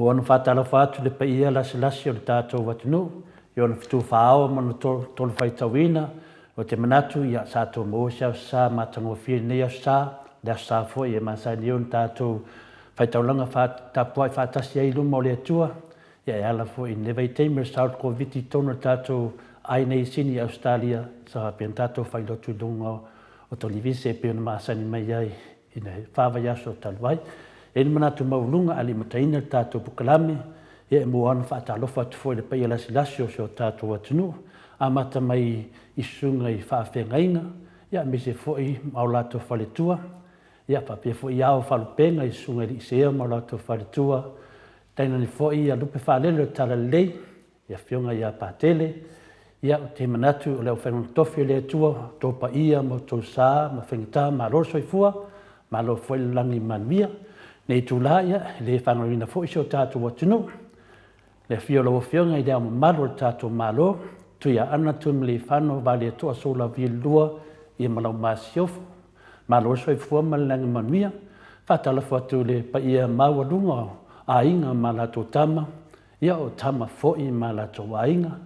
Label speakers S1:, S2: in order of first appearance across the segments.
S1: Mua ona faatalofa atu i le paia lasilasi o le tatou atunuu i ona fetu faaoa ma ona tolu faitauina. Ou te manatu, ia, sa tou maua se aso sa matagofie i lenei aso sa, le aso sa foi e masani ai ona tatou faitaulaga tapuai faatasi ai i luma o le Atua, ia e ala foi i lenei vaitaimi o le sao o le Koviti i totonu o le tatou aiga i Sini i Ausetalia, sa faapea ona tatou failotu i luga o televise e pei ona masani mai ai i le fa vaiaso talu ai. E i ai le manatu maualuga a le i amataina le tatou polokalame, ia e mua lava ona faatalofa atu foi i le paia lasilasi o si o tatou atunuu, amata mai i susuga i faafeagaiga, ia aemaise foi ma o latou faletua, ia faapea foi ao o faalupega i susuga i alii seia ma o latou faletua, tainane foi ia lupe faalele o le Talalelei, le Afioga ia Patele. Ia, ou te manatu o le aufaigaluega totofi a le Atua, o outou paia ma outou sa ma faigata, malo le soifua, malo foi le lagi e manuia. I lenei itula, ia, e le faagaloina foi si o tatou atunuu, i le afio o lau Afioga i Le Ao Mamalu o le tatou Malo, Tuiaana Tuimalealiifano Vaaletoa Sualauvi II, ia ma lau Masiofo, malo le soifua ma le lagi manuia. E faatalofa atu i le paia maualuga o Aiga ma latou Tama, ia o Tama foi ma latou Aiga.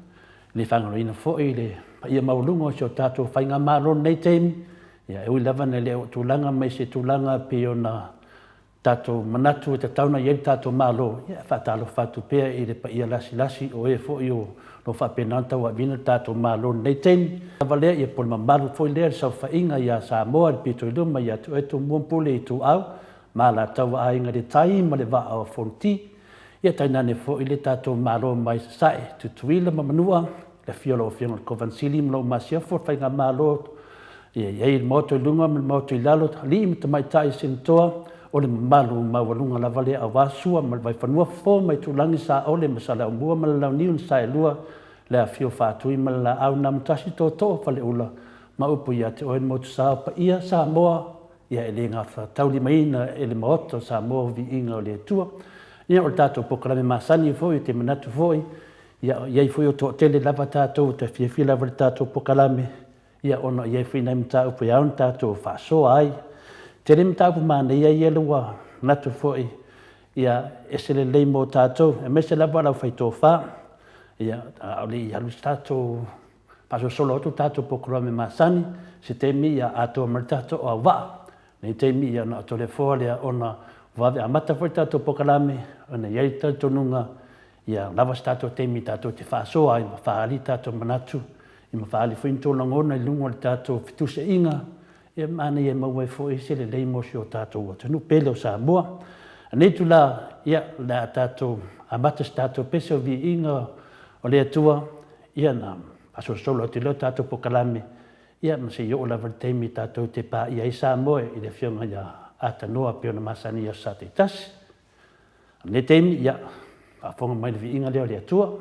S1: E le faagaloina foi le paia maualuga o si o tatou faigamalo i lenei taimi, ia e ui lava ina le oo tulaga mai se tulaga pei ona tatou manatu e tatau ona i ai le tatou Malo, ia e faatalofa atu pea i le paia lasilasi o e foi o lo o faapena ona tauaveina le tatou Malo i lenei taimi. Lava lea, ia po o le mamalu foi lea i le saofaiga ia Samoa i le pito i luma ia te oe Tumua ma Pule Ituau ma Alataua, Aiga i le Tai ma le Vaa o Fonoti. Ia tainane foi le tatou Malo mai Sasae, Tutuila ma Manua, le afio o lau Afioga i le Kovana Sili ma lou Masiofo, le Faigamalo, ia i ai le Maota i luga ma le Maota i lalo, alii ma tamaitai Senatoa, o le mamalu maualuga lava lea aua Sua ma le Vaifanua, Fofo ma Aitulagi, Saole ma Saleaaumua ma le Launiu na Saelua, le afifio o Faatui ma le Laau na Amotasi, Tootoo o Faleula ma upu ia te oe le Motusa, o paia Samoa, ia e le gafataulimaina e le Maota o Samoa o viiga o le Atua. Ia o le tatou polokalame masani foi, ou te manatu foi, ia e i ai foi o toatele lava tatou e fiafia lava i le tatou polokalame, ia ona e i ai foi nai mataupu e ao ona tatou faasoa ai. E tele mataupu manaia ia ua manatu foi, ia e ese le lelei mo tatou, aemaise lava le aufaitofa. Ia a o le i alu se tatou faasolosolo atu le tatou polokalame masani, se taimi ia atoa mai le tatou auvaa. I lenei taimi ia ona Toleafoa lea ona ua vave amata foi le tatou polokalame ona e i ai le talitonuga ia lava se tatou taimi tatou te faasoa ai ma faaali tatou manatu ma faaali foi ni tou lagona i luga o le tatou fetusiaiga e manaia e maua ai foi se lelei mo si o tatou atunuu pele o Samoa. A o lenei itula, ia, o le a tatou amata se tatou pese o viiga o le Atua, ia ona faasolosolo atu lea o le tatou polokalame, ia ma se i oo lava i le taimi tatou te paia ai Samoa i le Afioga ia Atanoa pei ona masani i aso Sa taitasi. A o lenei taimi, ia, faafofoga mai i le viiga lea o le Atua.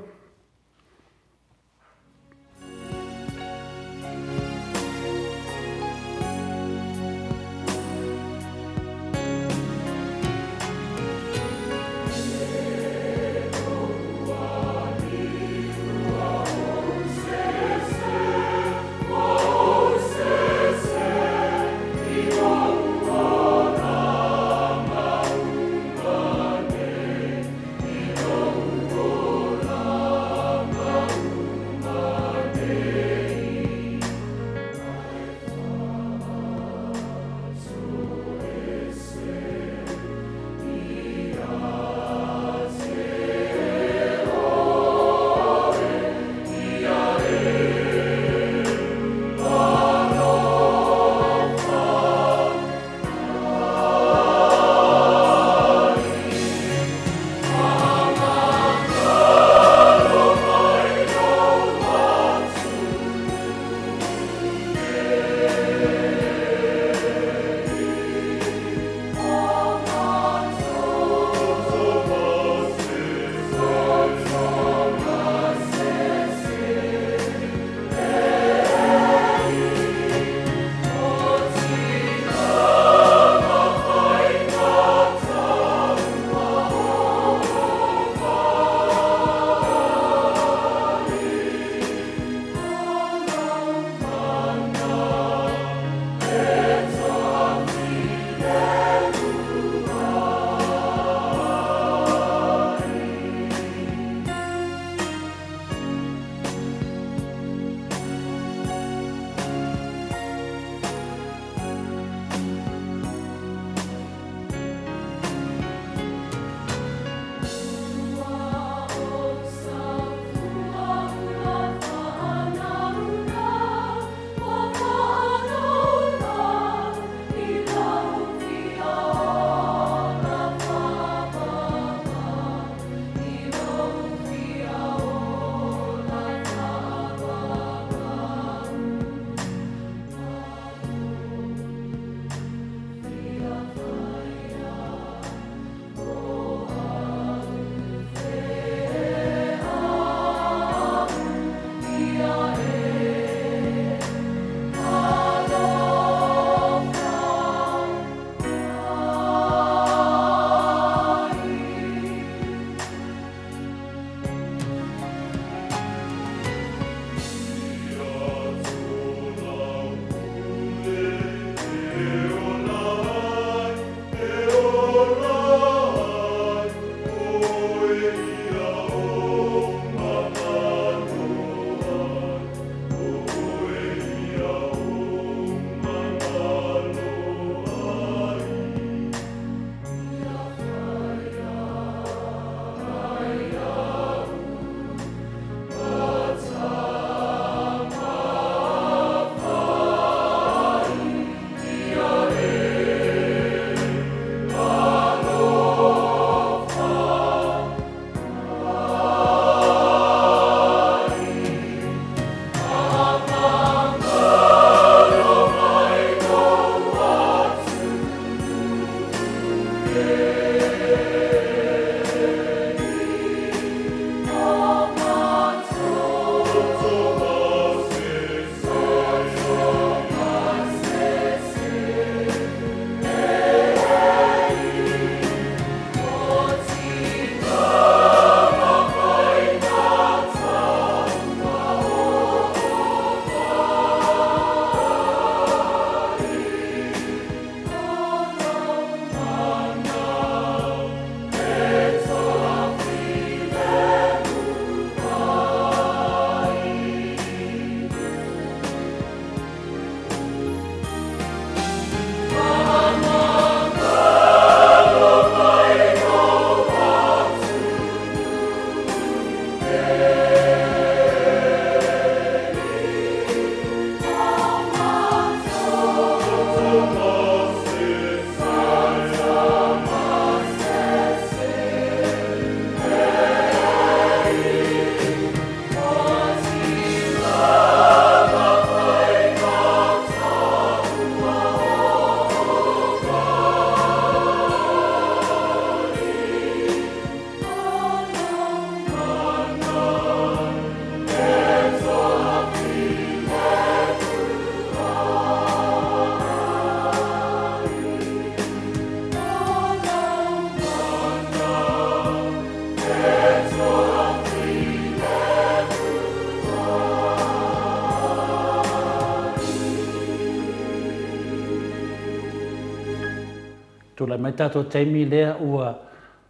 S1: Tulai mai tatou taimi lea ua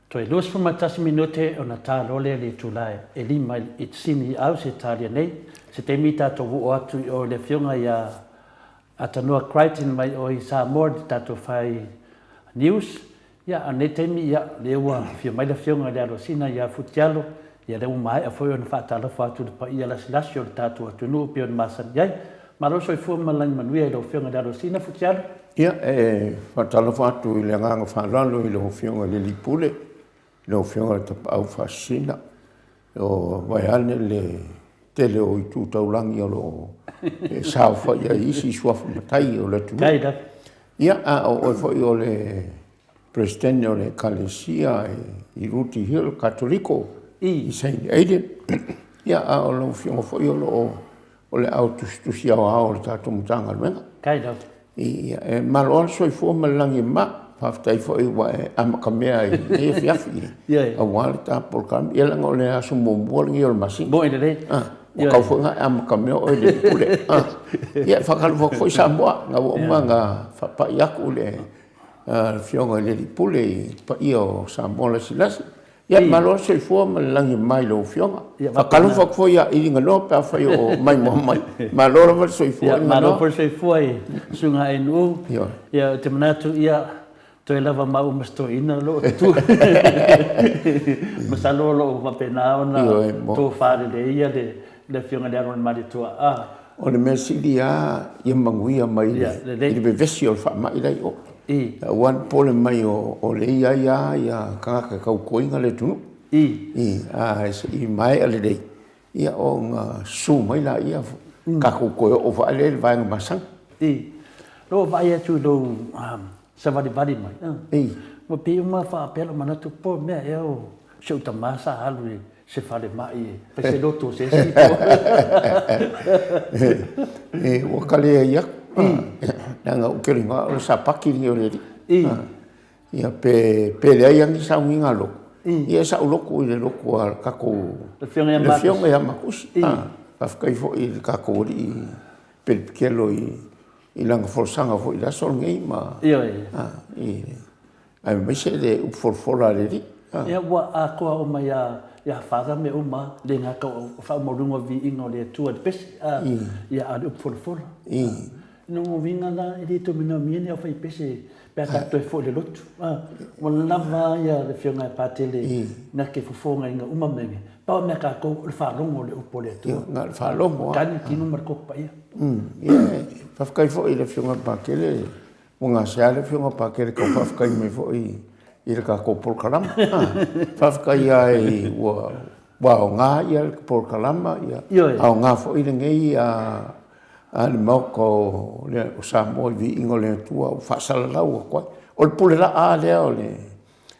S1: toe 21 minute ona ta loa lea i le itula e 5 i Sini i Ausetalia nei. Se taimi tatou oo atu i o i le Afioga ia Atanoa Crichton mai o i Samoa i le tatou fai news. Ia, a o lenei taimi, ia, lea ua afio mai le Afioga i le Alosina ia Futialo, ia lea ua maea foi ona faatalofa atu i le paia lasilasi o le tatou atunuu e pei ona masani ai. Malo le soifua ma le lagi manuia i lau Afioga i le Alosina Futialo.
S2: Ia, e faatalofa atu i le agaga faaaloalo i lau Afioga i le Alii Pule, lau Afioga i le Tapaau Faasisina, o vaeane le tele o itu taulagi o lo o saofai ai isi suafa matai o le atunuu. Ia, a o oe foi o le Peresetene o le Ekalesia i Rooty Hill Katoliko i Saint Aidan. Ia, a o lau Afioga foi o lo o o le ao tusitusi aoao o le tatou Matagaluega. Ia, e malo lava le soifua ma le lagi e mama. Faafetai foi ua e amatamea i lenei afiafi aua le ta polokalame. Ia leaga o le aso muamua lenei o le masina.
S1: Moi lelei.
S2: Ua tau foi ona e amatamea oe i le pule. Ia, e faatalofa atu foi Samoa, na ua uma ona faapai atu le Afioga i le Alii Pule i le paia o Samoa lasilasi. Ia, malo le soifua ma le lagi e mama i lau Afioga. Faatalofa atu foi ia Iliganoa pe afai o maimoa mai. Malo lava le soifua
S1: Iliganoa. Malo foi le soifua i Susuga Ainuu. Ia, ou te manatu, ia, toe lava maua ma si toeaina o lo o tutu. Masalo o lo o faapena ona tofa lelei le Afioga i le Alo o le Malietoa.
S2: O le mea sili lava ia manuia mai i le vevesi o le faamai la i o. Aua le popole mai o lea e i ai lava ia tagata e tautuaina le atunuu. Ae se i maea lelei ia ona susu mai laia tatou toe oo foi lea i le vaega masani.
S1: Lou vaai atu i lou savalivali mai, ua pei uma faapea lou manatu po o le mea ea o si ou tama sa alu i se falemai e fai se loto o se isi po.
S2: E, ua ka leai atu. Leaga ou te iloa o le Sapati lenei o le Alii. Ia pe, pe leai lava ni sauniga a lotu, ia sa ou lotu i le lotu a le tatou,
S1: Le Afioga ia
S2: le Afioga ia Makusi. Faafetai foi i le tatou Alii Pelipikelo i, i lana folasaga foi i le aso lenei ma,
S1: Ioe.
S2: i, aemaise le upu folafola a le Alii.
S1: Ia ua atoa uma ia ia Father mea uma, le gata o faamaualuga o le viiga o le Atua i le pese, a, ia a o le upu folafola. Lona uiga la, e le toe manaomia ni aufaipese pe a tatou toe foi i le lotu. Ua lava ia le Afioga ia Patele na te fofogaina uma mea nei. Pau o mea a tatou o le faalogo o le upu a le Atua.
S2: Ia, na o le faalogo lava.
S1: Tagi le tino ma le toto paia.
S2: Ia, faafetai foi i le Afioga ia Patele, ua gasea le Afioga ia Patele tau faafetai mai foi i le tatou polokalama. Faafetai lava ua aoga le polokalama, aoga foi lenei A le Maota o Samoa i viiga o le Atua ua faasalalau atu ai. O le pule laa lea o le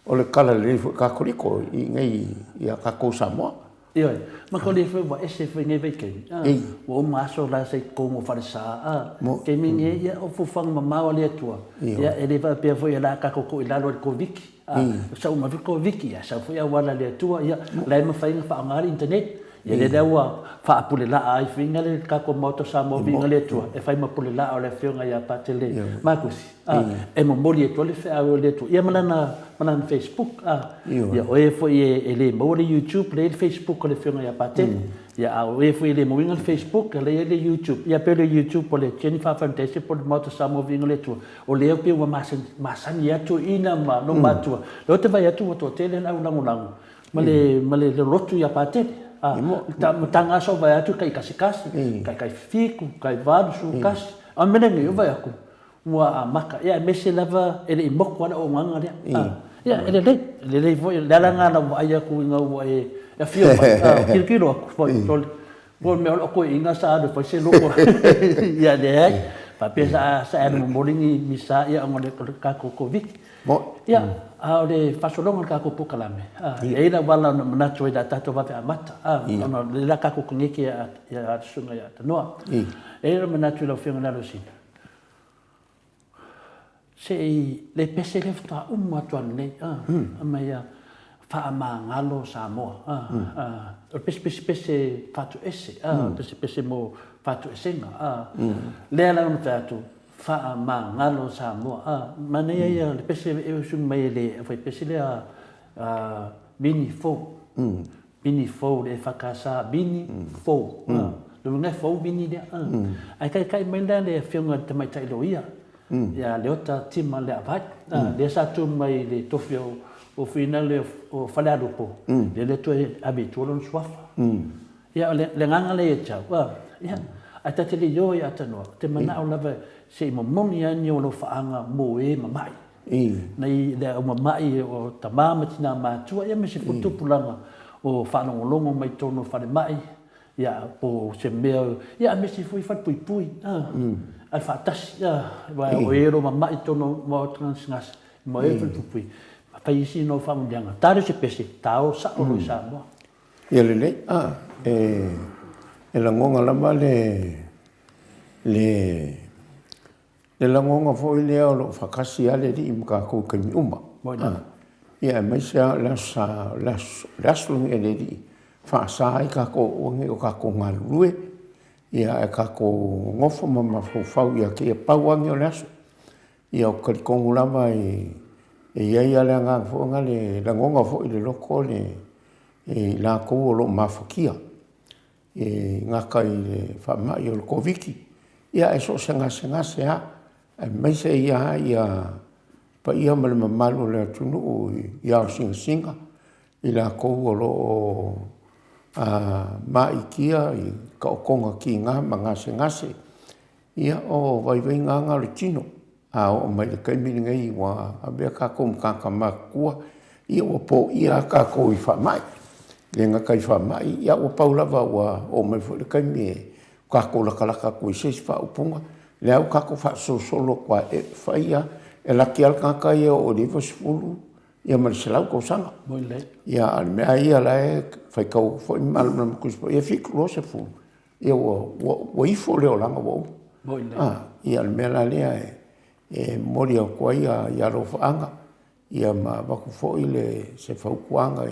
S2: o le Talalelei foi Katoliko i inei ia tatou Samoa.
S1: Ioe, ma ko le foi ua ese foi nei vaitaimi, a, ua uma aso la sa i totonu o falesa, a, taimi nei, ia, o fuafuaga mamao a le Atua, ia, e le faapea foi o le a tatou tuu i lalo e le Koviti, a, sau uma foi le Koviti, ia, sau foi auala a le Atua, ia, o la e mafai ona faaaoga le internet. Ia lea lea ua faapulelaa ai fuiga le tatou Maota o Samoa viiga le Atua e fai ma pulelaa o le Afioga ia Patele Makusi a e momoli atu ai le feau a le Atua ia ma lana ma lana Facebook a ia o e foi e le maua le YouTube lea e i ai le Facebook o le Afioga ia Patele ia a o e foi e le mauina le Facebook lea e i ai le YouTube ia pei o le YouTube o le Jennifer Foundation po o le Maota o Samoa viiga le Atua o lea pei ua masani masani atu ina ma lou matua lea ou te vaai atu ua toatele le au lagolago Ma le, ma le lotu ia Patele. A, ta, ma taga aso vae atu kai kasikasi, kai kai fiku, kai valu, sukasi. A mele nei o vae aku, ua amata. Ia aemaise lava e le i moku lava le auaunaga lea. A, ia e lelei, e lelei foi. O le ala lena na ou vaai atu ina ua e afio mai, a, tilotilo atu foi, sole, po o le mea o lau toeaina sa alu e fai se loko. Ia leai, faapea sa, sa e alu momoli ni misa ia ona o le tatou Koviti. Ia, a o le faasologa o le tatou polokalame, e i ai le auala na manatu ai o le a tatou vave amata, ona o lea o le a tatou koneti ia le Susuga ia Tanoa. E i ai lou manatu i lau Afioga i le Alosina, se i le pese lea faatoa uma atu ananei, aumai ia faamagalo Samoa. O le pese pese pese fatuese, pese pese mo fatuesega. Lea la na fai atu, Faamagalo Samoa. A, manaia ia le pese e usuni mai e le aufaipese lea a Vini Fou. Vini Fou le EFKS, Vini Fou. A, lona uiga e fou Vini lea. A, ae taitai mai la le afioga i le tamaitai loia ia Leota Tima Leaavae, a, lea sa tu mai i le tofi o Finale o Falealupo, lea le toe ave i tua lona suafa. Ia, o le agaga lea ia te au, a, ia, ae ta te le i o ai Atanua, ou te manao lava se i momoli lava ni ou alofaaga mo e mama'i, nai le au mama'i o tama ma tina matua, ia ma se tupulaga o faalogologo mai totonu o falemai, ia, po o se mea, ia, aemaise foi falepuipui, a, ae faatasi, a, aua o e o lo o mama'i i totonu o maota gasegase, ma e o falepuipui, fai isi nau faamanuiaga, ta lea o se pese, ta o sao loa i Samoa.
S2: Ia lelei, a, e, e lagona lava le, le, le lagona foi lea o lo o faatasi lava le Alii ma tatou i taimi uma. A, ia aemaise lava o le aso sa, le aso, le aso lenei o le Alii, faasa ai tatou aua ne i o tatou galulue, ia ae tatou nonofo ma mafaufau ia te ia. Pau lava lenei o le aso. Ia ou te talitonu lava e i ai lava le agaga foi lea, e lagona foi i le loto le, i latou o lo o mafatia e gata i le faamai o le Koviti, ia ae so o se gasegase lava, aemaise lava ia paia ma le mamalu o le atunuu i ao sinasina, i latou o lo o maitia i taotoga tiga ma gasegase. Ia, o vaivaiga lava na o le tino. A oo mai i le taimi lenei ua avea tatou ma tagata matutua, ia ua poia lava tatou i faamai. E le gata i faamai, ia ua pau lava ua oo mai foi le taimi e tatou latalata atu i se isi faaupuga. Lea ua tatou faasolosolo atu lava, e fai lava, e laki lava le tagata ia e oo i le 90 ia ma le 100 tausaga. Ia a o le mea lava ia o la e faitau atu foi ma malamalama Tusi Paia, e 70 Ia ua ifo le olaga ua uma. Ah, ia o le mea la lea e momoli atu ai ia alofaaga, ia ma avatu foi le, se fautuaga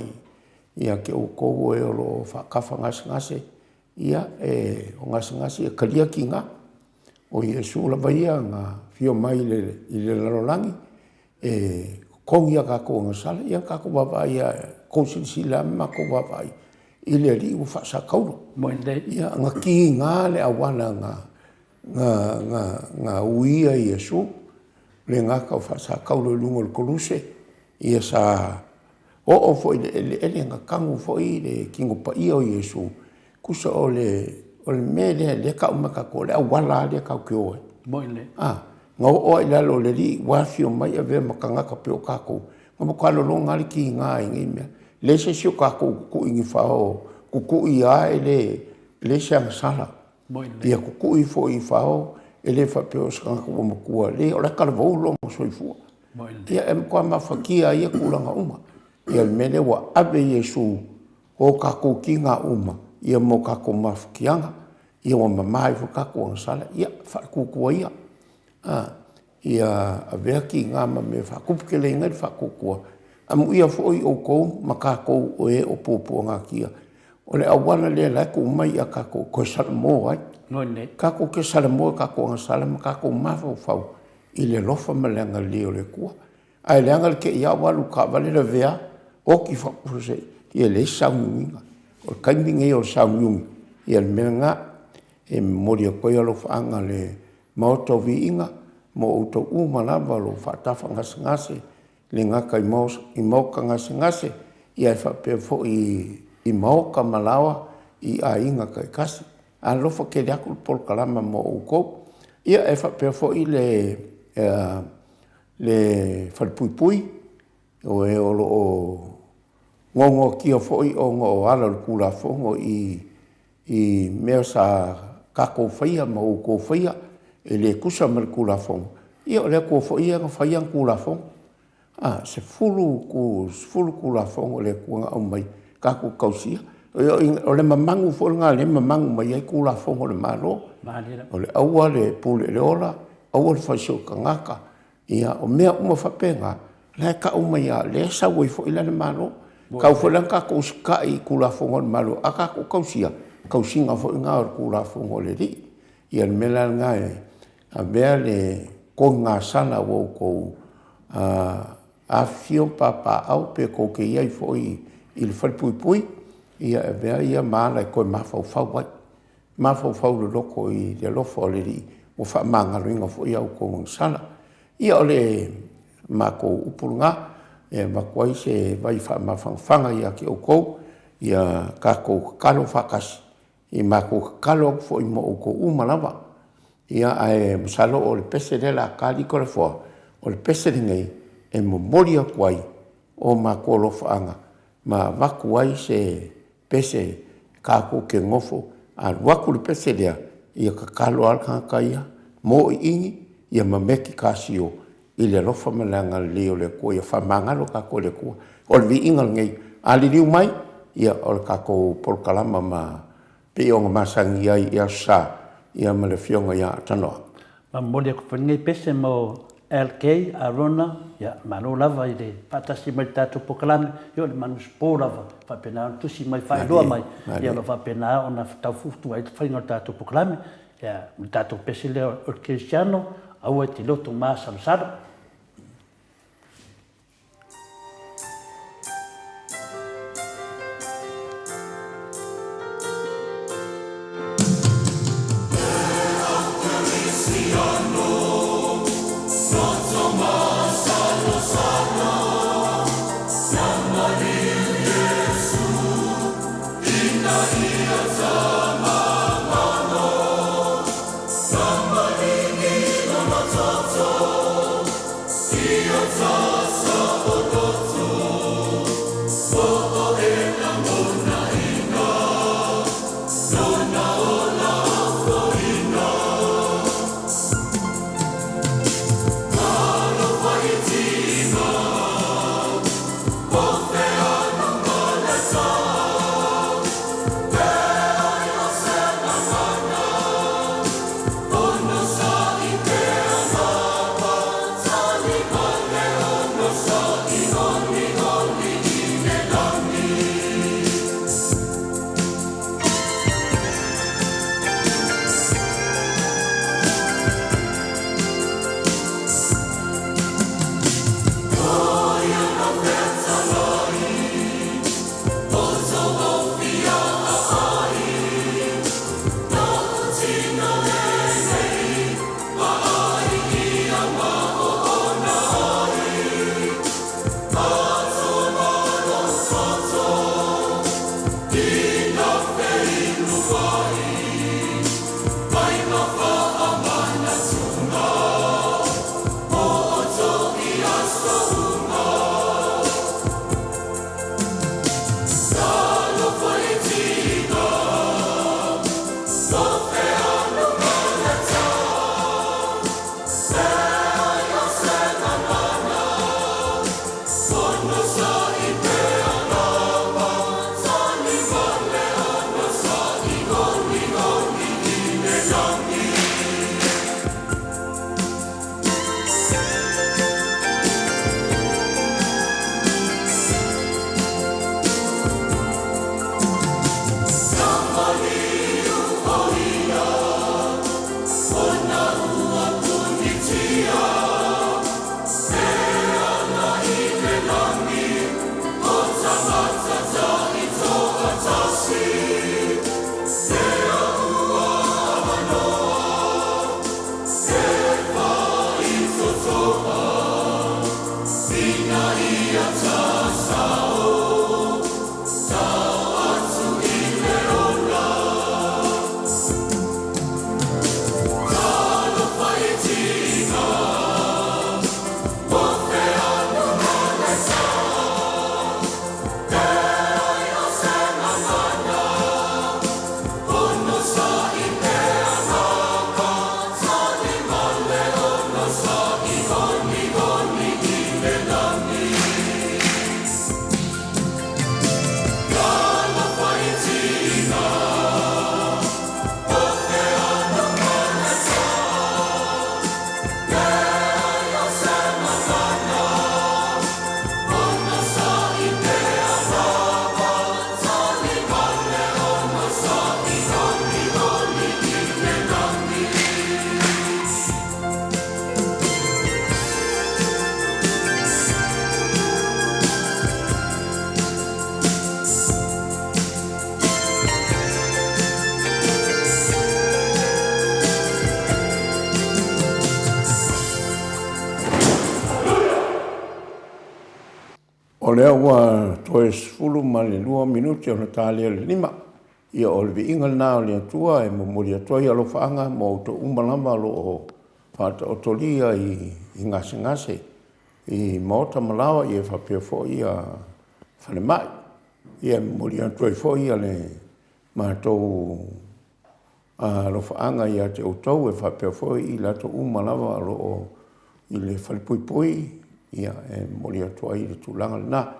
S2: ia te outou o e o lo o faatafa gasegase, ia e, o gasegase ia talia tiga. O Iesu lava ia na afio mai i le lalolagi e totogi a tatou agasala, ia tatou vaavaai lava, tou silasila ma matou vaavaai i le Alii ua faasatauro. Ia, na tiga le auala na uia ai e Iesu, e le gata o faasatauro i luga o le koluse, ia sa oo foi i le eleele na tanu foi le Tino Paia o Iesu. Tusa o le mea lea e tau mai e tatou, o le auala lava lea tatou te o ai. A, na oo lava i lalo o le Alii ua afio mai avea ma tagata pei o tatou, na matua lologa lava le tiga i nei mea. E leai se isi o tatou e tutui ni fao, tutui lava e leai se agasala. Ia tutui foi i fao, e le faapea o se tagata ua matua, leai o la e talavou lona soifua. Ia e matua mafatia ai ia tulaga uma. Ia le mea lea ua ave Iesu o tatou tiga uma, ia ma o tatou mafatiaga, ia ua mama ai foi tatou agasala, ia faatuatua ia, a, ia avea tiga ma mea e faatuputeleina ai le faatuatua. Amuia foi outou ma tatou o e o puapuagatia, o le auala lea o la e tuu mai ia tatou e toe salamo ai. Tatou te salamo i tatou agasala ma tatou mafaufau i le alofa ma le agalelei o le Atua. Ae leaga le te i lava ua alu i le taavale lavea, oti faafuasei, ia e leai se sauniuniga. O le taimi lenei o le sauniuni, ia o le mea lena e momoli atu ai alofaaga a le Maota o Viiga mo outou uma lava o lo o faatafa gasegase, e le gata i maota gasegase, ae faapea foi i maota ma laoa i aiga taitasi. Alofa tele atu le polokalama mo outou. Ia e faapea foi le le falepuipui, o e o lo o noanoatia foi ona o ala o le Tulafono i mea sa tatou faia ma outou faia e le tusa ma le Tulafono, ia o le Atua foi ia na fai ana Tulafono. A, 10 Tulafono a le Atua na aumai tatou te tausia. O le mamanu foi lena o lea e mamanu mai ai Tulafono a le Malo. O le aua le pule i le ola, aua le fai i sou tagata, ia o mea uma faapena, o la e tau mai lava, o lea e sau ai foi la le Malo. Tau foi la ona tatou usitai i Tulafono a le Malo, a tatou tausia, tausiga foi lena o le Tulafono a le Alii. Ia o le mea la lena e Avea le togasala ua outou afifio ma papaaao pe tou te i ai foi i le falepuipui, ia e avea ia ma ala e toe mafaufau ai, mafaufau loloto i le alofa o le Alii ua faamagaloina foi a outou agasala. Ia o le matou upu lena e avatu ai se vai faamafanafanaga ia te outou, ia tatou tatalo faatasi, ia matou tatalo atu foi mo outou uma lava. Ia ae masalo o le pese lea o le a ta alii Toleafoa, o le pese lenei e momoli atu ai o matou alofaaga ma avatu ai se pese tatou te nofo, a alu atu le pese lea, ia tatalo lava le tagata ia, mōiigi ma metikasio i le alofa ma le agalelei o le Atua ia faamagalo tatou e le Atua. O le viiga lenei. A liliu mai, ia o le tatou polokalama ma pei ona masani ai i Aso Sa, ia ma le Afioga ia Tanoa.
S1: Ma momoli atu foi lenei pese mo LK Arona, ia malo lava i le faatasi mai i le tatou polokalame, ia o le manuspo lava, faapena ona tusi mai, faailoa mai, ia o lo o faapena ona tau fuafua ai le faiga o le tatou polokalame, ia ma le tatou pese lea o le kerisiano, aua e te loto masalosalo.
S2: O lea ua toe 12 minute ona ta lea o le 5. Ia o le viiga lena o le Atua e momoli atu ai alofaaga mo outou uma lava o lo o faataotolia i gasegase i maota ma laoa ia faapea foi falemai. Ia e momoli atu ai foi le matou alofaaga ia te outou e faapea foi i latou uma lava o lo o i le falepuipui, ia e momoli atu ai le tulaga lena.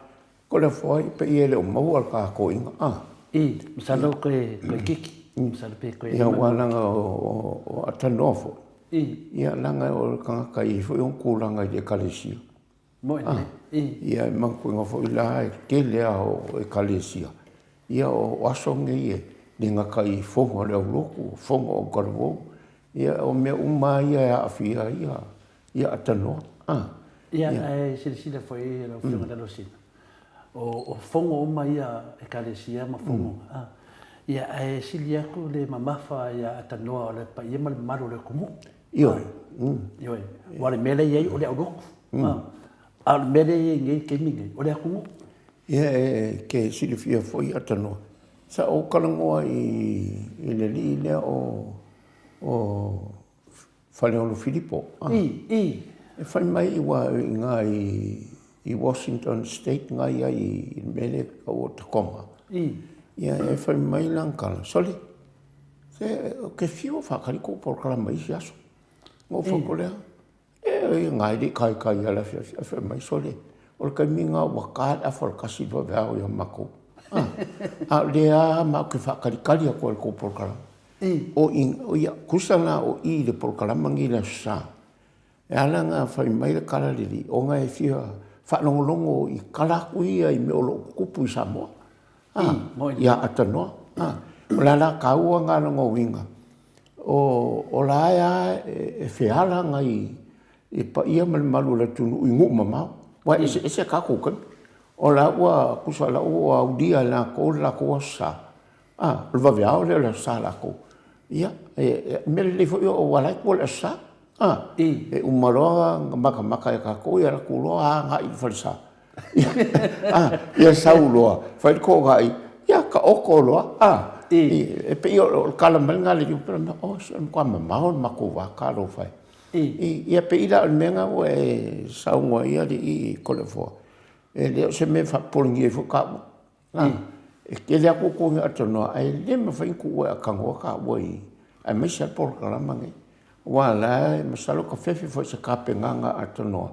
S2: Ko le afoa i paia e le o maua le takoiga a?
S1: I, masalo koe koe kiki. Masalo pe koe.
S2: Ia aua leaga o atanoa foi.
S1: I.
S2: Ia leaga o le tagata e i ai foi ona tulaga i le ekalesia.
S1: Moi
S2: ah,
S1: i.
S2: Ia e manatuaina foi la e tele a o ekalesia. Ia o aso nei e le gata i fono a le aulotu, fono a autalavou. Ia o mea uma ia e aafia ai ia atanoa. Ah.
S1: Ia, ae silasila foi lau Afioga i le Alosina, o fono uma ia Ekalesia ma fono, ia, ae sili atu le mamafa ia atanoa o le paia ma le mamalu o le atunuu.
S2: Ioe.
S1: Ioe. Aua o le mea lea e i ai o le aulotu, a o le mea lea e i ai nei i le taimi lenei, o le atunuu.
S2: Ia, e te silafia foi atanoa, sa ou talanoa i le alii lea o Faleolo Filipo.
S1: I, i.
S2: E fai mai ua i ina i Washington State na i ai i le mea lea e tau o Tacoma.
S1: I.
S2: Ia e fai mai lana tala, sole, se ou te fiu e faatali kou polokalama i isi aso. Ona ou fai atu lea, e na e le i taitai lava i le afiafi. Ae fai mai, sole, o le taimi lena ua ta le afa o le 1 i le vaveao ia matou. A o lea lava matou te faatalitali atu ai i le tou polokalama. O i, o ia, tusa la o i i le polokalama lenei i le Aso Sa, e ala ona fai mai le tala lelei, ona e fia faalogologo i tala atu ia i mea o lo o tutupu i Samoa, a, ia Atanoa. A, o le ala taua lena lona uiga, o, o la e lava e feala nai i paia ma le mamalu o le atunuu i nuu mamao, aua e eseese tatou taimi. O la ua, tusa o la ua aulia e latou le latou Aso Sa, A, o le vaveao lea o le Aso Sa a latou. Ia, e mea lelei foi aua o la e tua le Aso Sa. A, e uma loa ona matamata e tatou, ia alu atu loa agai i le falesa. A, ia sau loa, fai le togai, ia taoto loa. A, e pei o le tala mai lena a le alii, oh, se matua mamao le matou va, talofa e. Ia pei la o le mea lena ua e saunoa ai alii Toleafoa, e le o se mea e faapopolegia ai foi taua. A, e tele atu outou e aatanoa, ae le mafai ona tuua e aatanoa taua i, aemaise lava le polokalama lenei. Aua o la e masalo e tafefe foi i se tapenaga a Aatanoa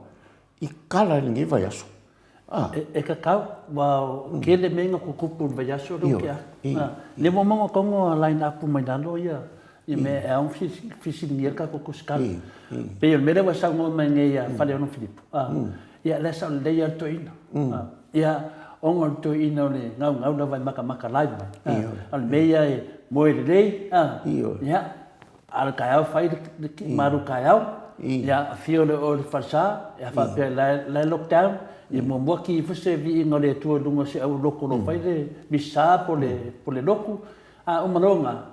S2: i tala i lenei vaiaso.
S1: A. E tatau, aua o tele mea na tutupu i le vaiaso lea ua tea atu. A, lea ua uma ona tago a line up mai lalo ia mea e ao ona fesiligia le tatou tusitala. Pei o le mea lea ua e saunoa mai nei ia Faleolo Filipo, a, ia o la e sao lelei lava le toeaina. Ia, ona o le toeaina o le gaugau lava e matamata live mai. A o le mea ia e moe lelei, a, ia, a o le taeao fai le malu taeao, ia, afio loa oe i le falesa, ia faapea la e lockdown, ia muamua ki ifo se viiga o le Atua i luga o si aulotu o lo o fai le misa po o le lotu, a uma loa lena,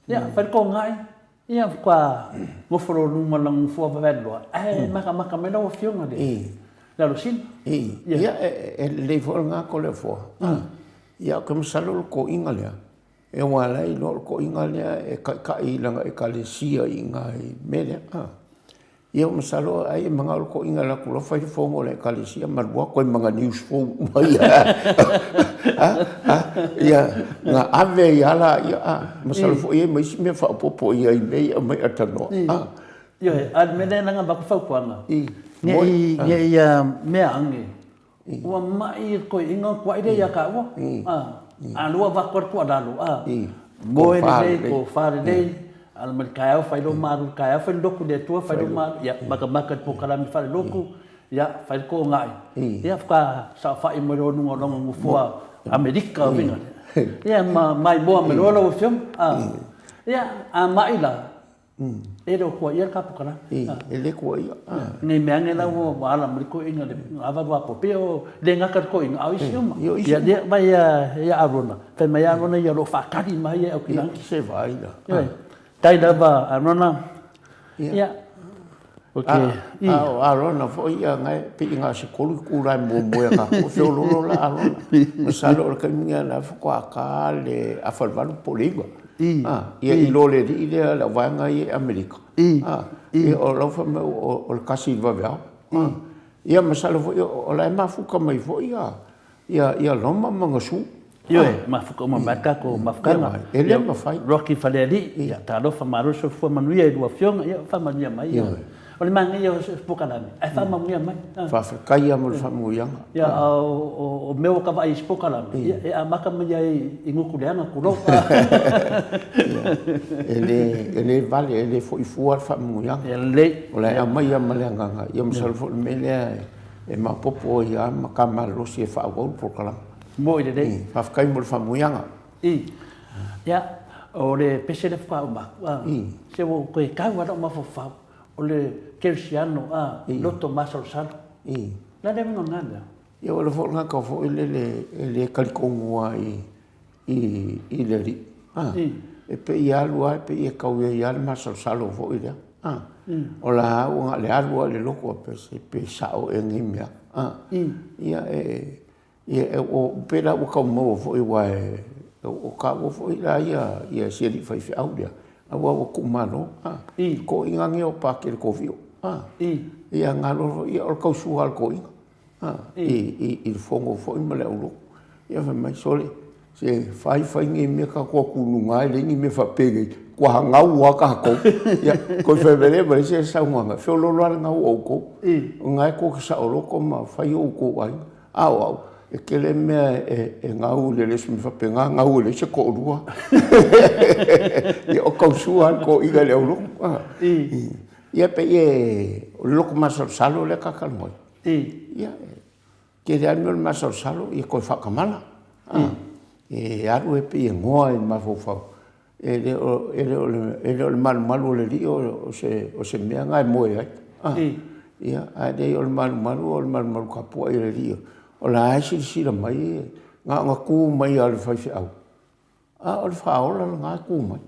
S1: Ia, fai le togai, ia faatoa nofo loa i luma o lana nofoa vaevaeloa, ae matamata mai lau Afioga i le Alosina.
S2: Ia, e lelei foi lena Toleafoa. Ia, ou te masalo o le toeaina lea, aua o la e iloa o le toeaina lea e taitai i lana Ekalesia i ina i le mea lea. Ia masalo ai e manao le toeaina e alu atu loa fai le fono a le ekalesia ma alu atu ai ma ana news fou uma ia. Ia, na ave ai lava laia, a, masalo foi e i ai ma isi mea faaopoopo i ai i mea ia e aumai atalanoa. A.
S1: Ioe, a o le mea lea leaga avatu fautuaga, ne i mea ane, Ua ma'i le toeaina ona tuai lea ia taua. A lua avatu lava le tuualalo, a, moe lelei, tofa lelei, ala mai le taeao fai lou malu i le taeao, fai le lotu i le Atua, fai lou malu, ia matamata i le polokalame faalelotu, ia fai le togai, ia faatoa saofai mai loa i luga o lona nofoa Amerika uiga lea. Ia ma maimoa mai loa lau Afioga. Ia, a ma'i la, E le o tuuaia le kapokala.
S2: E le tuuaia.
S1: Nei mea ane la ua ala mai le toeaina le ava lua po. Pei o le gata le toeaina, a o isi uma. Ia lea mai ia Arona, fai mai Arona ia o lo o faatali mai e Aukilani.
S2: Se vaai la.
S1: Tai lava Arona. Ia. Ok.
S2: A o Arona foi ia na e pei na se tolu itula e muamua ia tatou, e feololo la Arona. Masalo o le taimi lea la faatoa ta le afa i le valu po o le iva. Ia i lo le alii lea le au vaega ia i Amerika. Ia o lau fai mai o le tasi i le vaveao. Ia masalo foi o la e mafuta mai foi ia ia Roma ma Gasu.
S1: Ioe, mafuta uma mai le tatou mafutaga.
S2: E le mafai.
S1: Rocky Falealii, ia talofa malo le soifua manuia i lua afioga, ia faamanuia mai. Ioe. O le manaia o se polokalame, ae faamanuia mai.
S2: Faafetai lava mo le faamanuiaga.
S1: Ia, a o mea ua ta vaai i isi polokalame, ia e amata mai lava i gutu leaga, tulou.
S2: E le, e le vale, e le foi fua le faamanuiaga.
S1: Ia lelei.
S2: O la e aumai lava ma le agaga, ia masalo foi o le mea lea e maopoopo ai lava ma ta malolosi e faaauau le polokalame.
S1: Moi lelei.
S2: Faafetai mo le faamanuiaga.
S1: I. Ia, o le pese lea faatoa uma atu, a, se ua ou toe tau lava lou mafaufau, o le kerisiano, a, loto masalosalo.
S2: I.
S1: O le a le uiga o lena mea?
S2: Ia, o le foi tagata foi lele e le talitonu lava i le Alii. A, e pei e alu lava, e pei e tau i ai lava le masalosalo foi lea. A, o la ua na o le alu lava i le lotu a pe sao ea nei mea. A, ia e, ia pei la ua tau maua foi aua o taua foi la ia si alii faifeau lea, aua ua tuumalo. A, toeaiina nei o Patele Kovio. A, ia galo foi, ia o le tausua a le toeaina. I le fono foi ma le aulotu. Ia fai mai, sole, se fai fai nei mea tatou o atu i luga e leai ni mea faapenei, ua gau lava tatou. Ia, toe fai mai lea ma le isi saunoaga, feoloolo lava le gau o outou. O lena e tou te saoloto ma fai o outou aiga. A o au, e tele mea e gau i le le isi mea faapena, gau e leai se toalua. Ia, o tausua lava le toeaina i le aulotu. Ia, pei e, o le loto masalosalo lea ta talanoa ai. Ia, tele lava mea o le masalosalo, ia toe faatamala. E alu e pei e goa i le mafaufau, e le o le malumalu o le alii o se mea lena e moe ai. Ia, ae leai o le malumalu o le malumalu tapuai a le alii, o la e silasila mai, na ona tu mai lava o le faifeau, A o le faaola lena e tu mai.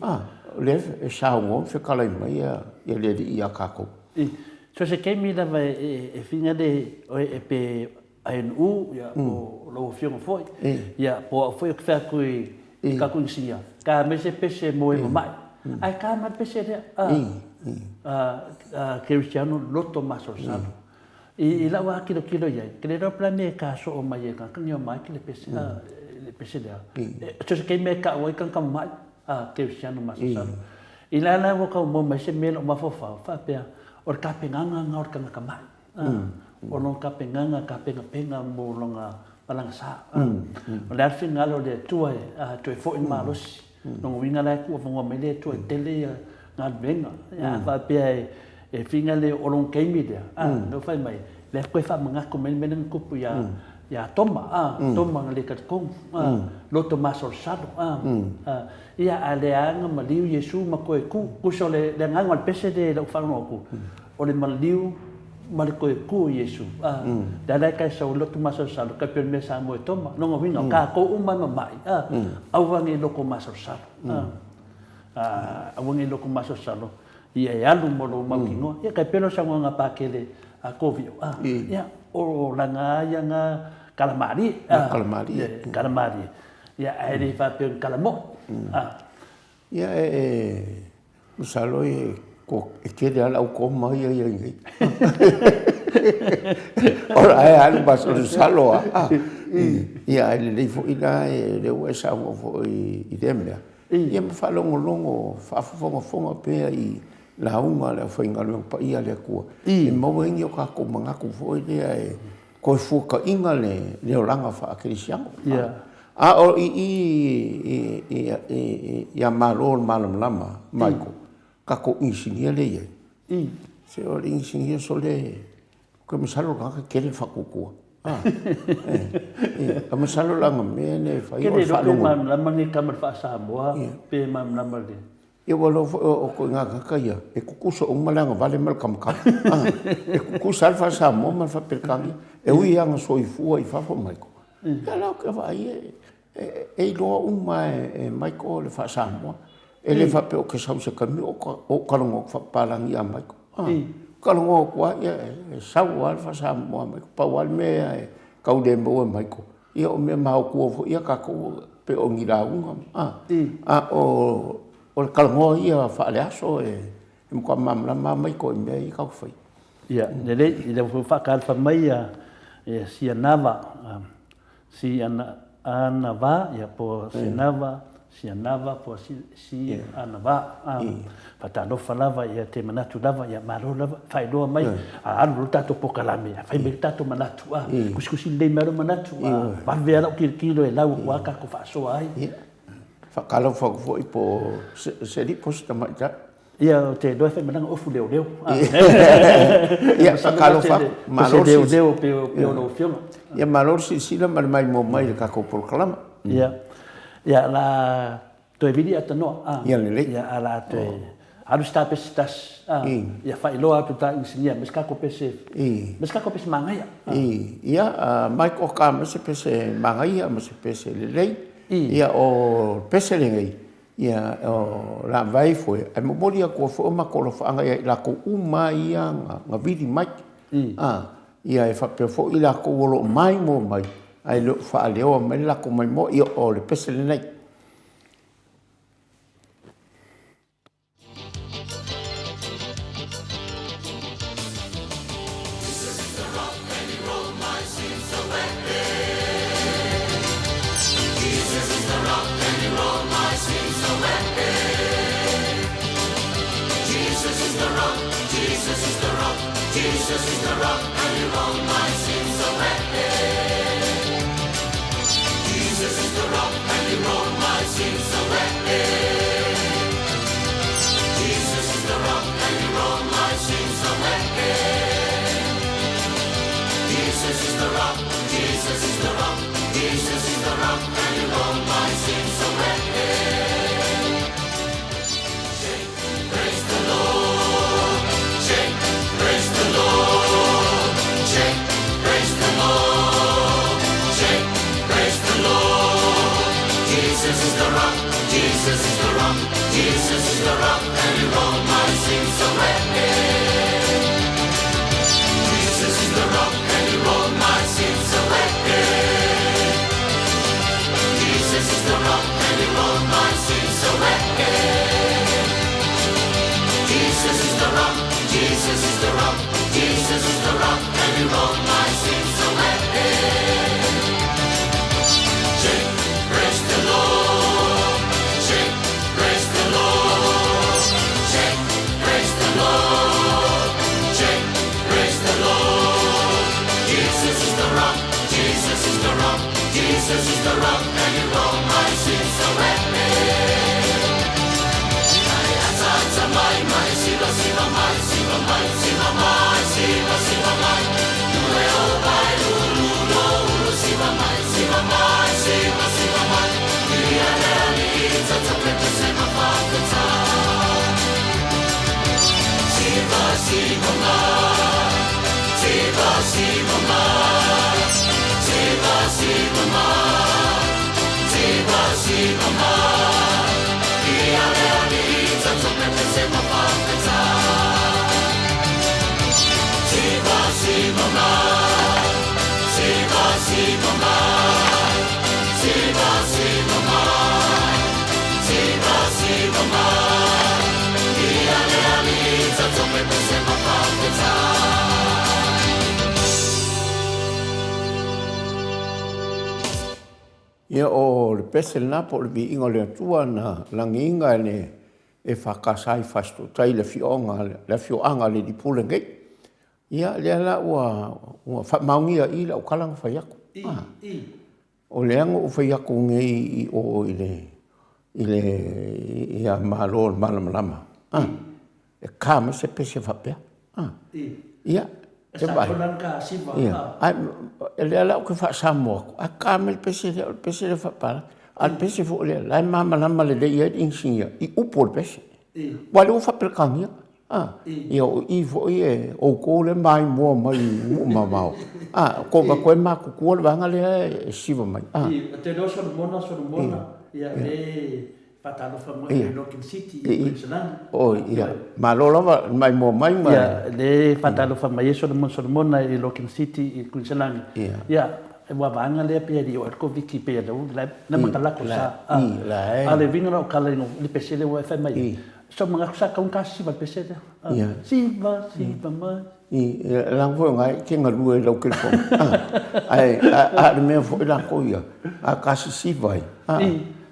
S2: A, o lea e saunoa ma fetalai mai le Alii ia tatou.
S1: So se taimi lava e finagalo oe pe ANU po o lau Afioga foi, ia po o au foi ou te fai atu i tatou inisinia, ta mai se pese mo e mamae, ae ta mai le pese lea, a kerisiano loto masalosalo. I lau lava tilotilo i ai, ke le iloa pe la mea e ta soo mai ai tagata ni o mai ke le pese, le pese lea. So se taimi e tau ai tagata mamae, a kerisiano masalosalo. I la la ua tau maua mai se mea i lou mafaufau, faapea, o le tapenaga lena o le tagata mai. O lona tapenaga, tapenapena mo lona malaga sa. O le a le finagalo o le Atua e toe foi le malosi. Lona uiga la e tuuavanoa mai le Atua e tele ia galuega. A faapea e finga le o lona taimi lea, a, lea ua fai mai, lea toe faamanatu mai le mea lea na tupu ia, ia Toma, a, Toma na le talitonu, a, loto masalosalo, a, a, ia, a lea lava na maliu Iesu ma toe tu. Tusa o le agaga o le pese lea i lau faalogo atu, o le maliu ma le toe tu o Iesu. A, lea la e kai sau loto masalosalo, kai pei o le mea sa moe Toma. Lona uiga, o tatou uma e mama'i, a, aua ne i loto masalosalo, a, a, aua ne i loto masalosalo, ia e alu mo lou mautinoa. Ia, tai pei la o le saunoaga a Pakele a Kovio, a, ia, o lana lava ia na tala malie, a,
S2: Tala malie.
S1: Tala malie. Ia, ae le faapea o ni tala mo'i, a.
S2: Ia, e, masalo e, e tele lava le au koma ia i ai nei. O la e alu masalosalo lava. Ia, ae lelei foi la, lea ua e saunoa foi i lea mea. Ia ma faalogologo, faafofogafoga pea i lauga a le aufaigaluega paia a le Atua, e maua ai ni o tatou manatu foi lea e toe fuataiga le olaga faakerisiano. A o i i ia Malo o le Malamalama, Michael, tatou inisinia lea e i ai, se o le inisinia sole, ou te masalo o le tagata e tele le faatuatua. A masalo la na mea lea e fai o le
S1: faalogo. Ke le iloa pe malamalama lenei tama i le faa-Samoa pe malamalama i le...
S2: Ia ua iloa foi o ituaiga tagata ia, e tutusa uma le agavale ma le kamakama. E tutusa lava le faa-Samoa ma le faa-Peretania. E ui lava ina soifua i fafo Michael, ia la ou te vaai e iloa uma e Michael le faa-Samoa. E le faapea ou te sau i se taimi ou talanoa atu faapapalagi ia Michael. Talanoa atu lava, ia e sau lava le faa-Samoa a Michael. Pau lava le mea e tau le maua e Michael, ia o mea maotua foi ia a tatou pei o ni lauga, a o le talanoa ia faale-aso e matua malamalama lava Michael i mea ia tatou te faia.
S1: Ia, lelei, o lea foi ua faatalofa mai Sianava, Sianava, ia po o Sianava, Sianava po o Sianava. Faatalofa lava, ia te manatu lava, ia malo lava, faailoa mai, a alu loa le tatou polokalame, fai mai le tatou manatu, tusitusi lelei mai lou manatu, vave lava lou tilotilo e lau atu lava tatou faasoa ai.
S2: Faatalofa atu foi po o se alii po o se tamaitai.
S1: Ia, ou te iloa e faimalaga ofu leoleo.
S2: Ia, faatalofa atu.
S1: Malo le silasila. Leoleo pei o lau Afioga.
S2: Ia, malo le silasila ma le maimoa mai i le tatou polokalama.
S1: Ia, ia, o le a toe vili Atanoa.
S2: Ia, lelei.
S1: Ia, ae o le a toe alu se ta pese se tasi. Ia faailoa atu i ta inisinia aemaise tatou pese, aemaise tatou pese manaia.
S2: Ia, mai oka ma se pese manaia ma se pese lelei. Ia, o le pese lenei, Ia, o le a vae ifo e, ae momoli atu ai foi o matou alofaaga ia i latou uma lava ia na vili mai. A, ia e faapea foi i latou o lo o maimoa mai, ae le o faaleoa mai le latou maimoa, ia o le pese lenei. Ia o le pese lena po o le viiga o le Atua na lagiina e le EFKS i Fasitootai i le afioaga le afioaga a le Alii Pule nei. Ia lea la ua ua faamaonia i i lau tala na fai atu. O lea na ou fai atu nei i o i le i le ia Malo o le Malamalama, e ka mai se pese faapea. Ia, e vaai. Ia, ae lea la ou te faa-Samoa atu, ae ka mai le pese lea, o le pese lea faapalagi. A o le pese foi lea, o la e malamalama lelei ai le inisinia i upu o le pese. Aua o lea ua faa-Peretania. Ia o i foi e outou lea e maimoa mai i nuu mamao, tou avatu ai matutua le vaega lea e siva mai.
S1: Ou te iloa o Solomona, Solomona, ia lea e. Faatalofa mai i Logan City i Queensland.
S2: Oi, ia. Malo lava le maimoa mai ma.
S1: Ia, le faatalofa mai ai Solomon Solomona i Logan City i Queensland.
S2: Ia.
S1: Ia, ua vaega lea pei e le i oo ai le Koviti pei o lea ua matalako sa.
S2: I, la e.
S1: A o le uiga la o tala i le pesele ua e fai mai ai. Sa ou manatu sa tatau ona ta siva i le pesele lea. Siva, siva mai.
S2: I, leaga foi o na e te galue i lau telefoni, ae a o le mea foi lako ia, a ta sisiva ai,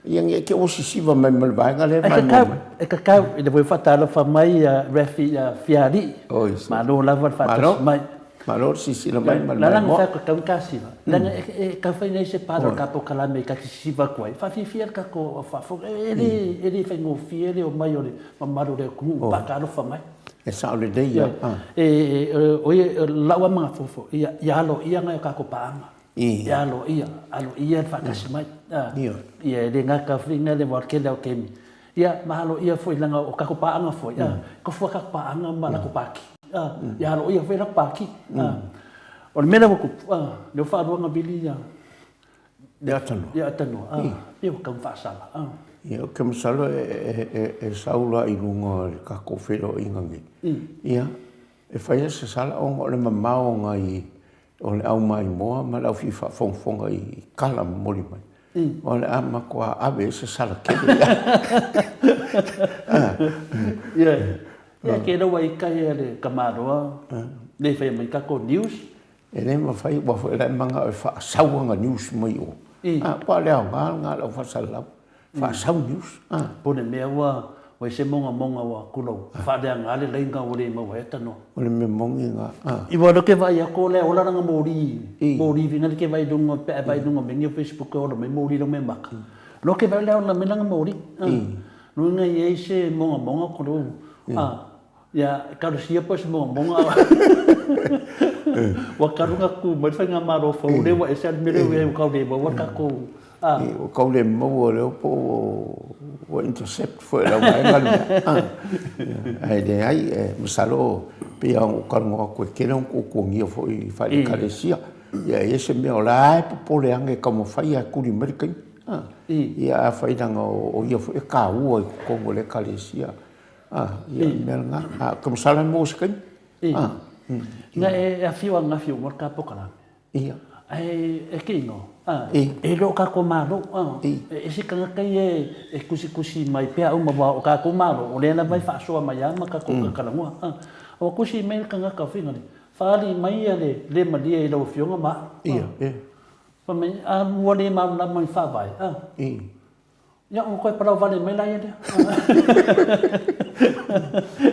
S2: ia ne i te ua sisiva mai ma le vaega lea e maimoa mai.
S1: E tatau, e le voi faatalofa mai ia Rafi ia Fiaali'i, malo lava le faatasi mai.
S2: Malo le sisila mai ma le maimoa.
S1: O le ala na fai atu e tatau ona ta siva, leaga e tau fai nei se pala o le tatou kalame ta te sisiva atu ai, faafiafia le tatou faafofoga, e le faigofie le omai o le mamalu o le atunuu e faatalofa mai.
S2: E sao lelei ia.
S1: O ia, lau lava magafofoga, ia aloaia nai o tatou paaga. Ia aloaia, aloaia le faatasi mai. Ia e le gata foi lea aua o le tele lava o taimi, ia ma aloaia foi leaga o tatou paaga foi, e tofu lava tatou paaga ma latou pati. Ia aloaia foi latou pati. O le mea lea ua tupu, lea ua faalua ona vili ia
S2: Ia Atanua.
S1: Ia Atanua, ia ua tau faasala.
S2: Ia, ou te masalo e sau la i luga o le tatou feiloaiga nei, ia, e fai lava se sala ona o le mamao o nai, o le au maimoa ma le au fia faafogafoga i tala momoli mai. O le a matua ave ai se sala tele.
S1: Ia, ia ke lau ai kai a le tamaloa, le fai mai tatou news.
S2: E le mafai, aua foi o la e manao e faasau ana news mai o. A, aua o le aoga lena o lau faasalalau, faasau news. A.
S1: Po o le mea ua ese mogamoga ua tulou, faaleaga le laina ua le maua ai tanoa.
S2: O le mea moni lena. A.
S1: Aua o lea ou te vaai atu o la e ola lana moli, moli foi lea e te vaai i luga, pe a e vaai i luga o mea nei o facebook e ola mai moli i lau mea maka. O lea ou te vaai o la e ola mai lana moli. Lona uiga e i ai se mogamoga tulou, a. Ia, kalosia po o se mogamoga ua talu ona tu mai le faigamalo fou lea ua ese lava le mea lea ua i ai ua tau le maua le tatou
S2: a. Ua tau le maua lea po ua intercept foi e lau vaega le mea. Ae leai, masalo pei lava ona ou talanoa atu e tele ona tuatuagia foi faale-Ekalesia. Ia e i ai se mea o la e popole ane e taumafai lava e tuli mai le taimi. Ia afai leaga o ia foi e taua i totonu o le Ekalesia. Ah, ia, o le mea lena. Ah, ka masalo e maua se taimi.
S1: Ah. Na e afio ananafi uma le ta polokalame.
S2: Ia.
S1: Ae e ke ino. Ah, e le o tatou Malo. Ah, e ese tagata ia e tusitusi mai pea uma aua o tatou Malo, o lea lava e faasoa mai lava ma tatou talatalanoa. Ah, ua tusi mai le tagata o Fingali, faaali mai ia le le malie i lau Afioga ma au.
S2: Ia, ia.
S1: Fai mai, a ua le malamalama i faavae. Ah. Ia, ua toe palau vale mai la ia lea.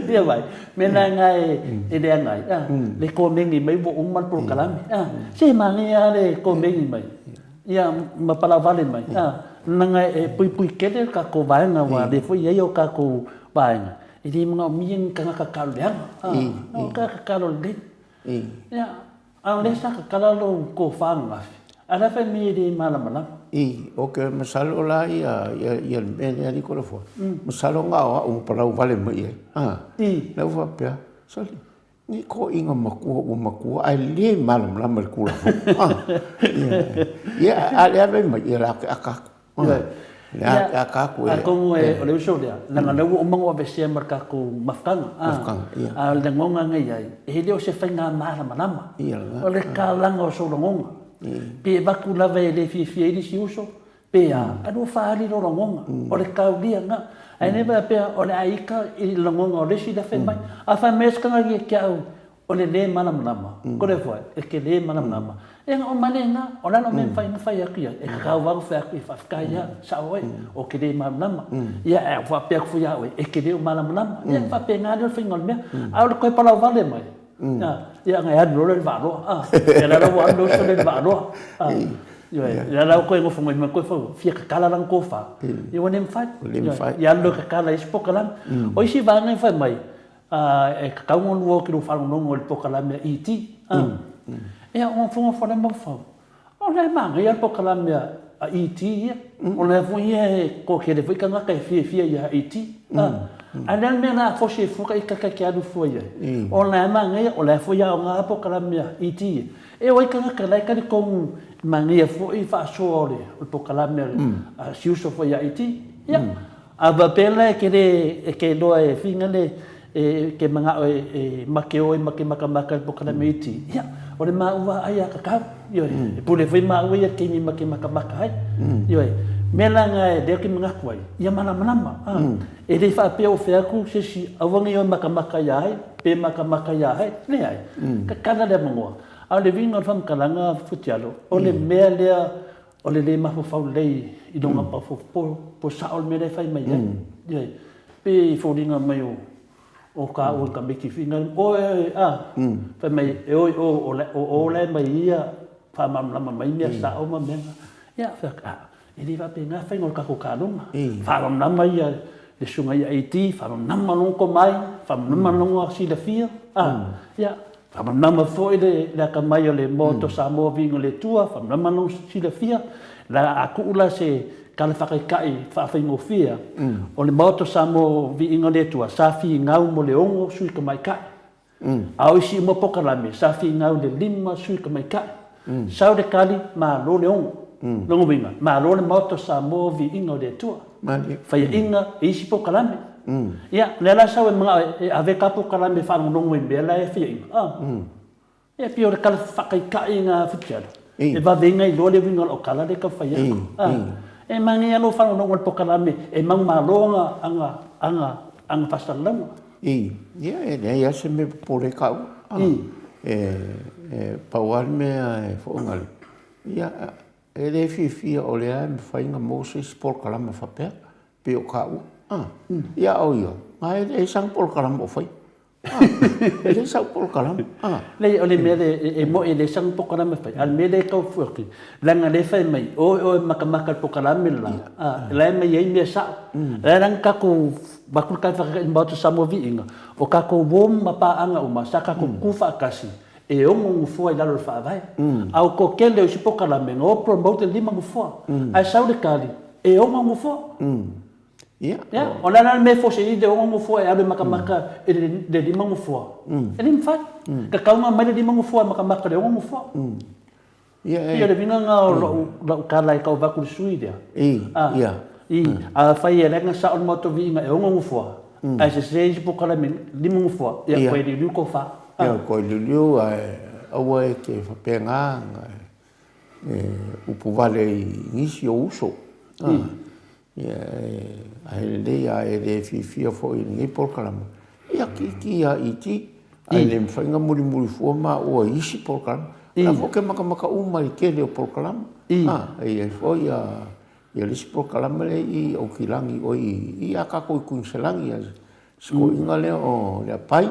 S1: Ia vai, mea lena e leaga ai, le komeni mai ua uma le polokalame. Se manaia lava le komeni mai, ia ma palau vale mai. Leaga e puipui tele le tatou vaega aua o lea foi e i ai o tatou vaega, e le manaomia ni tagata talo leaga, o tagata talo lelei. Ia, A o lea sa tatala lou tofa ananafi, a o le a fai mai e le malamalama?
S2: I, ok, masalo la ia, ia, ia le mea lea alii Kolofoa, masalo na o au na palau vale mai i ai, a,
S1: I.
S2: lea ua faapea, sole, ni toeaiina matua ua matua ae le malamalama i le Tulafono, a, ia, ia, a o le ave mai, ia o le a te ata atu.
S1: Atonu o le uso lea, leaga o lea ua uma ona aveesea ma le tatou mafutaga, a o le lagona na i ai, e le o se faiga malamalama, o le kalaga o sou lagona. Pe avatu lava e le fiafia ai le isi uso, pe a, ae lua faaali lou lagona, o le taulia lena. Ae le faapea o le a ita i le lagona o le isi la e fai mai. A fai mai se tagata ia te au, O le lē malamalama, ko le foe, e ke lē malamalama. E nga o male nga, o lalo me mawhai na whai aku ia, e kakau waru whai aku i whawhikai ia, sa oe, o ke lē malamalama. Ia, e wha pea kufu ia oe, e ke lē o malamalama. Ia, wha pea ngā leo whainga o le mea. A o le koe palau vale mai. Ia, nga e alu lolo le vaaloa. Ia la ua alu lolo le vaaloa. Ia, la koe ngofo mai mai koe whau, fia kakala lang kōwha. Ia, ua ne mwhai. Ia, alu lolo kakala isi pokalama. O isi vāngai whai mai, Ā, e kakau ngonu au ki lou faalogologo i le polokalame a ET. Ā, ia, o fogafoga le maufau. O lea e manaia le polokalame a ET ia. O lea foi ia e toatele foi tagata e fiafia ia ET. Ā, a o le a le mea o le a fosi ai fua ita ta te alu fua i ai? O lea e manaia, o lea foi e aoga le polokalame a ET ia. E o ai tagata la e talitonu e manaia foi le faasoa o le polokalame a si uso foi ia ET. Ia. A faapea la e ke le, e ke iloa e finga le, e ke manao e, e make oe ma ke makamaka i le polokalame iti, ia, o le maua ai a kakau, ioe, e pule foi maua ia i le taimi ma ke makamaka ai, ioe. Mea la na e lea ou te manatu ai, ia malamalama, a, e le faapea o fea atu se isi, aua ne i oe makamaka ia ai, pe makamaka ia ai, leai, tatala le avanoa. A o le uiga o le faamatalaga Futialo, o le mea lea o le lē mafaufau lelei i lona mafaufau po sao le mea lea e fai mai ai. Ioe. Pe i foliga mai o o taua i tamaiti foi na oe oe a fai mai e o i o o o la e mai ia faamalamalama mai mea sao ma mea na. Ia fai atu, a e le faapena le faiga o le tatou taaloga. Faamalamalama ia le susuga ia AD, faamalamalama lona tomai, faamalamalama lona silafia, a ia Faamalamalama foi le atamai o le Maota o Samoa Viiga o le Atua, faamalamalama lona silafia. La a tuu la se tala faataitai faafaigofie, o le Maota o Samoa Viiga o le Atua, sa finau mo le 6 sui tamaitai. A o isi uma polokalame, sa finau i le 5 sui tamaitai. Sau le tali, malo le 6. Lona uiga, malo le Maota o Samoa Viiga o le Atua. Faiaina i isi polokalame. Ia, o lea la sau e manao e ave ta polokalame e faalogologo i mea la e faiaina. A. Ia, e pei o le tala faataitai na Futialo, e vave ai ona iloa le uiga o lau tala lea e tau fai atu. A. E manaia lou faalogologo i le polokalame e manumalo ana, ana, ana faasalalauga.
S2: Ia, e leai lava se mea e popole ai taua. E pau lava le mea e fo'oga, ia, E le fiafia o lea e mafai ona maua se isi polokalama faapea, pei o taua. A, ia a o ia, na e leai sana polokalama o faia. A, e leai sau polokalama. A.
S1: Leai, o le mea lea, e moni e leai sana polokalama e fai, a o le mea lea e tau fua atu, leaga o lea e fai mai, o oe e makamaka i le polokalame le la, a, la e aumai ai mea sao. O la e la tatou avatu le tala faataitai i le Maota o Samoa Viiga, o tatou uo ma paaga uma sa tatou tutu faatasi E ono nofoa i lalo o le Faavae. A o toatele o isi polokalame, na o promote le 5 nofoa. Ae sau le tali, e ono nofoa. Ia, o le a la le mea e force ai le ono nofoa e alu e matamata i le 5 nofoa? E le mafai. E tatau ona aumai le 5 nofoa e matamata i le ono nofoa. Ia, o le uiga lena o lau tala e tau avatu i le sui lea. Afai e leaga sao le matou viiga e ono nofoa, ae sese isi polokalame 5 nofoa, ia toe liuliu tofa.
S2: Ia, toe liuliu ae aua e te faapena e upu vale i nisi o uso. Ia, ae lelei a e le fiafia foi i lenei polokalame, ia kiki ia iti, ae le mafai ona mulimuli fua maua i isi polokalame. O la foi ou te matamata uma i le tele o polokalame. A, e i ai foi ia le isi polokalame lea i Aukilani, oi i a tatou i Kuiniselani, si toeaina lea o Leapai.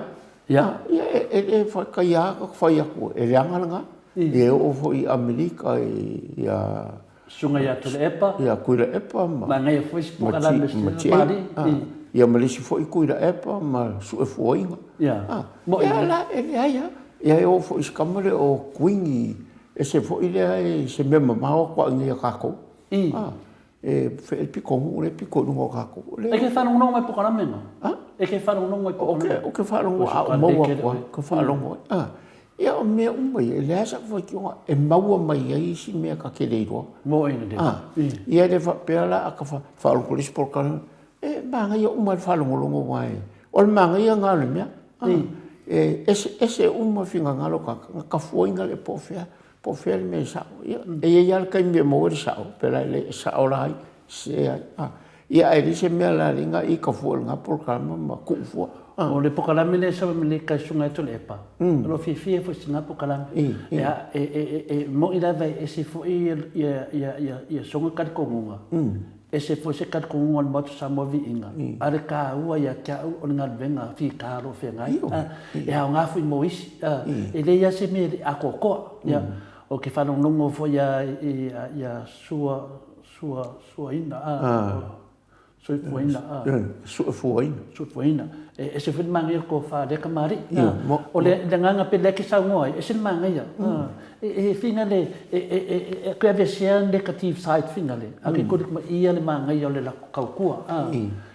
S2: Ia, e le faitaia lava fai atu, e leaga lena. E oo foi i Amerika ia
S1: Susuga ia Tuilaepa.
S2: Ia Tuilaepa ma.
S1: Manaia foi si polokalame
S2: si Papalii. Ia ma le isi foi Tuilaepa ma Suefuaina. Ia. Ia la, e leai lava. Ia e oo foi i si tama lea o Kuini, ese foi lea e se mea mamao atu a i a tatou. E fe le pito nuu le pito i luga o tatou.
S1: E ke faalogologo mai polokalame na? E ke faalogologo mai
S2: polokalame? Ou te faalogo a ou maua atu lava, ou te faalogo ai. Ia o mea uma ia, e leai sau faitioga e maua mai ai isi mea ta te le iloa. Ia e le faapea la a ta faalogo i le isi polokalame, e manaia uma le faalogologo aua o le manaia lena o le mea. E eseese uma finagalo o tagata, na tafuaina lea po o fea. Po o fea le mea e sao. Ia, e i ai lava le taimi e maua ai le sao, pe la e le sao la ai, sese ai. A, ia ae leai se mea la le na ika fua i lena polokalame ma tuu fua.
S1: A. O le polokalame lea e sau ai ma le susuga ia Tuilaepa, o lo o fiafia foi i sina polokalame. Ia, e moni lava e ese foi ia soga talitonuga, ese foi se talitonuga o le Maota o Samoa Viiga, a o le taua ia te au o le galuega fita o lo o feagai. E aoga foi mo isi. E leai lava se mea e le atoatoa. Ia, ou te faalogologo foi ia Sua, Sua, Suaina, Soifuaina,
S2: Suefuaina.
S1: Suefuaina. E ese foi le manaia o le tofa a lea kamali'i. O le agaga pei o lea e te saunoa ai, e ese le manaia. E finagalo, e toe aveesea le negative side finagalo, a ke koli kuma ia le manaia o le latou tautua.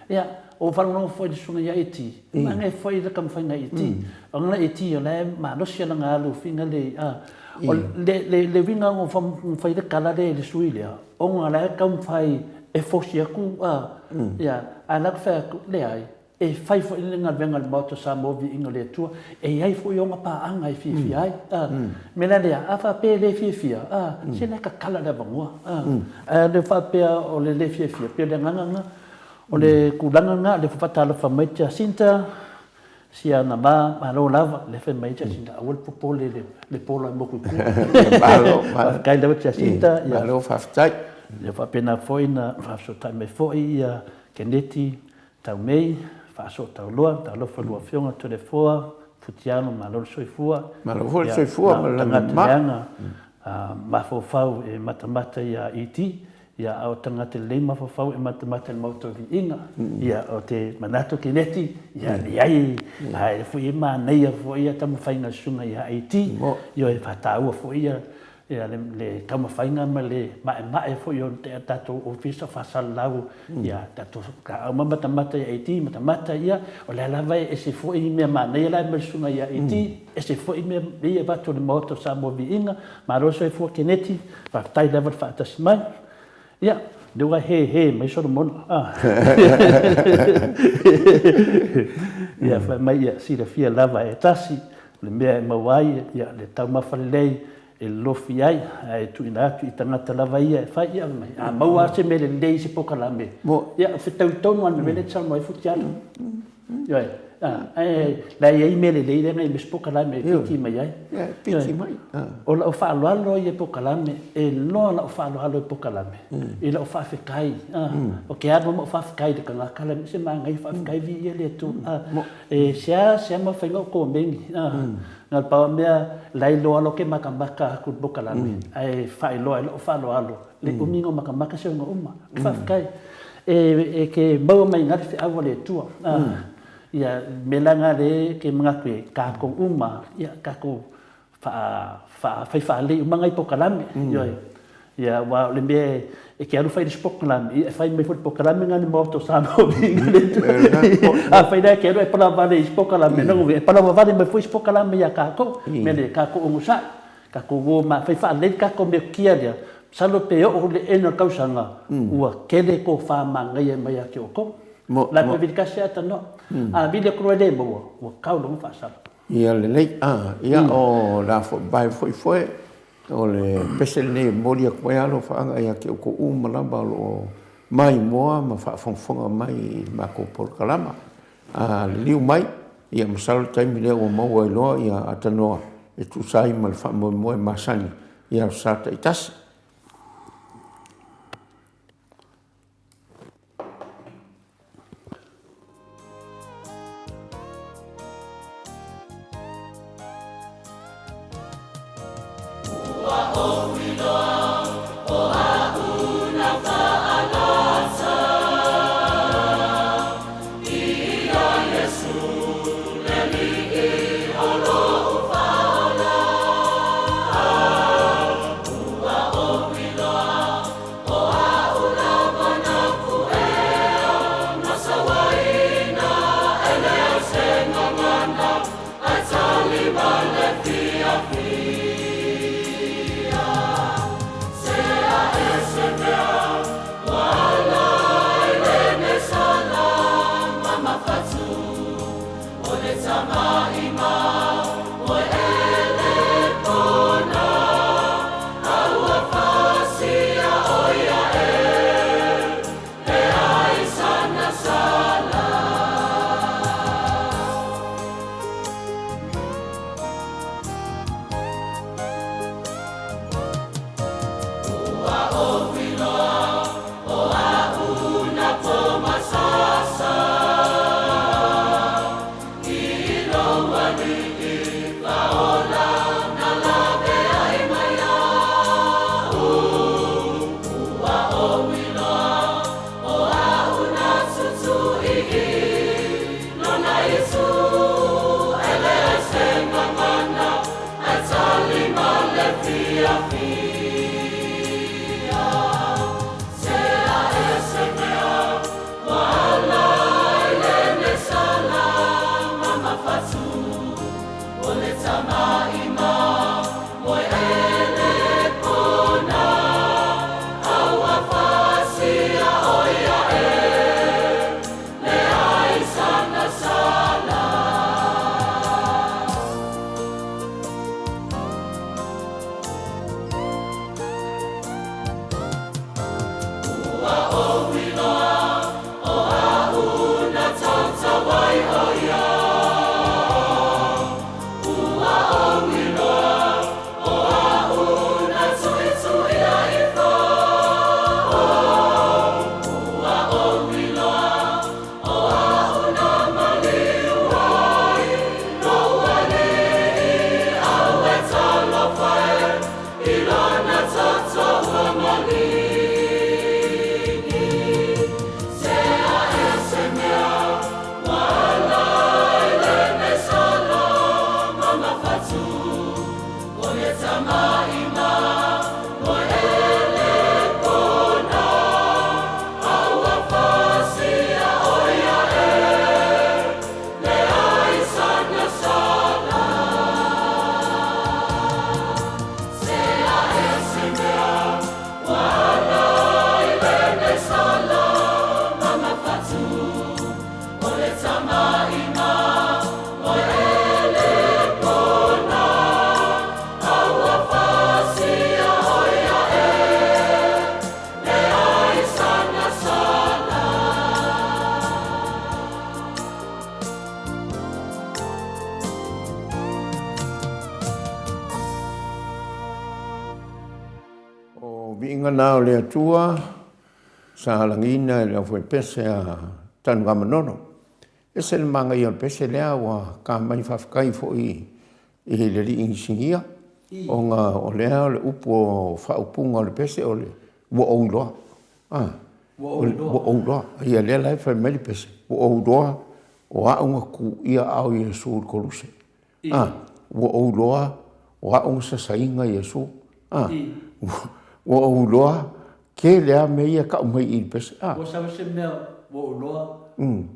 S1: Ia, ua faalogologo foi i le susuga ia Eti, manaia foi le taumafaiga a Eti. O lana Eti o la e malosi lana alu finagalo, o le uiga ua fai le tala lea i le sui lea, ona o la e taumafai e force atu, ia. Ae o la e fai atu, leai, e fai foi le galuega a le Maota o Samoa Viiga o le Atua, e i ai foi ona paaga e fiafia ai. O le mea la lea, a faapea e le fiafia, se la e tatala le avanoa. Ae le faapea o le le fiafia, pei o le agaga lena. O le tulaga lena, o lea foi e faatalofa mai Jacinta, Siana ma, malo lava, lea fai mai Jacinta, aua le popole i le polo e motu i tua.
S2: Malo,
S1: faafetai lava Jacinta.
S2: Malo faafetai.
S1: Ia faapena foi ona faafesootai mai foi ia Keneti Taumei, Faasootauloa, talofa lua afioga Toleafoa, Futialo, malo le soifua.
S2: Malo foi le soifua ma le lagi e mama.
S1: Tagata leaga, mafaufau e matamata ia ET, Ia, a o tagata lelei mafaufau e matamata i le Maota o Viiga. Ia, ou te manatu Keneti, ia, leai, ae foi e manaia foi ia taumafaiga a le Susuga ia Aiti, ioe, e faataua foi ia le taumafaiga ma le maemae foi o le tatou Ofisa o Faasalalau, ia, tatou auma matamata ia Aiti, matamata ia, o lea lava e ese foi mea manaia la e aumai e le Susuga ia Aiti, ese foi mea ia e avatu e le Maota o Samoa Viiga. Malo le soifua Keneti, faafetai lava le faatasi mai. Ia, lea ua he he mai Solomona. Ah. Ia, fai mai, ia, silafia lava e tasi, le mea e maua ai, ia, le taumafa lelei e lolofi ai, ae tuuina atu i tagata lava ia e fai, ia, mai, a maua lava se mea lelei i se polokalame, ia, fetaui tonu lava i le mea lea e te saunoa ai Futialo. Ioe, ae la e i ai mea lelei lea na i ai polokalame e piki mai ai.
S2: Ia, e piki mai.
S1: O lau faaaloalo ia i polokalame, e loa lau faaaloalo i polokalame, i lau faafetai. Ou te alu ma ou faafetai i le tagata la, se manaia, faafetai viia le Atua. E sea mafai ona ou komeni. Na o le pau lava mea, la e iloa loa ou te matamata atu i le polokalame, ae faailoa ai lau faaaloalo le umi ona ou matamata se ona uma. Faafetai. E te maua mai ina le feau a le Atua. Ia, le mea la lena lea e te manatu ai, tatou uma, ia, tatou fai faalelei uma nai polokalame. Ioe. Ia, aua o le mea e te alu fai le isi polokalame, ia e fai mai foi le polokalame lena i le Maota o Samoa. Afai la e te alu ae palavale i isi polokalame, lona uiga e palavavale mai foi isi polokalame ia tatou. O le mea lea, tatou onosai. Tatou o ma fai faalelei le tatou metotia lea, masalo pe oo i le end o le tausaga, ua tele tofa manaia e aumai ia te outou. La e toe vili tasi lava tanoa. A vili atu loa e le maua, ua tau loa ona faasala.
S2: Ia lelei, ia o le a foi vae foi foe, o le pese lenei e momoli atu ai alofaaga ia te outou uma lava o lo o maimoa ma faafogafoga mai i le matou polokalama. A liliu mai, ia masalo le taimi lea ua maua ai loa ia atanoa e tusa ai ma le faamoemoe masani i Aso Sa taitasi.
S3: Ua ou iloa o aʻu na faalasa Ia Iesu le Alii o loʻu faaola Ua ou iloa o aʻu lava na kuʻea Ma sauaina e leai se gagana Ae tali ma le fiafia, Sea e se mea ua ala ai lenei sala ma mafatu, O le tamaʻima moe ele pona, A ua pasia ʻo ia e leai sana sala. Ua ou iloa o aʻu na pomasasa I lou aliʻi faaola na lawe ai mai iaʻu. Ua ou iloa o aʻu na tutuʻi Nona Iesu e leai se gagana Ae tali ma le fiafia Sea e se mea ua ala ai lenei sala ma mafatu O le tamaʻima moe ele pona A ua pasia ʻo ia e.
S2: Viiga na o le Atua sa lagiina e le aufaipese a Tanugamanono. Ese le manaia o le pese lea ua ka mai faafetai foi i le alii inisinia ona o lea o le upu o faaupuga o le pese o le ua ou iloa. A, ua ou iloa. Ia lea la e fai mai le pese, ua ou iloa o au na tuuia aao o Iesu i le koluse. A, ua ou iloa o au na sasaina Iesu. A, ua ou iloa tele lava mea ia e tau mai i i le pese. A.
S1: Ua sau se mea ua ou iloa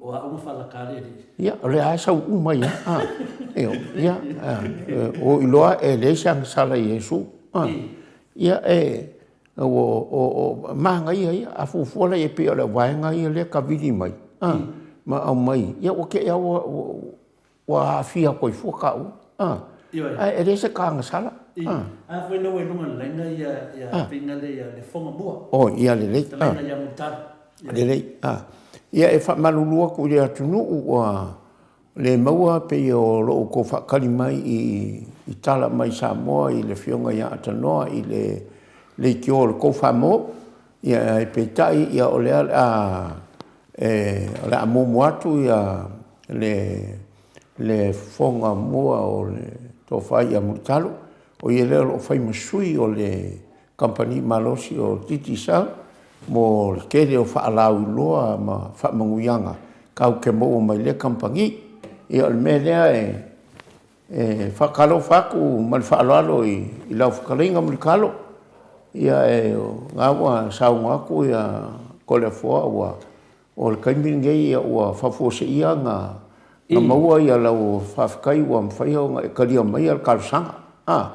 S1: o au na faalaka le alii.
S2: Ia, o lea lava e sau uma ai lava. A, ia, ua ou iloa e leai se agasala i Iesu. A, ia e, ua manaia ia. A fuafua la i ai pei o le vaega ia lea e tavili mai, a, ma aumai, ia ua te i lava ua Ua aafia atu ai fua taua. A.
S1: Ioe.
S2: Ae e leai se agasala.
S1: A. A foi lea ua i luga o le laina ia ia faiga lea ia le foga mua.
S2: Oi, ia lelei.
S1: Fetalaiga ia Mulitalo.
S2: Lelei. A. Ia e faamalulu atu i le atunuu ua le maua pei o lo outou faatali mai i tala mai Samoa i le Afioga ia Atanoa i le leitio o le tou famo. Ia ae peitai ia o lea o le a O le a muamua atu le fofoga mua o le Tofa ia Mulitalo, o ia lea o lo o fai ma sui o le kamupani malosi o le Digicel mo le tele o faalauiloa ma faamanuiaga tatou te maua mai lea kamupani. Ia o le mea lea e E faatalofa atu ma le faaaloalo i lau fetalaiga Mulitalo, ia e na ua saunoa atu ia Toleafoa ua o le taimi lenei ia ua faafuaseia na maua ia lau faafetai ua mafai ona e talia maia le talosaga. A,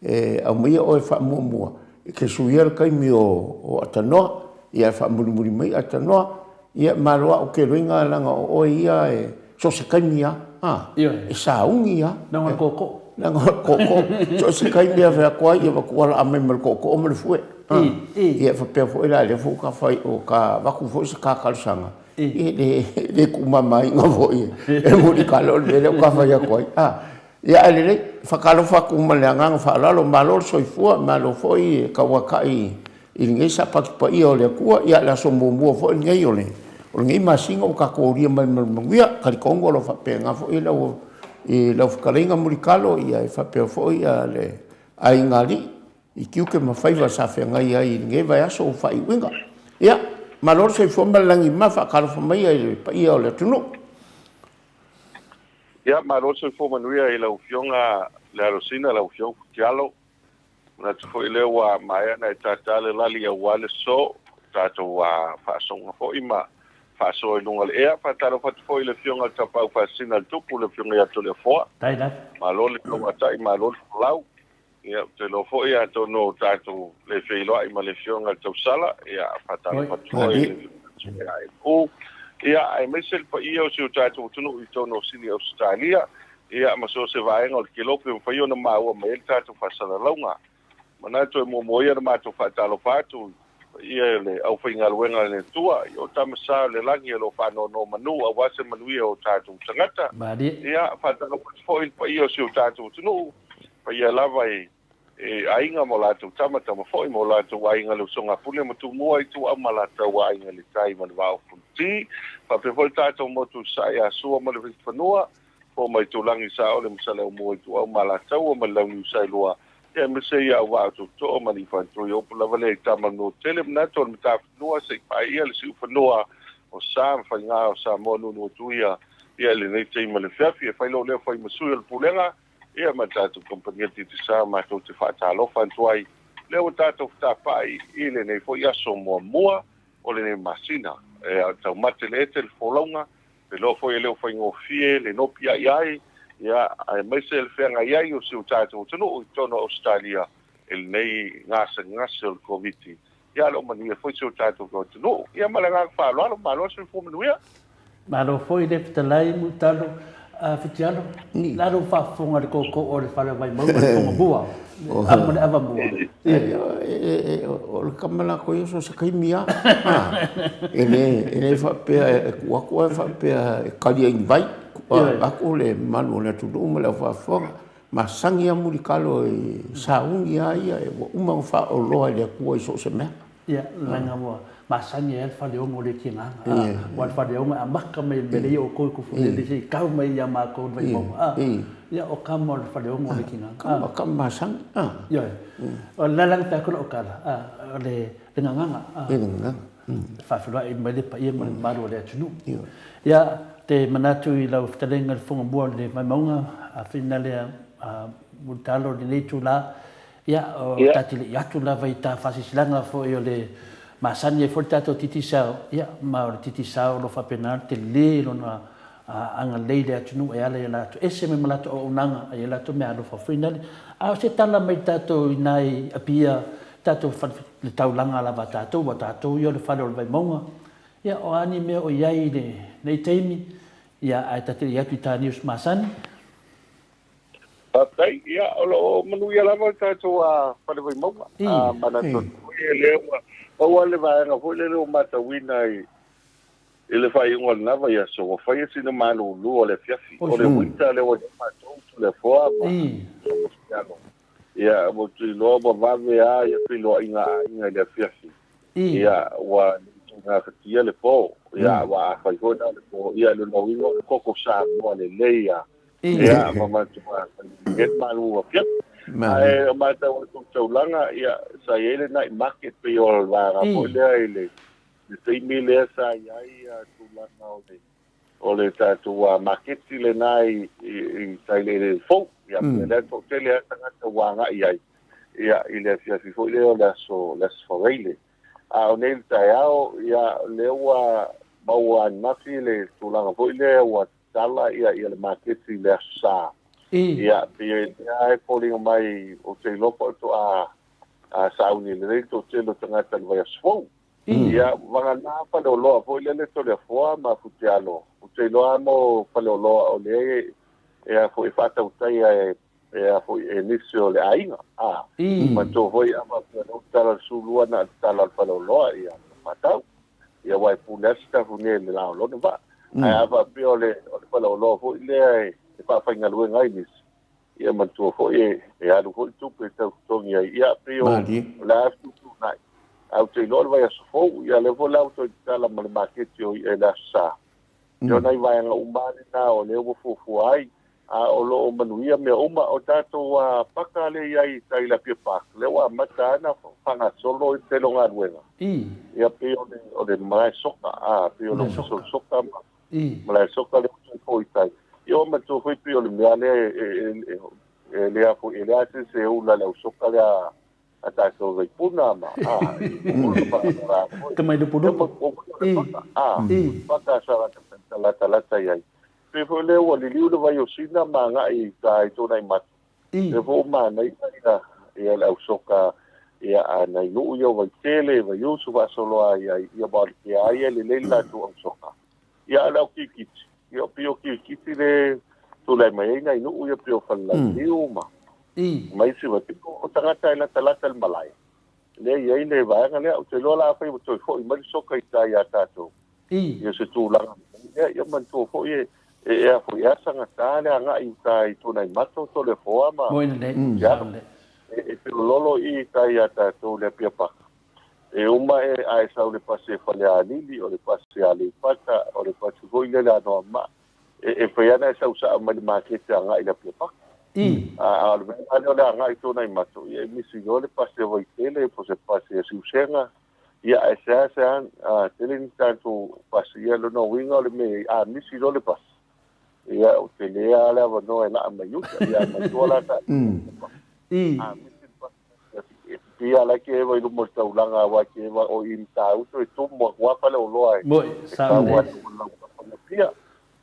S2: e aumaia oe faamuamua e te suia le taimi o Atanoa, ia e faamulimuli mai Atanoa. Ia, malo lava, ou te iloaina leaga o oe ia e so o se taimi lava, a, e sauni lava.
S1: Leaga o le tootoo.
S2: Leaga o le tootoo. So o se taimi lava e fai atu ai, ia avatu laa mai ma le tootoo ma le fue. A, ia faapea foi la, lea foi ua ta fai, ua ta avatu foi se ta talosaga, ia e le tuumamaina foi e Mulitalo le mea lea ua ta fai atu ai. A, ia ae lelei, faatalofa atu ma le agaga faaaloalo, malo le soifua, malo foi tauatai I lenei Sapati paia o le Atua, ia le aso muamua foi lenei o lenei masina ua tatou aulia mai ma le manuia. E talitonu o lo o faapena foi lau i lau fetalaiga Mulitalo, ia e faapea foi le aiga alii i tiute ma faiva sa feagai ai i lenei vaiaso ua faaiuina. Ia, malo le soifua ma le lagi e mama, faatalofa maia i le paia o le atunuu.
S4: Ia, malo le soifua manuia i lau Afioga Lealosina, lau Afioga Futialo. Manatu foi lea ua maea ona e tātā le lali aua le so tatou faasoga foi ma faasoa i luga o le ea. Faatalofa atu foi i le Afioga i le Tapaau Faasisina a le Tupu, le Afioga ia Toleafoa. Malo le tauatai, malo le folau. Ia, ou te iloa foi atonu o tatou le feiloai ma le Afioga i le Tausala. Ia, faatalofa atu foi i le Afioga ia AMU. Ia, aemaise le paia o si o tatou atunuu i totonu o Sini Ausetalia. Ia, ma so o se vaega o le kelope e mafai ona maua mai ai le tatou faasalalauga. Manatu e muamua ia ona matou faatalofa atu i paia o le aufaigaluega a le Atua, i o Tama Sa o le Lagi o lo o faanonomanu aua se manuia o tatou tagata. Ia, faatalofa atu foi i le paia o si o tatou atunuu, paia lava i e aiga ma o latou tama, tama foi ma o latou aiga le usoga a Pule ma Tumua, Ituau ma Alataua, Aiga i le Tai ma le Vaa o Fonoti. Faapea foi le tatou motu i Sasae ia Sua ma le Vaifanua, Fofo ma Itulagi, Saole ma Saleaaumua, Ituau ma Alataua ma le Launiu Saelua, ia aemaise ia Auvaa o Tootoo ma Aliifaatui. O upu lava lea i tama no tele manatu o le matafanua se i paia le siufanua o sa ma faiga o Samoa nunu atu ia ia i lenei taimi ma le afiafi. E fai lou leo fai ma sui o le Pulega Ia ma le tatou kamupani Digicel matou te faatalofa atu ai, lea ua tatou fetapaai i lenei foi aso muamua o lenei masina. E taumate le ete le folauga, le iloa foi e le o faigofie le nopiai ai, ia, aemaise le feagai ai o si o tatou atunuu i totonu o Ausetalia i lenei gasegase o le Koviti. Ia, o lo o manuia foi si o tatou atunuu. Ia ma le agaga faaaloalo, malo le soifua manuia.
S1: Malo foi le fetalai Mulitalo Fitialo. O le a lou faafofoga i le tootoo o le Fale o Vaimauga i le Fogamua, le ava ma le avamua.
S2: O le tama latou ia so o se taimi lava. E le faapea e tuu atu ae faapea e tali ai i ni vai. Tuu atu le mamalu o le atunuu ma le au faafofoga. Masani lava Mulitalo e sauni lava ia, ua uma ona faaoloa e le Atua i so o se mea.
S1: Ia, leaga ua masani ai le faleogo o le Tigaga, a, aua o le faleogo e amata mai i le mea lea i outou i Tufulele se i tau mai ia matou i le Vaimauga, a, ia o tama o le faleogo o le Tigaga, a.
S2: Kama, kama masani, a.
S1: Ioe. O le ala lea na fai atu lau tala, a, o le gagana, a.
S2: Le gagana.
S1: E faafeiloai mai le paia ma le mamalu o le atunuu. Ia, te manatu i lau fetalaiga i le Fofoga Mua o le Vaimauga, a finale a Mulitalo i lenei itula, ia, o ta te le i atu lava i ta faasilasilaga foi o le masani ai foi le tatou Digicel, ia, ma o le Digicel o lo o faapena ona tele lona agalelei i le atunuu e ala i a latou ese mai ma latou auaunaga, ai a latou meaalofa foi nale. A o se tala mai tatou i nai Apia, tatou fale, le taulaga lava a tatou, ua tatou ia o le fale o le Vaimauga, ia o a ni mea o i ai i lenei taimi, ia ae ta te le i atu i ta news masani.
S4: Faafetai. Ia, o lo o manuia lava le tatou fale Vaimauga. Manatu atu foi e lea ua pau lava le vaega foi lele ua matauina i I le faaiuga o lena vaiaso, ua faia sina malulu o le afiafi. O le winter lea ua i ai matou, Toleafoa ma Mosquiano. Ia, ua tuiloa ua vave lava ia feiloaiga a aiga i le afiafi. Ia, ua le gafatia le po. Ia, aua afai foi na o le po, ia, lona uiga o le koko Samoa lelei lava. Ia, ma matua fai le malu afiafi. Ae o matau atu i le taulaga, ia, sa i ai le night market pei o le vaega foi lea i le le taimi lea sa i ai tulaga o le o le tatou maketi lena i i tai le le fou ia mm. lea toatele lava tagata ua agai ai ia i le afiafi foi lea o le aso le aso Faraile. A o nei le taeao ia lea ua maua ananafi le tulaga foi lea ua tatala ia ia le maketi i le aso Sa. Ia pei lea e foliga mai ou te iloa po o toa a sauni lelei le toatele o tagata i le vaiaso fou. Ia, vagana faleoloa foi lele Toleafoa ma Futialo, ou te iloa lava mo faleoloa o lea e a foi e faatautaia e e a foi e nisi o le aiga. A, manatua foi a faapea o lea ua tatala le 12 na o le tatala o le faleoloa ia faatau. Ia aua e pule lava Sitafune i le la o lona vaa. Ae a faapea o le o le faleoloa foi lea e faafaigaluega ai nisi, Ia manatua foi e alu foi tupe e tau totogi ai. Ia pei o le a fetuutuunai. Ae ou te iloa o le vaiaso fou, ia lea foi la ua toe tatala ma le maketi o i'a i le Aso Sa. Ia o nai vaega uma lava lena o lea ua fuafua ai, a o lo o manuia mea uma. O tatou paka lea e i ai i tai i le Apia Park, lea ua amata lava ona faagasolo le tele o galuega. Ia pei o le malae soka, a pei o le Ofisa o le Soka ma Malae soka lea ua toe foi i tai. Ia ua manatua foi pei o le mea lea e le a foi e leai se isi e ula i le au soka lea a tatou Vaipuna ma a
S1: i Tamai lupulupu.
S4: A paka sa latalata i ai. Pei foi lea ua liliu le vai o Sina ma agai i uta i Tuanaimato. Lea foi ua manaia ia ia le au soka ia a nai nuu ia o Vaitele, Vaiusu faasolo ai ai ia ma o le kea ia lelei le latou au soka. Ia a o le au kirikiti, ia o pei o kirikiti le tulai mai ai nai nuu ia pei o Falelauniu ma ma isi mea. Pei o tagata e latalata i le malae lea e i ai le vaega lea. Ou te iloa la afai ua toe foi mai le soka i tai ia tatou ia se tulaga lea, ia manatua foi e e a foi e asagata le agai i uta i Tuanaimato, Toleafoa ma Futialo. E feololo i tai ia tatou le Apia Paka. E uma e a e sau i le pasi e Falealili, o le pasi a Aleipata, o le pasi foi lele a Anoamaa, e fai lava ona e sau sao mai le maketi agai i le Apia Paka. A o le mea la lea o le agai i Tuanaimato, ia e misi loa le pasi a Vaitele po o se pasi a Siusega, ia ae seasea tele ni tatou pasi. Ia lona uiga o le mea a misi loa le pasi, ia ua tele lava le avanoa e laa mai uta. Ia ae manatua la tatou, a misi le pasi, E pipii ala ke ewa i luma o le taulaga aua ke ewa o i Matautu e tumu atu a Faleoloa e
S1: Moi,
S4: e tau atu o lau kapa pia.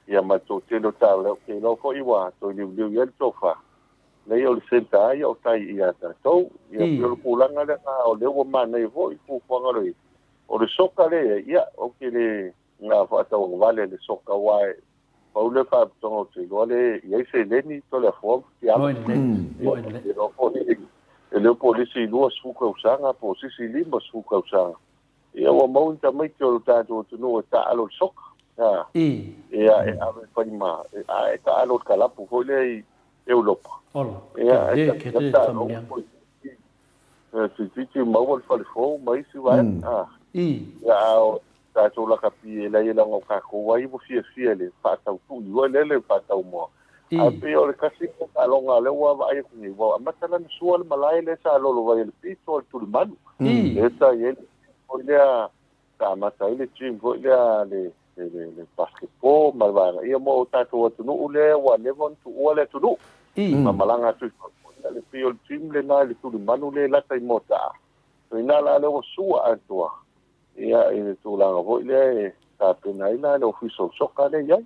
S4: Ia ma le toatele o taula ou te iloa foi ua toe liuliu i ai le tofa. Nei o le centre a ia o tai ia tatou. Ia pei o le tulaga lea na o lea ua manaia foi fuafuaga o le o le soka lea ia ou te le na faatauagavale le soka aua e Pau le faalapotopotoga ou te iloa lea e i ai seleni Toleafoa ma Futialo.
S1: Moi lelei.
S4: Ou te iloa foi e le o po o le isi 20 tausaga po o se isi 50 tausaga, ia ua maua ni tamaiti o le tatou atunuu e taaalo i le soka. Ia, e ave e fai ma, a e taaalo i le kalapu foi lea i Europa.
S1: Ola,
S4: Ia,
S1: tele,
S4: e
S1: tele
S4: ta
S1: faamanuiaga.
S4: Toeitiiti maua le fale fou ma isi vaega. A, ia, a o tatou lakapi e leai e leaga o tatou ai ua fiafia i le faatau tui foi lele, le faatau moa. Ae pei o le tasi lea taaloga lea ua vaai atu nei, ua amata la ona sua le malae lea sa lolo ai e le pito o le tulimanu. Lea sa i ai le foi lea sa amata ai le gym foi lea le le le basketball ma le vaega ia mo tatou atunuu lea ua leva ona tuua le atunuu. Ma malaga atu i fafo, ia le pei o le gym lena i le tulimanu lea e lata i Moataa. So ina la lea ua sua atoa ia i le tulaga foi lea e tapena ai la le ofisa o le soka lea e i ai.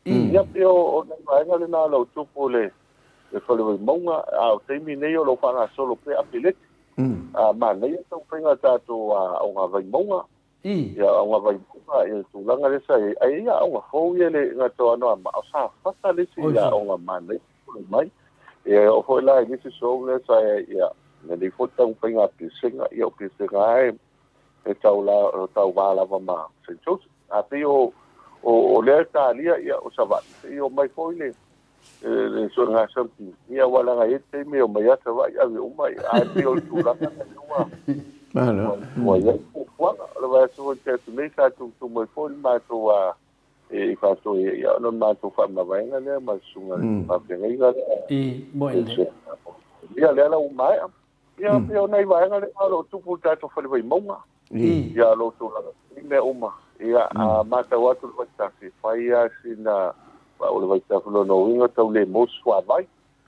S4: Ia pei o nai vaega lena o lo o tupu i le Fale Vaimauga, a o taimi nei o lo o faagasolo pea Apeleti. A manaia le taumafaiga a tatou aoga Vaimauga. Ia aoga Vaimauga ia le tulaga lea sa i ai. Ae i ai aoga fou ia e le gata o Anoamaa, o Safata le isi aoga manaia tulai mai. Ia e oo foi la i le isi show lea sa i ai, ia lelei foi le taumafaiga a Pesega, ia o Pesega lava e tauva lava ma Saint Joseph. A pei o o lea e talia ia o Savaii, se i omai foi le le suega something. Ia aua leaga e i ai le taimi e omai lava Savaii ave uma ia, ae pei o le tulaga lea ua ua i ai fuafuaga. O le vaiaso foi na tea atu nei sa tutumu ai foi le matou e faatoe ia ona o le matou faamavaega lea ma le susuga i le faafeagaiga lea.
S1: I, mo ene.
S4: Ia lea la ua maea. Ia, pei o nai vaega lea o lo o tupu i le tatou fale Vaimauga. Ia, o lo o tulaga i mea uma. Ia, a matau atu le vaitafe, fai lava sina, o le vaitafe lona uiga tau le maua se suavai.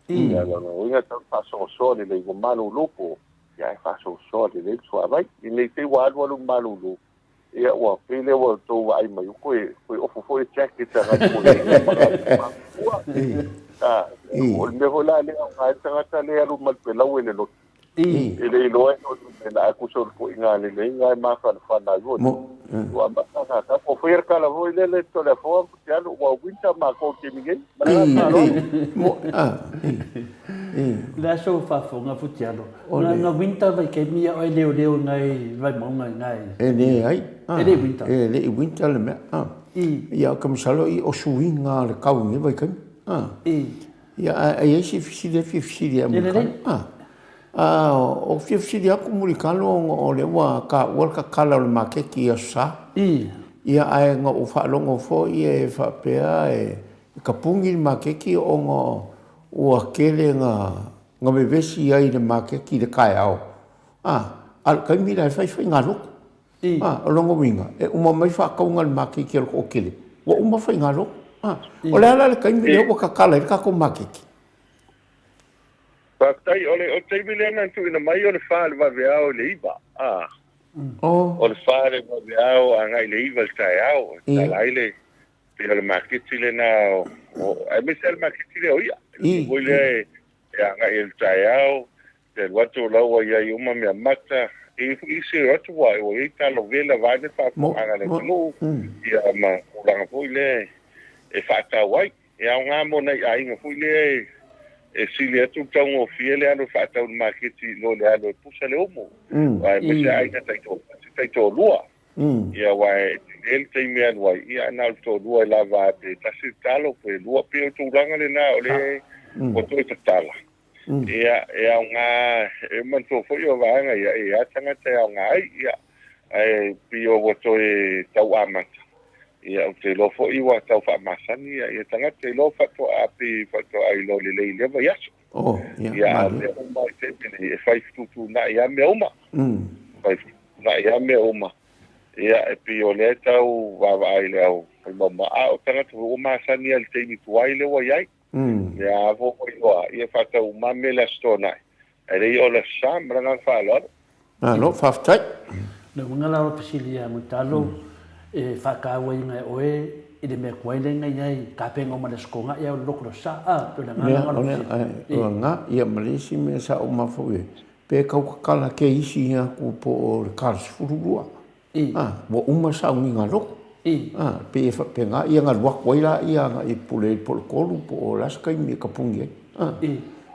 S4: Ia, lona uiga tau faasoasoa lelei, ua malulu po, ia e faasoasoa lelei le suavai. Ina ne i te i ua alualu malulu, ia ua pei lea ua outou vaai mai, ua toe ofu foi le jacket a nai pua. O le mea foi la lea e aoga ai le tagata lea e alu ma le pelau i le lotu. E le iloa e lotu mea ae tusa o le toaiga lelei na e mafanafana ai foi. Ua amata ona tau. Ua faia le tala foi lele Toleafoa te alu ua winter matou i le taimi nei. Ma le agaga faaaloalo.
S1: Le aso faafofoga Futialo. Na winter vaitaimi ia oe leoleo nai Vaimauga nai.
S2: E leai.
S1: E le winter.
S2: E le i winter le mea. Ia ou te masalo i o suiga o le tau i nei vaitaimi. Ia ae i ai se fesili e fia fesili ai Mulitalo. O fia fesili atu Mulitalo ona o lea ua taua le tatala o le maketi i Aso Sa. Ia ae na ou faalogo foi e faapea e tapuni le maketi ona ua tele na vevesi ai i le maketi i le taeao, a o le taimi la e fai faigalotu. A, o lona uiga, e uma mai faatauga i le maketi a le toatele, ua uma faigalotu. A, o le a la le taimi lea ua tatala ai le tatou maketi?
S4: Faafetai. O le taimi lea na tuuina mai o le fa i le vaveao i le iva. A, o le fa i le vaveao agai i le iva i le taeao, e tatala ai le Pei o le maketi lena o, aemaise lava le maketi lea o i'a. Le mea foi lea e agai i le taeao, te alu atu o la ua i ai uma mea mata, e i ai foi isi e o atu ua i ai talo vela vaeane faafofogaaga a le atunuu, ia ma tulaga foi lea e faatau ai. E aoga mo nai aiga foi lea e sili atu le taugofie le alu e faatau i le maketi i lo le alu e pusa le umu, aemaise aiga taitoatasi taitoalua. Ia aua e tele le taimi e alu ai, ia na o le toalua e lava pe tasi le talo pe lua, pei o le tulaga lena o lea ua toe tatala. Ia e aoga, e manatua foi o vaega ia, e i ai lava tagata e aoga ai, ia ae pei ua toe tau amata, ia ou te iloa foi ua tau faamasani ia tagata, iloa faatoa pei faatoa iloa lelei i lea vaiaso. Ia a o mea uma i le taimi nei, e fai fetuutuunai lava mea uma. Fai fetuutuunai lava mea uma. Ia, e pei o lea e tau vaavaai i le au faimaumaga, a o tagata foi ua masani lava i le taimi tuai lea ua i ai. Ia a foi ua iloa, ia faatau uma lava mea i le Aso Toonai, ae le i oo i le Aso Sa. Ma le agaga faaaloalo.
S2: Malo faafetai.
S1: O le uiga la o le fesili ia Mulitalo, e faatauaina e oe i le mea tuai lea na i ai, tapena uma i le Aso Toonai ae o le lotu i le Aso Sa, a, pei o le agaga lena o le fesili.
S2: O le agaga, ia ma le isi mea sa ou mafaufau i ai, pe tau tatala ke isi atu po o le ta 12, a, ua uma sauniga lotu. A, pei e faapena, ia na alu atu ai laia agai e pule po o le tolu po o le a se taimi e tapuni ai. A,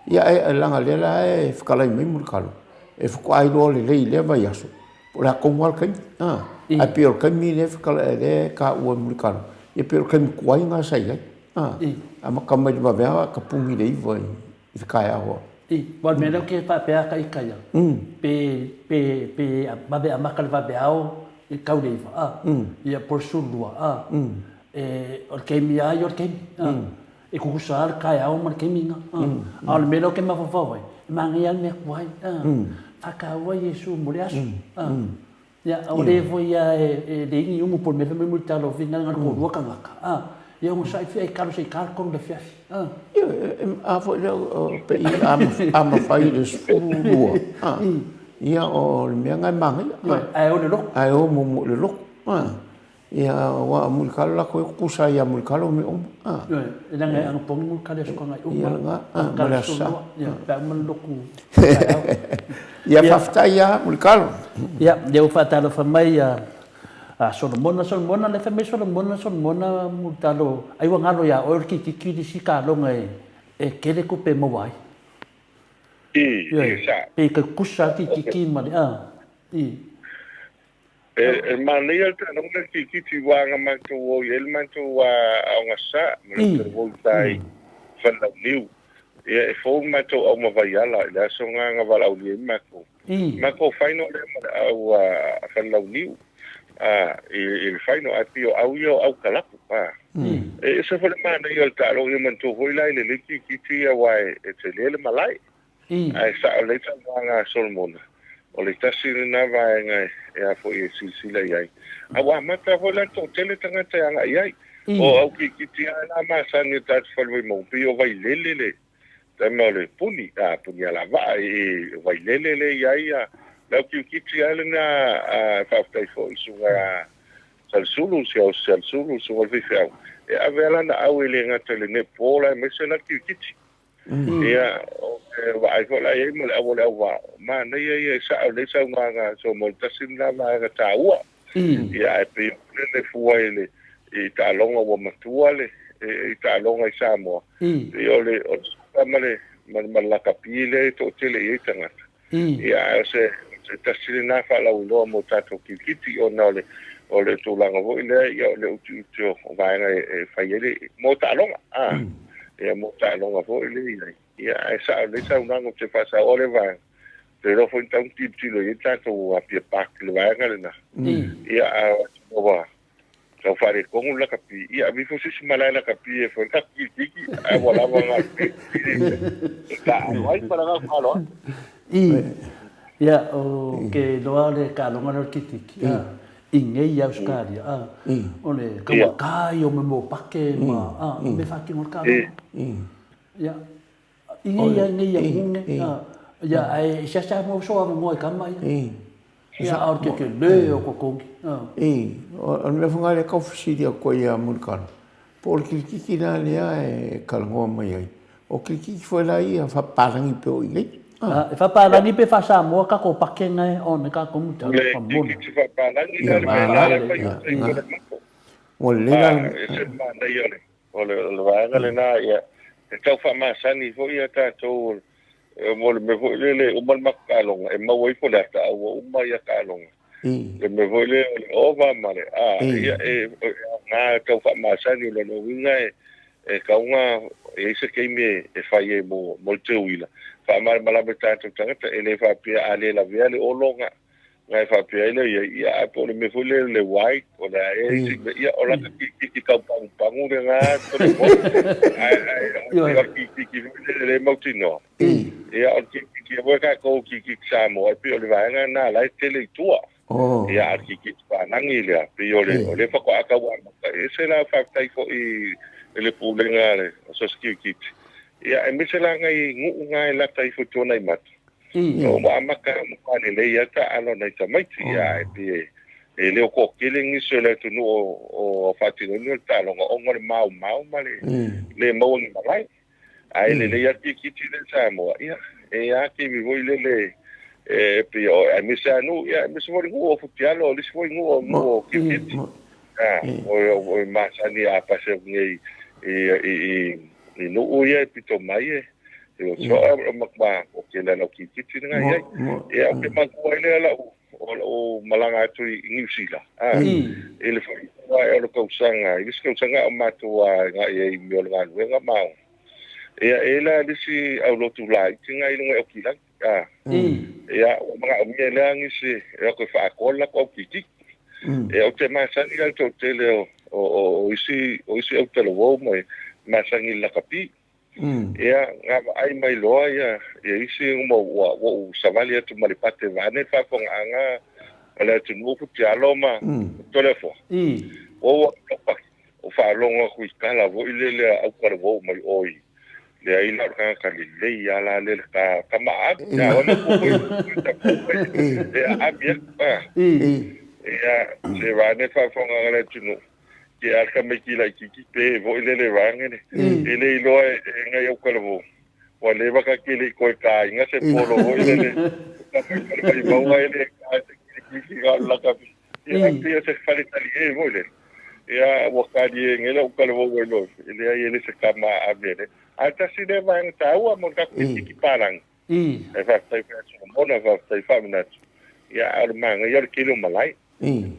S2: ia ae leaga o lea la e fetalai mai Mulitalo, e faatoa iloa lelei i lea vaiaso, po o le a tonu lava le taimi. A, ae pei o le taimi lea e taua e Mulitalo, ia pei o le taimi tuai lena sa i ai. Amata mai le vaveao ae tapuni i le 9 i le taeao.
S1: Aua o le mea lea ou te faapea ata ita ia, pe, pe, pe vave amata le vaveao i tau le 9, a, ia po o le 12, a, e, o le taimi lava ia o le taimi, a, e tutusa lava le taeao ma le taimi lena, a. A o le mea lea ou te mafaufau ai, e manaia lava le mea tuai, a, faataua Iesu mo le aso, a. Ia, o le foi ia e leai ni umu po o le mea foi mai talo fi na ko lua tagata. A, ia onosai fi ai kalo se i kalo tolu le afiafi. A.
S2: Ia, a foi lea pe i a mafai i le 12. A. Ia, o le mea lena e manaia.
S1: Ae o le lotu.
S2: Ae o muamua i le lotu. A. Ia, aua o Mulitalo latou e tutusa ai ia Mulitalo mea uma.
S1: A. Ioe, e leaga e anapogi Mulitalo i aso tagai uma.
S2: Ia lena, a, ma le Aso Sa.
S1: Ia, pe a uma le lotu taeao.
S2: Ia, faafetai lava Mulitalo.
S1: Ia, lea ua faatalofa mai a Solomona, Solomona, lea fai mai Solomona, Solomona Mulitalo, ai ua galo ia oe o le kitiki le isi kaloga e tele tupe e maua ai.
S4: I, sa.
S1: Pei e tutusa lava le kitiki ma le, a, i.
S4: E manaia le taaloga lea kirikiti aua na matou o i ai le matou aogasa ma le matou o i uta i Falelauniu. Ia e fou le matou au ma Vaiala i le aso lena na valaaulia ai matou. Matou final lea ma le au a Falelauniu i le final ae pei o au ia o au kalapu. E ese foi le manaia o le taaloga ia manatua foi la e lelei kirikiti ia aua e tele le malae. Ae sao lelei saunoaga a Solomona, o le tasi lena vaega e a foi e silasila i ai. A ua amata foi la toatele tagata e agai i ai. O au kirikiti lava la masani o tatou fale Vaimauga, pei o Vailele le taima o le puni, a puni alavaa e Vailele le i ai a le au kirikiti lava lena a faafetai foi i susuga ia Salesulu, si au Salesulu, susuga i le faifeau, e ave lava lana au e le gata i le netball aemaise la kirikiti. Ia, o te vaai foi la i ai ma le au o le auvaa, manaia ia e sao lelei saunoaga a Solomon, tasi lena vaega taua. Ia, ae pei o le le fua i le i taaloga ua matua le i taaloga i Samoa, pei o le o le soka ma le ma le lakapi lea e toatele i ai tagata. Ia, ae o se se tasi lena faalauiloa mo tatou kirikiti ona o le o le tulaga foi lea ia o le utiuti o vaega e fai ai le mo taaloga. A, ia mo taaloga foi lea i ai. Ia, ae sao lelei saunoaga ou te faasaoa lea vaega. Ou te iloa foi na tatau ona tilotilo i ai tatou Apia Park i le vaega lena. Ia, a ua tau faaletonu le lakapi, ia ave ifo se isi malae lakapi e fai le tatou kirikiki, ae ua lava na e taaalo ai ma le agaga faaaloalo.
S1: Ia, ou te iloa le taaloga lea o le kirikiki, i nei i Ausetalia, o le taugata ia o mea o pake ma mea e faatino ai le taaloga. Ia, i nei ia, i nei ia gune, ia, ae seasea mau so avanoa i tama ia. Ia, a o le tetele o totogi.
S2: O le mea foi lea e tau fesili atu ai ia Mulitalo, po o le kirikiki la lea e talanoa mai ai, o kirikiki foi la ia faapapalagi pei o i nei.
S1: E faapalagi pe faa-Samoa tatou pake na e on e tatou Mulitalo.
S4: Le kirikiki faapalagi la le mea la e fai o le mako.
S2: Ua lelei la.
S4: E se manaia o le vaega lena, ia, e tau faamasani foi ia tatou mo le mea foi lele, e uma le matou taaloga, e maua ifo le ata, a ua uma ia taaloga. Le mea foi lele o le ova ma le a, ia, e aoga e tau faamasani, o lona uiga e tatau ona i ai se taimi e fai ai mo le teuila. Faamalamalama i tatou tagata, e le faapea a le lavea le olo ona Na e faapea ai lea i ai, ia, ae po o le mea foi lea o le white, po o le a ea isi mea, ia, o lata kirikiki tau pagupagu lena Solomona. Ae, ae, o le kirikiki foi lele le mautinoa. Ia, o le kirikiki foi a tatou kirikiki Samoa, e pei o le vaega lena la e tele i tua. Ia, a o le kirikiki palagi lea, pei o le, o lea faatoa tau amata. E ese la faafetai foi i le Pulega a le Asosi Kirikiti. Ia, aemaise la nai nuu na e lata ifo i Tuanaimato. Ua amata ona palelei ai taaalo a nai tamaiti, ae pei e le o toatele nisi o le atunuu o faatinoina le taaloga ona o le maumau ma le le maua ni malae. Ae lelei lava le kirikiti lea i Samoa, ia, e i ai lava taimi foi lele e pei o, aemaise lava nuu, aemaise foi le nuu o Futialo, o le isi foi nuu o nuu o kirikiti. O masani a pasi atu nei i nuu ia e pito mai e o o matua o ke lana kirikiti lena i ai. Ia o ke manatua ai lea lau o lau malaga atu i Niu Sila, i le Aua e o le tausaga, i le isi tausaga a o matou agai ai i mea o le galuega ma aoga, ia e i ai la le isi aulotu laiti na i luga i Aukilani, a, ia ua manaomia ai la nisi e o atu e faaatoa le latou aukitiki. Ia ou te masani la i le toatele o, o, o, isi, o isi autalavou ma masani i le lakapi. Ia, na vaai mai loa ia, ia isi uma ua, ua ou savali atu ma le pate vaeane le faafofogaaga a le atunuu Futialo ma Toleafoa. Ua ou atu ou faalogo atu i tala foi lele a autalavou mai o i leai la o le tagata lelei lava la lele ta tama aami. Ia o le foi e aami atu. Ia, se vaeane le faafofogaaga a le atunuu. Ke a le tamaiti laitiiti pe foi lele vaeane le e le iloa e nai autalavou ua leva ta te le i toe taina se polo foi lele tamaiti o le Vaimauga e le ta se kilikiki na o le lakapi. Ia e pei o se fale talie foi lele. Ia ua talie nei le autalavou ua iloa e leai e le se tama aami e le. Ae tasi lea vaega taua mo le tatou kilikiki palagi. E faafetai foi ia Solomona, faafetai faamanatu. Ia a o le manaia o le tele o malae.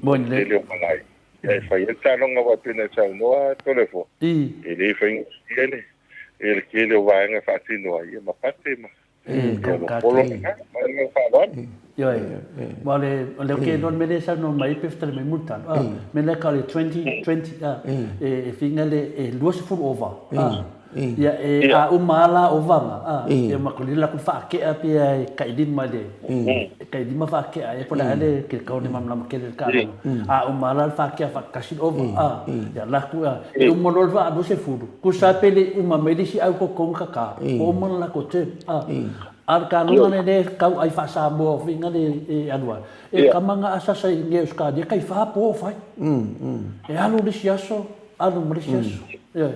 S1: Moni
S4: le. Tele o malae. Ia e fai ai le taaloga aua pei ona e saunoa Toleafoa, e le faigofie le le tele o vaega e faatino ai, ia ma pate ma ia ma polo lena. Ma le agaga faaaloalo.
S1: Ioe. Ma o le o le ke non mele sa no mai pe fetale mai multalo. Ah, mele ka le 20 20 ah e e finga le e 20 ova. Ah. Ia e a uma lava la o vaga, a, e uma atu lea latou faakea pe e tailima i le, e tailima faakea ai po o le a le kaone malamalama tele i le taaloga. A uma lava la le faakea faatasi le ova, a, ia latou a, e uma loa le vaa 20, tusa lava pe le i uma mai le isi au totonu tata, ua uma le latou term, a. A o le taaloga lea lea e tau ai faa-Samoa faiga lea e alu ai, e tama na asasa i inei i Ausetalia tai fa po o fai. E alu le isi aso, alu ma le isi aso. Ioe.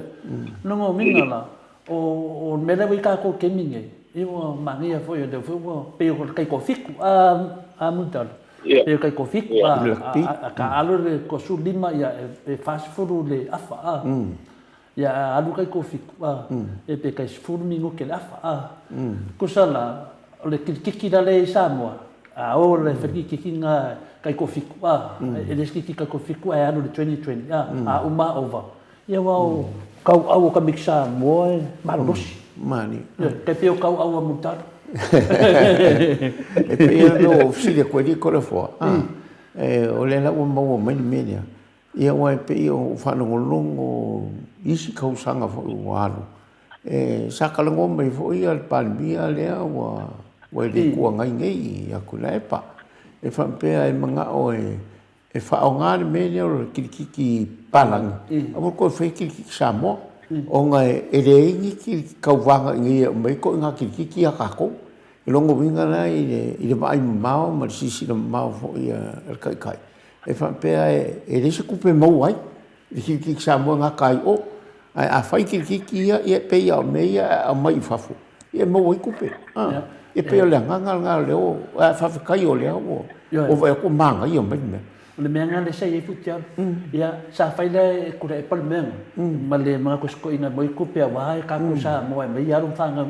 S1: Lona uiga la, o le mea lea ua i tatou i le taimi lenei, ia ua manaia foi o lea foi ua pei o le taitoafitu a Mulitalo, pei o le taitoafitu a taaalo le toasefululima ia e 40 le afa a. Ia a alu le taitoafitu a, ia pe tai 10 minute le afa a. Tusa la, o le kilikiki la lea i Samoa, A o le felikiki nga taitoafitu a, e le se kiki taitoafitu ae alu i le 2020 a, a uma a ova. Ia aua o kauau o ka miki Samoa e malolosi.
S2: Mani.
S1: Ioe, tai pei o kauau a Mulitalo.
S2: E pei lava ona ou fesili atu ai i Toleafoa, a, o lea la ua maua mai le mea lea, Ia aua e pei o faalogologo isi tausaga foi ua alu, e sa talanoa mai foi le Palemia lea ua ua i le Itu Agai nei ia Tuilaepa, e faapea e manao e e faaaoga le mea lea o le kilikiki palagi, aua le toe faia kilikiki Samoa, ona e leai ni tauvaga i inei e aumai ai ituaiga kilikiki a tatou. O lona uiga la i le vaai mamao ma le silasila mamao foi a le Taitai, E faapea e leai se tupe e maua ai i le kilikiki Samoa e gata ai i o. Ae a fai kilikiki ia, ia e pei lava o mea ia e aumai i fafo, ia e maua ai tupe. Ia pei o le agaga lena o lea ua, ae faafetai o lea ua vaai atu ua manaia mai le mea.
S1: O le mea lena lea sa i ai Futialo. Ia, sa fai la e Tuilaepa le mea lena, ma le manatu e sitoina mai tupe aua e tatou Samoa e aumai alo ma fanau,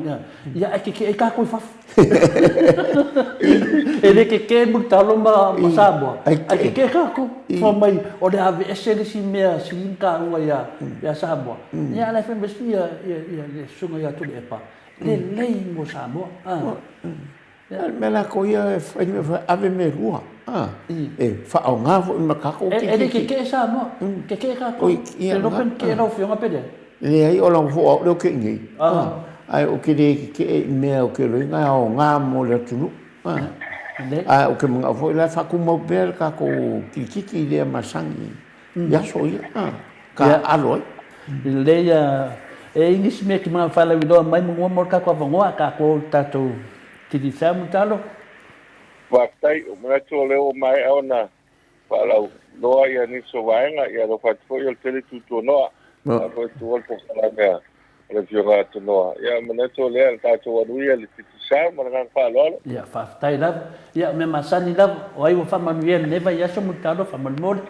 S1: ia ae tetee ai tatou i fafo. E le tetee Mulitalo ma Samoa, ae tetee tatou. Fai mai, o le a aveese le isi mea sili ona taua ia Samoa. Ia a o la e fai mai si le susuga ia Tuilaepa, lelei mo Samoa.
S2: O le mea latou ia e fai le mea, ave mea e lua, e faaaoga foi ma tatou
S1: kilikili. E le tetee Samoa, tetee tatou. E le iloa pe na tetee lau Afioga pe leai.
S2: Leai, o lau foi au lea ou te i nei, ae ou te le tetee i mea ou te iloaina e aoga mo le atunuu. Ae ou te manao foi la e faatumau pea le tatou kilikiki lea masani i aso ia, taaalo ai.
S1: Lelei a, e i ai nisi mea e te manao e faalauiloa mai manu mo le tatou avanoa, a tatou le tatou Digicel Mulitalo.
S4: Faafetai, ou manatu o lea ua maea ona faalauiloa ia nisi o vaega, ia alofa atu foi o le tele tutuanoa, a foi tua le polokalame a le Afioga Atonoa. Ia manatu o lea le tatou alu ia le Digicel ma le agaga faaaloalo.
S1: Ia, faafetai lava. Ia, o mea masani lava, o ai ua faamanuia i lenei vaiaso Mulitalo, faamolemole.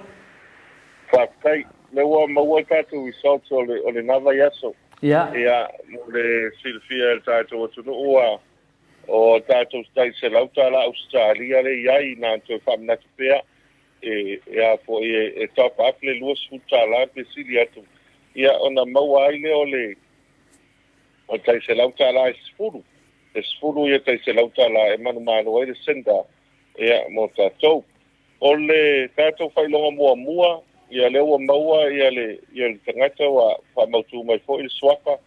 S4: Faafetai. O lea ua maua tatou results o le o lena vaiaso.
S1: Ia.
S4: Ia, mo le silafia e le tatou atunuu ua o tatou tai $100 Ausetalia lea i ai, na ona toe faamanatu pea. e e a foi e, e top up le $20 pe sili atu, ia ona maua ai lea o le o tai $100 e 10, e 10 ia tai $100 e manumalo ai le sender ia mo tatou. O le tatou faailoga muamua, ia lea ua maua ia le ia le tagata ua faamautu mai foi le suafa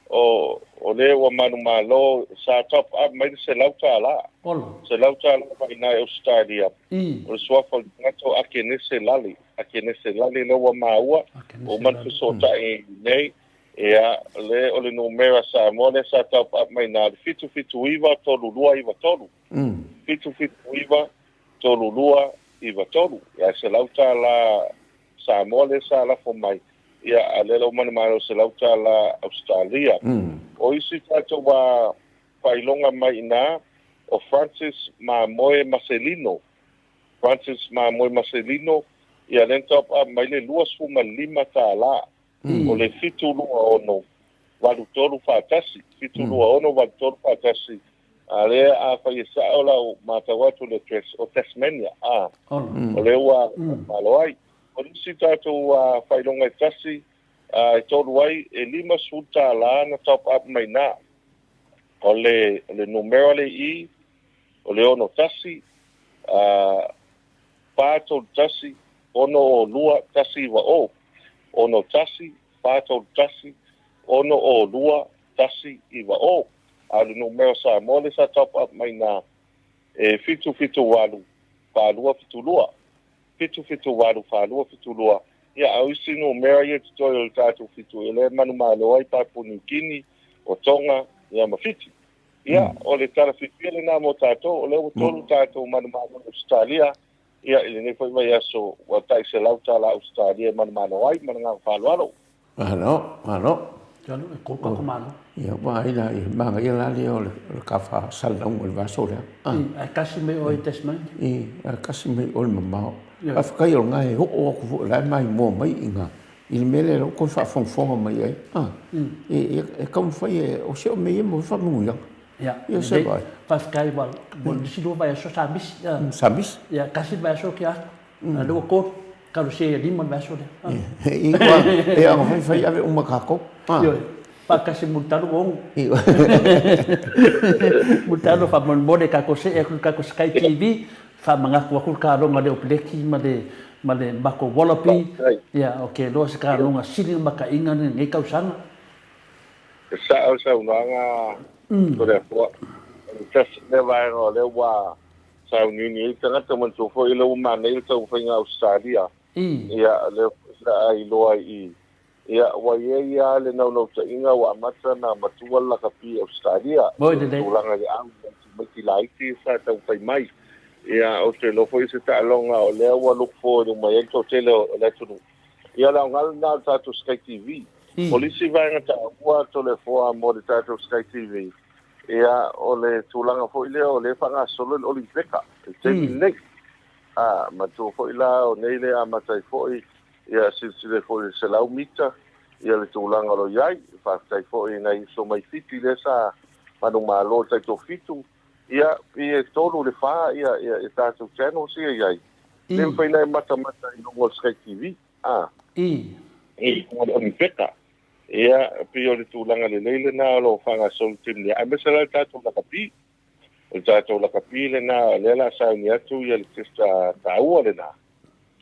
S4: o le ua manumalo sa top up mai le $100.
S1: Olo.
S4: $100 mai i Ausetalia. O le suafa o le tagata o Akenese Lale. Akenese Lale lea ua maua, ua uma ona fesootai nei. Ia, le o le numera Samoa lea sa top up mai na, le 779 3293. 779 3293. Ia, $100 Samoa lea sa lafo mai. Ia, a lea ua manumalo $100 Australia. O isi tatou ua faailoga mai i ina, o Francis Mamoe Maselino. Francis Mamoe Maselino, ia lea na top up mai le $25. O le 726 8341. 726 8341. A lea a fai e sao lau matau atu le address o Tasmania. A, o lea ua malo ai. O nisi tatou faailoga e tasi, e tolu ai, e $50 na top up mai na. O le numera le i, o le 61, 431, 602, 190. 61, 431, 602, 190. A o le numera Samoa le sa top up mai na, e 778, 4272. 778, 4272. Ia, a o isi numera ia totoe o le tatou fitu, e le manumalo ai Papua New Guinea, o Tonga, ia ma Fiti. Ia, o le tala fiafia lena mo tatou, o lea ua tolu tatou manumalo i Ausetalia, ia, i lenei foi vaiaso, ua tai $100 Ausetalia e manumalo ai, ma le agaga faaaloalo.
S2: Malo, malo.
S1: Talo, e kōka ko malo.
S2: Ia, ua ai la, ia, manaia la lea o le kafa salalauga o le vaiaso lea.
S1: I, ae kasi mai oe i Tasmania.
S2: I, ae kasi mai oe i le mamao. Faafetai o lena e oo atu foi o la e maimoa mai i ina i le mea lea o la e ua toe faafogafoga mai ai. E taumafai e, o si au mea ia mo faamanuiaga.
S1: Ia, lelei. Faafetai ua nisi lua vaiaso sa misi.
S2: Sa misi.
S1: Ia, tasi le vaiaso ke atu. A lea ua tolu. Talosia ia lima le vaiaso lea.
S2: E ana fai fai ave uma tatou.
S1: Ioe. Faatasi Mulitalo ua ono. Mulitalo faamolemole tatou see atu i le tatou Sky TV, faamanatu atu le taloga a le Opeleki ma le ma le matou Wallaby. Ia, ou te iloa se taloga sili ona mataina lenei tausaga.
S4: E sao le saunoaga Toleafoa. O le tasi lea vaega o lea ua sauniuni ai tagata, manatua foi o lea ua manaia le taumafaiga a Ausetalia. Ia, o lea foi sa iloa i ia, ua i ai lava le naunautaiga ua amata ona matua le lakapi i Ausetalia i le tulaga i au tamaiti laiti sa taumafai mai. Ia, ou te iloa foi o se taaloga o lea ua look forward uma i ai le toatele o le atunuu. Ia, o le aoga lena o le tatou Sky TV. O le isi vaega taua Toleafoa mo le tatou Sky TV, ia, o le tulaga foi lea o lea e faagasolo le Olimipeka i le taimi lenei. A, manatua foi la o nei le amata ai foi, ia, silasila foi i le 100 mita, ia le tulaga o lo o i ai. Faafetai foi i nai uso mai Fiti lea sa manumalo i le taitoafitu, ia, pei e 3 i le 4 ia, ia, tatou channels ia i ai. Le mafai ona e matamata i luga o le Sky TV, a. I luga o le Olimipeka. Ia, pei o le tulaga lelei lena o lo o faagasolo i le taimi nei, aemaise la le tatou lakapi. O le tatou lakapi lena, o lea o le a sauni atu ia le testa taua lena.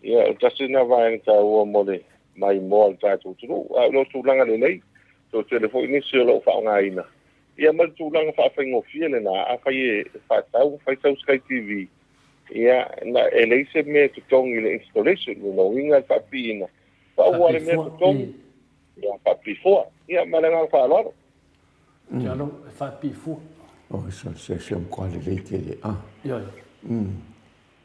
S4: Ia, o le tasi lena vaega taua mo le maimoa o le tatou atunuu. A o le tulaga lelei, toatele foi nisi o lo o faaaogaina. Ia ma le tulaga faafaigofie lena, afai e faatau, fai sau Sky TV, ia, na, e leai se mea e totogi i le installation, lona uiga le faapiina, pau lava le mea totogi, ia faapifua. Ia, ma le agaga faaaloalo.
S1: Tialo e faapifua.
S2: Oi, se se se matua lelei tele. Ah.
S1: Ioe.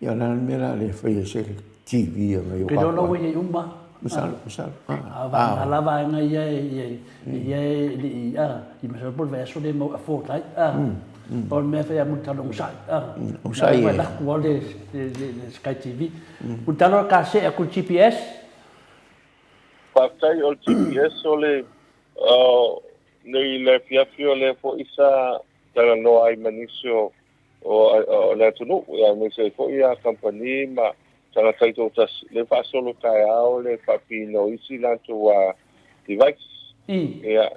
S2: Ia la le mea la le fai e se TV a ngai o
S1: Ke lola ua iai uma.
S2: Masalo, masalo.
S1: A va a la vaega ia e ia ia e le i a i masalo po le vaiaso le mau afford ai. A. O le mea fai a Mulitalo onosai. A.
S2: Onosai
S1: e. La ku le le Sky TV. Mulitalo ka se aku GPS.
S4: Faafetai o le GPS o le nei le afiafi o lea foi sa talanoa ai ma nisi o le atunuu, aemaise ai foi ia kamupani ma tagata taitoatasi, lea e faasolo taeao le faapiina o isi latou device. Ia,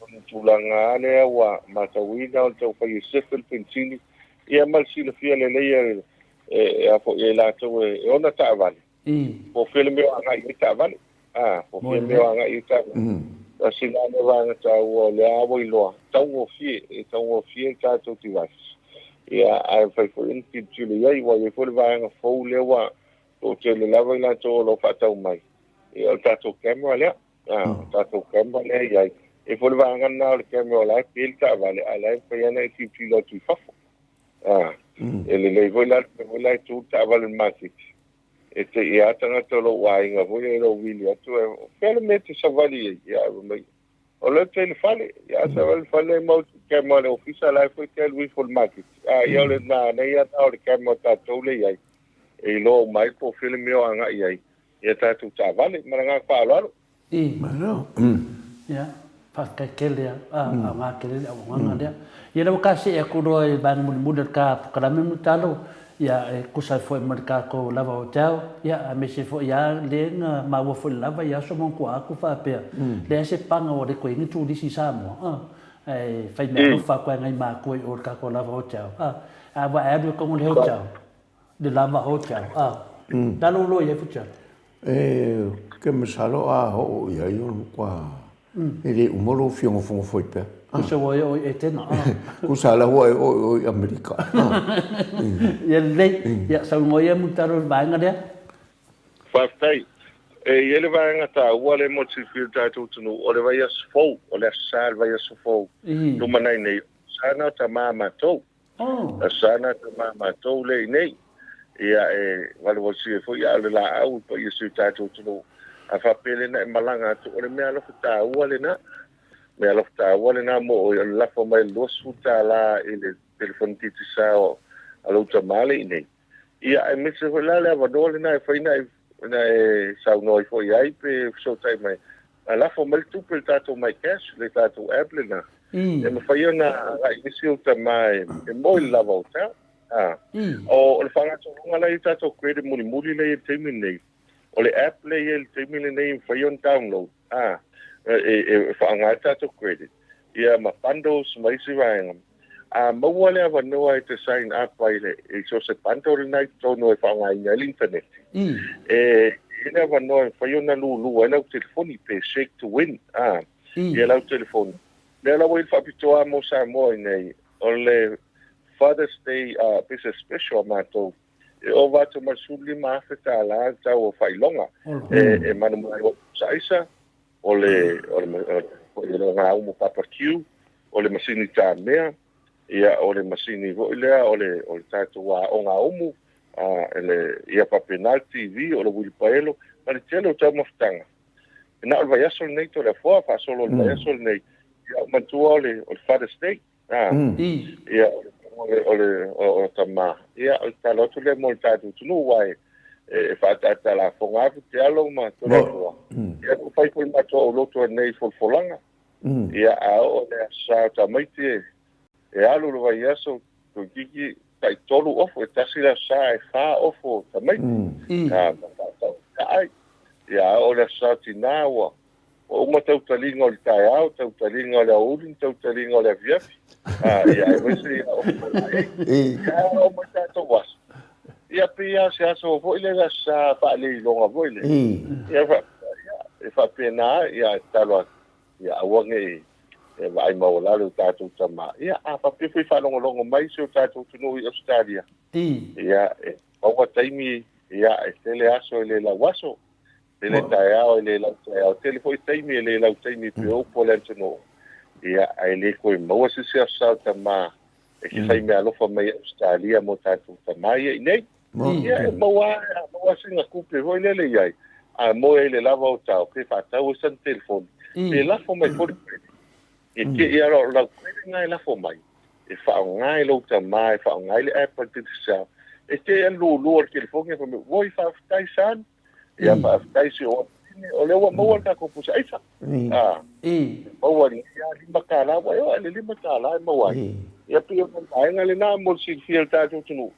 S4: o le tulaga lava lea ua matauina o le taufai e sefe le penisini, ia ma le silafia lelei e a foi e latou e ona taavale, po o fea le mea o agai i ai taavale. A, po o fea le mea o agai i ai taavale. Tasi la lea vaega taua o lea ua iloa, taugofie, e taugofie le tatou device. Ia, ae mafai foi ona tilotilo i ai, aua e i ai foi le vaega fou lea ua toatele lava i latou o lo o faatau mai, ia o le tatou camera lea. A, o le tatou camera lea e i ai. E i ai foi le vaega lena o le camera o la e pe le taavale, ae o la e mafai lava ona e tilotilo atu i fafo. A, e lelei foi la le mea foi la e tu le taavale i le maketi, e te i a tagata o lou aiga foi e lou vili atu, e fea le mea e te savali ai? Ia, ae fai mai, o lea ou te i le fale. Ia, a savali i le fale, mau te camera a le ofisa, la e foi te alu ifo i le maketi. A, ia o le manaia lena o le camera a tatou lea e i ai, e iloa uma ai po o fea le mea o agai i ai ia tatou taavale. Ma le agaga faaaloalo.
S1: I. Malo. Ia, faafetai tele a, aoga tele le auaunaga lea. Ia lea ua ta see atu loa i le vaega mulimuli o le ta polokalame Mulitalo, ia e tusa ai foi ma le tatou lava hotel, ia aemaise foi lava lea na maua foi i le lava i aso ma ona tua atu faapea, leai se paga ua le toe i ai ni turisi i Samoa, a, ae fai meaalofa atu lava i nai matua i o i le tatou lava hotel, a, a ua e alu i totonu o le hotel, Le lava hotel, a. Lalo loa i ai Futialo.
S2: E, ke masalo a oo i ai o le matua e le uma lou fia nofonofo ai pea.
S1: Kusa ua e oo i Etena, a.
S2: Kusa la ua e oo i o i Amerika, a.
S1: Ia lelei, ia saunoa ia Mulitalo i le vaega lea.
S4: Faafetai. E i ai le vaega taua lea mo le silafia e le tatou atunuu, o le vaiaso fou, o le Aso Sa le vaiaso fou, lumanai nei, sa na o tama a matou. Aso Sa na tama matou lea i nei. Ia e valuvalusia ai foi aa o le laau i paia o si o tatou atunuu. A faapea lena e malaga atu, o le meaalofa taua lena. Meaalofa taua lena mo oe, o le lafo mai o le $20 i le telefoni digicel a lou tama lea i nei. Ia aemaise foi la le avanoa lena e fai na e saunoa ifo i ai pe fesootai mai. A lafo mai le tupe i le tatou MyCash, le tatou app lena, e mafai ona agai nisi ou tama e moe i le lava o tau. A. O le faagasologa la i tatou credit mulimuli lea i le taimi lenei, o le app lea i le taimi lenei e mafai ona download, a, e faaaoga ai tatou credit, ia ma bundles ma isi vaega. A maua le avanoa e te sign up ai i so o se bundle lena i totonu e faaaogaina ai le internet, e i ai le avanoa e mafai ona lulu ai lau telefoni pe shake to win, a, ia lau telefoni. Lea la ua i le faapitoa mo Samoa i nei, o le Father's Day business special a matou, e ova atu ma le $15,000 le tau o faailoga e manumanu ai pusa aisa, o le o le o le gaumu barbecue, o le masini tamea, ia o le masini foi lea o le o le tatou aoga umu, a le ia faapena le TV, o le uilipaelo, ma le tele o taumafataga. E na o le vaiaso lenei Toleafoa, faasolo le vaiaso lenei, ia manatua o le Father's Day. A, ia o le o tama, ia o le tatalo atu lea mo le tatou atunuu, aua e faaataata lafoga atu te alo ma Toleafoa. Ia ua fai foi matou aulotu nei folafolaga. Ia a oo le aso sa o tamaiti e alu le vaiaso toeitiiti tai tolu ofo, e tasi le aso sa e fa ofo o tamaiti. A ma faatau ai. Ia a oo le aso sa o tinā ua Ua uma tautaliga o le taeao, tautaliga o le aoauli ma tautaliga o le afiafi. Ia, aemaise ia o Ia, oo mai tatou aso. Ia, pei lava o se aso foi lea, le aso sa faaleiloga foi lea. Ia, e faapena, ia, e tatalo atu, ia aua ne i e vaai maualalo i tatou tama. Ia, a faapea foi faalogologo mai si o tatou atunuu i Ausetalia, ia, e maua taimi, ia, e tele aso e le lau aso. Tele taeao e le lau taeao, tele foi taimi e le lau taimi pei o upu a le atunuu. Ia, ae le toe maua se isi aso sa o tama e te fai meaalofa mai i Ausetalia mo tatou tama ia i nei. Ia, e maua a maua sina tupe foi lele i ai, a moe ai i le lava o tao, pe faatau ai sana telefoni, pe lafo mai foi le credit. E te i alo lau credit na e lafo mai, e faaaoga e lou tama, e faaaoga ai le app a le Digicel. E te i a lulu o le telefoni e fai mai, oi, faafetai son. Ia faafetai si ou afafine, o lea ua maua le tatou pusa aisa. A, maua i le $5, ua e oo i le $5 e maua ai. Ia pei o le vaega lena mo le silafia e le tatou atunuu.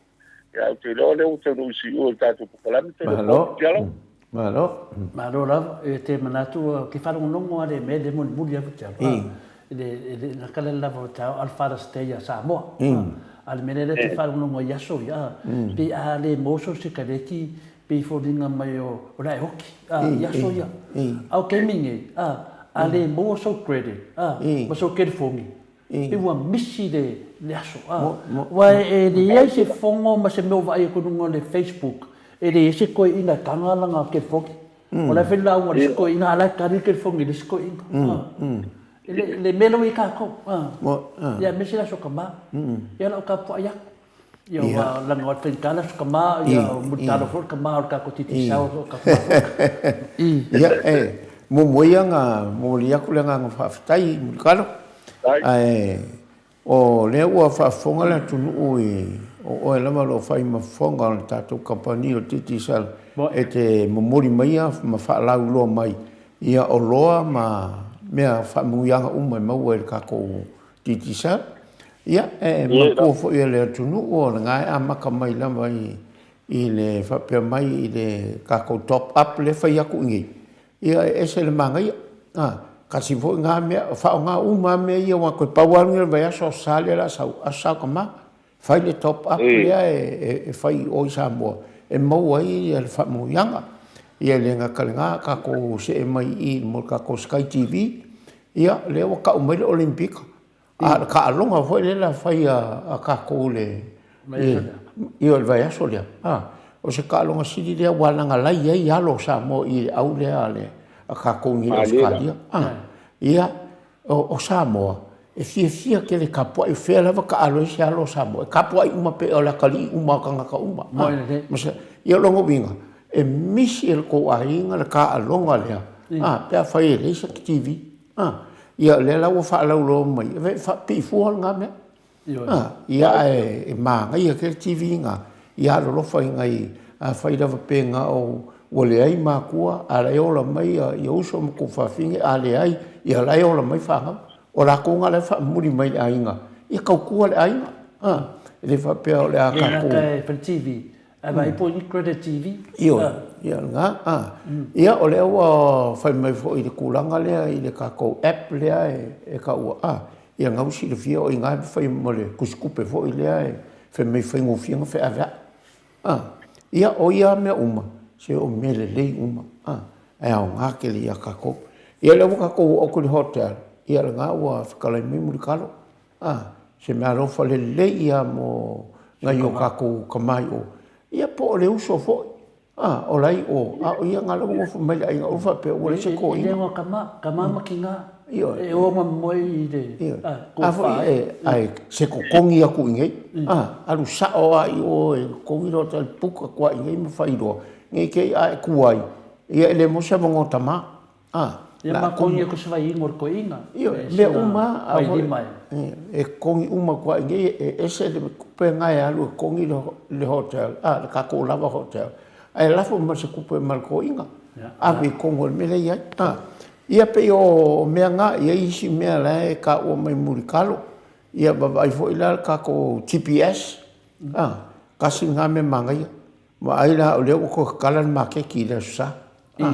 S4: Ia, ou te iloa o lea ua taunuu i siuo i le tatou polokalame tele o
S2: Malo.
S4: Futialo.
S2: Malo.
S1: Malo lava. E te manatu ou te faalogologo lava i le mea lea e mulimuli atu te alo. I le i le gata le lava o te ao a le Father's Day ia Samoa. A o le mea lea e te faalogologo ai i aso ia, pei a le maua sou sikareti pei e foliga mai o le a e oti i aso ia. A o taimi nei, a le maua sou credit ma sou telefoni, Pei ua misi le aso. Aua e leai se fono ma se mea o vaai atu i luga o le Facebook, e leai se toeaina e taga lana telefoni. O la e fai le lauga a le isi toeaina, a o la e tali le telefoni i le isi toeaina. Le mea lea ua i ai tatou, aemaise le Aso Tama. Ia o lau tapuai atu. Ia ua leaga o le faigata le Aso Tama, ia o Mulitalo foi le tama o le tatou Digicel o tatou foi.
S2: Ia, e muamua ia ona momoli atu le agaga faafetai Mulitalo. Ae o lea ua faafofoga le atunuu i o oe lava o lo o fai ma fofoga o le tatou kamupani o le Digicel e te momoli maia ma faalauiloa mai ia oloa ma mea faamanuiaga uma e maua i le tatou Digicel. Ia, e manatua foi e le atunuu o lena e amata mai lava i le faapea mai i le tatou top up lea e fai atu i inei, ia e ese le manaia. A, tasi foi na mea, faaaoga uma lava mea ia aua toe pau lava lenei o le vaiaso Aso Sa lea o le a sau, Aso Sa o tama, fai le top up lea e fai i o i Samoa e maua ai le faamanuiaga. Ia e le gata i lena, tatou see mai i i mo le tatou Sky TV, ia lea ua tau mai le Olympika, A o le taaloga foi lea la fai a tatou le i o le vaiaso lea, a, o se taaloga sili lea ua lagalai ai alo o Samoa i le au lea a le a tatou i Ausetalia. A, ia, o Samoa, e fiafia tele e tapuai, o fea lava taalo ai se alo o Samoa, e tapuai uma pei o le atalii uma o tagata uma. A, ia o lona uiga, e misi e le tou aiga le taaloga lea, a, pe afai e leai se TV. A, ia o lea la ua faalauiloa mai, e faapipii fua lena mea. A, ia ae e manaia tele TV na, ia alolofa i nai, afai lava pe na o ua leai matua, a la e ola mai ia uso ma tuafafine, a leai, ia la e ola mai fanau. O latou na la e faamuli mai i le aiga, ia tautua le aiga. A, e le faapea o le a tatou.
S1: Le gata e fai le TV, Ae vaai po o ni credit TV.
S2: Ioe, ia lena. A. Ia o lea ua fai mai foi i le tulaga lea i le tatou app lea e taua, a, ia lena ua silafia o i ina e fai ma le tusitupe foi lea e fai mai faigofie ona feaveai. A. Ia o ia mea uma, se o mea lelei uma, a, e aoga tele ia tatou. Ia lea ua tatou oo atu i le hotel, ia lena ua fetalai mai Mulitalo. A, se meaalofa lelei ia mo nai o tatou tama i o. Ia po o le uso foi, a, o la i o, a o ia na la ua nofo mai le aiga ua faapea ua leai se toeaina.
S1: E le o tama, tama ma tina, e o ma moe i le, a,
S2: a foi e, ae se totogi atu i nei, a, alu sao lava i o e totogi le hotel, puka atu lava i nei ma fai loa, nei te i a e tu ai, ia e le maua se avanoa tama.
S1: A, Ia ma kogi aku se vaiingo o le toeaina.
S2: Ioe, mea uma a e kogi uma atu lava i inei, e ese le tupe lena e alu e kogi le hotel, a, le tatou lava hotel, ae lafo ma se tupe ma le toeaina, ave i totonu o le mea lea e i ai. A, ia pei o mea na, e i ai isi mea la e taua mai Mulitalo, ia vaavaai foi la le tatou GPS, a, tasi lena mea manaia. Vaai la o lea ua toe tatala le maketi i le Aso Sa. A,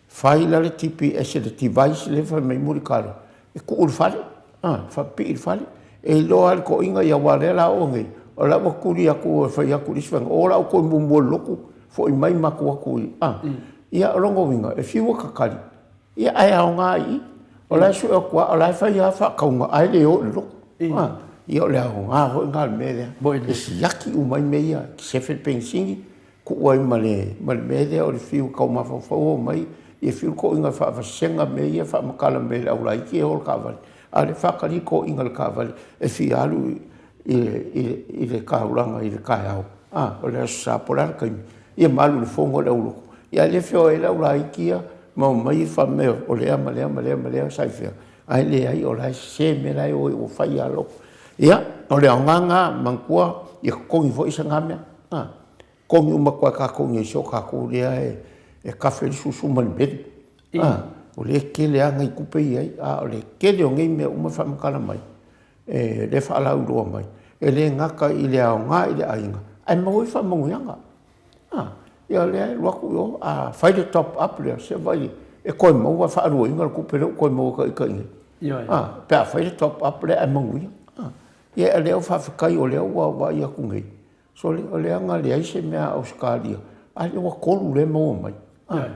S2: fai la le GPS le device lea fai mai Mulitalo, e tuu i le fale, a, faapipii i le fale. E iloa lava e le toeaina ia aua o lea o le a oo nei, o la ua tuli atu e fai atu i le isi vaega, o la outou muamua i le lotu, foi mai matou o atu i, a. Ia o lona uiga, e fiu e tatali, Ia ae aoga i i. O la e sue atu lava, o la e fai lava faatauga ae le o i le lotu. Ia o le aoga foi lena o le mea lea. E siaki uma ai mea ia, sefe le penisini, tuu ai ma le mea lea o le fiu e tau mafaufau o mai, ia fiu le toeaina e faavasega mea ia, faamatala mai e le aulaiti e o le taavale, a o lea e faatali le toeaina i le taavale e fia alu i le taulaga i le taeao, a, o le Aso Sa po o le a le taimi, ia ma alu i le fono a le aulotu. Ia ae le feoai ai le aulaiti ia ma omai faimea o lea ma lea ma lea ma lea sa i fea, ae leai o la e sese mea la e o ai ua fai lava lou. Ia, o le aoga lena, manatua ia totogi foi se na mea, a, totogi uma atu lava e tatou nei se o tatou lea e kafe le susu ma le meli, a, o lea e tele lava nai tupe ia i ai, a o le tele o nei mea uma e faamatala mai, e le faalauiloa mai, e le gata i le aoga i le aiga, Ae maua ai faamanuiaga. A, ia lea e alu atu i o, a fai le top up lea, se vaai e toe maua e faaluaina le tupe lea ua toe maua e ita i inei. A, pe a fai le top up lea ae manuia. A, ia o lea faafetai o lea ua vaai atu nei, sole o lea na leai se mea a Ausetalia, a lea ua 3 lea e maua mai. A,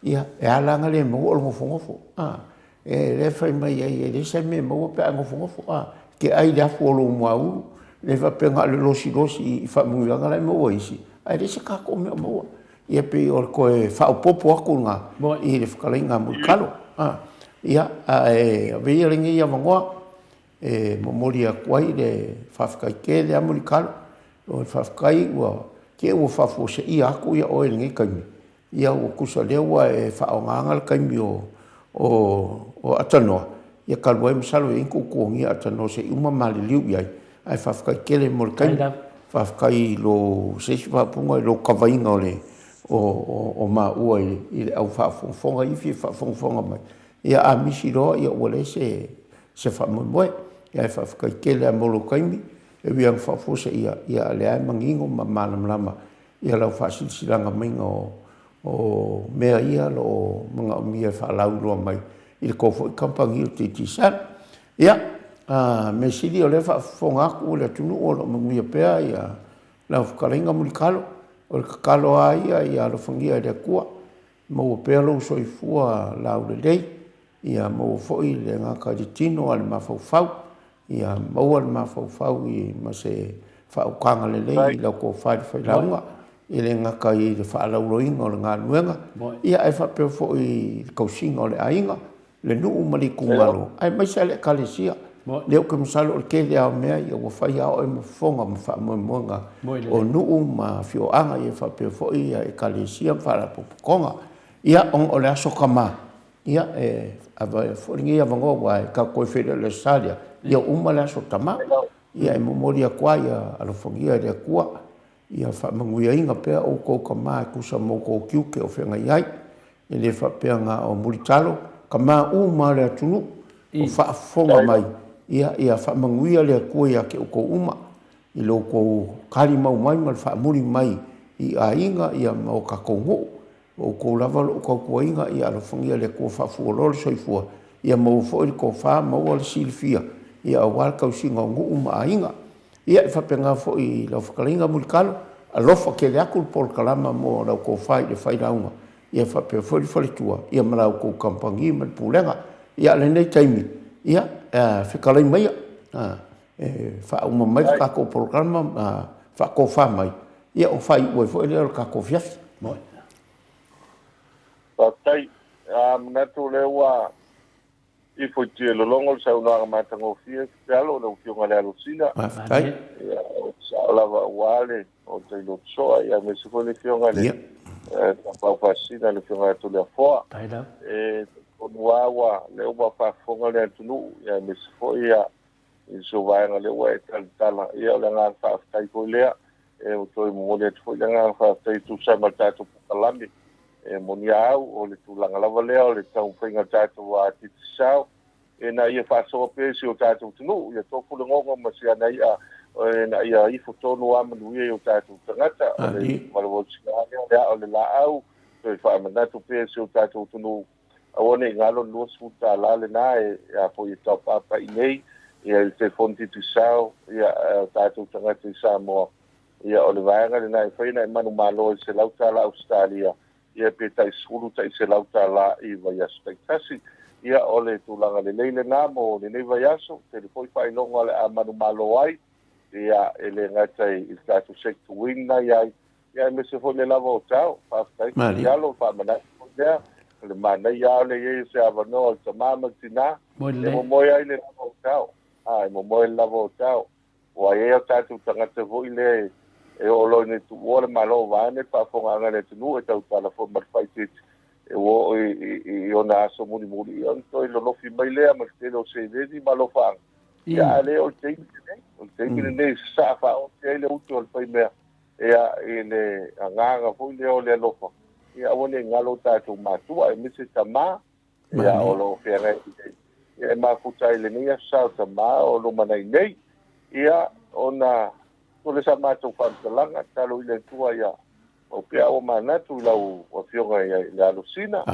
S2: ia e ala ona le maua o le nofonofo. A, e lea e fai mai ai e leai se mea e maua pe a e nofonofo. A, e te ai i le afu o lou muaulu, le faapea na o le losilosi i faamanuiaga la e maua e isi, ae leai se tatou mea o maua. Ia pei o le toe faaopoopo atu lena i le fetalaiga a Mulitalo. A, ia, ae avea ia lenei avanoa e momoli atu ai le faafetai tele lava Mulitalo. O le faafetai ua te i ua faafuaseia atu oe i lenei taimi, Ia ua tusa o lea ua e faaaogaina le taimi o Atanoa, ia talu ai masalo e i ai ni tuatuagia Atanoa se i uma maliliu i ai, ae faafetai tele mo le taimi. Faafetai i lou, se isi faaupuga i lou kavaina o maua i le au faafogafoga ia e fia faafogafoga mai. Ia a misi loa ua leai se faamoemoe. Ae faafetai tele lava mo lou taimi, e ui lava ina faafuaseia, ia a o lea lava e manino ma malamalama Ia lau faasilasilaga maiga o mea ia o lo o manaomia e faalauiloa mai i le tou foi kamupani o le Digicel. Ia, mea sili o lea e faafofoga atu le atunuu o lo o manuia pea ia lau fetalaiga Mulitalo. O le tatalo lava ia ia alofagia e le Atua, maua pea lou soifua laulelei, ia maua foi le gata i le tino a o le mafaufau, Ia maua le mafaufau ma se faautaga lelei i lau tofa i le failauga, e le gata i le faalauiloaina o le galuega, ia ae faapea foi i le tausiga o le aiga, le nuu ma le itumalo, aemaise lava le Ekalesia. Lea ou te masalo o le tele lava o mea ia ua fai lava oe ma fofoga ma faamoemoega o nuu ma afioaga ia faapea foi Ekalesia ma faalapotopotoga. Ia, ona o le Aso Tama, Ia, e avea foi lenei avanoa aua e tatou toe feiloai i le Aso Sa lea, ia uma le Aso Tama. Ia e momoli atu ai, ia alofagia e le Atua, ia faamanuiaina pea outou tama e tusa ma outou tiute o feagai ai. E le faapea na o Mulitalo, tama uma lava o le atunuu o faafofoga mai, ia faamanuia le Atua ia te outou uma i lo outou talimau mai ma le faamuli mai i aiga ma o tatou nuu. O outou lava o lo o tautuaina, ia alofagia e le Atua faafualoa le soifua, ia maua foi le tofa, maua le silafia, ia aua le tausiga o nuu ma aiga. Ia, e faapena foi i lau fetalaiga Mulitalo, alofa tele atu le polokalama mo lau tofa i le failauga, ia faapea foi le faletua, ia ma la outou kamupani ma le pulega. Ia, a o lenei taimi, ia, fetalai maia, e faauma mai le tatou polokalama ma faatofa mai, ia ona faaiu ai foi lea o le tatou afiafi.
S4: Faafetai. A manatu o lea ua ifo i tielologo le saunoaga matagofie Fealo lau Afioga i le Alosina.
S2: Faafetai.
S4: Ia, o sao lava aua le o tai lotosoa, ia aemaise foi le Afioga i le Tapaau Faasisina le Afioga ia Toleafoa. E talitonu lava ua lea ua faafofoga le atunuu, ia aemaise foi ia i se vaega lea ua e talatala. Ia o le agaga faafetai foi lea. E ua toe momoli atu foi le agaga faafetai e tusa ai ma le tatou polokalame. E moni a au, o le tulaga lava lea o le taumafaiga o le tatou Digicel ina ia faasoa pea i si o tatou atunuu, ia tofu le gogo ma si ana i'a ina ia ifo tonu lava manuia i o tatou tagata. O le valevalesia lea o le aa o le laau, toe faamanatu pea i si o tatou atunuu Aua ne i galo le $20 lena e a foi e top up ai nei ia i le telefoni Digicel ia o tatou tagata i Samoa. Ia o le vaega lena e fai ona e manumalo i le $100 Ausetalia ia pe tai sefulu tai $100 i vaiaso taitasi. Ia o le tulaga lelei lena mo lenei vaiaso. Tele foi faailoga o le a manumalo ai ia e le gata i le tatou Sector Wing na i ai Ia aemaise foi le lava o tao. Faafetai Tatialo, faamanatu foi lea. O le manaia lava o le i ai o se avanoa o le tama ma le tina e momoe ai le lava o tao. A, e momoe le lava o tao. Ua i ai o tatou tagata foi lea e oo loa ina tuua le Malo vaeane le faafofogaaga a le atunuu e tautala foi ma le faaeteete e ua oo i ona aso mulimuli, ia ona toe lolofi mai lea ma le tele o seleni ma alofaaga. Ia, a le o le taimi lenei, o le taimi lenei e sasaa faaofi ai le utu a le faimea Ia, i le agaga foi lea o le alofa, ia aua ne i galo o tatou matua, aemaise tama, ia, o lo o feagai nei. Ia, e mafuta ai i lenei aso sa o tama o lumanai nei, ia, ona Atoa lea sa matou faamatalaga, tatalo i le Atua ia mau pea ua manatu i lau Afioga i le Alosina,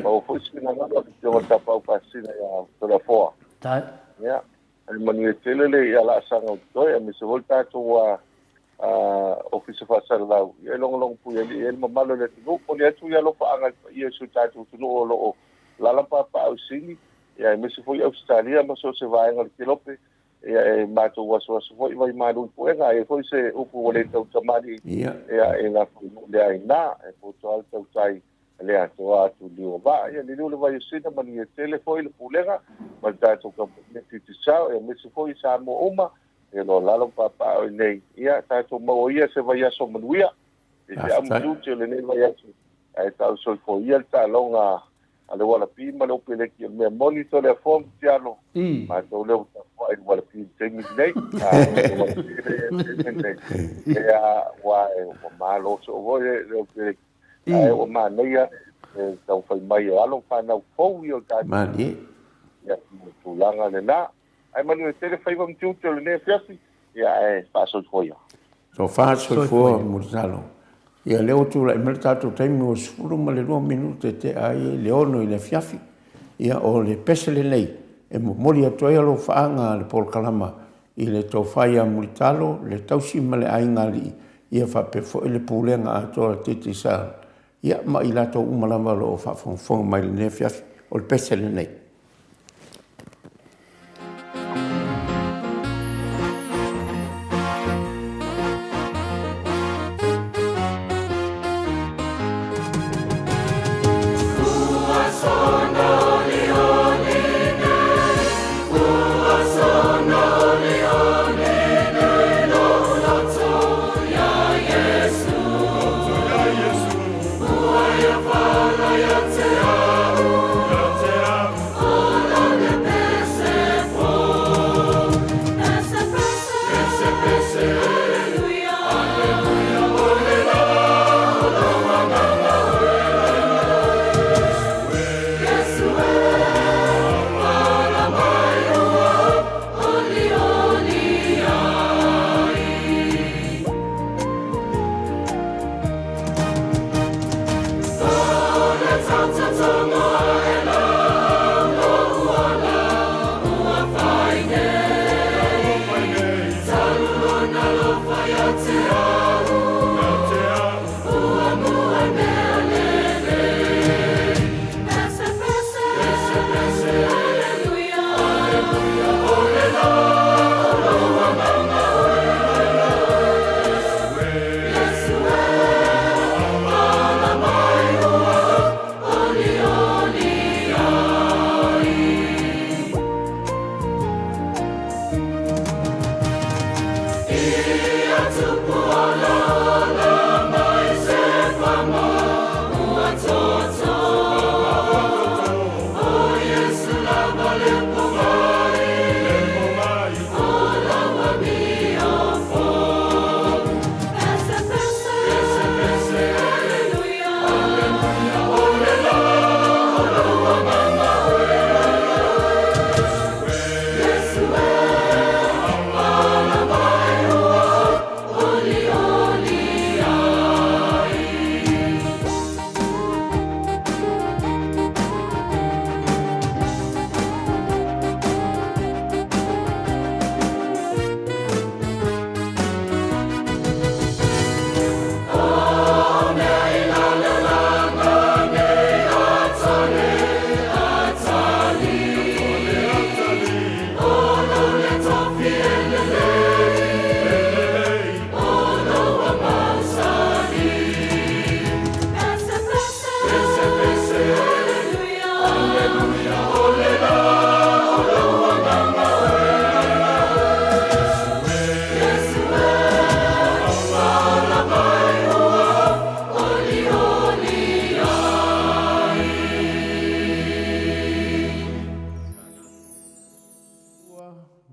S4: maua foi se finagalo a le Afioga i le Tapaau Faasisina ia Toleafoa. Ia, ae manuia tele le laasaga o totoe, aemaise foi le tatou Ofisa Faasalalau, ia e logologo puialii ai le mamalu o le atunuu. Momoli atu ia alofaaga i le paia o si o tatou atunuu o lo o alaala ma papaaao i Sini, ia aemaise foi Ausetalia ma so o se vaega o le Kelope. Ia e matou asuasu foi vai malu i puega, a i ai foi se upu ua le tautamalii, ia e lafo i nuu le aina, e poto lava le tautai a le atoa atu liu o vaa. Ia liliu le vai o Sina, manuia tele foi le Pulega ma le tatou kamupani a Digicel, aemaise foi Samoa uma, ia o lo o alaala ma papaaao i inei. Ia tatou maua ia se vaiaso manuia, i feau ma tiute o lenei vaiaso, ae tau soifua ia le taaloga a le Ualapi ma le Opeleki. O le mea moni, Toleafoa ma Tialo, matou lea ua tapuai i le Ualapi i le taimi lenei. Ia, ua malo soo foi le Opeleki, ae ua manaia le taumafai mai o alo ma fanau fou ia o le tatou.
S2: Malie.
S4: Ia, tulaga lena. Ae manuia tele faiva ma tiute o lenei afiafi, ia ae faasoifua ia.
S2: Tofa soifua Mulitalo. Ia lea ua tulai mai le tatou taimi ua 12 minute e tea ai le 6 i le afiafi. Ia o le pese lenei e momoli atu ai alofaaga a le polokalama i le tofa ia Mulitalo, le tausi ma le aiga alii, ia faapea foi le pulega atoa a le Digicel, ia ma i latou uma lava o lo o faafogafoga mai i lenei afiafi. O le pese lenei.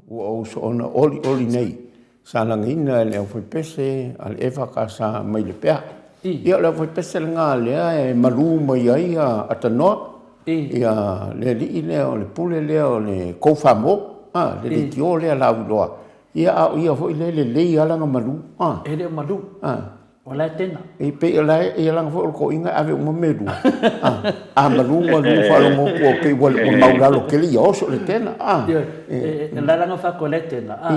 S2: Ua ou soona olioli nei, sa lagaina e le aufaipese a le EFKS mai Lepea. Ia o le aufaipese lena lea e malu mai ai Atanoa, ia le alii lea o le pule lea o le Koufa Mo, le leitio lea lauiloa. Ia, a o ia foi lea e lelei lava lana malu.
S1: A. E le o malu.
S2: A.
S1: O la e tena.
S2: E pei o la e, ia leaga foi o le toeaina e ave uma mea e lua. A, a malu malu faalogo atu ua pei ua maulalo tele ia oso le tena. A.
S1: Ioe, e la lana fako e la e tena. A.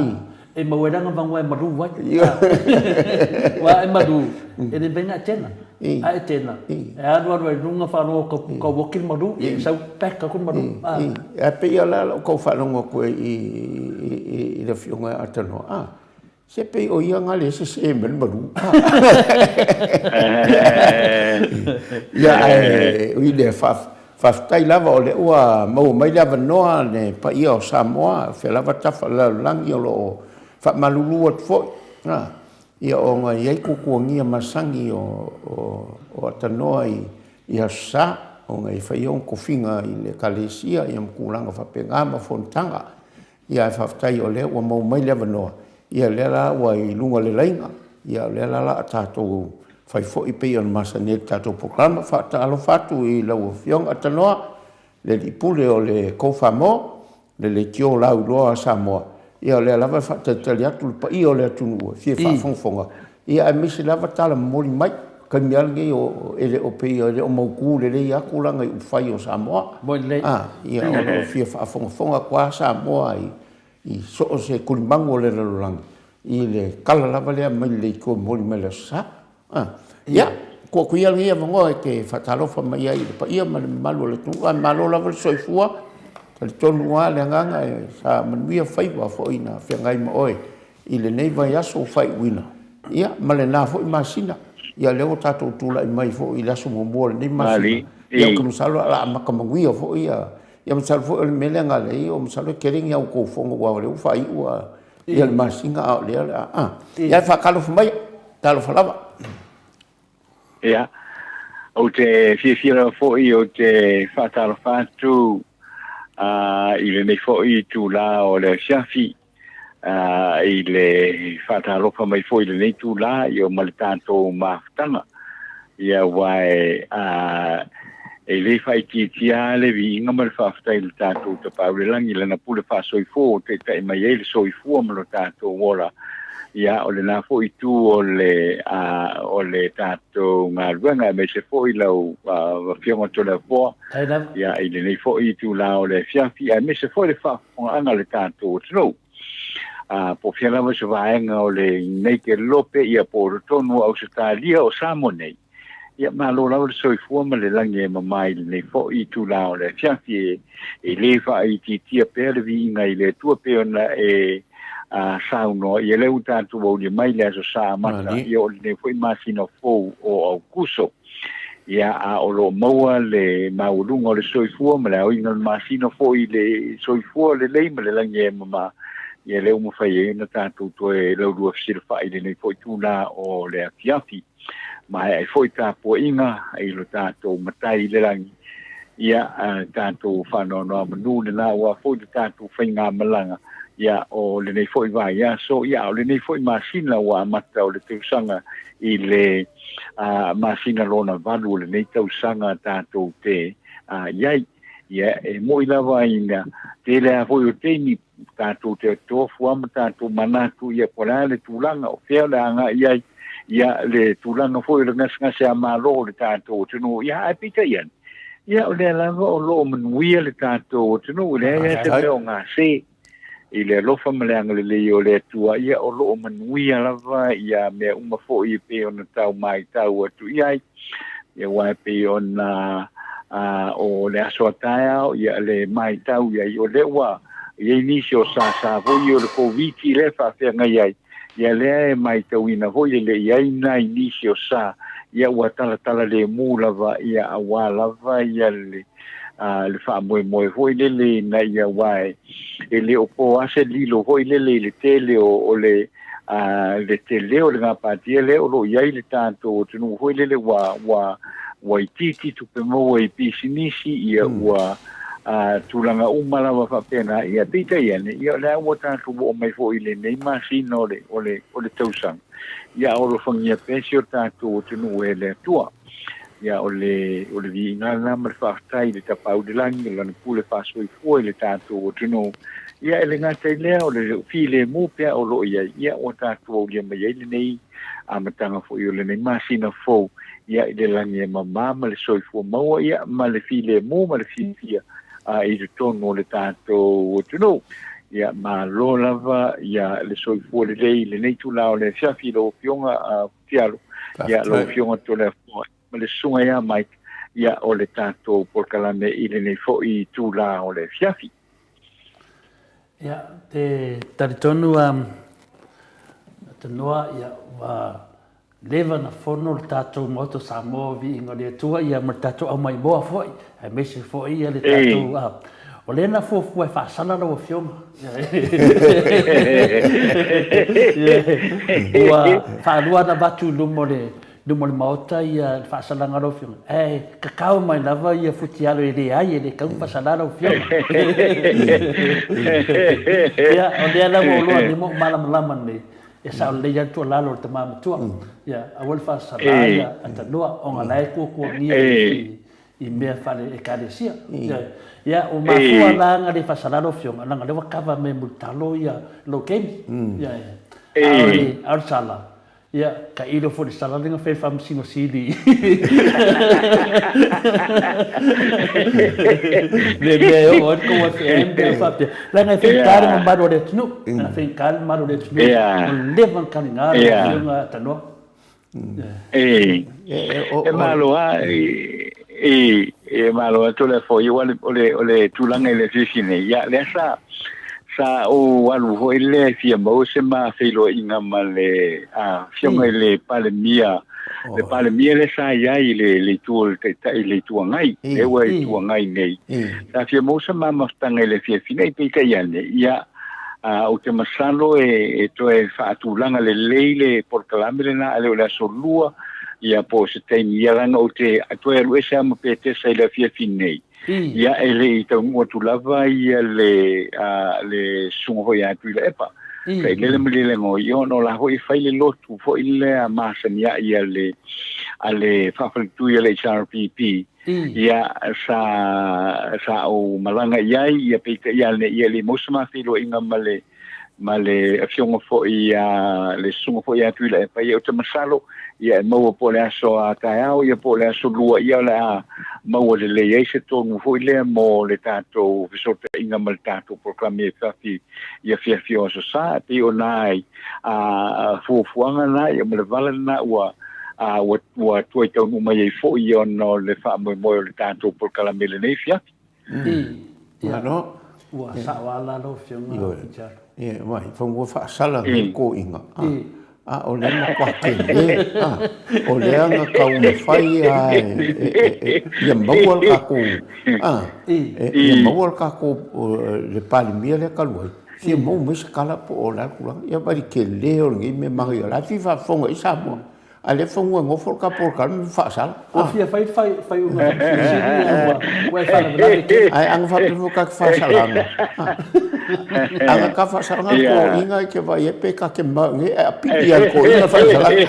S1: E maua ai lana vanua e malu ai. Aua e malu, e le mafai ona e tena. A e tena, e alu alu ai i luga faalogo kau oki le malu, ia e sau pack atu le malu.
S2: Ae pei o la lau tau faalogo atu ai i le afioga ia Atanoa, a, se pei o ia na lea e sese mai le malu. Ia, ae ui lea, faafetai lava o lea ua maua mai le avanoa le paia o Samoa, o fea lava tafa o le lalolagi o lo o faamalulu atu foi. Ia ona e i ai tuatuagia masani o Atanoa i Aso Sa, ona e fai ona tofiga i le Ekalesia ia ma tulaga faapena ma fonotaga. Ia ae faafetai o lea ua maua mai le avanoa, ia lea la ua i luga o le laina, ia o lea la o le a tatou fai foi pei ona masani ai i le tatou polokalama. Faatalofa atu i lau Afioga Atanoa, le Alii Pule o le Kofa Mo, le leitio lauiloa a Samoa, ia o lea lava e faatalitali atu le paia o le atunuu e fia faafogafoga, ia aemaise lava tala momoli mai. O le taimi lava lenei e le o pei e le o mautu lelei lava tulaga i upufai o Samoa. A, ia o lo o fia faafogafoga atu lava Samoa i so o se tulimanu o le lalolagi i le tala lava lea mai le leitio e momoli mai le Aso Sa. A, ia, tuu atu ia lenei avanoa e te faatalofa mai ai i le paia ma le mamalu o le atunuu, ae malo lava le soifua. Talitonu lava le agaga e sa manuia faiva foi na feagai ma oe i lenei vaiaso faaiuina, ia, ma lena foi masina. Ia, lea ua tatou tulai mai foi i le aso muamua o lenei masina. Ia, ou te masalo o le a amata manuia foi ia, ia masalo foi o le mea lea na ala ai, masalo e tele ni a outou fono aua o lea ua faaiu ia le masina a o lea o le a, a. Ia, ae faatalofa mai. Talofa lava.
S5: Ia, ou te fiafia lava foi ou te faatalofa atu i lenei foi itulā o le afiafi, i le faatalofa mai foi i lenei itulā ia ma le tatou mafutaga. Ia, aua e, e le faaitiitia lava le viiga ma le faafetai i le tatou Tapaau i le Lagi i Lana pule faasoifua ua taitai mai ai le soifua ma lo tatou ola. Ia, o lena foi itu o le, o le tatou galuega, aemaise foi lau Afioga Toleafoa, ia, i lenei foi itula o le afiafi, aemaise foi le faafofogaaga a le tatou atunuu. Po o fea lava se vaega o le Neike Lope, ia po o totonu o Ausetalia o Samoa nei, ia malo lava le soifua ma le lagi e mama i lenei foi itula o le afiafi e le faaitiitia pea le viiga i le Atua pei ona e saunoa ia lea ua tatou aulia mai le Aso Sa amata ia o lenei foi masina fou o Aukuso. Ia, a o lo o maua le maualuga o le soifua ma le aoina o le masina foi i le soifua lelei ma le lagi e mama, ia lea ua mafai ai ona tatou toe laulua fesilafai i lenei foi itula o le afiafi. Maea ai foi tapuaiga i lo tatou Matai i le lagi, ia, tatou faanoanoamanu lena aua foi le tatou faigamalaga, ia, o lenei foi vaiaso, ia, a o lenei foi masina ua amata o le tausaga i le masina lona valu o lenei tausaga tatou te i ai. Ia, e moni lava ina tele lava foi o taimi tatou te tofu lava ma tatou manatu, ia po o le a le tulaga, o fea o le a agai i ai, ia le tulaga foi o le gasegase a Malo o le tatou atunuu. Ia, ae peitai ane, ia o lea lava o lo o manuia le tatou atunuu, e leai lava se mea o gase. I le alofa ma le agalelei o le Atua, ia o lo o manuia lava ia mea uma foi e pei ona tau maitau atu i ai. Ia aua e pei ona o le aso a taeao, ia le maitau i ai, o lea ua i ai nisi o sasa foi o le Koviti lea e faafeagai ai, ia lea e maitauina foi e le i ai nai nisi o sa, ia ua talatala lemu lava, ia aua lava ia le le faamoemoe foi lele ina ia aua e le o po lava se lilo foi lele i le tele o le le tele o le gapatia lea o lo o i ai le tatou atunuu foi lele ua ua ua itiiti tupe maua i pisinisi ia ua tulaga uma lava faapena ia peitai ane ia o lea ua tatou oo mai foi i lenei masina o le o le o le tausaga ia alofagia pea si o tatou atunuu e le Atua. Ia, o le, o le viiga lena ma le faafetai i le Tapaau i le Lagi, o Lana pule faasoifua i le tatou atunuu. Ia, e le gata i lea, o le filemu pea o lo o i ai, ia, ua tatou aulia mai ai lenei amataga foi o lenei masina fou, ia, i le lagi e mama ma le soifua maua, ia, ma le filemu ma le fiafia i totonu o le tatou atunuu. Ia, malo lava ia le soifua lelei i lenei itula o le afiafi i lau Afioga Futialo, ia, lau Afioga Toleafoa ma le Susuga ia Mike, ia, o le tatou polokalame i lenei foi itula o le afiafi.
S1: Ia, te talitonu a Tanoa, ia, ua leva na fono le tatou Maota o Samoa, viiga o le Atua, ia, ma le tatou aumaimoa foi, aemaise foi ia le tatou, a, o lea na fuafua e faasala lau Afioga. Ua faalua ona avatu i luma o le luma o le Maota ia le faasalaga a lau Afioga, ae kakao mai lava ia futialo e leai, e le tatau ona faasala lau Afioga. Ia, o lea la ua ou iloa nei ma ou malamalama nei, e sao lelei lava le tuualalo a le tama matua, ia, aua le faasala ia Atanua, ona o la e tuatuagia i mea faale-Ekalesia. Ia, ua mafua la ona le faasala lau Afioga, leaga o lea ua kava mai e Mulitalo ia lou taimi. Ia, a o le sala, Ia, tailo foi i le sala lea na fai e le Faamasino Sili le mea e oo ai le tou FM mea faapea. Leaga e faigata le mamalu o le atunuu. E faigata le mamalu o le atunuu. Ua leva ona taliga lau Afioga Tanoa.
S5: E malo lava, e malo lava Toleafoa, aua o le tulaga i le afiafi nei, ia lea sa Sa ou alu foi lea e fia maua se ma feiloaiga ma le afioga i le Palemia, le Palemia lea sa i ai i le itu o le Taitai i le Itu Agai, lea ua Itu Agai nei. Sa fia maua se ma mafutaga i le afiafi nei, peitai ane, ia, ou te masalo e toe faatulaga lelei le polokalame lena, a le o le aso Lua, ia po o se taimi, ia leaga ou te toe alu ese lava ma Petesa i le afiafi nei. Ia e le i taunuu atu lava ia le a le susuga foi ia Tuilaepa. Kai lele ma lele ngo i ona o la foi e fai le lotu foi lea masani ai a le a le faafaletui a le HRPP. Ia sa sa ou malaga i ai ia peitai ane ia le maua se ma feiloaiga ma le ma le afioga foi ia le susuga foi ia Tuilaepa, ia ou te masalo ia e maua po o le aso a taeao ia po o le aso Lua, ia o le a maua lelei ai se tonu foi lea mo le tatou fesootaiga ma le tatou polokalame e fiafi i afiafi o Aso Sa. E pei ona ai a fuafuaga na ia ma le vala lena ua a ua ua tuai taunuu mai ai foi ona o le faamoemoe o le tatou polokalame i lenei afiafi.
S2: Malo.
S1: Ua sao lava la lau Afioga Richard.
S2: Ia, mai, fanua faasala nei koiga. A o lea matua tele, a, o lea na taumafai lava e, ia maua le tatou, a, ia maua le tatou, le Palemia lea talu ai, fia maua mai se tala po o le a le tulaga. Ia vaai i le tele o lenei mea manaia, o la e fia faafofoga i ai Samoa. A lea fanua e nofo le tatou ma faasala.
S1: Ua fia fai le faaiuga faamasino sili ae ua e faalavelave tele.
S2: Ae ana faapea foi ta te faasalaga. Ana ta faasalaga toeaiina e te vaai ai pe ta te mau nei ae apili lava e toeaiina le faasalaga.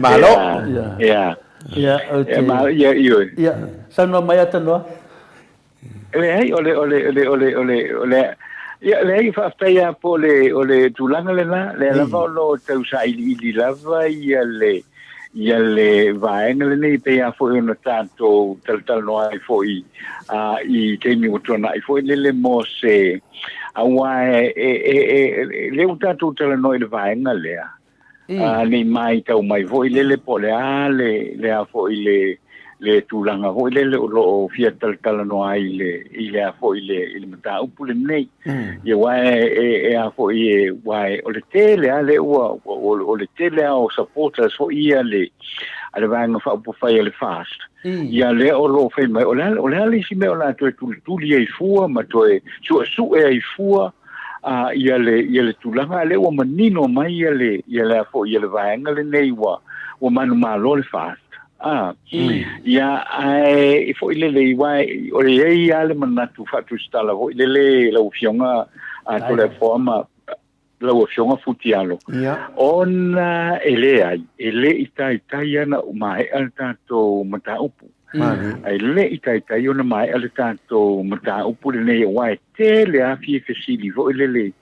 S2: Malo.
S5: Ia.
S1: Ia, ou te.
S5: Ia, ioe.
S1: Ia, saunoa mai Atanoa.
S5: Leai, o le, o le, o le, o le, o le, o le, ia, leai, faafetai lava po o le, o le tulaga lena, lea lava o lo o tau sailiili lava ia le, ia le vaega lenei, e pei lava foi ona tatou talatalanoa ai foi a, i taimi ua tuanai foi lele mo se, aua e, e, e, e, lea ua tatou talanoa i le vaega lea, a, nei matau mai foi lele po o le a le, le a foi le, le tulaga foi lele o lo o fia talatalanoa ai i le, i le a foi le, i le mataupu lenei. Ia aua e, e, e a foi e, aua e, o le tele lava lea ua, ua, o le tele lava o supporters foi ia le, a le Vaega Faaupufai a le FAST. Ia lea o lo o fai mai, o le a, o le a le isi mea o le a toe tulituli ai fua ma toe suesue ai fua, a ia le ia le tulaga lea ua manino mai ia le ia le foi ia le vaega lenei ua ua manumalo le FAST. A ia ae foi lele i wai o le ei a le manatu faatusitala foi lele lau afioga a Toleafoa ma lau afioga Futialo. Ona e leai, e le i taitai ana maea le tatou mataupu. Ae le i taitai ona maea le tatou mataupu lenei aua e tele lava fia fesili foi lele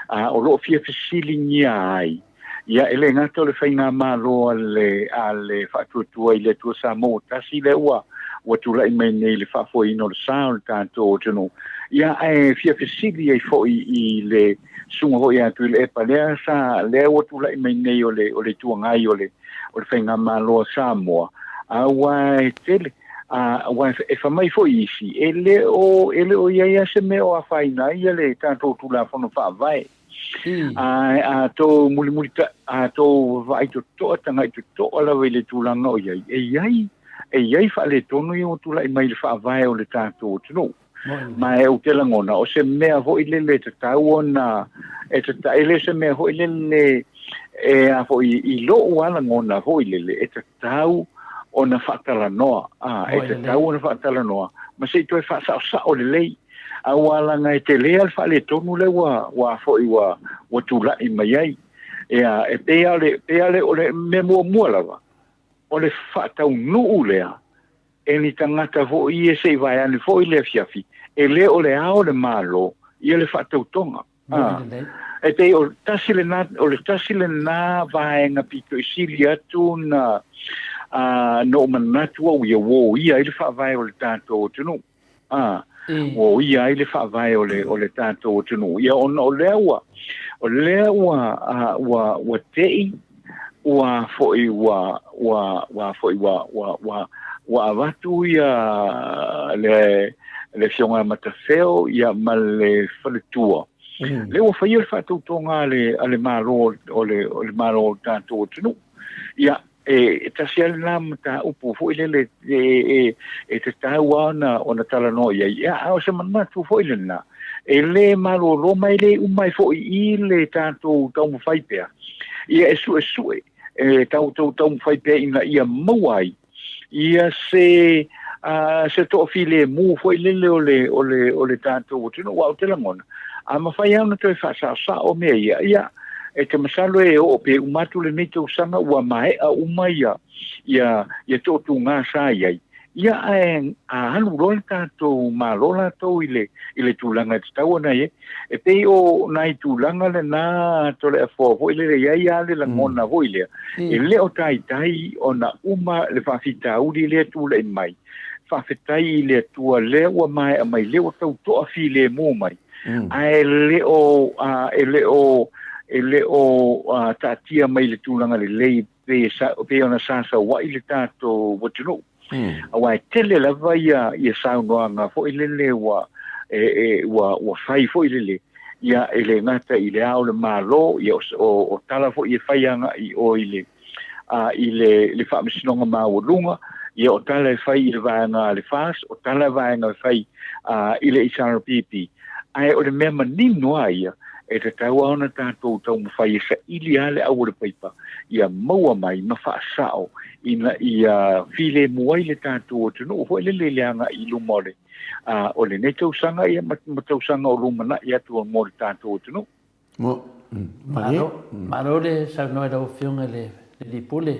S5: o lo o fia fesiligia ai. Ia, e le gata o le faigamalo a le a le Faatuatua i le Atua Samoa ua Tasi lea ua ua tulai mai nei i le faafoeina o le sa o le tatou atunuu, ia ae fia fesili ai foi i le susuga foi ia Tuilaepa lea sa lea ua tulai mai nei o le o le Itu Agai o le o le faigamalo a Samoa, aua e tele aua e fai mai foi isi e le o e le o i ai lava se mea o afaina ai le tatou Tulafono Faavae. Ae a tou mulimulita'i, a tou vaai toto'a, taga'i toto'a lava i le tulaga o i ai, e i ai, e i ai faaletonu ia ua tulai mai i le faavae o le tatou atunuu. Ma e ou te lagona, o se mea foi lele e tatau ona, e tata, e le o se mea foi lele e a foi i lo'u lava lagona foi lele, e tatau ona faatalanoa, a, e tatau ona faatalanoa, ma se i toe faasaosao lelei. Aua leaga e tele lava le faaletonu lea ua, ua foi ua, ua tulai mai ai. Ia, e pei lava o le, pei lava o le, o le mea muamua lava, o le faataunuu lea e ni tagata foi ia se i vaeane foi le afiafi, e le o le ao o le Malo ia le faatautoga. Ah, e pei o tasi lena, o le tasi lena vaega pito i sili atu na, uh, na ou manatu au ia ua oia ai le faavae o le tatou atunuu. A, ua oia ai le faavae o le, o le tatou atunuu. Ia, ona o lea ua, o lea ua, uh, ua, ua tei, ua foi, ua, ua, ua foi, ua, ua, ua, ua avatu ia le, le Afioga ia Matafeo ia ma le faletua. Lea ua faia le faatautoga a le, a le Malo o le, o le Malo o le tatou atunuu. Ia, e tasi lava lena mataupu foi lele e, e, e tatau lava ona, ona talanoa i ai. Ia, a o se manatu foi lena, e le malolo ma e le uma ai foi i le tatou taumafai pea, ia e suesue e tatou taumafai pea ina ia maua ai ia se a se toafilemu foi lele o le o le o le tatou atunuu. Aua ou te lagona, a mafai lava ona toe faasaosao mea ia, ia e te masalo e oo pe uma atu lenei tausaga ua maea uma ia ia ia toatuga sa i ai, ia ae a alu loa le tatou Malo latou i le i le tulaga e tatau ona i ai. E pei o nai tulaga lena Toleafoa foi lele, e i ai lava le lagona foi lea, e le o taitai ona uma le faafitauli lea tulai mai. Faafetai i le Atua lea ua maea mai, lea ua tau toafilemu mai, ae le o, e le o, e le o taatia mai i le tulaga lelei pei, pei ona sa sau ai le tatou atunuu. Aua e tele lava ia, ia saunoaga foi lele ua, e, e, ua, ua fai foi lele, ia e le gata i le Ao o le Malo, ia o, o, o tala foi e fai agai i o i le, a, i le, le Faamasinoga Maualuga, ia o tala e fai i le vaega a le FAS, o tala vaega e fai a, i le HRPP. Ae o le mea manino lava ia, e tatau lava ona tatou taumafai e saili lava le au o le paipa ia maua mai ma faasao ina ia filemu ai le tatou atunuu foi lele i le agai i luma o le, a, o lenei tausaga ia ma, ma tausaga o lumanai atu mo le tatou atunuu.
S2: Mo,
S1: Malo, malo le saunoa i lau Afioga i le Alii Pule,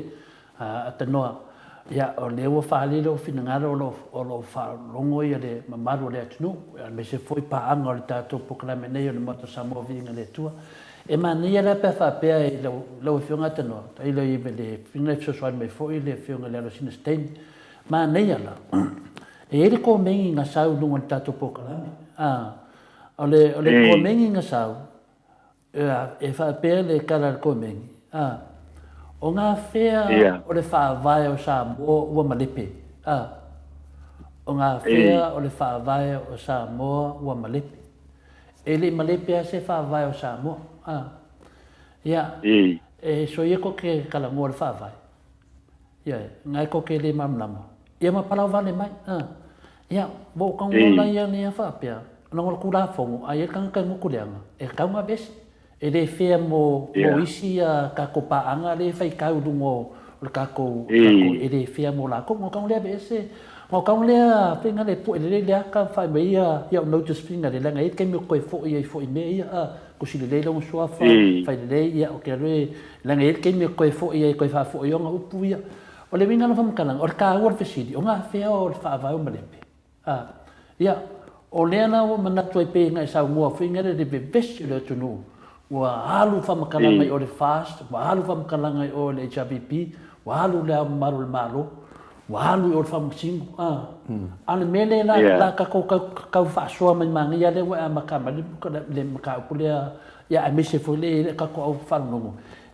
S1: a Tanoa. Ia, o lea ua faaali lou finagalo o lo, o lo o faalogo ia le mamalu o le atunuu, aemaise foi paaga o le tatou polokalame nei o le Maota o Samoa Viiga i le Atua. E manaia la pe a faapea i lau, lau Afioga Tanoa, tailo i le fina e fesoasoani mai foi le Afioga i le Alosina se taimi. Manaia la, e i ai le komeni na sau i luga o le tatou polokalame, a, O le, o le komeni na sau, e faapea le tala a le komeni, a, o ngā whea o le whaavae o Samoa ua malepe, a, o ngā whea o le whaavae o Samoa ua malepe. E le i malepe a se whaavae o Samoa, a. Ia, e soia ko ke kalamoa o le whaavae. Ia, ngai ko ke le malamalama. Ia ma palau vale mai, a. Ia, ua ou tagola ia nei a faapea, ona o le Tulafono, a i ai le tagata e motuleaga, e tatau ona aveese. E le fair mo, mo isi a tatou paaga lea e faitau i luga o le tatou, tatou, e le fair mo latou. Ona tago lea aveese, ona tago lea faiga lea e pue lelei le ata ma fai mai ia, ia o notice faiga lea, leaga e i ai le taimi e toe foi ai foi i mea ia, a, tusi lelei lona suafa, fai lelei, ia, ou te alu e, leaga e i ai le taimi e toe foi ai, toe faafoi ai ona upu ia. O le uiga o le faamatalaga, o le taua o le fesili, o gafea o le faavae o Malepe? A, ia, o lea la ua manatu ai pei ona e saunoa foi lea i le vevesi o le atunuu, ua alu faamatalaga i o i le FAST, ua alu faamatalaga i o i le HRPP, ua alu i Le Ao Mamalu o le Malo, ua alu i o i le Faamasino, a. A o le mea lea la, la tatou tau faasoa mai manaia lea ua e amata mai le mataupu lea, ia aemaise foi le tatou au faalogologo.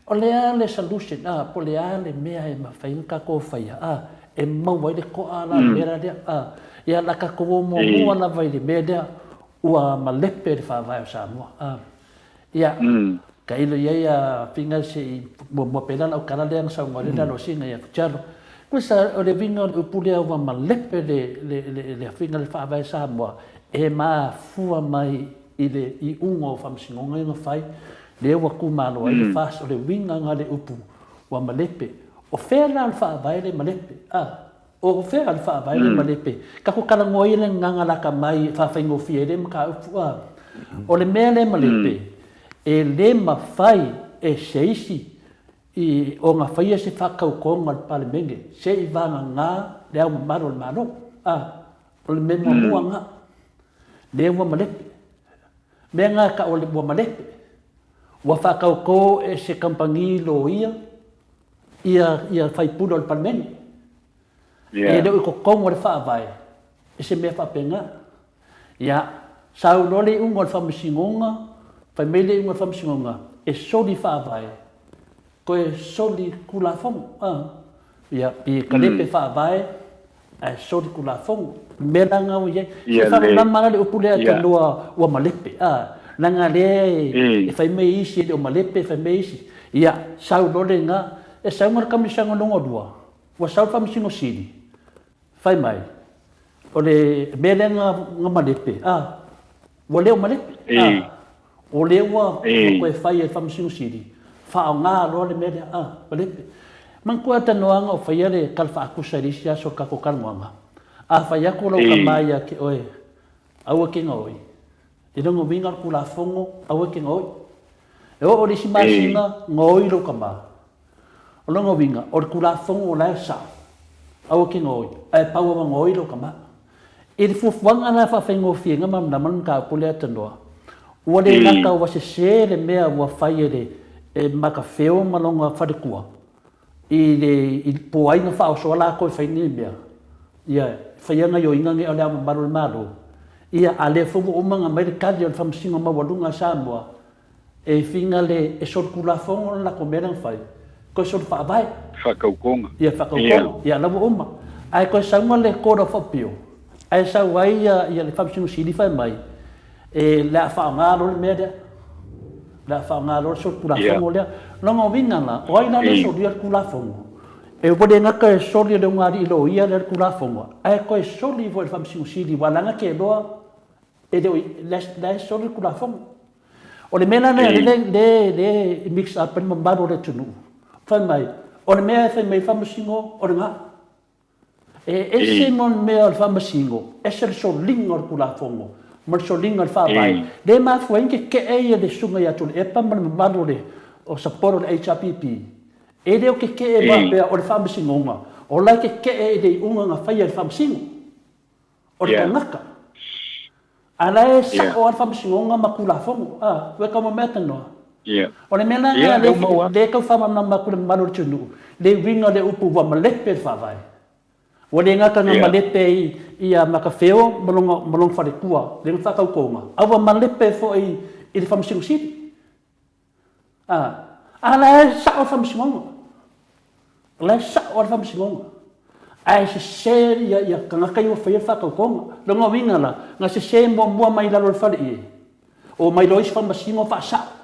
S1: O le a le solution, a, po o le a le mea e mafai ona tatou faia, a, e maua ai le to'a la le mea lea, a. Ia, o le a tatou o muamua lava i le mea lea ua malepe le Faavae o Samoa, a. Ia, tailo i ai a Figa se i muamua pea la lau tala lea na saunoa ai le Alosina ia Futialo. Kusa, o le uiga o le upu lea ua malepe le, le, le, le Figa le Faavae Samoa, e mafua mai i le iuga o faamasinoga ia na fai, lea ua tumalo ai le FAST, o le uiga na o le upu ua malepe. O fea la le Faavae le malepe? A, o fea le Faavae le malepe? Tatou talanoa ia le gagana lata mai e faafaigofie ai lea mataupu. A, o le mea le malepe, e le mafai e se isi i ona faia se faatautoga a le Palemene se i vagana Le Ao Mamalu o le Malo. A, o le mea muamua na. Lea ua malepe. Mea na e tau ua malepe. Ua faatauto e se kamupani loia ia ia faipule o le Palemene. Yeah. E le o i totonu o le Faavae e se mea faapena. Ia, sau loa le iuga o le Faamasinoga, fai mai le iuga o le Faamasinoga, e soli Faavae, toe soli Tulafono. A. Ia, pe kalepe Faavae, ae soli Tulafono. O le mea la lena ua i ai. Se faamalamalama la le upu lea talanoa ua malepe, a. Leaga lea e fai mai isi e le o malepe, fai mai isi. Ia, sau loa lena, e sau ma le Kamisaga lona lua, ua sau le Faamasino Sili, Fai mai, o le mea lea na malepe, a, ua le o malepe, a, o lea ua toe fai e le Faamasino Sili, faaaoga loa le mea lea, a, malepe. Manatua talanoaga o faia le tala faatusa i le isi aso o le tatou talanoaga, a fai atu lau tama ia te oe, aua e te gaoi, i lona uiga o le Tulafono, aua e te gaoi. E oo i le isi masina, gaoi lou tama. O lona uiga, o le Tulafono o la e sao, aua ke gaoi, ae pau lava gaoi lou tama. I le fuafuaga la faafaigofie na malamalama le mataupu lea tanoa, ua le gata ua sese le mea ua fai e le e Matafeo ma lona faletua i le i po ai na faaosoa latou e fai nei mea, ia faia gaioiga nei a Le Ao Mamalu o le Malo, ia a lea foi ua uma ona aumai le tali o le Faamasinoga Maualuga a Samoa, E finga le e solitulafono le latou mea lea na fai, toe solifaavae.
S5: Faatautoga.
S1: Ia faatautoga, ia la ua uma. Ae toe sauga le Court of Appeal, ae sau ai ia ia le Faamasino Sili fai mai, e le a faaaoga loa le mea lea. Le a faaaoga loa le solitulafono lea. Lona uiga la, o ai la le solia le Tulafono? E ua le gata e soli e le ulugalii loia lea le Tulafono, ae toe soli foi e le Faamasino Sili, aua leaga te iloa e le o la e soli le Tulafono. O le mea la lea le le le mix up ai le mamalu o le atunuu, fai mai, o le mea e fai mai ai le Faamasino o lena. E ese ma le mea o le Faamasino, ese le soliga o le Tulafono ma le soliga o le Faavae. Lea e mafua ai ona tetee ia le Susuga ia Tuilaepa ma le mamalu o le o support o le HRPP, e le o tetee faapea o le Faamasinoga, o la e tetee i le iuga na faia e le Faamasino. O le tagata. A la e sao lava le faamasinoga ma Tulafono. A, ua tau mamea tanoa. O le mea la lena lea e tau faamalamalama atu i le mamalu o le atunuu, le uiga o le upu ua malepe le Faavae. Ua le gata ina malepe i a Matafeo ma lona faletua, lea na faatautoga, a ua malepe foi i le Faamasino Sili. A, a la e sao le faamasinoga. O la e sao lava le faamasinoga. Ae sese ia, ia tagata ia ua faia le faatautoga. Lona uiga la, na sese muamua mai lalo o le faleie, omai loa isi faamasino faasao.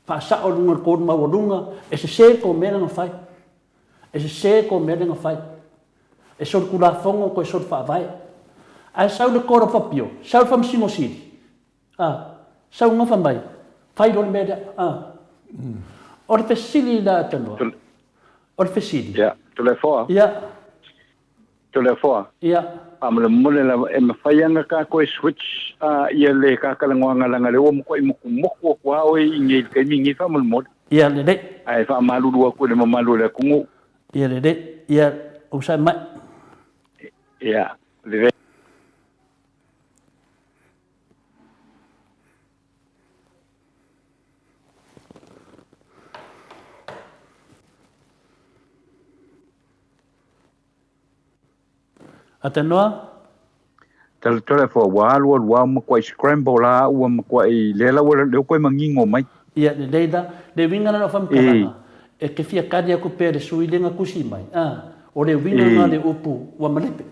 S1: Faasao i luga o le kolu maualuga, e sese tou mea la na fai. E sese tou mea lea na fai. E solitulafono toe solifaavae. Ae sau le Court of Appeal, sau le Faamasino Sili, A, sau gafa mai, fai loa le mea lea. A. O le fesili la Tanoa. O le fesili.
S5: Ia, Toleafoa.
S1: Ia.
S5: Toleafoa.
S1: Ia.
S5: Faamolemole lava, e mafai lava ona ta toe switch ia le ta talanoaga leaga o lea ua matuai motumotu atu lava oe i inei i le taimi lenei faamolemole.
S1: Ia, lelei.
S5: Ae faamalulu atu i le mamalu o le atunuu.
S1: Ia lelei, ia onosai mai.
S5: Ia, lelei.
S1: Atanoa?
S5: Talatala fua ua alu alu ua matuai scramble la au ua matuai lea la ua lea ua toe manino mai.
S1: Ia lelei la, le uiga la o lau faamatalaga, e te fia kali atu pea i le sui lea na tusi mai, a, o le uiga lena o le upu ua malepe.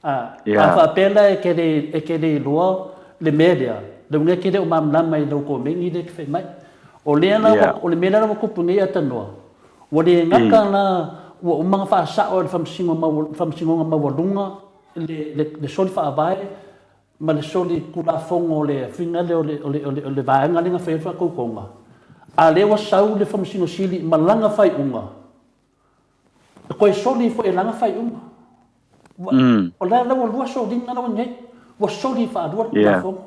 S1: A, a faapea la e te le, e te le iloa le mea lea, le uiga e te le o malamalama i lau komeni lea e te fai mai. O lea la ua, o le mea lea la ua tupu nei Atanoa, Ua le gata la ua uma ona faasao e le Faamasinoga Maualuga le soli faavae ma le soli Tulafono o le afiga lea o le vaega lea na fai ai le faatautoga, a lea ua sau le Faamasino Sili ma lana faaiuga, e toe soli foi e lana faaiuga. O la ua lua soliga la ua i ai, ua soli faalua le Tulafono.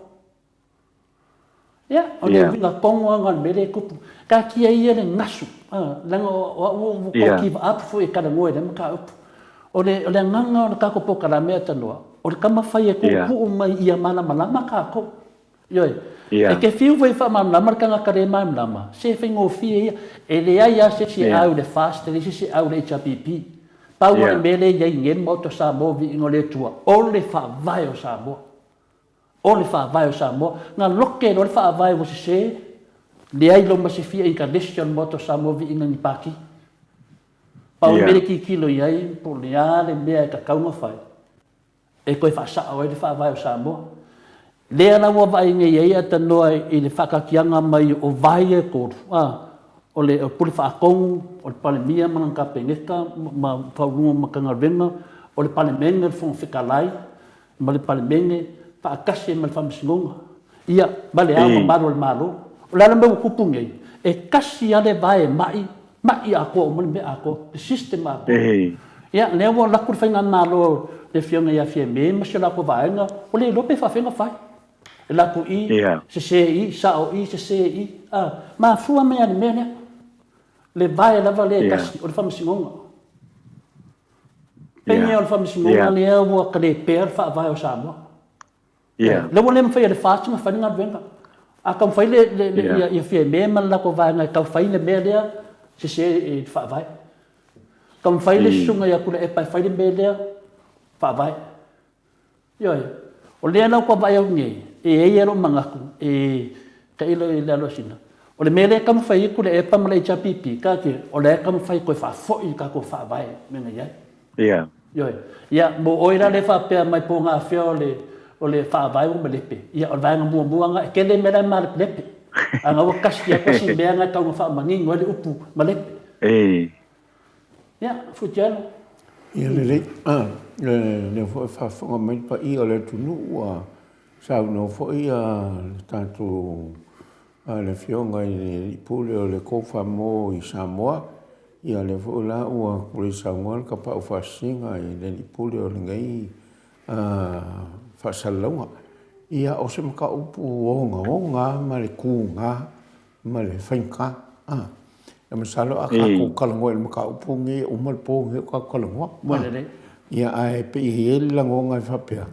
S1: Ia, o le uiga tonu lava lena o le mea lea e tupu. Taatia ia le gasu, leaga o au ua tau give up foi e talanoa i lea mataupu. O le agaga o le tatou polokalame a Tanoa, o le taumafai e tuutuu mai ia malamalama tatou. Ioe. E te fiu foi e faamalamalama le tagata le malamalama, se faigofie ia. E leai lava se isi e au i le FAST, e leai se isi e au i le HRPP. Pau lava le mea lea e i ai nei i le Maota o Samoa, viiga o le Atua, o le Faavae o Samoa. O le Faavae o Samoa. Na lote loa le Faavae ua sese, leai lou masefia inkalesi o le Maota o Samoa viiga ni Pati. Pau le mea le tilotilo i ai po o le a le mea e tatau ona fai e toe faasao ai le Faavae o Samoa. Lea la ua vaai nei ai Atanoa i le faataatiaga mai o vae ia e tolu, a, o le Pule Faatonu, o le Palemia ma lana Kapeneta ma Faauluuluga o Matagaluega, o le Palemene, o le Fofoga Fetalai, ma le Palemene faatasi ai ma le Faamasinoga, ia, ma le Ao Mamalu o le Malo. O le a le mea ua tupu nei? E tasi lava le vae e ma'i, ma'i atoa uma le mea atoa, le system atoa. Ia, lea ua alu atu le Faigamalo le Afioga ia Fiame ma si o latou vaega, ua le iloa pe faafefea ona fai. E alu atu i, sese i, sao i, sese i, a, mafua mai lava i le mea lea. Le vae lava lea e tasi, o le Faamasinoga. Peinia o le Faamasinoga lea ua kalepea le Faavae o Samoa. Lea ua le mafai e le FAST ona fai le galuega. A taumafai ia Fiame ma le latou vaega e tau fai le mea lea, sese i le Faavae. Taumafai le susuga ia Tuilaepa e fai le mea lea, Faavae. Ioe. O lea la ua vaai atu nei, e i ai lava lou manatu, e tailo i le Alosina, o le mea lea e taumafai ai Tuilaepa ma le HRPP, taatia, o la e taumafai e toe faafoi le tatou Faavae mea na i ai.
S5: Ia.
S1: Ioe. Ia, mo oe la lea e faapea mai po o gafea o le, o le Faavae ua malepe, ia, o le vaega muamua lena, e tele mea la e malepelepe, a na ua kasi atu si mea lena e tau ina faamanino ai le upu malepe.
S5: Ee.
S1: Ia, Fuitialo.
S2: Ia lelei, lea foi e faafofoga mai le paia o le atunuu ua saunoa foi le tatou le Afioga i le Alii Pule o le Kofa-Mo i Samoa. Ia lea foi la ua tulei saunoa le Tapaau Faasisina i le Alii Pule o lenei faasalalauga. Ia o se mataupu ogaoga ma le tuga ma le faigata. A, e masalo a tatou talanoa i le mataupu lenei e uma le po lenei o tatou talanoa.
S1: Ua lelei.
S2: Ia, ae pei e i ai le lagona e faapea,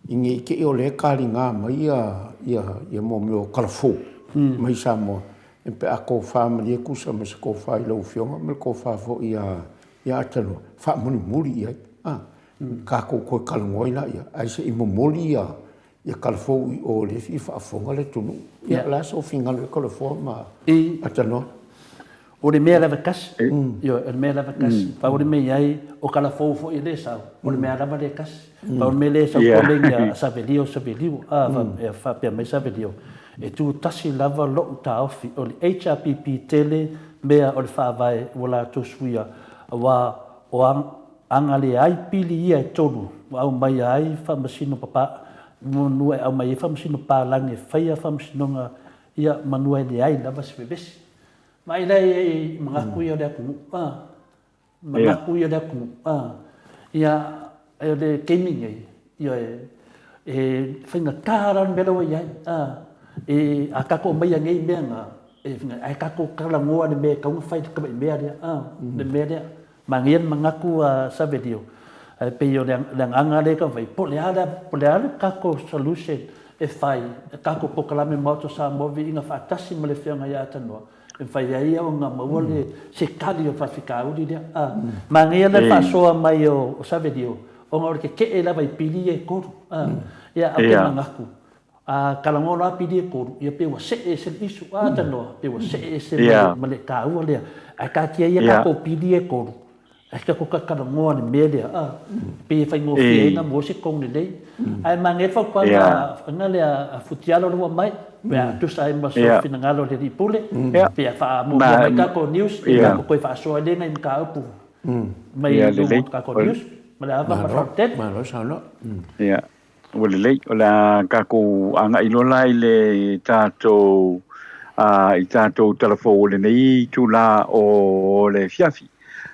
S2: ina ne i te i o lea e taliga mai ia mea o kalafou mai Samoa, pe a tofa malie tusa ma se tofa i lau Afioga ma le tofa foi ia Atanoa, faamulimuli i ai, a, tatou toe talanoa ai laia, ae se i momoli ia Ia kalafou i o lea e fia faafofoga le atunuu. Ia, o le a sou finagalo i Kalafoa ma Atanoa?
S1: O le mea lava e tasi. Ioe, o le mea lava e tasi. Pau o le mea e i ai, o kalafou foi e le sau, o le mea lava lea e tasi. Pau o le mea lea e sau komeni a Savelio, Savelio, a, e faapea mai Savelio, e tu tasi lava lou taofi, o le HRPP tele mea o le faavae ua latou suia, aua o Aga leai pili ia e tolu ua aumaia ai faamasino papa manua e aumai ai faamasino palagi e faia faamasinoga ia manua e leai lava se vevesi. Vaai la i manatu ia o le atunuu a, manatu ia o le atunuu a, ia o le taimi nei Ioe, e faigata la le mea la ua i ai, a, e, a tatou aumaia nei mea na, e, ae tatou talanoa i le mea e tatau ona fai i le tamai mea lea, a, le mea lea. Manaia le manatu a Savelio, ae pei o le agaga lea e taumafai, po o le a po o le a le tatou solution e fai, e tatou polokalame Maota o Samoa Viiga faatasi ma le Afioga ia Atanua, e mafai ai ona maua le se tali o le faafitauli lea. A, manaia le faasoa mai o Savelio, ona o le tetee lava i pili ia e tolu. A, ia, ae ou te manatu, A talanoa loa pili e tolu, ia pei ua see ese le issue. A tanoa, pei ua see ese ma le taua lea. Ae taatia ia tatou pili ia e tolu, ae tatou talatalanoa i le mea lea, a, pei e faigofie ai ona maua se tonu lelei. Ae manaia le fautuaga a lea a Futialo lea ua aumai, pe a tusa ai ma sou finagalo i le Alii Pule, pe a faamuamua mai tatou news, ia tatou toe faasoa ai lea nai mataupu mai luma o tatou news. Ma le ava ma le faatetele.
S2: Malo saunoa.
S5: Ua lelei, o le a tatou agai loa la i le tatou i tatou tala fou o lenei itula o le afiafi.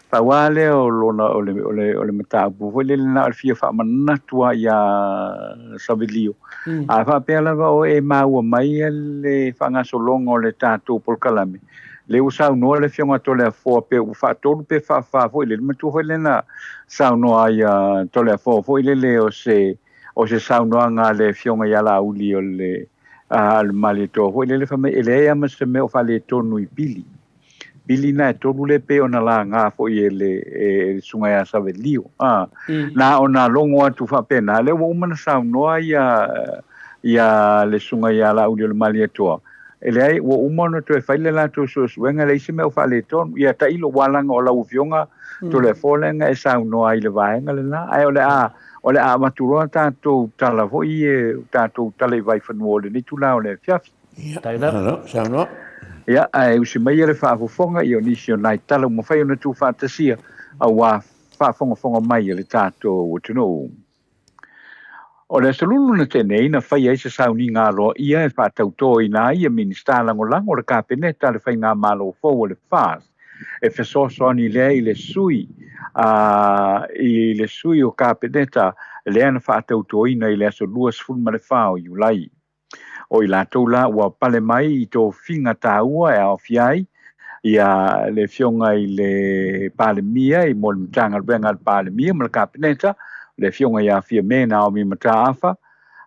S5: Pau lava lea o lona o le o le o le mataupu foi lele na o le fia faamanatu lava ia Savelio. A faapea lava o e maua mai le faagasologa o le tatou polokalame, lea ua saunoa le Afioga Toleafoa pe ua faatolu pe faafa foi lele, matua foi lea na saunoa ai a Toleafoa foi lele o se o se saunoaga a le Afioga ia Laauli o le a le Malietoa foi lele fai mai e leai lava ma se mea o faaletonu i pili. Pili na e tolu lea pei ona laga foi e le e le Susuga ia Savelio. A, na ona logo atu faapena, lea ua uma ona saunoa ia ia le Susuga ia Laauli o le Malietoa, E leai, ua uma ona toe fai le latou suesuega, e leai se mea o faaletonu. Ia tailo, ua leaga o lau Afioga Toleafoa lea na e saunoa ai i le vaega lena. Ae o le a, o le a avatu loa tatou tala foi ia, tatou tala i vaifanua o lenei itula o le afiafi.
S2: Ia, malo, saunoa.
S5: Ia, ae usi maia le faafofoga i o nisi o nai tala ua mafai ona tuufaatasia aua faafogafoga mai a le tatou atunuu. O le Aso Lulu na tea nei na faia ai se sauniga aloaia e faatautoina ai ia Minisita Lagolago o le Kapeneta a le Faigamalo fou o le FAS e fesoasoani lea i le sui a i le sui o Kapeneta lea na faatautoina i le aso 24 o Iulai. O i latou la ua pale mai i tofiga taua e aofia ai ia le Afioga i le Palemia i mo le Matagaluega a le Palemia ma le Kapeneta, le Afioga ia Fiame Naomi Mataafa,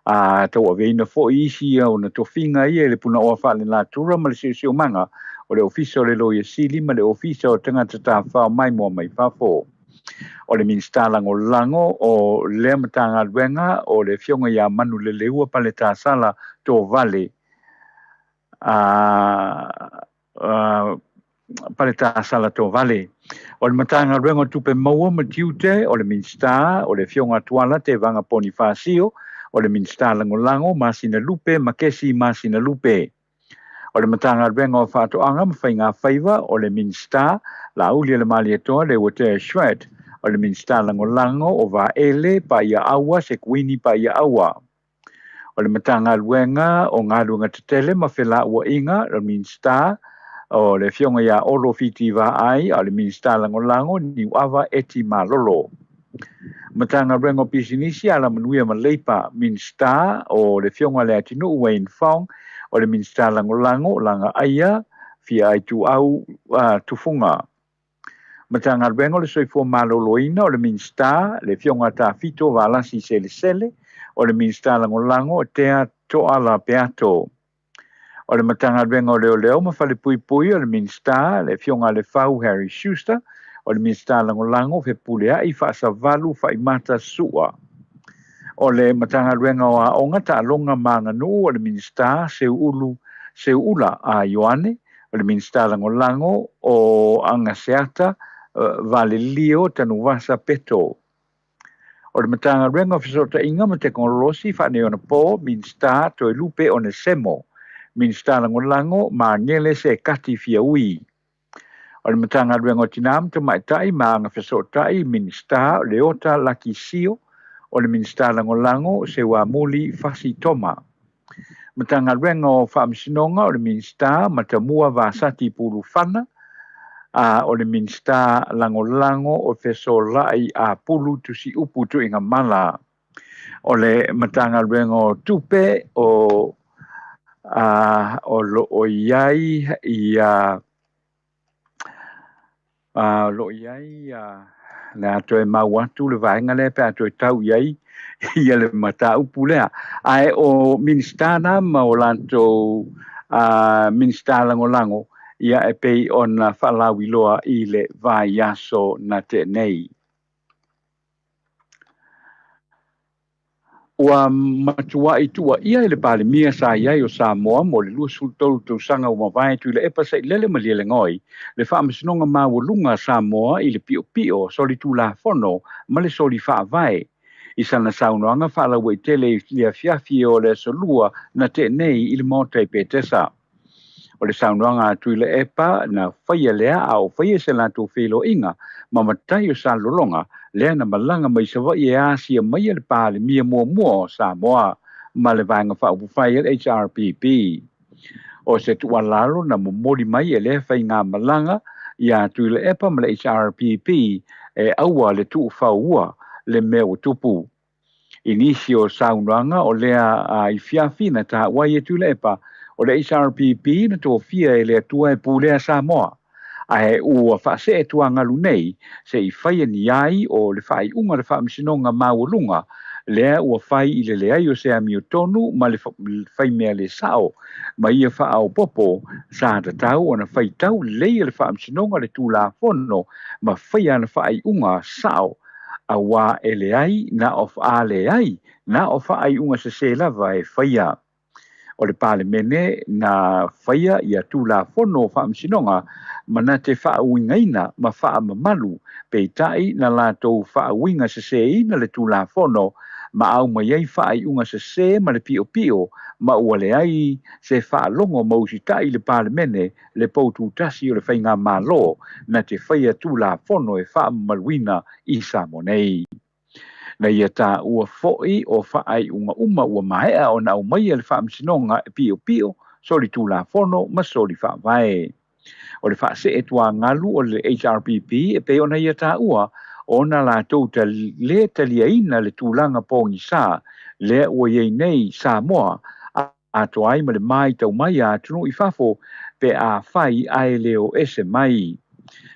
S5: a tauaveina foi isi ona tofiga ia i le Punaoa Faalenatura ma le Siosiomaga o le Ofisa o le Loia Sili ma le Ofisa o Tagata Tafafao Maimoa Mai Fafo. O le Minisita Lagolago o lea Matagaluega o le Afioga ia Manuleleua Paletasala Tovale, a, a, Paletasala Tovale. O le Matagaluega o Tupe Maua ma Tiute, o le Minisita o le Afioga Tuala Tevaga Ponifasio, o le Minisita Lagolago Masinalupe Makesi Masinalupe. O le Matagaluega o Faatoaga ma Faiga Faiva, o le Minisita, Laaulialemalietoa Leuatea Schmidt, o le Minisita Lagolago o Vaele, Paiaaua Sekuini Paiaaua. O le Matagaluega o Galuega Tetele ma Felauaiga, o le Minisita, o le Afioga ia Olo Fiti Vaai, a o le Minisita Lagolago Niuava Eti Malolo. Matagaluega o Pisinisi, Alamanuia ma Leipa, Minisita o le Afioga Leatinuu Wayne Fong, o le Minisita Lagolago Lagaaia Fiaituau Tufuga. Matagaluega o le Soifua Maloloina, o le Minisita le Afioga Tafito Valasi Selesele, o le Minisita Lagolago Tea Toala Peato. O le Matagaluega o Leoleo ma Falepuipui, o le Minisita, le Afioga a Lefau Harry Schuster, o le Minisita Lagolago Fepuleai Faasavalu Faimata Su'a. O le Matagaluega o Aoga, Taaloga ma Aganuu, o le Minisita Seuulu Seuula a Ioane, o le Minisita Lagolago o Agaseata Valelio Tanuvasa Peto. O le Matagaluega o Fesootaiga ma Tekonolosi Faaneionapo, Minisita Toelupe Onesemo, Minisita Lagolago Magele Sekati Fiaui. O le Matagaluega o Tinā ma Tamaitai ma Agafesootai, Minisita Leota Laki Sio, o le Minisita Lagolago Seuamuli Fasi Toma. Matagaluega o Faamasinoga, o le Minisita Matamua Vasati Pulufana, a o le Minisita Lagolago o Fesolai Apulu Tusiupu Tuigamala. O le Matagaluega o Tupe, o a o lo o i ai ia. O lo o i ai le a toe mau atu le vaega lea pe a toe tau i ai ia le mataupu lea. Ae o Minisita na ma o latou Minisita Lagolago ia e pei ona faalauiloa i le vaiaso na tea nei. Ua matuai tuuaia e le Palemia sa i ai o Samoa mo le 23 tausaga ua mavae Tuilaepa Sailele Malielegaoi le Faamasinoga Maualuga a Samoa i le piopio solitulafono ma le soli faavae. I sana saunoaga faalauaitele i le afiafi o le Aso Lua na tea nei i le Maota i Petesa. O le saunoaga a Tuilaepa na faia lea a o faia se latou feiloaiga ma matai o Salelologa lea na malaga mai Savaii e asia maia le Palemia muamua o Samoa ma le Vaega Faaupufai a le HRPP. O se tuualalo na momoli mai e lea faigamalaga iā Tuilaepa ma le HRPP e aua le tuufaua le mea ua tupu. I nisi o saunoaga o lea afiafi na taua ai e Tuilaepa, o le HRPP na tofia e le Atua e pulea Samoa, ae ua faasee tuagalu nei se i faia ni ai o le faaiuga o le Faamasinoga Maualuga lea ua fai i le leai o se amiotonu ma le faimea le sao ma ia faaopoopo sa tatau ona faitau lelei e le Faamasinoga le Tulafono ma faia ana faaiuga sao auā e leai na o a leai na o faaiuga sesē lava e faia. O le Palemene na faia ia Tulafono o Faamasinoga ma na te faauigaina ma faamamalu, peitai na latou faauiga sesēina le Tulafono ma aumai ai faaiuga sesē ma le piopio ma ua leai se faalogo ma usitai i le Palemene le poututasi o le Faigamalo na te faia Tulafono e faamamaluina i Samoa nei. Na ia taua foi o faaiuga uma ua maea ona aumaia le Faamasinoga e piopio, soli Tulafono ma soli Faavae. O le faasee tuagalu o le HRPP e pei ona ia taua ona latou le taliaina le tulaga pogisa lea ua i ai nei Samoa atoa ai ma le maitau mai a atunuu i fafo pe afai ae le o ese mai.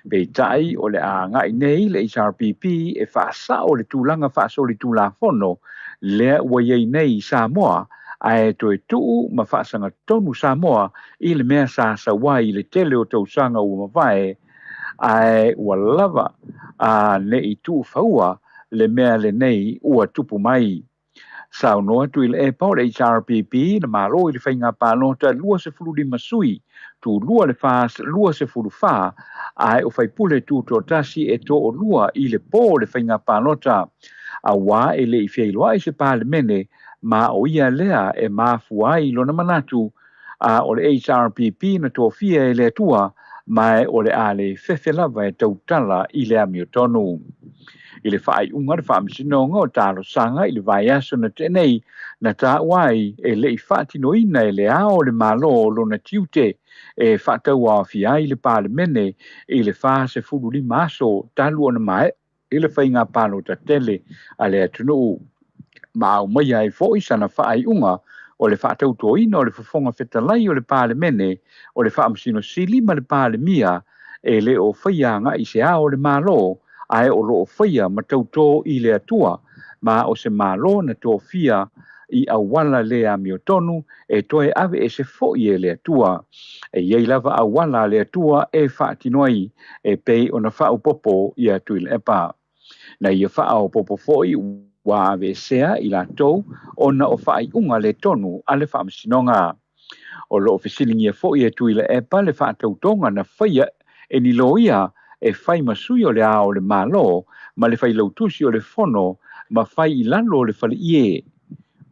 S5: Peitai o le a agai nei le HRPP e faasao le tulaga faasolitulafono lea ua i ai nei i Samoa ae toe tuu ma faasagatonu Samoa i le mea sa sau ai i le tele o tausaga ua mavae ae ua lava a ne i tuufaua le mea lenei ua tupu mai. Saunoa Tuilaepa o le HRPP na malo i le faiga palota 25 sui, tulua le 24, ae o faipule tutoatasi e toalua i le po o le faiga palota, auā e le i feiloai se Palemene ma o ia lea e mafua ai lona manatu a o le HRPP na tofia e le Atua, ma o le a le fefe lava e tautala i le amiotonu. I le faaiuga o le Faamasinoga o Talosaga i le vaiaso na tea nei, na taua ai e le i faatinoina e le Ao o le Malo lona tiute e faatauaofia ai le Palemene i le 45 aso talu ona maea i le faiga palota tele a le atunuu, ma aumaia ai foi sana faaiuga o le faatautoina o le Fofoga Fetalai o le Palemene, o le Faamasino Sili ma le Palemia e le o faia agai i se Ao o le Malo, ae o lo o faia ma tautō i le Atua, ma o se Malo na tofia i auala le amiotonu e toe aveese foi e le Atua. E i ai lava auala a le Atua e faatino ai, e pei ona faaopoopo ia Tuilaepa. Na ia faaopoopo foi ua aveesea i latou ona o faaiuga le tonu a le Faamasinoga. O lo o fesiligia foi e Tuilaepa le faatautoga na faia e ni loia e fai ma sui o le Ao o le Malo ma le Failautusi o le Fono ma fai i lalo o le faleie.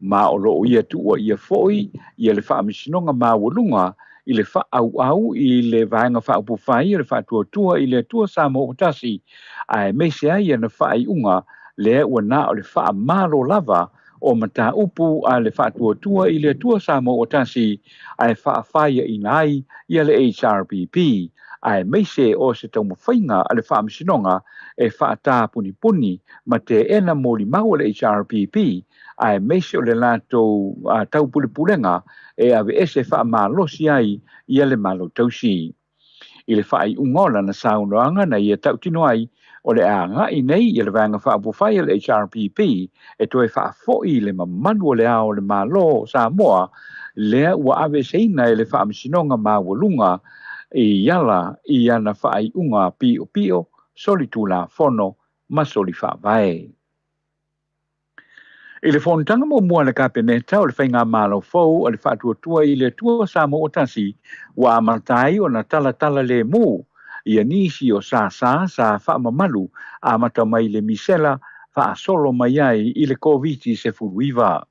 S5: Ma o lo o ia tuuaia foi ia le Faamasinoga Maualuga i le faaauau i le Vaega Faaupufai o le Faatuatua i le Atua Samoa ua Tasi, aemaise ai ana faaiuga lea ua na o le faamalo lava o mataupu a le Faatuatua i le Atua Samoa ua Tasi ae faafaiaina ai ia le HRPP, aemaise o se taumafaiga a le Faamasinoga e faatapunipuni ma teena molimau a le HRPP, aemaise o le latou taupulepulega e aveese faamalosi ai ia le Malo Tausi. I le faaiuga o lana saunoaga na ia tautino ai, o le a agai nei le Vaega Faaupufai a le HRPP e toe faafoi le mamalu o le Ao o le Malo o Samoa lea ua aveeseina e le Faamasinoga Maualuga i ala i ana faaiuga piopio, solitulafono ma solifaavae. I le fonotaga muamua a le Kapeneta o le Faigamalo fou a le Faatuatua i le Atua Samoa ua Tasi, ua amata ai ona talatala lemu ia nisi o sasa sa faamamalu amata mai le misela faasolo mai ai i le Koviti-19.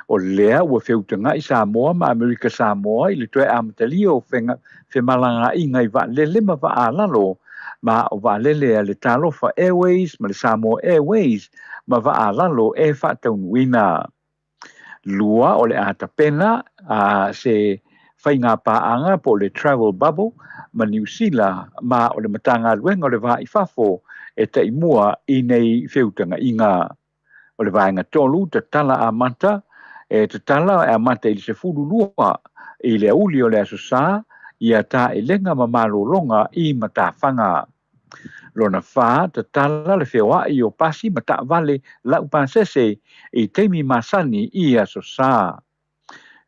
S5: O lea ua feutaga'i Samoa ma Amerika Samoa i le toe amatalia o femalagaaiga i vaalele ma vaa-a-lalo, ma o vaalele a le Talofa Airways ma le Samoa Airways ma vaa-a-lalo e faataunuuina. 2, o le a tapena se faiga paaga po o le travel bubble ma Niu Sila, ma o le Matagaluega o le Va i Fafo e taimua i nei feutaga'iga. O le vaega 3, tatala amata, e tatala e amata i le 12 i le aoauli o le Aso Sa, ia taelega ma malologa i matafaga. Lona 4, tatala le feoai o pasi ma taavale laupasese i taimi masani i Aso Sa.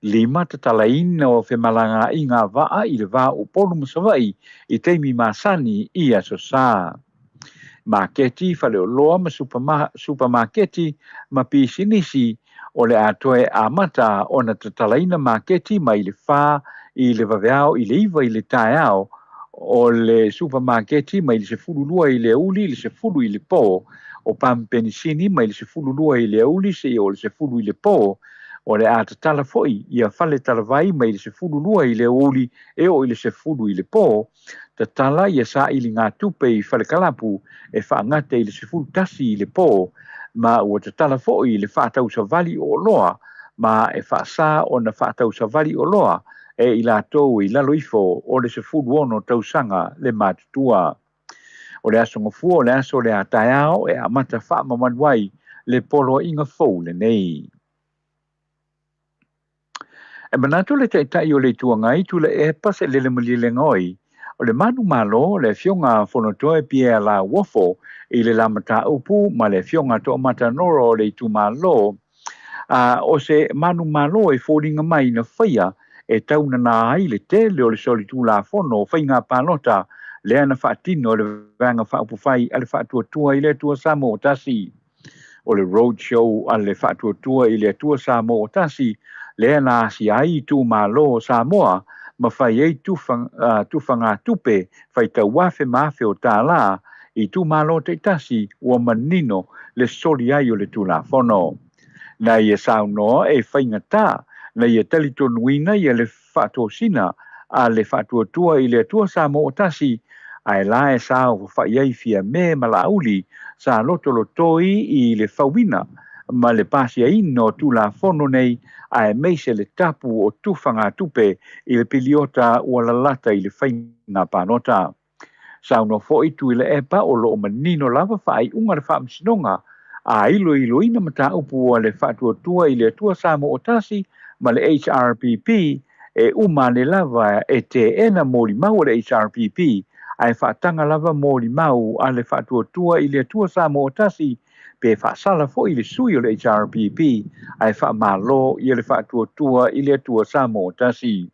S5: 5, tatalaina o femalagaaiga vaa i le va o Upolu ma Savaii i taimi masani i Aso Sa. Maketi, faleoloa ma supamaketi ma pisinisi o le a toe amata ona tatalaina maketi mai le 4 i le vaveao i le 9 i le taeao, o le supamaketi mai le 12 i le aoauli i le 10 i le po, o pampenisini mai le 12 i le aoauli seia o le 10 i le po, o le a tatala foi ia fale talavai mai le 12 i le aoauli e oo i le 10 i le po, tatala ia sailiga tupe i falekalapu e faagata i le 11 i le po, ma ua tatala foi le faatausavali o oloa, ma e faasā ona faatausavali oloa e i latou i lalo ifo o le 16 tausaga le matutua. O le aso Gafua o le aso le a taeao e amata faamamalu ai le poloaiga fou lenei. E manatu le Taitai o le Itu Agai Tuilaepa Sailele Malielegaoi, o le manumalo le Afioga Fonotoe Pierre Lauofo i le la mataupu ma le Afioga Toomata Nora o le itumalo, o se manumalo e foliga mai na faia e taunana ai le tele o le solitulafono o faiga palota lea na faatino e le Vaega Faaupufai a le Faatuatua i le Atua Samoa ua Tasi. O le road show a le Faatuatua i le Atua Samoa ua Tasi lea na asia ai itumalo o Samoa ma fai ai tufagatupe faitau afe ma afe o tālā i itumalo taitasi, ua manino le soli ai o le Tulafono. Na ia saunoa e faigata na ia talitonuina ia le faatosina a le Faatuatua i le Atua Samoa ua Tasi, ae la e saofafai ai Fiame ma Laauli sa lotolotoi i le fauina ma le pasiaina o Tulafono nei, aemaise le tapu o tufagatupe i le piliota ua lalata i le faiga palota. Saunoa foi Tuilaepa o loo manino lava faaiuga le Faamasinoga a iloiloina mataupu a le Faatuatua i le Atua Samoa ua Tasi ma le HRPP, e uma ane lava e teena molimau a le HRPP ae faataga lava molimau a le Faatuatua i le Atua Samoa ua Tasi, pe faasala foi le sui o le HRPP ae faamalo ia le Faatuatua i le Atua Samoa ua Tasi.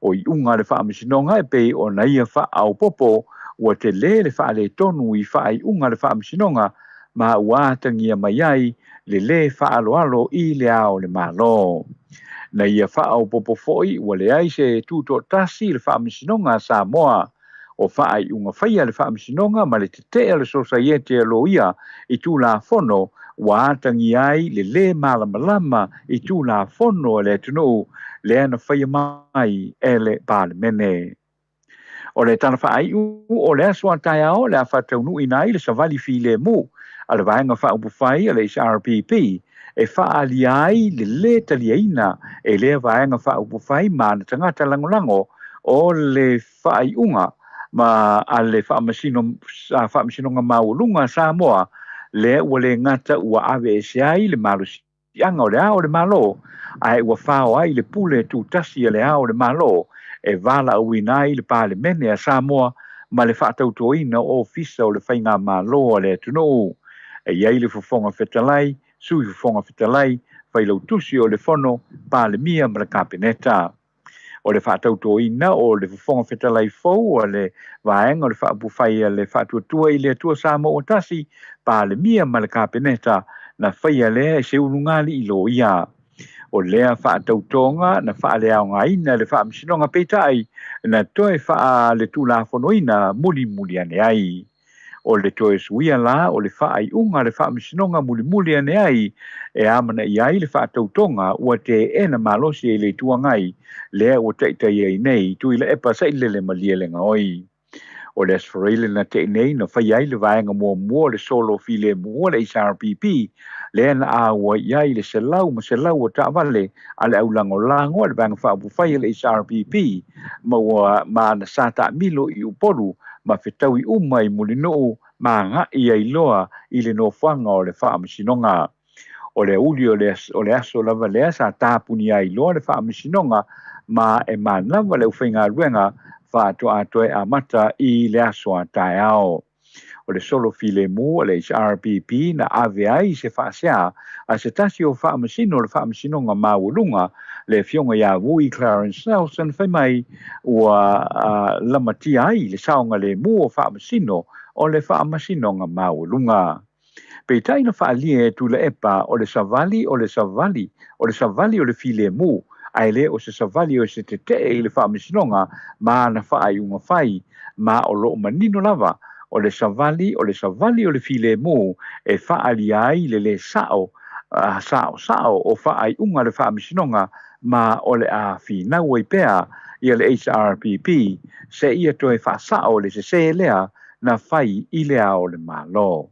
S5: O iuga a le Faamasinoga e pei ona ia faaopoopo, ua tele le faaletonu i faaiuga a le Faamasinoga ma ua atagia mai ai le lē faaaloalo i le Ao o le Malo. Na ia faaopoopo foi ua leai se tutoatasi i le Faamasinoga a Samoa. O faaiuga faia a le Faamasinoga ma le tetee a le Sosaiete a Loia i Tulafono ua atagia ai le lē malamalama i Tulafono a le atunuu lea na faia mai e le Palemene. O le tala faaiu, o le aso a taeao le a faataunuuina ai le savali filemu a le Vaega Faaupufai a le HRPP e faaalia ai le lē taliaina e lea Vaega Faaupufai ma ana tagata lagolago o le faaiuga ma a le Faamasinoga Maualuga a Samoa lea ua le gata ua aveese ai le malosiaga o le Ao o le Malo, ae ua fao ai le pule tutasi a le Ao o le Malo e valaauina ai le Palemene a Samoa ma le faatautoina o Ofisa o le Faigamalo a le atunuu. E i ai le Fofoga Fetalai, Sui Fofoga Fetalai, Failautusi o le Fono, Palemia ma le Kapeneta. O le faatautoina o le Fofoga Fetalai fou a le Vaega o le Faaupufai a le Faatuatua i le Atua Samoa ua Tasi, Palemia ma le Kapeneta, na faia lea e se ulugalii loia. O lea faatautoga na faaleaogaina e le Faamasinoga peitai na toe faaletulafonoina mulimuli ane ai. O le toe suia la o le faaiuga a le Faamasinoga mulimuli ane ai e amanaia ai le faatautoga ua teena malosi e le Itu Agai lea ua taitai ai nei Tuilaepa Sailele Malielegaoi. O le Aso Faraile na te'i nei na faia ai le vaega muamua o le solo filemu a le HRPP lea na auai i ai le 100 ma 100 o taavale a le aulagolago a le Vaega Faaupufai a le HRPP ma ua ma na sa taamilo i Upolu ma fetaui uma i Mulinuu ma agai ai loa i le nofoaga o le Faamasinoga. O le aoauli o le, o le aso lava lea sa tapunia ai loa le Faamasinoga ma e manava le aufaigaluega faatoa toe amata i le aso a taeao. O le solo filemu a le HRPP na ave ai se faasea a se tasi o Faamasino o le Faamasinoga Maualuga, le Afioga ia Vui Clarence Nelson, fai mai ua lamatia ai le saogalemu o Faamasino o le Faamasinoga Maualuga. Peitai na faaalia e Tuilaepa o le savali o le savali o le savali o le filemu ae le o se savali o se tetee i le Faamasinoga ma ana faaiuga fai, ma o lo o manino lava o le savali o le savali o le filemu e faaalia ai le lē sa'o saosao o faaiuga a le Faamasinoga ma o le a finau ai pea ia le HRPP seia toe faasa'o le sesē lea na fai i Le Ao o le Malo.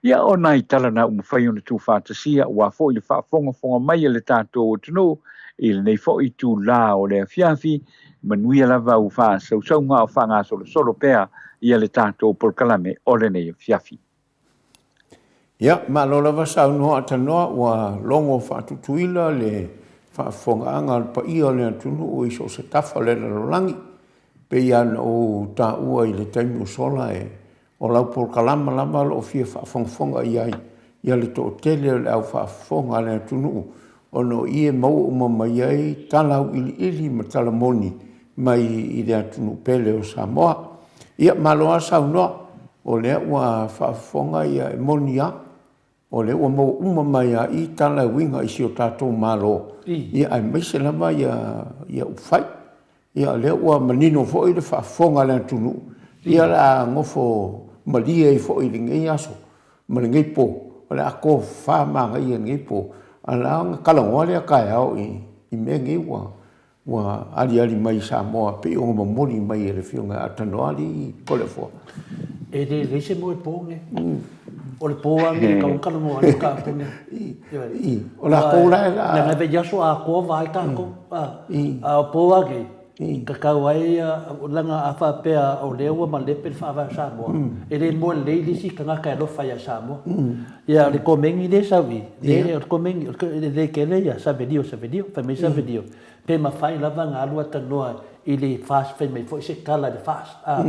S5: Ia, o nai tala na ua mafai ona tuufaatasia aua foi le faafogafoga mai a le tatou atunuu i lenei foi itulā o le afiafi, manuia lava ua faasausauga a o faagasolosolo pea ia le tatou polokalame o lenei afiafi.
S2: Ia, malo lava saunoa Atanoa, ua logo faatutuila le faafofogaaga a le paia o le atunuu i so o se tafa o le lalolagi. Pei lava ona ou taua i le taimi ua sola, e o lau polokalama lava o lo o fia faafogafoga i ai ia le toatele o le au faafofoga a le atunuu, ona o i e maua uma mai ai tala auiliili ma tala moni mai i le atunuu pele o Samoa. Ia, malo lava saunoa, o lea ua faafofoga ia, e moni lava, o lea ua maua uma mai lava i tala e uiga i si o tatou Malo, ia aemaise lava ia ia upufai. Ia o lea ua manino foi le faafofoga a le atunuu, ia o le a nofo malie ai foi i lenei aso ma lenei po, o le a tofa manaia i lenei po, ae o le a ona talanoa lea taeao i mea nei ua ua aliali mai i Samoa pei ona momoli mai e le Afioga ia Atanoalii Toleafoa.
S1: E le leai se moe po nei. O le po lava nei e tatau ona talanoa ai le mataupu lenei.
S2: Ioe. O latou la e.
S1: Leaga e vei aso atoa vaai tatou. A o po lava nei, tatau ai, leaga a faapea o lea ua malepe le Faavae o Samoa, e le moe lelei le isi tagata e alofa ia Samoa. Ia o le komeni lea e sau i, o le komeni, e lelei tele ia Savelio Savelio, fai mai Savelio, pe mafai lava ona alu atalanoa i le FAST, fai mai foi se tala i le FAST, a,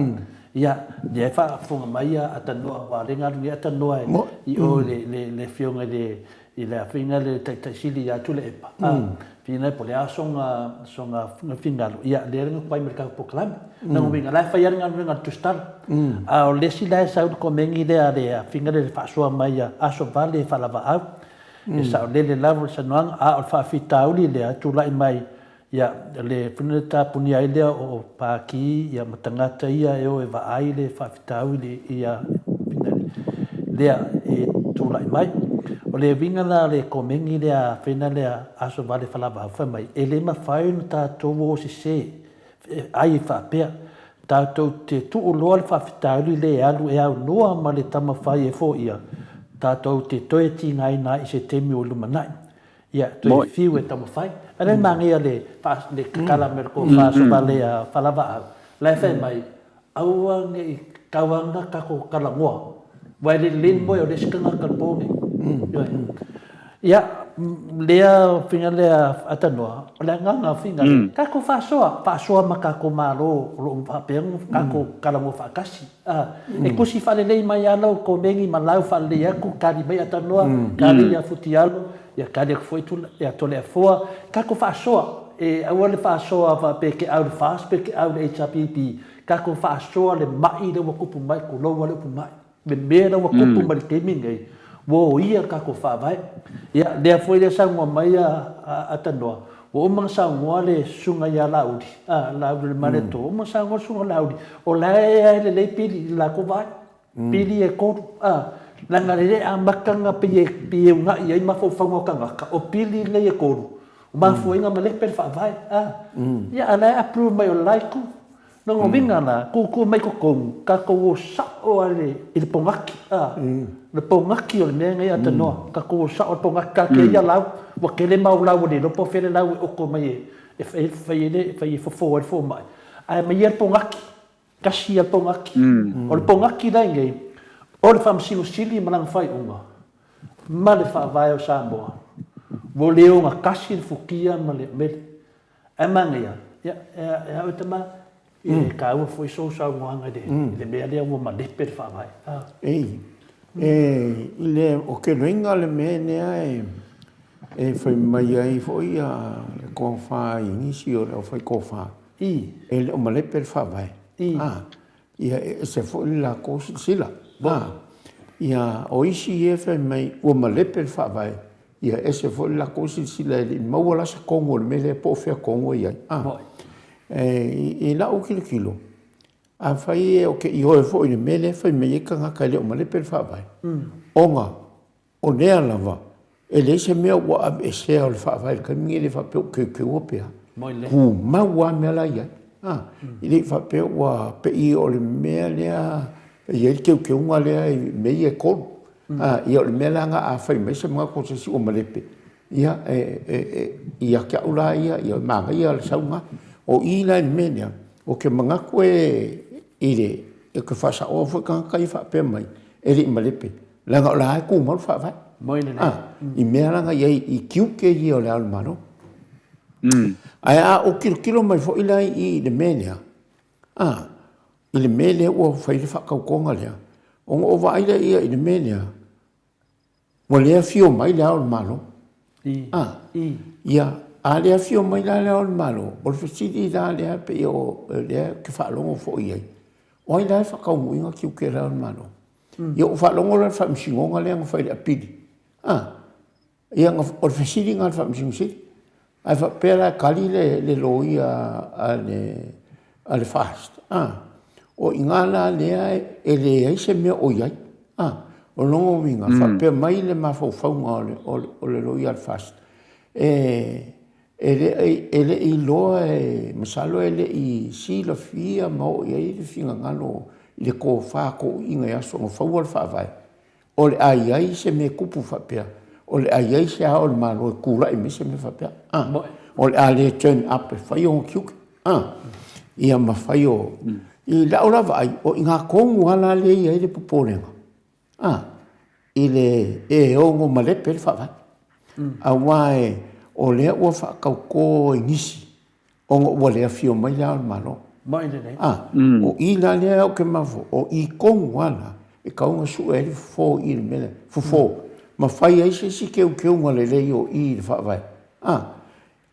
S1: ia, lea e faafofoga mai a atalanoa, aua o lea na alu nei atalanoa i o i le Afioga i le, i le Afioga i le Taitai Sili ia Tuilaepa, a, fina po o le a sona, sona finagalo, ia, lea na tuai ma le tatou polokalame. Lona uiga, o la e fai lava le galuega a le tusitala. A o le isi la e sau le komeni lea a le Afioga lea i le faasoa mai ia aso vale faalavaau, E saolele lava le saunoaga, a o le faafitauli lea e tulai mai, ia, le fina le tapunia ai lea o Paki ia ma tagata ia e o e vaai le faafitauli ia fina lea e tulai mai. O le uiga la o le komeni lea fina lea aso vale falava fai mai, e le mafai ona tatou o sese Ai e faapea, tatou te tuu loa le faafitauli lea e alu e aunoa ma le taumafai e foia, tatou te toe tigaina ai i se taimi o lumanai. Ia, toe fiu e taumafai. A lea e manaia le le tatala mai o le tofa sovale a Falavaau, la e fai mai, aua ne i tau ana tatou talanoa, aua e le lelei le moe o le isi tagata i le po nei. Ioe. Ia, lea faiga lea Atanoa, o le agaga faiga lea, tatou faasoa, faasoa ma tatou Malo o lo o faapea ona tatou talanoa faatasi. E tusi faalelei mai lava lau komeni ma lau faalelei atu, tali mai Atanoa, tali ia Futialo, ia tali atu foi ia Toleafoa, tatou faasoa. E aua le faasoa faapea e te au i le FAST pe te au i le HRPP, tatou faasoa le mai lea ua tupu mai, tulou lava le upu mai. Le mea la ua tupu mai le taimi lenei, ua oia le tatou Faavae. Ia, lea foi lea saunoa mai a Atanoa, ua uma ona saunoa le Susuga ia Laauli, a, Laaulialemalietoa, ua uma ona saunoa le Susuga Laauli, o la e e lelei pili i le latou vaai, pili ia e tolu, a, leaga e le amata ona pei e, pei e uunai ai mafaufauga o tagata, o pili nei e tolu, o mafuaiga malepe le Faavae, a. Ia, a o la e approve mai o le la itu. Lona uiga la, tutu mai totonu, tatou o sao lava i le pogaki, a, le pogaki o le mea lenei Atanoa, tatou o sao i le pogaki, taatia ia lau, ua tele mau lau ua le iloa po o fea le lau e oto mai e fai ai le, fai e fofo ai le fomai, ae aumai ia le pogaki, tasi ia le pogaki. O le pogaki la i inei, o le Faamasino Sili ma lana faaiuga, ma le Faavae o Samoa, ua le ogatasi le futia ma le umele. Ae manaia, ia, e a oe tama, e taua foi sou saunoaga i le mea lea ua malepe le Faavae.
S2: Ei, e, i le, o ke loiga le mea lea e, e fai mai ai foi a le tofa i nisi o le aufai tofa,
S1: I.
S2: e le o malepe le Faavae.
S1: I.
S2: A, ia e ese foi le latou silasila. A, ia, o isi ia e fai mai ua malepe le Faavae, Ia ese foi le latou silasila e le i maua la se tonu o le mea lea po o fea tonu e i ai. A, e, i lau tilotilo, afai ou te ioe foi i le mea lea e fai mai ai tagata e le o malepe le faavae, ona o lea lava e leai se mea ua aveesea o le faavae i le taimi lenei e le faapea ua teuteua pe a. Tumau lava mea la e i ai. A, e le i faapea ua pei o le mea lea e i ai le teuteuga lea i mea ia e tolu. A, ia o le mea la lena a fai mai se manatu o se isi ua malepe, ia, e, e, e, ia te au la ia, ia manaia le sau lena. O i la i le mea lea, ou te manatu e, i le, ou te faasaoa foi tagata ia faapea mai, e le i malepe, leaga o la e tumau le faavae.
S1: Moi lelei.
S2: A, i mea la na i ai i tiute ia o Le Ao o le Malo. Ae a ou tilotilo mai foi la i le mea lea, a, i le mea lea ua fai le faatautoga lea, ona ou vaai lea i le mea lea, ua le afio mai Le Ao o le Malo. A, ia, a le afio mai la Le Ao o le Malo, o le fesili la lea pei o lea ou te faalogo foi i ai, o ai la e faataunuuina tiute o Le Ao o le Malo? Ia, ou faalogo la i le faamasinoga lea na fai i le apili, a, Ia, o le fesili lena a le Faamasino Sili. Ae faapea la e tali le, le loia a le, a le FAST, a, o i ina la lea e leai se mea o i ai. A, o lona uiga, faapea mai le mafaufauga o le, o le, o le loia a le FAST, e, e le, e le i iloa e, masalo e le i silafia ma oo i ai le finagalo i le tofa toeaiina i aso na faua le Faavae, O le a i ai se mea tupu faapea, o le a i ai se Ao o le Malo e tulai mai se mea faapea, a, o le a le turn up e fai ona tiute, a, ia ma fai o, i lau la vaai, o i ina tonu lava la lea e i ai le popolega, a, i le, e ono malepe le Faavae. Aua e, o lea ua faatauto e nisi Ona ua le afio mai Le Ao o le Malo.
S1: Mai lelei.
S2: A, o i la lea ou te mafaufau, o i tonu lava la e tatau ona sue ai le fofo i i le mea lea, fofo, ma fai ai se isi teuteuga lelei o i i le Faavae. A,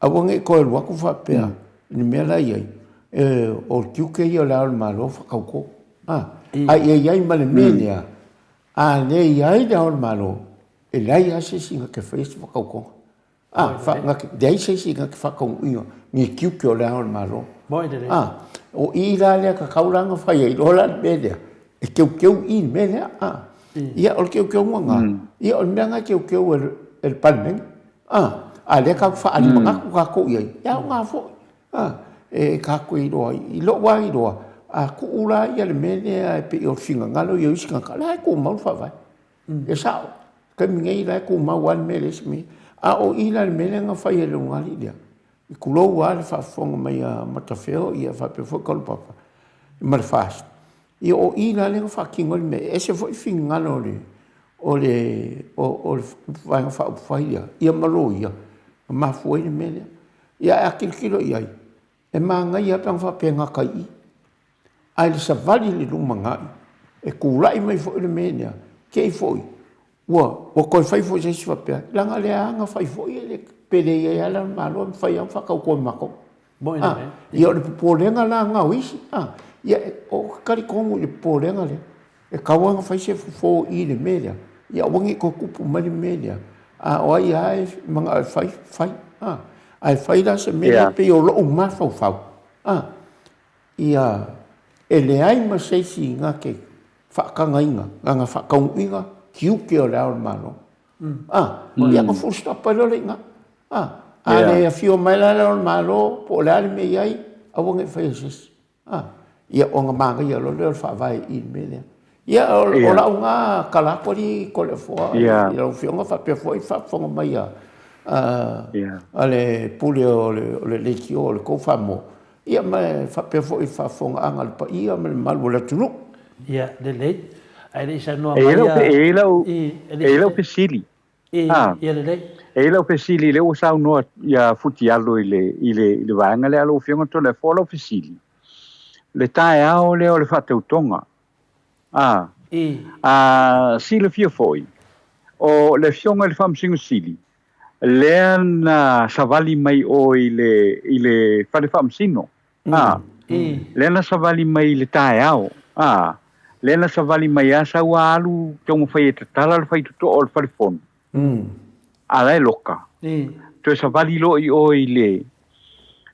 S2: aua ne i toe alu atu faapea i le mea la e i ai, e, o le tiute ia o Le Ao o le Malo faatauto. A, a ia i ai ma le mea lea, a le i ai Le Ao o le Malo, e leai lava se isi na te faia se faatautoga. A, fa, na te, leai se isi na te faataunuuina ni tiute o Le Ao o le Malo.
S1: Moi lelei.
S2: A, o i la lea tatau la ona fai ai loa la le mea lea, e teuteu i le mea lea, a. Ia, o le teuteuga lena, ia o le mea lena e teuteu e le, e le Palemene, a. A lea tatou te faaalimanatu tatou i ai, e aoga foi, a, e tatou te iloa ai. I lou lava iloa, a tuu la ia le mea lea e pei o le finagalo ia o isi tagata, o la e tumau le Faavae. E sao, taimi nei la e tumau lava le mea e leai se mea. A o i la le mea lea na fai e le ulugalii lea, i tulou lava le faafofoga mai a Matafeo ia faapea foi Kalupapa ma le FAST, ia o i la lea na faatino ai le mea. E ese foi finagalo o le, O le, o, o le Vaega Faaupufai lea, ia ma loia, na mafua ai le mea lea. Ia ae a tilotilo i ai, e manaia lava pe ana faapea e gata i i. Ae i le savali i le lumanai, e tulai mai foi le mea lea, te i foi ua, ua toe fai foi se isi faapea, leaga o lea lava na fai foi e le, pe le i ai lava le Malo e mafai lava ona faatauto e matou.
S1: Moni
S2: Ah,
S1: mea.
S2: ia o le popolega la lena o isi, ah, ia ou te talitonu i le popolega lea. E tatau lava ona fai se fofo i le mea lea, ia aua ne i toe tupu mai le mea lea. A o ai lava e manao e fai, fai. A, ae fai la se mea lea pei o lou mafaufau, a, ia e leai ma se isi na te faatagaina, lana faataunuuina tiute o Le Ao o le Malo. A, ia ona full stop ai loa lea i ina. A, a le afio mai la Le Ao o le Malo po o le a le mea e i ai, aua ne i faia e se isi. Ah, ia ona manaia loa lea o le faavae i le mea lea. Ia, o, yeah. o lau na tala atu alii Toleafoa yeah. i lau afioga faapea foi faafofoga mai a, a, yeah. a le pule o le, o le leitio o le tou Samoa. Ia ma faapea foi faafofogaaga a le paia ma le mamalu o le atunuu.
S1: Ia, lelei. Ae le i saunoa mai a...
S5: E i ai lau fesili.
S1: A. Ia lelei.
S5: E i ai lau fesili, lea ua saunoa ia Futialo i le, i le, i le vaega lea a lau Afioga Toleafoa, lau fesili, le taeao lea o le faatautoga, a, a silafia foi, o le Afioga i le Faamasino Sili, lea na savali mai o i le, i le Fale Faamasino, A, lea na savali mai i le taeao. A, lea na savali mai a sau a alu taumafai e tatala le faitotoa o le fale fono. A la e loka. Toe savali loa i o i le,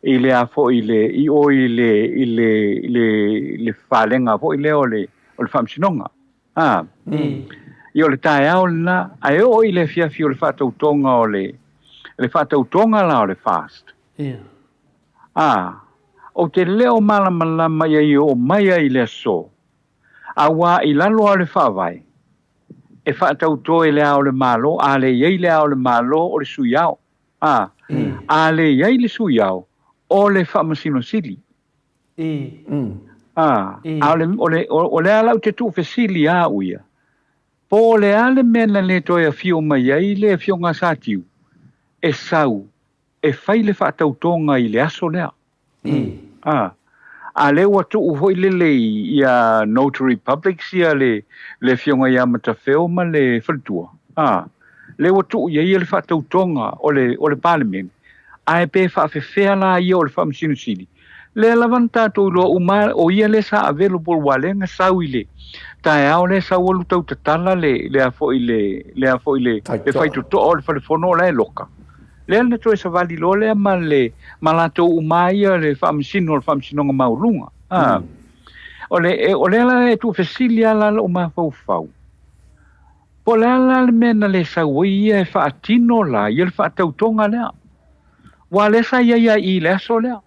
S5: i le a foi i le, i o i le, i le, i le, i le falega foi lea o le, o le faamasinoga. A, ia o le taeao lena, ae oo i le afiafi o le faatautoga o le, le faatautoga la o le fast. Ā, ou te le o malamalama ia i oo mai ai i le aso, auā i lalo lava o le Faavae, e faatauto e Le Ao o le Malo, a le i ai Le Ao o le Malo, o le Sui Ao, ā, a le i ai le Sui Ao, o le Faamasino Sili. Ā, a o le, o le, o le a la ou te tuufesili a au ia, po o le a le mea na le toe afio mai ai le Afioga a Satiu e sau e fai le faatautoga i le aso lea. A, a lea ua tuu foi lele i ia Notary Publics ia le, le afioga ia Matafeo ma le faletua. A, lea ua tuu i ai ia le faatautoga o le, o le Palemene, ae pe faafefea la ia o le Faamasino Sili? Lea lava na tatou iloa uma o ia lea sa available aua lea na sau i le taeao lea sau alu tau tatala le, le a foi le, le a foi le, le faitotoa o le fale fono o la e loka. Lea na toe savali loa lea ma le, ma latou uma ia le Faamasino o le Faamasinoga Maualuga. A. O le, e, o lea la e tuufesili lava la lou mafaufau, po o le a la le mea na le sau ai ia e faatino la ia le faatautoga lea. Aua lea sa i ai lava i i le aso lea.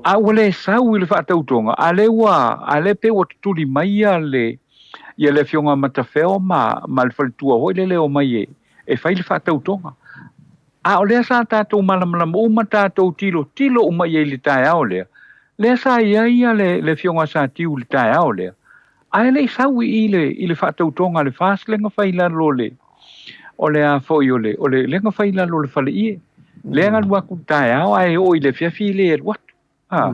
S5: A ua le sau i le faatautoga, a lea ua, a lea pei ua tutuli mai ia le, ia le Afioga a Matafeo ma, ma le faletua foi lele e omai e, e fai le faatautoga. A o lea sa tatou malamalama uma tatou tilotilo uma i ai i le taeao lea, lea sa i ai ia le, le Afioga a Satiu i le taeao lea, ae le i sau i i le, i le faatautoga a le FAST lea na fai i lalo o le, o le a foi o le, o le, lea na fai i lalo o le faleie. Lea na alu atu i le taeao ae oo i le afiafi e le alu atu. A,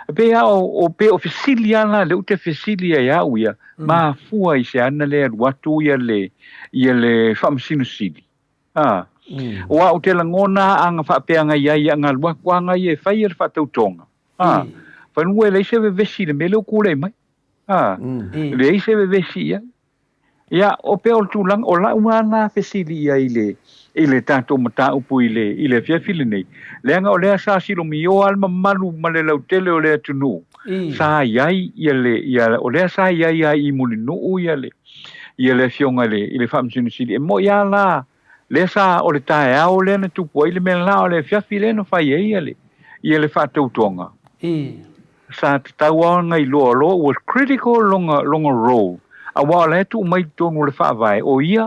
S5: e pei a o, o pei o fesili a la lea ou te fesili ai au ia, mafua i se ana le alu atu ia le, ia le Faamasino Sili. A, aua ou te lagona a na faapea na i ai ia na alu atu a na ia e fai ia le faatautoga. A, fanua e leai se vevesi i le mea lea ua tulai mai. A, leai se vevesi i ai. Ia, o pea o le tulaga, o lau lava na fesili i ai i le, i le tatou mataupu i le, i le afiafi lenei, leaga o lea sa silomioa le mamalu ma le lautele o le atunuu, sa i ai ia le, ia, o lea sa i ai lava i Mulinuu ia le, ia le Afioga i le, i le Faamasino Sili. E moni lava la, lea sa, o le taeao lea na tupu ai le mea la, o le afiafi lea na fai ai ia le, ia le faatautoga. Sa tatau lava ona iloa loa ua critical lona, lona role, aua o la e tuu mai i totonu o le Faavae, o ia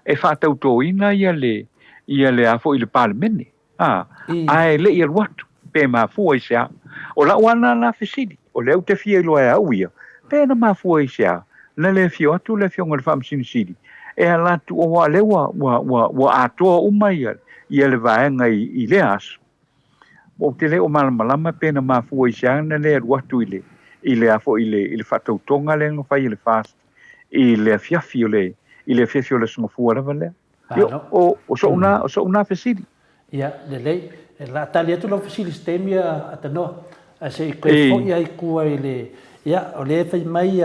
S5: e faatautoina ia le, ia le a foi le Palemene, a, ae le i alu atu, pe mafua i se a. O lau lava lena la fesili, o lea ou te fia iloa e au ia, pe na mafua i se a, na le afio atu le Afioga i le Faamasino Sili. e ala atu aua o lea ua, ua, ua, ua atoa uma ia, ia le vaega i, i lea aso. Ou te le o malamalama pe na mafua i se a na le alu atu i le, i le a foi i le, i le faatautoga lea na fai e le FAST i le afiafi o le, i le afiafi o le Aso Gafua lava lea. Io, o, o so'u na, o so'u na fesili.
S1: Ia, lelei. O le a tali atu lau fesili i se taimi a Tanoa. Ae se i toe foi lava i tua i le... Ia, o lea e fai mai,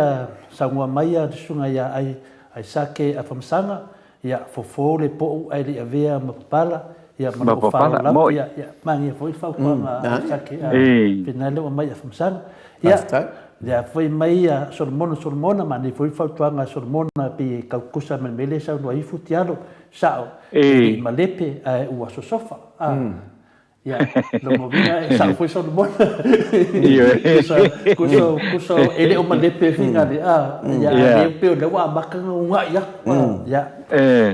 S1: saunoa mai le susuga ia Aisake Afamasaga, ia, fofo le pou ae le i avea ma papala, ia, ma lou faaaloalo lava. Ia, ia, manaia foi le fautuaga a Aisake, pei lea ua aumai Afamasaga. Ia, lea foi mai a Solomona Solomona, manaia foi le fautuaga a Solomona pei e tau tutusa ma le mea lea e saunoa ai Futialo, sao, e le i malepe ae ua sosofa. A, ia, lona uiga e sao foi Solomona. Tusa, tusa, tusa, e le o malepe finale, a, ia, a lea pei o lea ua amata ona uunai atu, a, ia.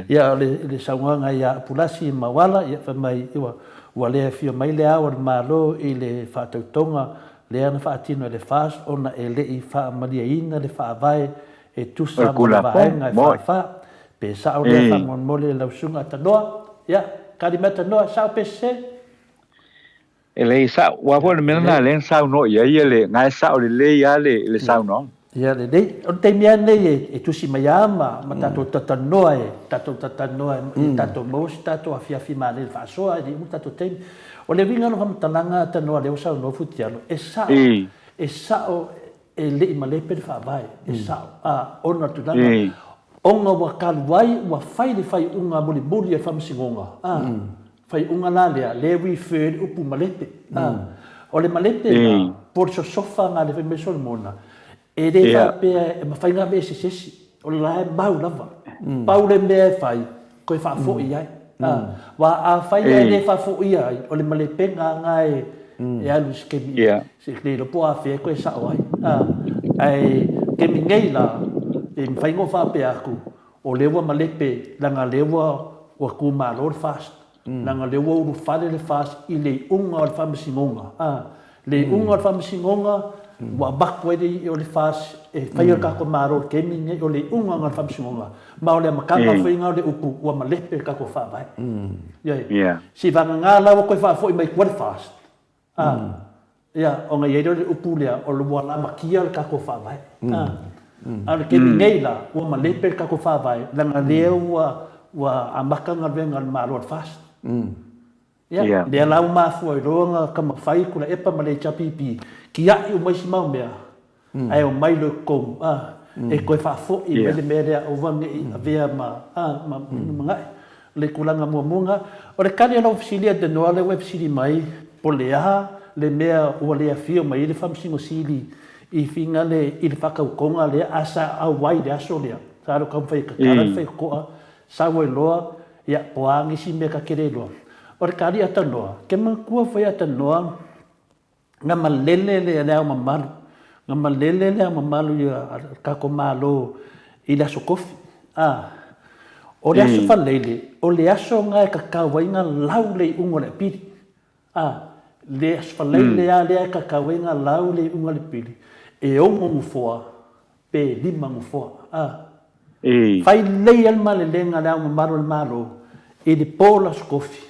S1: Ia, o le, le saunoaga ia Pulasi ma Uala, ia, fai mai, ua, ua le afio mai le Ao o le Malo i le faatautoga lea na faatino e le FAST ona e le i faamalieina le Faavae e tusa ma le vaega e faafa. Pe sao lea faamolemole lau susuga Atanoa. Ia, kali mai Atanoa, sao pe sese?
S5: E leai sao. Aua foi o le mea lena lea na saunoa i ai le, na e sao lelei lava le saunoaga.
S1: Ia lelei. O le taimi lava lenei e tusi mai lava ma, ma tatou talatalanoa e, tatou talatalanoa e, tatou maua se tatou afiafi manaia i le faasoa, e le i uma le tatou taimi. O le uiga o lau faamatalaga Atanoa lea ua saunoa Futialo, e sao, e sao e le i malepe le Faavae, e sao, a, ona o le tulaga, ona ua talu ai ua fai le faaiuga mulimuli a le Faamasinoga, a, faaiuga la lea, lea e refer le upu malepe, a. O le malepe la, po o le sosofa na le fai mai Solomona, e le faapea e mafai ona aveese se isi, o la e mau lava. Pau le mea e fai, toe faafoi ai. Aua afai e le faafoia ai, o le malepega lena e alu i se taimi, se le iloa po o afea e toe sao ai. Ae taimi nei la, e mafai ona ou faapea atu, o lea ua malepe leaga o lea ua tumalo le FAST. Leaga o lea ua ulufale le FAST i le iuga o le Faamasinoga. Le iuga o le Faamasinoga ua avatu ai le iu o le FAST e faia le tatou Malo i le taimi lenei, o le iuga lena o le Faamasinoga. Ma o le amataga foi lena o le upu ua malepe le tatou Faavae. Ioe. Seivagana la ua toe faafoi mai tua le FAST, Ia, ona i ai lea o le upu lea, o le ua lamatia le tatou Faavae. A o le taimi nei la, ua malepe le tatou Faavae, leaga lea ua ua amata galuega a le Malo a le FAST. Ia, lea la ua mafua ai loa ona taumafai Tuilaepa ma le HRPP, tiai uma isi mau mea, ae omai loa i totonu, a, e toe faafoi mai le mea lea aua ne i avea ma, a, ma lumanai. O le tulaga muamua lena. O le tali o lau fesili Addenoa lea ua e fesili mai, po o le a le mea ua le afio mai ai le Faamasino Sili i Finale i le faatautoga lea a sa auai i le aso lea, sa alu taumafai e tatala le faitotoa, sau ai loa, ia, po o a nisi mea ta te le iloa. O le tali Addenoa, ke manatua foi Addenoa, Na malele le le Ao Mamalu, na malele le Ao Mamalu i le tatou Malo i le Aso Tofi. A, o le Aso Faraile, o le aso lena e tatau ai ona lau le iuga o le apili. A, le Aso Faraile lava lea e tatau ai ona lau le iuga o le apili, e 6 nofoa pe 5 nofoa. A, fai lelei lava le malelega a le Ao Mamalu o le Malo i le po o le Aso Tofi,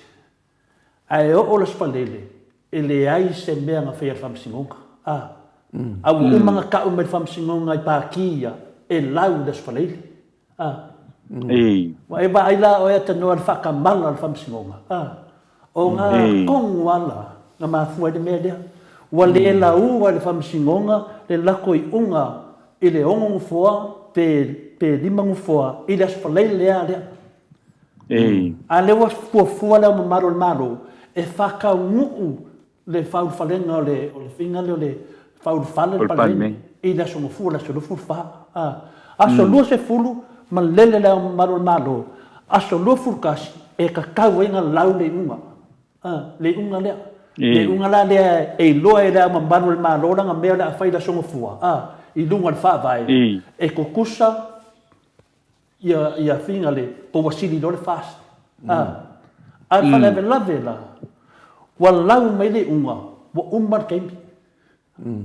S1: Ae oo le Aso Faraile, e leai se mea na faia e le Faamasinoga. A. A ua uma ona tau mai le Faamasinoga i Pākī ia, e lau i le Aso Faraile. A. Ua e vaai la oe Atanoa i le faatamala o le Faamasinoga. A. O ngā tonu lava la na mafua ai le mea lea. Ua le laua e le Faamasinoga le lako iuga i le 6 nofoa pe, pe 5 nofoa i le Aso Faraile lava lea. A lea ua fuafua Le Ao Mamalu o le Malo e faataunuu le faaulufalega o le faiga lea o le faaulufale le Palemene i le Aso Gafua, le aso 24. Aso 20 malele Le Ao Mamalu o le Malo, aso 21 e tatau ai ona lau le iuga. Le iuga lea. Le iuga la lea e iloa e Le Ao Mamalu o le Malo lana mea o le a fai i le Aso Gafua i luga o le Faavae e tutusa ia ia finga le po ua sili loa le FAST. A a le faalavelave la, ua lau mai le iuga, ua uma le taimi.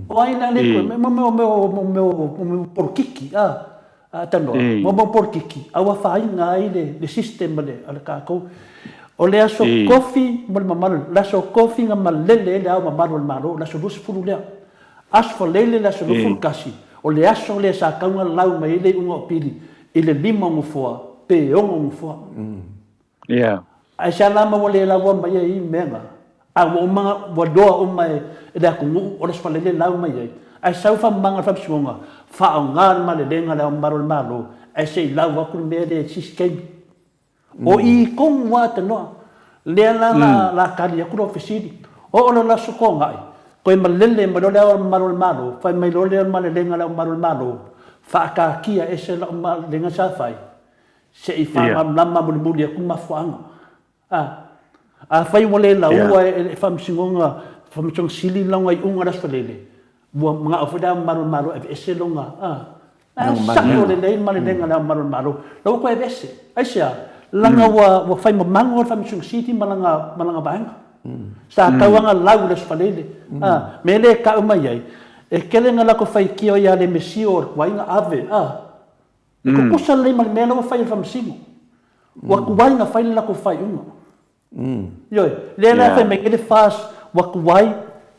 S1: O ai la le toe, mo mea o mea o mea o polokiki, a. Tanoa, mo mo polokiki, a ua afaina ai le, le system a le, a le tatou. O le aso kofi mo le mamalu, le aso kofi na malele ai le Ao Mamalu o le Malo, le aso 20 lea. Aso Faraile le aso 21, o le aso lea sa tau na lau mai ai le iuga o Pili i le 5 o nofoa pe 6 nofoa. Aisea la ma ua le laua mai ai i mea na? A ua uma na, ua iloa uma e le atunuu o le Aso Faraile lau mai ai. Ae sau faamamaga o le Faamasinoga, faaaoga le malelega a le Ao Mamalu o le Malo, ae se i lau atu le mea lea i le sisi taimi. O i tonu lava tanoa. Lea la la la tali atu lau fesili. Oo loa le Aso Toonai, toe malele mai loa le Ao Mamalu o le Malo, fai mai loa lea o le malelega a le Ao Mamalu o le Malo, faataatia ese lau malelega sa fai, se i faamalamalama mulimuli atu mafuaaga. A. Afai ua le laua e le Faamasinoga, Faamasinoga Sili lona iuga i le Aso Faraile, ua manao foi Le Ao Mamalu o le Malo e aveese lona, a. A sao lelei le malelega a Le Ao Mamalu o le Malo, la ua toe aveese. Aisea? Leaga ua, ua fai mamago le Faamasinoga Sili ma lana, ma lana vaega. Sa tau lava ona lau i le Aso Faraile. A. Mea lea e tau mai ai, e tele ina latou faitio ia Lemesio o le tuai ona ave, a. E tutusa lelei ma le mea la ua fai e le Faamasino. Ua tuai ona fai le latou faaiuga. Ioe, lea la e fai mai nei le FAS ua tuai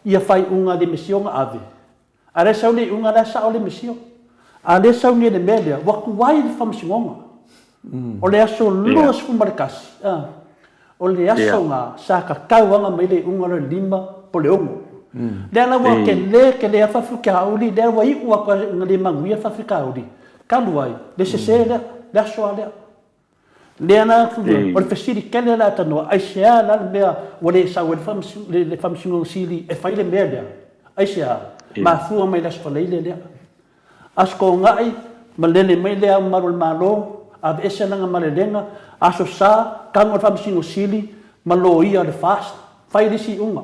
S1: ia faaiuga a le Mesia ona ave, a o lea e sau le iuga la e sao le Mesia. A o lea e sau nei le mea lea, ua tuai le Faamasinoga. O le aso 21, O le aso na sa tatau ana mai le iuga lea o le 5 po o le 6. Lea la ua tele tele lava faafitauli, lea ua iu atu lava ina le manuia le faafitauli, talu ai le sese lea, le aso lava lea. Lea la, o le fesili tele la tanoa, aisea la le mea ua le sau ai le Faamasinoga Sili e fai le mea lea? Aisea? Mafua mai le Aso Faraile lea. Aso Toonai, malele mai le Ao Mamalu o le Malo, aveese lana malelega, Aso Sa, tago le Faamasino Sili ma Loia o le FAST, fai le isi iuga,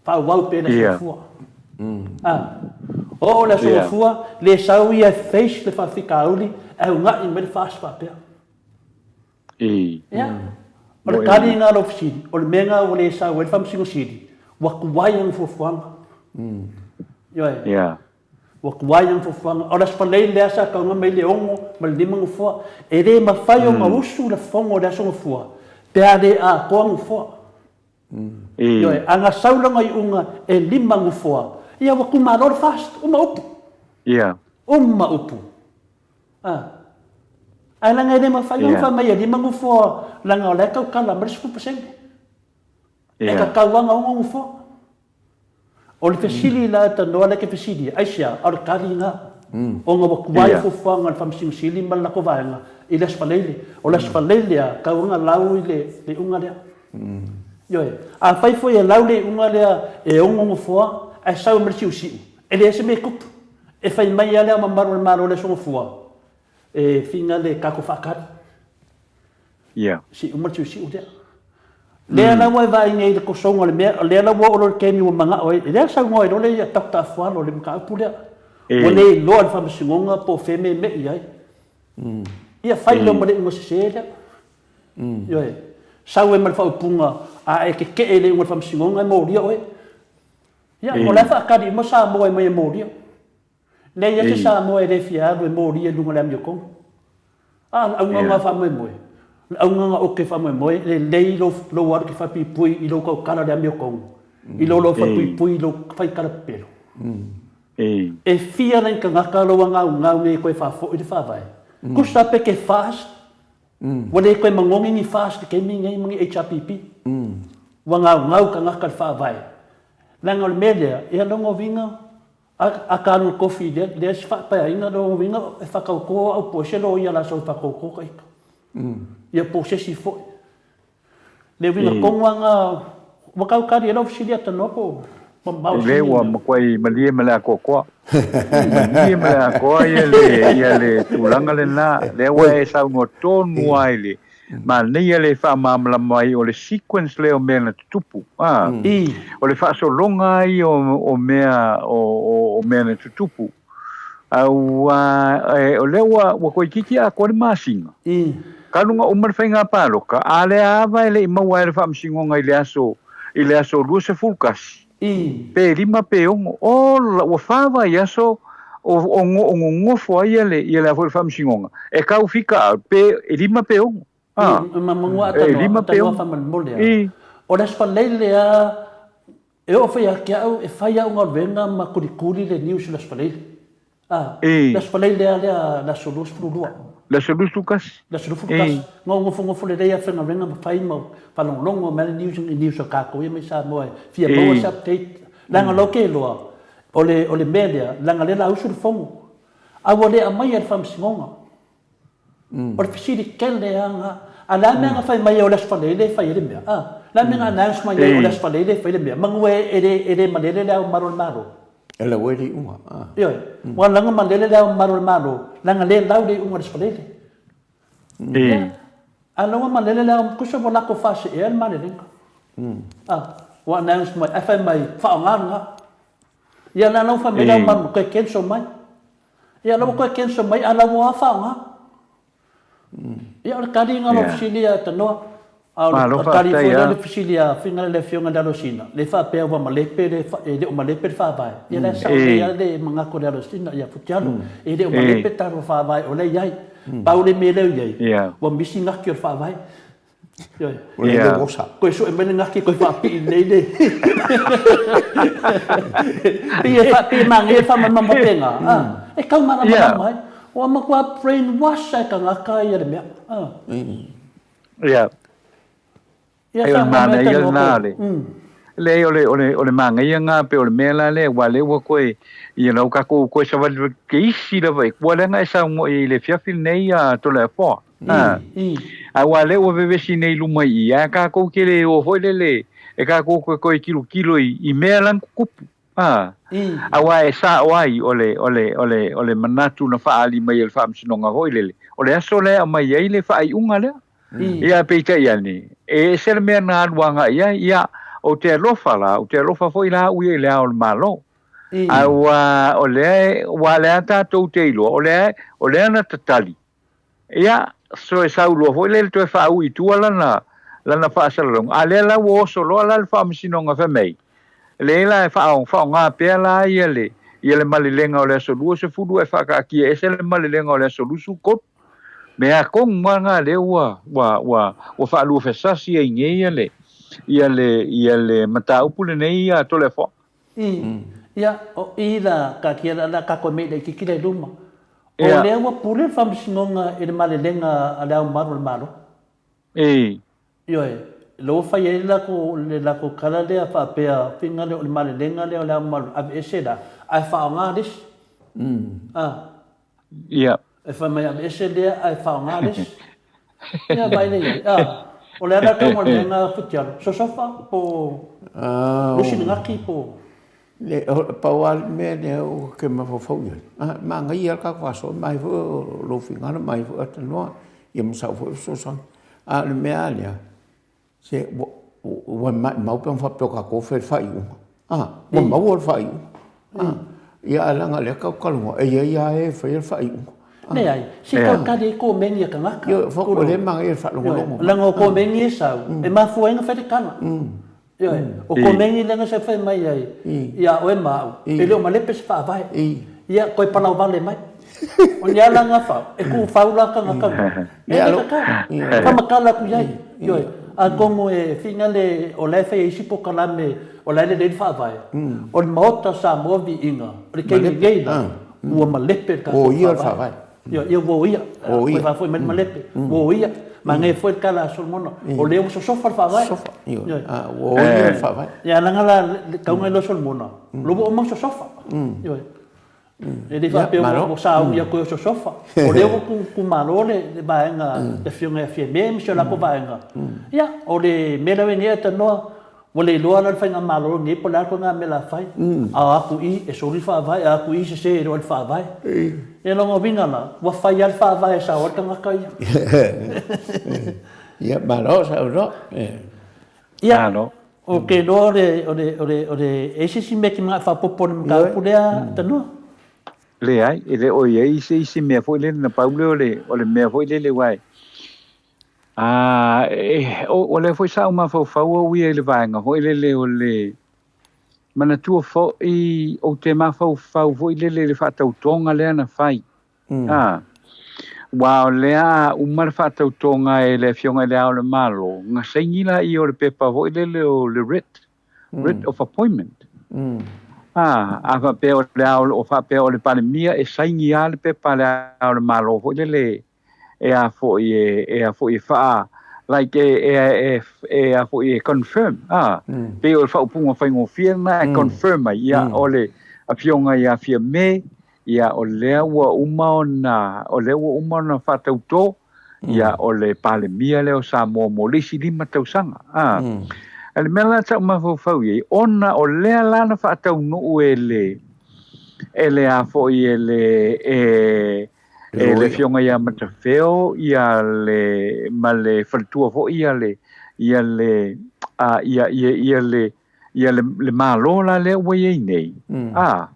S1: faaauau pea le Aso Gafua. A oo le Aso Gafua, le sau ia e face le faafitauli ae una'i mai le FAST faapea. Ia, o le tali lena o lau fesili, o le mea lena ua le sau ai le Faamasino Sili, ua tuai ana fuafuaga. Ioe. Ua tuai ana fuafuaga. O le Aso Faraile lea sa tauga mai le 6 ma le 5 nofoa. E le mafai ona usu le fono i le aso Gafua pe a le atoa nofoa. Ioe, a na sau lona iuga e 5 nofoa, ia ua tumalo le FAST, uma upu. Uma upu. Ae leaga e le mafai ona fai mai e 5 nofoa leaga o la e tautala mai le 10%. E tatau lava ona 6 nofoa. O le fesili la e tanoa lea e te fesili ai, aisea? A o le tali lena. Ona ua tuai fuafuaga a le Faamasino Sili ma le latou vaega i le Aso Faraile. O le Aso Faraile lava, tau ona lau i le iuga lea. Ioe. Afai foi e lau le iuga lea e 6 nofoa ae sau mai le siusiu, e leai se mea e tupu. E fai mai lava Le Ao Mamalu o le Malo i le Aso Gafua, e finga le tatou faatali.
S5: Ia.
S1: Se i uma le siusiu lea. Lea la ua e vaai nei i le tosoga o le mea, o lea la ua oo loa i le taimi ua manao ai, lea saunoa ai loa le Doctor Afualo i le mataupu lea. Ua le iloa e le Faamasinoga po o fea e meemei ai. Ia fai loa ma le iuga sese lea. Ioe. Sau ai ma le faaupuga, a e tetee i le iuga o le Faamasinoga e molia oe. Ia, o la e faatali uma Samoa e omai e molia. Leai lava se Samoa e le fia alu e molia i luga o le amiotonu. A o le augaga faamoemoe, o le augaga oke faamoemoe, e lelei lou alu e te faapuipui i lou tautala i le amiotonu, i lo lou faapuipui i lou faitala pepelo. E fia nai tagata lou agaugau nei e toe faafoi le Faavae? Tusa pe te FAST, ua le toe magogi ni FAST i le taimi lenei ma ni HRPP. Ua gaugau tagata i le Faavae. Leaga o le mea lea, ia lona uiga, A ka alu i le kofi lea, lea si faapaeaiga lona uiga e faatauto au po o se loia la sau e faatauto ta ita. Ia po o se isi foi. Le uiga tonu lava na, ua tau tali ai lau fesili atalanoa po o mamao
S5: Le fesili ua matuai malie ma le atoatoa. Malie ma le atoa ia le, ia le tulaga lena. Lea ua e saunoa tonu lava i le, Manaia le faamalamalama mai o le sequence lea o mea na tutupu. A, o le faasologa ia o mea o mea na tutupu. Aua o lea ua ua toeitiiti atoa le masina. Talu ona uma le faiga palota, a lea ava e le i maua ai le faamasinoga i le aso i le aso 21, pe 5 pe 6. Ola, ua fa vaiaso o o gogofo ai ia le ia le a foi le Faamasinoga e tau fika pe e lima pe ono. A.
S1: Ma manu a
S5: E
S1: tanoa,
S5: lima pe
S1: tanoa
S5: ono.
S1: faamolemole a.
S5: I.
S1: O le Aso Faraile a, e oo foi ia te au e fai au galuega ma kulikuli le news i le Aso Faraile. A,
S5: I.
S1: le Aso Faraile a lea, le aso 22.
S5: Le aso 21.
S1: Le aso 21. Na ou nofonofo lelei a faigaluega ma fai ma faalogologo mai le news i news a tatou ia mai Samoa e fia maua se update. Leaga o ke iloa, o le, o le mea lea, leaga lea la usu le fono. A ua le aumaia e le Faamasinoga. O le fesili tele lava lena. A o le a le mea na fai mai ai o le Aso Faraile e fai ai le mea? A? O le a le mea na announce mai ai o le Aso Faraile e fai le mea? Manu e le, e le malele le Ao Mamalu o le Malo.
S2: E lau ai le iuga, a.
S1: Ioe. Ua laga malele le Ao Mamalu o le Malo, leaga le lau le iuga i le Aso Faraile. Ia. A lau ua malele le Ao, tusa ua latou faaseea le malelega. A, ua announce mai, ae fai mai, faaaoga lena. Ia, o le a la ua fai mai le Ao Mamalu, toe cancel mai. Ia, la ua toe cancel mai, a la ua a faaaoga. Ia, o le tali lena o lau fesili ia Tanoa. A o le tali foi lea o le fesili a Figa le Afioga i le Alosina, le faapea ua malepe le, e le o malepe le Faavae. Ia, la e sao lelei lava le manatu o le Alosina ia Futialo, e le o malepe le tatou Faavae o lea e i ai. Pau le mea lea e i ai, ua misi gati o le Faavae. Ioe.
S2: O le yeah. osa.
S1: Koe sue mai le gaki koe whaapii nei le. Pi e wha, pi e mange e wha mama penga. Ah, e kau mara mara mai. Ua matua brainwash ai tangata ia le mea. Ah.
S5: Yeah.
S1: Ia
S5: Ai o
S1: sa
S5: le
S1: mea
S5: manaia
S1: tanoa
S5: lena
S1: koe.
S5: le. Leai o le o le o le manaia lena pei o le mea la lea aua lea ua toe you know tatou toe savali ke isi lava i tua leaga e saunoa i ai i le afiafi lenei a Toleafoa. A aua lea ua vevesi nei i luma i i ae tatou te le o foi lele e tatou te toe tilotilo i i mea la na tutupu. A aua e sao ai o le o le o le o le manatu na faaali mai e le Faamasinoga foi lele o le aso lea e aumai ai le faaiuga lea. Ia, peitai ane, e ese le mea na alu agai i ai, ia, ou te alofa la, ou te alofa foi la au ia i le Ao o le Malo. A ua, o lea, ua lea tatou te iloa, o lea, o lea na tatali. Ia, so e sau loa foi lea le toe faaui i tua lana, lana faasalalauga, a lea la ua oso loa la le Faamasinoga fai mai, leai la e faaaoga pea la ia le, ia le malelega o le aso 20 ae faataatia ese le malelega o le aso 23. Mea tonu lava na lea ua ua ua ua faaluafesasi ai nei ia le ia le ia le mataupu lenei ia Toleafoa.
S1: I, ia, o i la taatia la la tatou mea laitiiti la i luma. O lea ua pule le Faamasinoga i le malelega a Le Ao Mamalu o le Malo. Ioe, lea ua fai ai le latou le latou tala lea faapea, faiga lea o le malelega lea o Le Ao Mamalu, aveese la, ae faaaoga le isi. A.
S5: Ia.
S1: E fai mai aveese lea ae faaaoga le isi. Ia vaai lea i ai. A, o le ala tau o le mea na Futialo, sosofa po o lusi le gaki po o.
S2: Le, pau lava le mea lea ou te mafaufau i ai, a, manaia lava le tatou faasoa, mai foi o lou finagalo, mai foi o Tanoa, ia ma sau foi fesoasoani. A o le mea lava lea, Se, ua, ua maumau pe ana faapea o tatou e fai le faaiuga. A, ua maua le faaiuga. A, ia ae leaga o lea tatou talanoa, e i ai lava e e faia le faaiuga.
S1: Leai, se i tau tali ai komeni a tagata.
S2: Ioe, o lea e manaia le faalogologo mai.
S1: Leaga o komeni e sau, e mafua ai ona fai le tala. Ioe, o komeni lea na sau fai mai ai ia oe ma au, e le o malepe se faavae. Ia, toe palauvale mai. O ni ala na fau, e tuufau la tagata na. E le tatau. Faamatala atu i ai. Ioe, atonu e whina le, o la e fai e isi pokalame, o la e lelei le faavae. O le Maota o Samoa viiga, o le taimi nei la, ua malepe le tatou faavae. Ioe, ia ua oia. Ua faafoi mai le malepe, ua oia. Manaia foi le tala a Solomona, o lea ua sosofa le faavae.
S2: Ioe, ua oia le faavae.
S1: Ia, leaga la, le tauga i le Solomona, o lea ua uma ona sosofa. Ioe. E le faapea ua sauni atu e sosofa. O lea ua tumalo le vaega, le afioga ia Fiame ma si o latou vaega. Ia, o le mea lea ua i ai nei Tanoa, ua le iloa la le faigamalo lenei po o le a le ituaiga mea o le a fai. A o atu i, e soli le faavae, a atu i, sese e le o le faavae. Ia, lona uiga la, ua fai lava le faavae e sao ai le tagata ia.
S2: Ia, malo saunoa.
S1: Ia, ou te iloa o le, o le, o le, o le, e i ai se isi mea e te manao e faaopoopo i le mataupu lea, Tanoa?
S5: Leai, e le o i ai se isi mea foi lele, na pau lea o le, o le mea foi lele aua e, a, e, o, o lea foi sa ou mafaufau au ia i le vaega foi lele o le. Manatua foi ou te mafaufau foi lele i le faatautoga lea na fai. A, aua o lea a uma le faatautoga e le Afioga i Le Ao o le Malo, na saini laia o le pepa foi lele o le writ, writ of appointment. A, a faapea o le Ao, o faapea o le Palemia e saini lava le pepa a Le Ao o le Malo foi lele e a foi e, e a foi e faa, like e, e, e, e a foi e confirm, a, pei o le faaupuga faigofie lena e confirm ai, ia, o le Afioga ia Fiame, ia, o lea ua uma ona, o lea ua uma ona faatautō, ia, o le Palemia lea o Samoa mo le isi 5 tausaga, a. A le mea la sa ou mafaufau i ai, ona o lea la na faataunuu e le, e le a foi e le, e, e le Afioga ia Matafeo ia le ma le faletua foi ia le ia le a ia ia ia le ia le, le Malo la lea ua i ai nei. A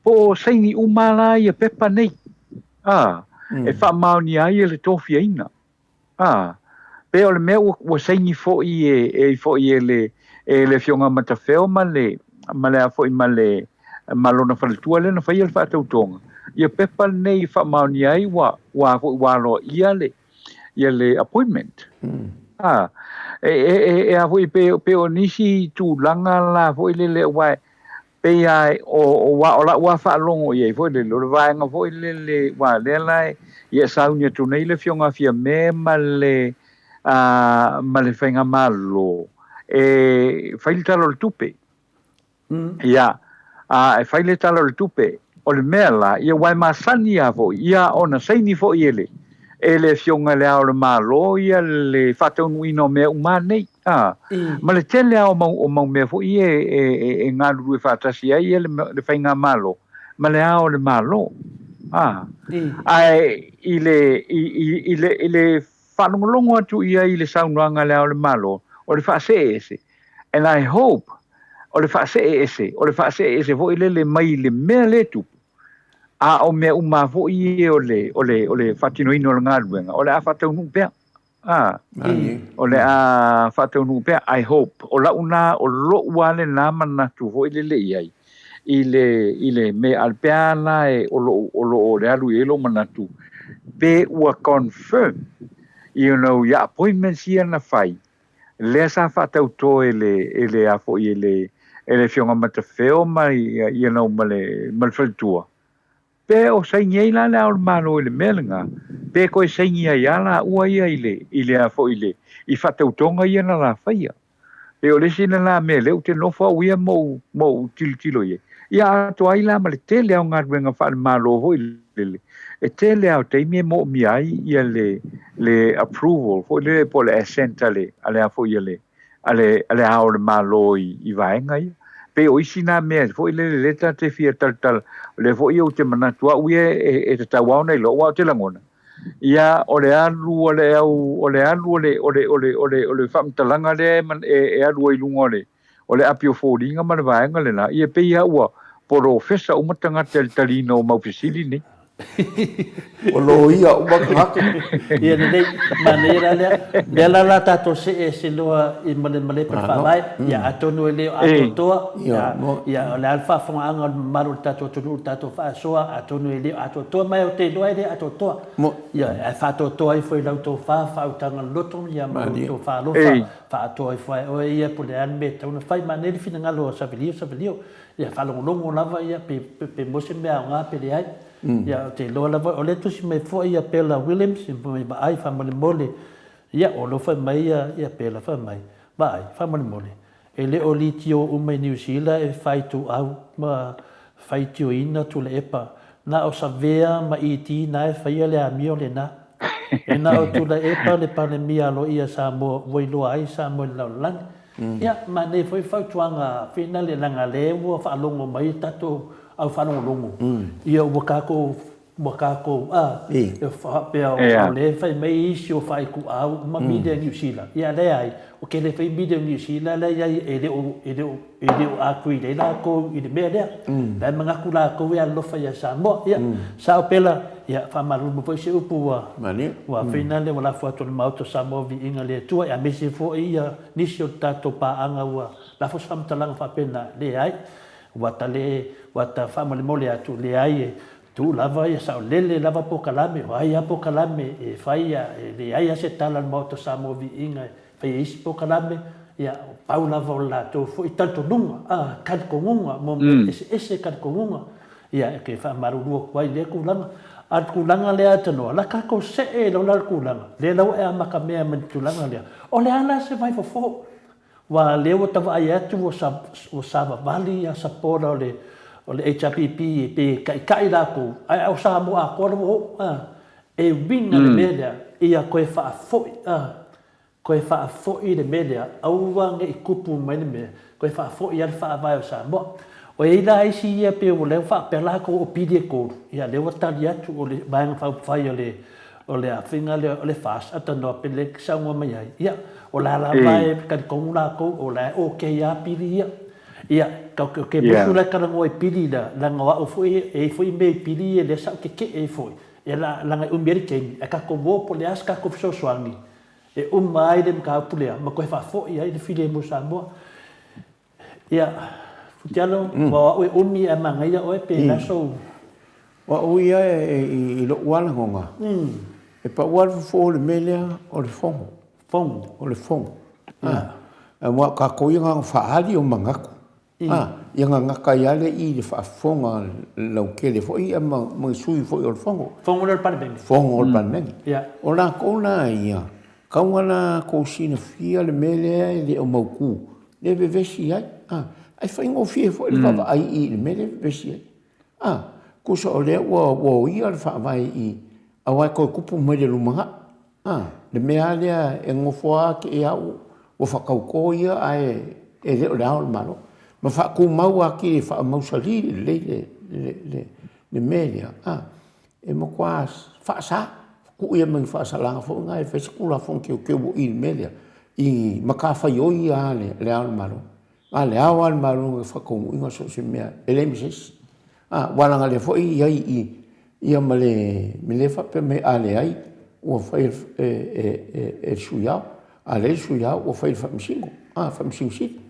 S5: po o saini uma la ia pepa nei. A e faamaonia ai le tofiaina. A, pe o le mea ua, ua saini foi e, e foi e le, e le Afioga Matafeo ma le, ma le a foi ma le, ma lona faletua lea na faia le faatautoga. Ia pepa lenei e faamaonia ai ua, ua a foi ua aloaia le, ia le appointment. A, e, e, e, e a foi pe, pe o nisi tulaga la foi lele aua e, Pei a o o o la'u a faalogo i ai foi lele, o le vaega foi lele, ua lea la e ia sauni atu nei le Afioga a Fiame ma le a ma le Faigamalo e fai le Tala o le Tupe. Ia, a e fai le Tala o le Tupe, o le mea la, ia ua e masani a foi, ia ona saini foi e le e le Afioga i le Ao o le Malo ia le faataunuuina o mea uma nei. A, ma le tele lava o mau, o mau mea foi ia e, e, e galulue faatasi ai ia le, le faigamalo ma le Ao o le Malo. A, ae i le, i, i, i le, i le faalogologo atu i ai i le saunoaga a le Ao o le Malo, o le faasee ese. And I hope, o le faasee ese, o le faasee ese foi lele mai le mea lea e tupu, a o mea uma foi ia o le, o le, o le faatinoina o le galuega, o le a faataunuu pea. A, o le a faataunuu pea, I hope. O la'u na, o lo'u a lena manatu foi lele i ai, i le, i le mea, a pe a la e, o lo'u, o lo'o le alu i ai lou manatu, pe ua confirm, you know, ia appointments ia na fai, lea sa faatautō e le, e le a foi e le, e le Afioga Matafeo ma, you know, ma le, ma le faletua, Pe o saini ai la le Ao o le Malo i le mea lena, pe toe saini ai a laua ia i le, i le a foi i le, i faatautoga ia na la faia. Pe o le isi lena mea lea ou te nofo au ia ma ou, ma ou tilotilo i ai. Ia atoa ai la ma le tele lava o galuega faale-Malo foi lele, e tele lava o taimi e moomia ai ia le, le approval foi lele po o le assent a le, a le a foi a le, a le, a le Ao o le Malo i, i vaega ia. Pei o isi nā mea foi lele lea ta te fia talatala, o lea foi ou te manatu au ia e, e tatau lava ona iloa, aua ou te lagona, ia o le alu a le au, o le alu o le, o le, o le, o le, o le faamatalaga lea e, e, e alu ai i luga o le, o le api o foliga ma le vaega lena, ia pei lava ua polofesa uma tagata i le taliina o mau fesili nei.
S2: Ua loia uma tagata.
S1: Ia lelei, manaia la lea. Lea la la tatou see ese loa i Malemale pa le Faavae, ia atonu e le o atoatoa, ia o le a le faafofogaaga o le mamalu o le tatou atunuu i le tatou faasoa, atonu e le o atoatoa, ma ou te iloa e le atoatoa. Ia, ae faatoatoa ifo i la outou fa faautaga loloto ia ma lo outou fa'aalofa, faaatoa ifo ai oe ia po o le a le mea e tatau ona fai. Manaia le finagalo o Savelio, Savelio. Ia faalogologo lava ia pe pe maua se mea aoga pe leai. Ia ou te iloa lava o lea e tusi mai foi ia Bella Williams i mai vaai faamolemole ia o lo fai mai ia ia Bella fai mai vaai faamolemole e le o litio uma i Niu Sila e faituau ma faitioina Tuilaepa na o Savea ma ED na e faia le amio lena. E na o Tuilaepa le Palemia aloaia Samoa ua iloa ai Samoa i le lalolagi. Ia, manaia foi fautuaga finale leaga lea ua faalogo mai tatou au faalogologo, ia ua tatou Ua tatou, a, e faapea o lea e fai mai isi o faaituau uma media Niu Sila, ia leai, ou te le fai media Niu Sila la e i ai e le o, e le o, e le o agree ai latou i le mea lea. La e manatu latou e alolofa ia Samoa. Ia, sao pela, ia, faamalulu foi se upu ua, ua afeina lea ua lafo atu e le Maota o Samoa viiga i le Atua, ia aemaise foi ia nisi o tatou paaga ua lafo se faamatalaga faapena, leai, ua ta le, ua ta faamolemole atu, leai e Tuu lava ia saolele lava polokalame, o ai lava polokalame e fai ia, e leai lava se tala a le Maota o Samoa Viiga e fai ai isi polokalame, ia pau lava o le latou foi talitonuga, a, talitonuga, mo mea eseese talitonuga, ia e te faamalulu atu ai i lea tulaga. A o le tulaga lea Tanoa, la tatou see loa la i le tulaga, lea la ua e amatamea mai i le tulaga lea, o le a la se vaifofo? Aua o lea ua ta vaai atu ua savavali ia supporter o le o le HRPP e pei e taitai latou, ae o Samoa atoa la ua oo a. E uiga le mea lea, ia toe faafoi a, toe faafoi le mea lea, aua ne i tupu mai le mea, toe faafoi lava le faavae o Samoa. O i ai la isi ia pei o lea ua faapea latou o pili e tolu, ia lea ua tali atu o le Vaega Faaupufai o le O le afiga lea o le FAST a tanoa pele e saunoa mai ai, ia, o la lava e talitonu latou o la e okay lava pili ia. Ia, ou te musu la e talanoa i pili la, leaga o au foi, e i ai foi mea i pili ia lea sa ou tetee ai foi, ia leaga e umi ai le taimi, ae tatou o po o le a se tatou fesoasoani e uma ai le mataupu lea ma toe faafoi ai le filemu o Samoa. Ia, Futialo, aua o au e umi ae manaia oe pe na sou...
S2: O au ia i lou lava lagona, e pau lava le fofo o le mea lea, o le fono.
S1: Fono.
S2: O le fono. Aua o tatou ia na ona faaali o manatu. Ia gagata ai lava lea i le faafofoga lautele foi ia ma ni sui foi o le fono.
S1: Fono lea o le Palemene.
S2: Fono o le Palemene. O latou la ia, tau ina latou silafia le mea lea e le o mautu, lea e vevesi ai, a, ae faigofie foi le vaavaai i le mea lea e vevesi ai. A, tusa o lea ua ua oia le faavae i aua e toe tupu mai le lumanai. A, le mea lava lea e nofo lava te i lava ua faatauto ia ae e le o le Ao o le Malo. Ma faatumau atili e faamausali lelei le le le le mea lea, a, e matua faasa, tuu i ai ma ni faasalaga foi na e fai se Tulafono Teuteu i le mea lea, i matafaioi ia a le Ao o le Malo. A le Ao lava o le Malo na faataunuuina so o se mea, e leai ma se isi. A, aua leaga o lea foi e i ai i i ia ma le mea lea faapea mai a leai ua fai e le Sui Ao, a leai le Sui Ao ua fai e le Faamasino, a, Faamasino Sili.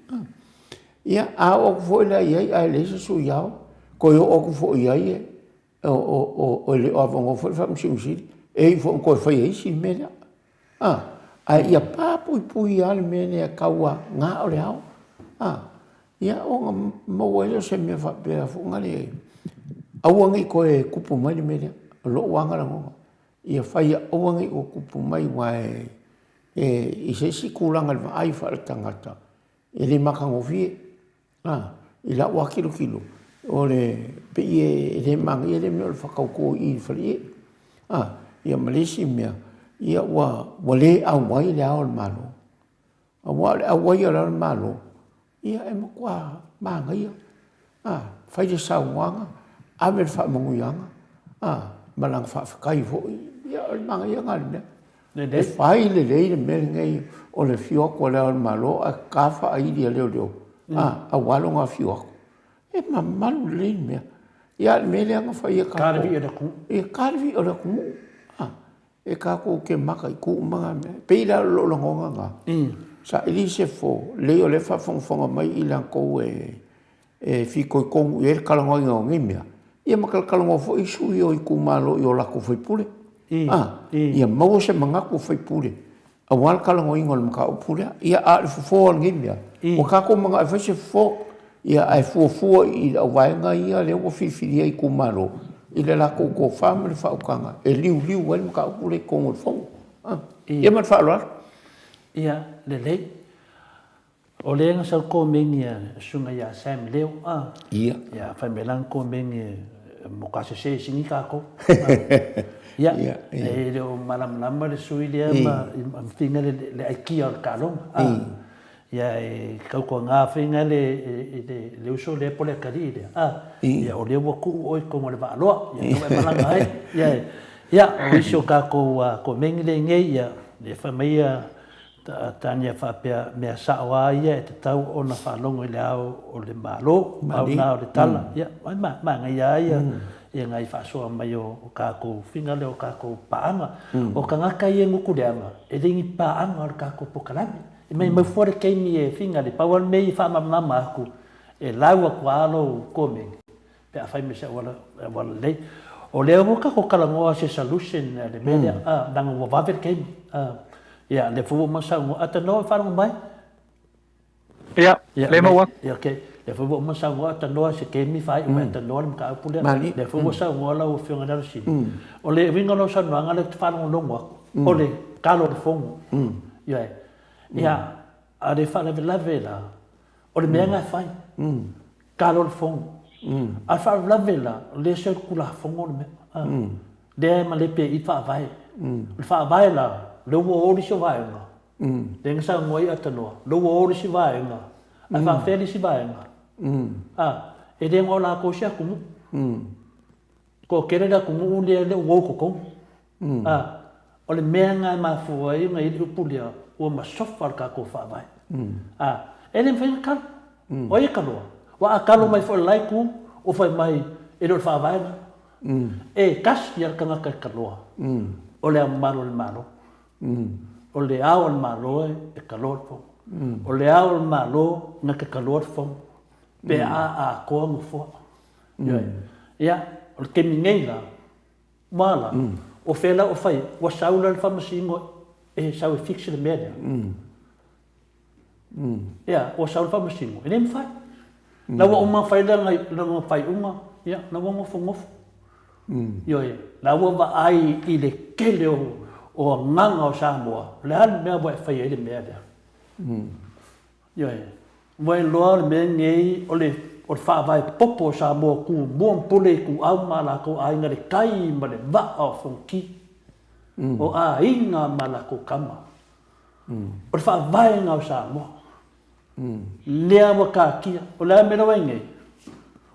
S2: Ia, a oo atu foi la i ai ae leai se Sui Ao, toe oo atu foi i ai e e le o avanoa foi le Faamasino Sili, e iu foi ina toe fai e isi le mea lea. A, ae ia pa puipui lava le mea lea tau a na o le ao. A, ia ona maua ai lea o se mea faapea foi na le, aua ne i toe tupu mai le mea lea, o lou lava lagona. Ia fai ia aua ne i toe tupu mai aua e i se isi tulaga i le vaai faaletagata, e le matagofie. A, i lau lava tilotilo, o le pei e le manaia le mea o le faatauto i i le faleie. A, ia ma le isi mea, ia ua, ua le auai le Ao o le Malo. Aua o le auai o le Ao o le Malo, ia e matua manaia. A, fai le saunoaga, ave le faamanuiaga, a, ma lana faafetai foi. Ia o le manaia lena o le mea. E fai lelei le mea lenei o le afio atu o Le Ao o le Malo ae ta faaili a leoleo aua lona afio atu. E mamalu lelei le mea. Ia a o le mea lea na fai e tatou.
S1: Ta le vii o le atunuu.
S2: Ia ta le vii o le atunuu. E tatou te mataitu uma na mea. E pei la o lou lagona lena, saili se fofo, lelei o lea e faafogafoga mai i latou e e fitoitonu i ai le talanoaina o nei mea, ia ma talatalanoa foi sui o itumalo i o latou faipule, a, ia maua se manatu o faipule aua le talanoaina o le mataupu lea. Ia, a o le fofo o lenei mea, ua tatou manao e fai se fofo, ia, ae fuafua i le auvaega ia lea ua filifilia itumalo i le latou tofa ma le faautaga e liuliu ai le mataupu lea i totonu o le Fono. Ia ma le faaaloalo.
S1: Ia, lelei. O lea na sau komeni a susuga ia Sam Leo a.
S2: Ia.
S1: Ia fai mai lana komeni mo ka sese sini tatou. Ia. E le o malamalama le sui lea ma finga le aikia o le taaloga a. Ia e tautuana faiga le le uso lea po o le atalii lea, a, ia o lea ua tuu oe i totonu o le vaaloa, ia tau e malaga ai. Ia, ia o isi o tatou komeni lenei, ia, lea fai mai ia Tania faapea, mea sao lava ia e tatau ona faalogo i le ao o le Malo, pau lena o le tala. Ia, manaia lava ia ia nai faasoa mai o tatou faiga lea o tatou paaga. O tagata ia e gutu leaga, e le ni paaga o le tatou polokalame. E maimau fua le taimi e finga le pau a le mea ia faamalamalama atu e lau atu a lou komeni pe a fai mai se auala auala lelei. O lea ua tatou talanoa se solution le mea lea a leaga ua vave le taimi a ia lea foi ua uma ona saunoa a tanoa faalogo mai.
S5: Ia, lea maua atu.
S1: Ia okay. Lea foi ua uma ona saunoa a tanoa se taimi faaiu mai a tanoa le mataupu lea. Lea foi ua saunoa lau Afioga i le Alosina. O le uiga o lau saunoaga lea ou te faalogologo atu o le talo o le fono. Ioe. Ia, a le faalavelave la, o le mea lena e fai. Talo le fono. A le faalavelave la, o lea se o le Tulafono le mea. Lea e malepe i faavae. O le faavae la, o lea ua o le isi o vaega, lea na saunoa ai Atanoa, o lea ua o le isi vaega, ae faapefea le isi vaega? A, e le na o latou se atunuu. Toatele le atunuu lea lea ua o i totonu. A, o le mea lena e mafua ai ona i ai le upu lea, ua masofa le tatou Faavae. A, e le mafai ona talo. O ai e taloa? Aua a talo mai foi i le la itu, ua fai mai e le o le Faavae lena. E tasi lava le tagata e taloa, o Le Ao Mamalu o le Malo. O le Ao o le Malo e taloa le Fono. O le Ao o le Malo na te taloa le Fono pe a atoa nofoa. Ioe. Ia, o le taimi nei la, ua la, o fea la ua fai, ua sau la le Faamasino e sau e fix le mea lea. Ia, ua sau le Faamasino, e le mafai. La ua uma fai lana, lana faaiuga, ia, la ua nofonofo. Ioe, la ua vaai i le tele o, o agaga o Samoa, o le a le mea ua e faia ai le mea lea. Ioe. Ua iloa le mea lenei o le o le faavae popo o Samoa Tumua ma Pule Ituau ma a latou aiga le tai ma le vaa o Fonoti, o aiga ma latou tama. O le faavaega o Samoa. Lea ua taatia. O le a le mea la ua i ai nei?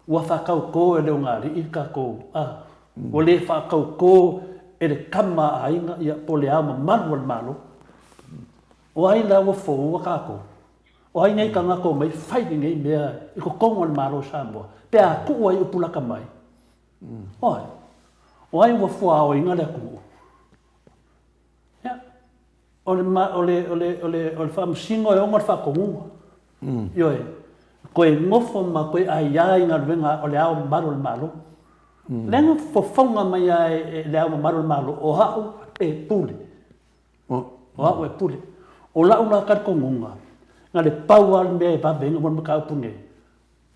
S1: Ua faatautō e le ogaali'i le tatou, a, ua le faatautō e le tama a aiga, ia, po o le ao mamalu o le Malo. O ai la ua foua tatou? O ai nei tagata o mai fai lenei mea i totonu o le Malo o Samoa pe a tuu ai upu lata mai? O ai? O ai ua fuaoina le atunuu? Ia, o le, o le, o le, o le, o le faamasino e ono le faatonuga. Ioe, toe nofo ma toe aia i galuega o le Ao Mamalu o le Malo. Lea na fofoga mai lava e le Ao Mamalu o le Malo, o au e pule. O au e pule. O la'u la talitonuga, na le pau lava le mea e vave ai ona maua le mataupu lenei,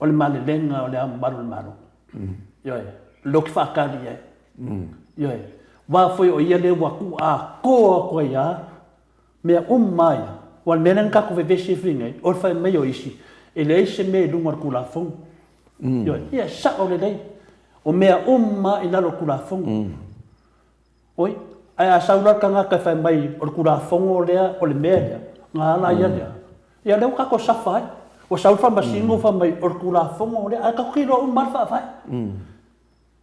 S1: o le malelega o Le Ao Mamalu o le Malo. Ioe. Lea ou te faatali i ai. Ioe. Aua foi o ia lea ua tuu atoa atu ai lava mea uma lava ia. Aua o le mea lea na tatou vevesi ai foi nei, o le fai mai o isi, e leai se mea i luga o le Tulafono. Ioe. Ia, e sao lelei. O mea uma lava i lalo o le Tulafono. Oi, ae a sau la le tagata e fai mai o le Tulafono lea, o le mea lea, ona ala ia lea. Ia lea ua tatou safa ai. Ua sau le Faamasino fai mai o le Tulafono lea, ae tatou te iloa uma lava le Faavae.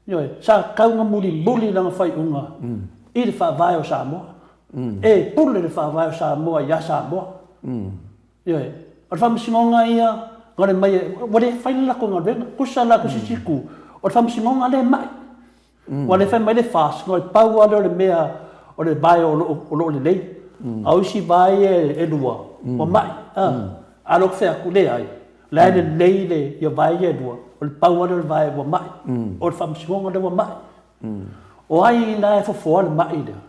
S1: Ioe, sa tatau ona mulimuli lana faaiuga i le Faavae o Samoa. E pule le Faavae o Samoa ia Samoa. Ioe, o le Faamasinoga ia, na le mai, ua le fai le latou galuega. Tusa la ku se isi itu, o le Faamasinoga lea e mai. Ua le fai mai le FAST, no e pau lava lea o le mea o le vae o lo o lelei. A o isi vae ia e lua, ua mai. A lea ou te fai atu, leai, o la e lelei le ia vae ia e lua, o le pau lava lea o le vae ua mai. O le faamasinoga lea ua mai. O ai la e fofoa le mai lea?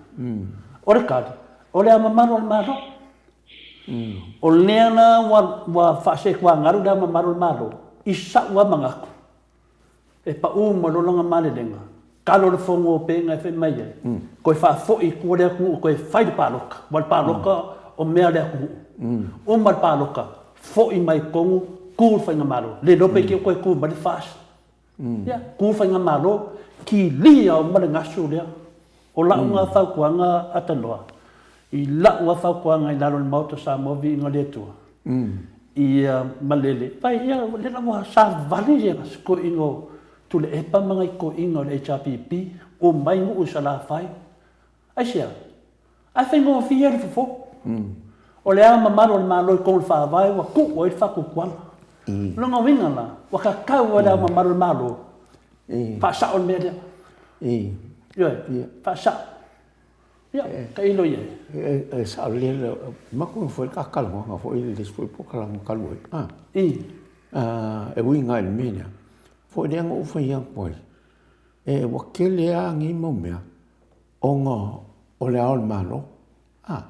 S1: O le tali, o le Ao Mamalu o le Malo. O lea la ua faasetuagalu le Ao Mamalu o le Malo i sa'u lava manatu. E pau ma lola lana malelega, talo le fono o pega e fai mai ai, toe faafoi i tua le atunuu toe fai le palota, aua le palota o mea a le atunuu. Uma le palota, foi mai totonu, tu le faigamalo. Le iloa pe te i ua toe tu mai le FAST. Ia, tu le faigamalo, kilia uma le gasu lea. O lau na fautuaga Atanoa, i lau lava fautuaga i lalo o le Maota o Samoa, viiga i le Atua. Ia malele, vai ia lea la ua savavali ia si toeaina o Tuilaepa ma nai toeaina o le HRPP, omai nuu i Salafai. Aisea? Ae faigofie le fofo. O le Ao Mamalu o le Malo i totonu o le Faavae ua tuu ai le faatuatuaga. O lona uiga la, ua tatau lava i le Ao Mamalu o le Malo faasao le mea lea. Ioe, faasao. Ia, tailo i ai.
S2: E sao lelei le matou foi le ta talanoaga foi le isi foi polokalame talu ai. E uiga i le mea lea, foi lea na ou fai atu ai, ua tele lava nei mau mea ona o le Ao o le Malo, a,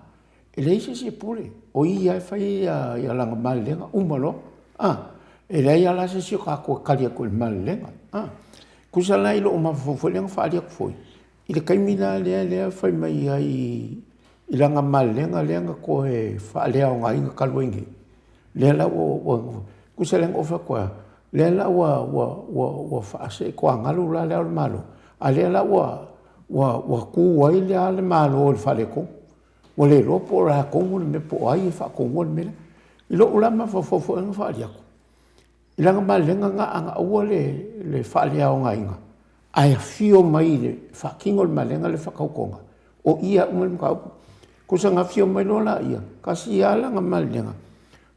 S2: e leai se isi e pule, o ia lava e fai lana malelega, uma loa, a. E leai lava la se isi o tatou e tali atu i le malelega, a. Tusa la i lou mafaufau foi lea na faaali atu foi, i le taimi la lea lea fai mai ai i lana malelega lea na toe faaleaogaina talu ai nei, lea la ua, tusa lea na ou fai atu ai, lea la ua ua ua ua faaseetoagalu la le Ao o le Malo, a lea la ua ua ua tu ai la le Malo i le faaletonu. Ua le iloa po o le a tonu le mea po o ai e faatonuina le mea lea. I lou la mafaufau foi na faaali atu, i lana malelega lena a na aua le le faaleaogaina, ae afio mai i le faatino le malelega le faatautoga, o i e uma ai le mataupu. Tusa na afio mai loa laia, tasi lava lana malelega,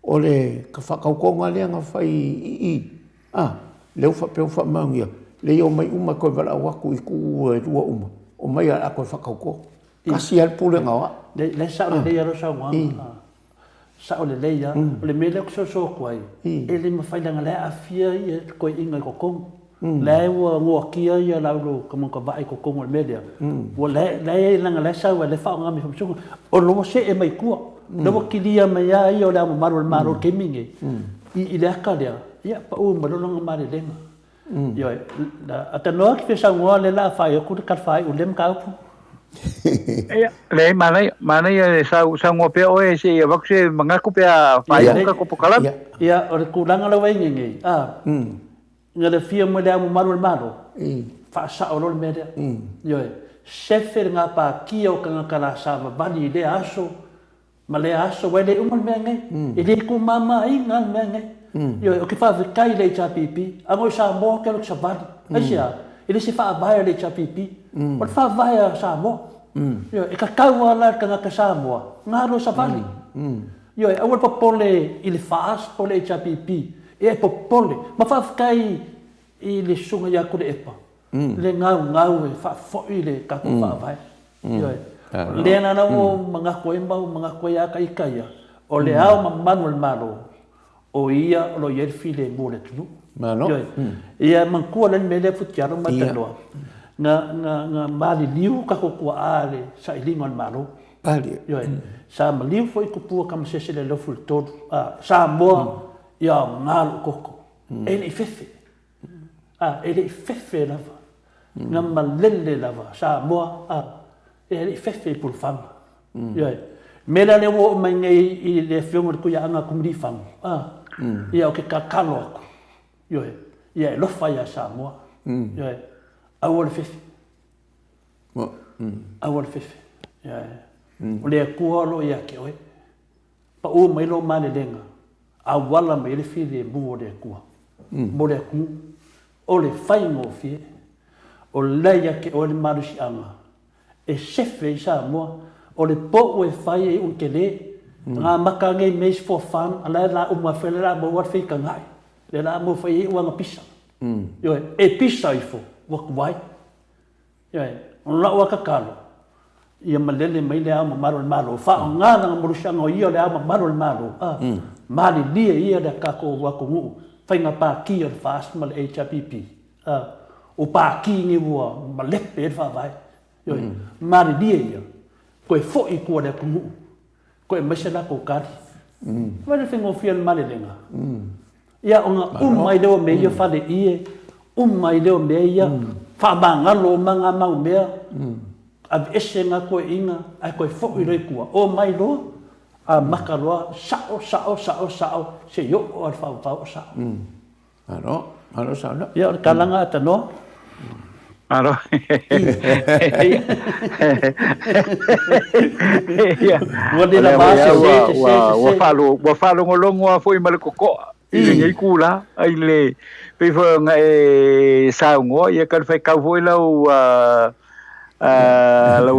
S2: o le faatautoga lea na fai i i, a, lea ua faapea ua faamaonia, leai omai uma e toe valaau atu i itu e lua uma, omai o le a toe faatauto. Tasi lava le pulega o au.
S1: Lea e sao lelei lava lau saunoaga. Sao lelei lava. O le mea lea ou te soso atu ai, e le mafai leaga o la e aafia le toeaina i totonu. O la ua noatia ia Laulu Tamanutavae i totonu o le mea lea, ua la e leaga o la e sau ai, o la e faaaoga mai faamasinoga. O la ua see mai tua, o la ua kilia mai lava ia o Le Ao Mamalu o le Malo i le taimi lenei i le ata lea, ia pau mai loa lana malelega. Ioe, atanoa ki te saunoa lea o le a fai atu le tala faaiu i lea mataupu.
S5: Ia, leai, manaia, manaia e sau, saunoa pea oe se i avatu se manatu pe a faaiu le tatou polokalame.
S1: Ia, o le tulaga lea ua i ai nei, a, ina le afio mai le Ao Mamalu o le Malo, faasao loa le mea lea. Ioe, sefe le gapatia o tagata la savavali i lea aso, Ma lea aso, ua le uma le mea nei. E le tumamaina le mea nei. Ioe, ou te faafetai i le HRPP. A na o i Samoa ou te alu i savali. Aisea? E le se faavae a le HRPP. O le faavae a Samoa. Ioe, e tatau lava la i le tagata Samoa ona alu e savali. Ioe, aua le popole i le FAST po o le HRPP. Ia e popole. Ma faafetai i le Susuga ia Tuilaepa, le gaugau e faafoi le tatou Faavae. Ioe. O lea la ua ou manatu ai ma ou manatu ai lava ita ia, o le Ao Mamalu o le Malo, o ia o lo o i ai le filemu o le atunuu. Ioe. Ia manatua lea le mea lea Futialo ma Tanoa, na, na, na maliliu tatou tuaa i le sailiga o le Malo. Ioe. Sa maliu foi tupua Tamasese i le Lofu i le 3, Samoa ia aoga lou toto. E le i fefe. A, e le i fefe lava. Na malele lava Samoa, a, e le i fefe i Pulufaga. Ioe. Mea la lea ua oo mai nei i le Afioga i le Tuiaaga Tumilifago, a, ia ou te tatalo atu, ioe, ia e alofa ia Samoa, ioe, aua le fefe. Aua le fefe. Ioe. O le Atua o lo o ia te oe. Pau mai lou malelega, auala mai ai le filemu o le Atua mo le atunuu. O le faigofie, o la e ia te oe le malosiaga e sefe ai Samoa. O le pou e fai e iu tele, na amata nei mea isi for fun, a la e la uma atu lea o le a maua le feitaga'i, lea o le a maua foi e iu ana pisa. Ioe, e pisa ifo, ua tuai. Ioe, o lau lava tatalo, ia malele mai le Ao Mamalu o le Malo, faaaoga lana malosiaga o ia o le Ao Mamalu o le Malo, a, malilie ia le tatou atunuu, faiga pati o le FAST ma le HRPP, a, o pati nei ua malepe ai le faavae. Ioe, malilie ia, toe foi i tua i le atunuu, Koe mai se latou tali. Vaai le faigofie o le malelega. Ia ona uma ai lea o mea ia fale ie, uma ai lea o mea ia, faamagalo uma nga mau mea, aveese nga toeaiina ae toe foi loa i tua, omai loa, amata loa, sao, sao, sao, sao, se i oo lava i le faavavau o sao.
S2: Malo, malo saunoa.
S1: Ia o le talaga a Tanoa.
S5: Malo. Ia.
S1: Ua le la ma se se se se.
S5: Ua faalogologo lava foi ma le totoa i lenei itula i le pei foi ona e saunoa ia talifaitau foi lau lau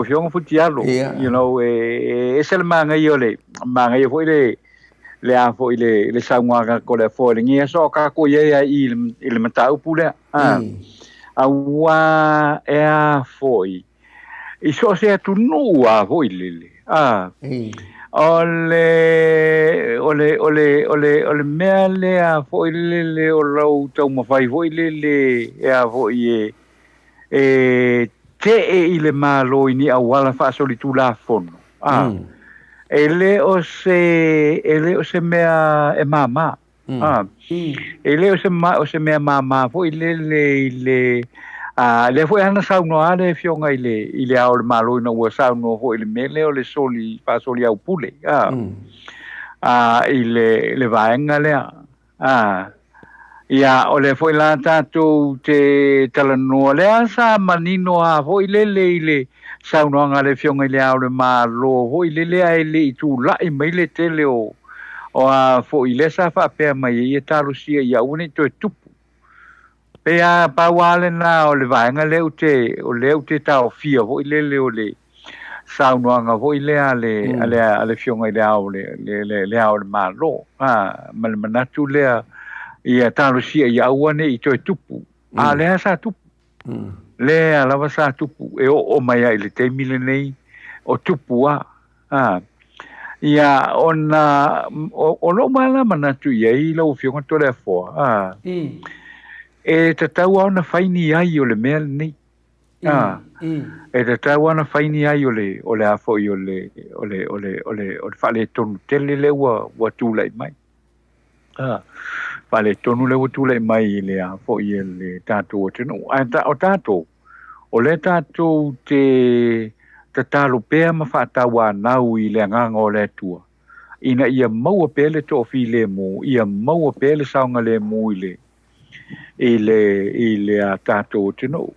S5: Afioga Futialo. You know, e ese le manaia o le manaia foi le le a foi le le saunoaga ko le afoa i lenei aso a o tatou i ai i le mataupu lea. Auā e a foi i so o se atunuu a foi lele, a, o le, o le, o le, o le, o le mea lea foi lele o lau taumafai foi lele e a foi e, e tee i le Malo i ni auala faasolitulafono, a, e le o se, e le o se mea e māmā. A, e le o se, o se mea māmā foi lele i le, a, lea foi ana saunoa a le Afioga i le, i le Ao o le Malo ina ua saunoa foi i le mea lea o le soli, faasoliaupule, a, a, i le, le vaega lea. A, ia, o lea foi la tatou te talanoa, lea sa manino a foi lele i le saunoaga a le Afioga i le Ao o le Malo foi lele ae le i tulai mai le tele o, o a foi lea sa faapea mai ai e talosia ia aua ne i toe tupu. Pei a pau a lena o le vaega lea ou te, o lea ou te taofia foi lele o le saunoaga foi lea a le, a le, a le Afioga i le Ao, le, le, le, le Ao o le Malo, a, ma le manatu lea ia talosia ia aua ne i toe tupu. A lea sa tupu. Lea lava sa tupu e oo mai ai i le taimi lenei o tupu a. A. Ia, ona, o, o lou ma la manatu i ai lau Afioga Toleafoa, a, e tatau lava ona fai ni ai o le mea lenei. A, e tatau lava ona fai ni ai o le, o le a foi o le, o le, o le, o le, o le faaletonu tele lea ua, ua tulai mai. A, faaletonu lea ua tulai mai i le a foi e le tatou atunuu. Ae ta, o tatou, o lea tatou te tatalo pea ma faatauanau i le agaga o le Atua, ina ia maua pea le toafilemu, ia maua pea le saogalemu i le, i le, i le a tatou atunuu.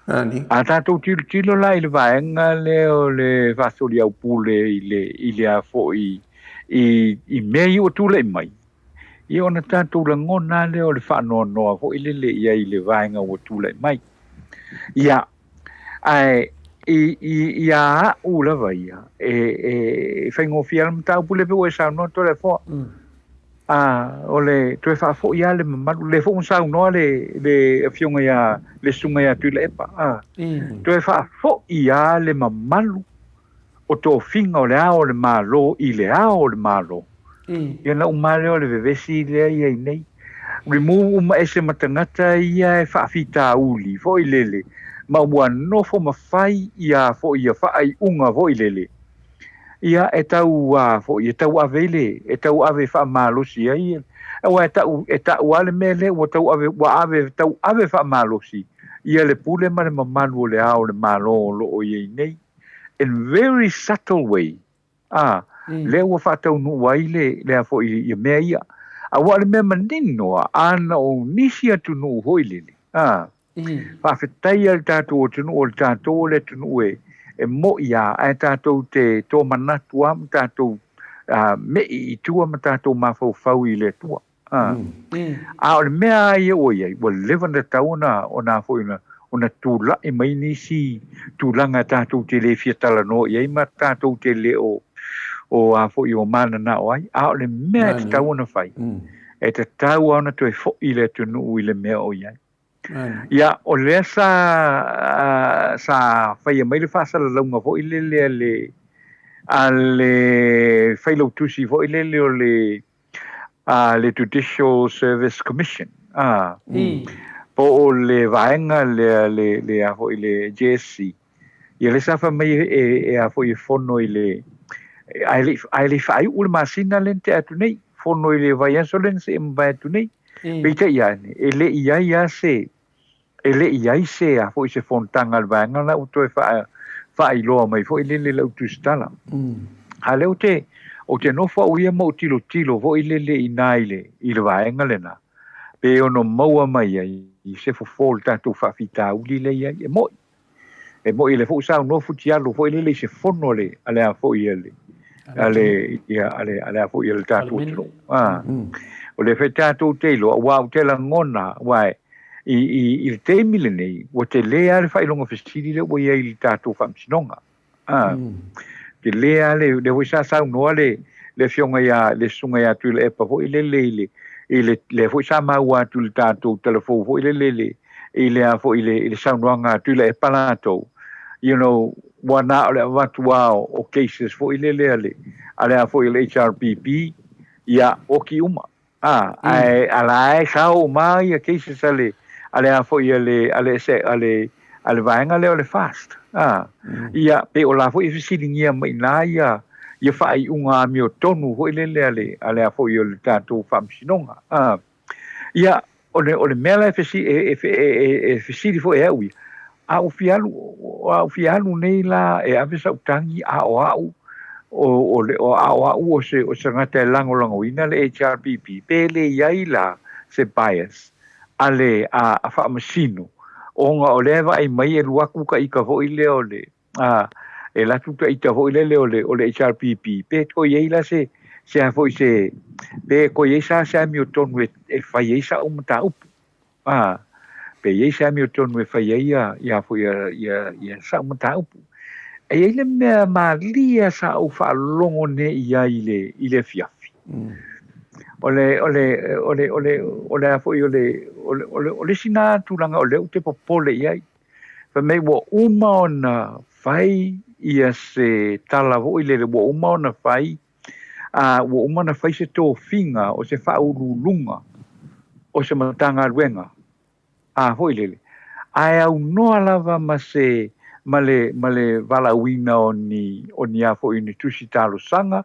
S2: Nani.
S5: A tatou tilotilo la i le vaega lea o le faasoliaupule i le, i le a foi, i, i mea ia ua tulai mai, ia ona tatou lagona lava lea o le faanoanoa foi lele i ai i le vaega ua tulai mai. Ia, ae i, i, ia a'u lava ia, e, e faigofie lava le mataupu lea pei ua e saunoa Toleafoa. A, o le toe faafoi lava le mamalu, lea foi ua saunoa le, le afioga ia, le susuga ia Tuilaepa, a, toe faafoi lava le mamalu o tofiga o le Ao o le Malo i le Ao o le Malo. Ia ona uma lava lea o le vevesi lea e i ai nei. Remove uma ese ma tagata ia e faafitauli foi lele, ma ua nofo ma fai ia foi ia faaiuga foi lele. Ia, e tau a foi, e tau ave i le, e tau ave faamalosi ai, aua e tau, e tau lava le mea lea ua tau ave, ua ave, tau ave faamalosi ia le pule ma le mamalu o le Ao o le Malo o lo o i ai nei, in very subtle way, a, lea ua faataunuu ai le, le a foi, ia mea ia. Aua o le mea manino lava, ana o nisi atunuu foi lele, a, Faafetai a le tatou atunuu, o le tatou o le atunuu e, e mo'i a, ae tatou te tomanatu a ma tatou me'i i tua ma tatou mafaufau i le Atua. A o le mea a ia ua i ai, ua leva ona tatau ona, ona foi ona, ona tula'i mai nisi tulaga tatou te le fia talanoa i ai ma tatou te le o, o a foi o mananao ai. A o le mea e tatau ona fai, e tatau a ona toe fo'i le atunuu i le mea o i ai. Ia, o lea sa, sa faia mai le faasalalauga foi lele a le, a le failautusi foi lele o le, a le Judicial Service Commission, a, po o le vaega lea, le, le a foi le JSC. Ia lea sa fai mai e, e a foi e fono i le, ae le, ae le i faaiu le masina lea na tea atu nei, fono i le vaiaso lea na seia mavae atu nei. Peitai ane, e le i ai lava se, e le i ai se a foi se fonotaga a le vaega la ua toe faa, faailoa mai foi lele i lau tusitala. A lea ou te, ou te nofo au ia ma ou tilotilo foi lele i ina i le, i le vaega lena. pe ono maua mai ai se fofo o le tatou faafitauli lea e i ai. E moni, e moni lea foi ua saunoa Futialo foi lele i se fono a le, a le a foi a le, a le, ia, a le, a le a foi a le tatou atunuu. A, o lea foi tatou te iloa, aua ou te lagona, aua e, i, i, i le taimi lenei, ua tele lava le faailoga fesili lea ua i ai i le tatou faamasinoga. A, tele lava le, lea foi sa saunoa le, le afioga ia, le susuga ia Tuilaepa foi lele i le, i le, lea foi sa maua atu i le tatou talafou foi lele i le, i le a foi i le, i le saunoaga a Tuilaepa latou, you know, ua na o le avatu lava o, o cases foi lele a le, a le a foi a le HRPP, ia, oki uma. A, ae a la e sao uma ia cases a le, a le a foi a le, a le, se, a le, a le vaega lea o le FAST. A, ia, pe o la foi e fesiligia mai i ina ia, ia faaiuga amiotonu foi lele a le, a le a foi o le tatou Faamasinoga. A, ia, o le, o le mea la e fesi, e, e, e, e, e fesili foi e au ia, a ou fia alu, a ou fia alu nei la e ave sau tagi a o au, o, o, le, o, a o au o se, o se tagata e lagolagoina le HRPP, pe le i ai la se bias a le, a, a faamasino, ona o lea e vaai mai e alu atu ta ita foi lea o le, a, e alu atu ta ita foi lele o le, o le HRPP, pe toe i ai la se, se a foi se, pe toe i ai sa se amiotonu e, e fai ai sa'u mataupu. A, pe i ai se amiotonu e fai ai ia, ia foi ia, ia, ia sa'u mataupu. E i ai le mea malie sa ou faalogo nei i ai i le, i le afiafi. O le, o le, o le, o le, o le a foi o le, o le, o le, o le isi na tulaga o lea ou te popole i ai. Fai mai ua uma ona fai ia se tala foi lele, ua uma ona fai, a, ua uma ona fai se tofiga o se faauluuluga o se Matagaluega, a foi lele, ae aunoa lava ma se, ma le, ma le valaauina o ni, o ni a foi, ni tusi talosaga,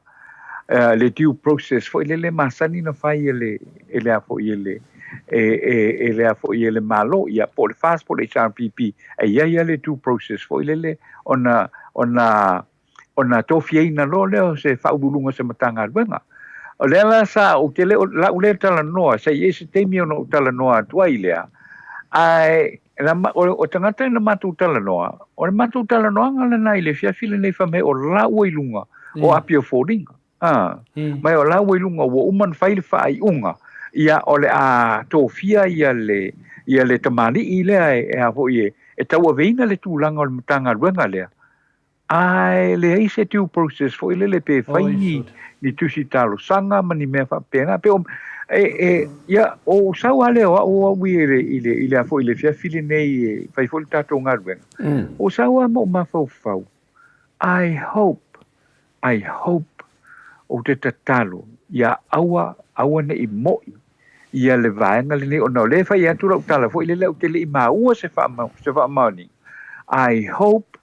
S5: le due process foi lele masani na fai e le, e le a foi e le, e, e, e le a foi e le Malo, ia, po o le FAST po o le HRPP, e i ai lava le due process foi lele ona, ona, ona tofiaina loa lea o se faauluuluga o se Matagaluega. O lea la sa ou te le o, lau lea talanoa, sa i ai se taimi ona ou talanoa atu ai lea, ae na, o, o tagata na matou talanoa, o le matou talanoaga lena i le afiafi lenei fai mai o la ua i luga o Apia Foliga. A, mai o la ua i luga ua uma ona fai le faaiuga, ia o le a tofia ia le, ia le tamalii lea e, e a foi e, e tauaveina le tulaga o le Matagaluega lea. Ae leai se due process foi lele pe fai ni, ni tusi talosaga ma ni mea faapena. Pe o, e, e, ia, o sau lava lea o au o au i le, i le, i le a foi i le afiafi lenei e fai foi le tatou galuega. O sau lava ma ou mafaufau, I hope, I hope ou te tatalo ia aua, aua ne i mo'i ia le vaega lenei ona o lea e fai atu lau tala foi lele ou te le i maua se se faamaoniga. I hope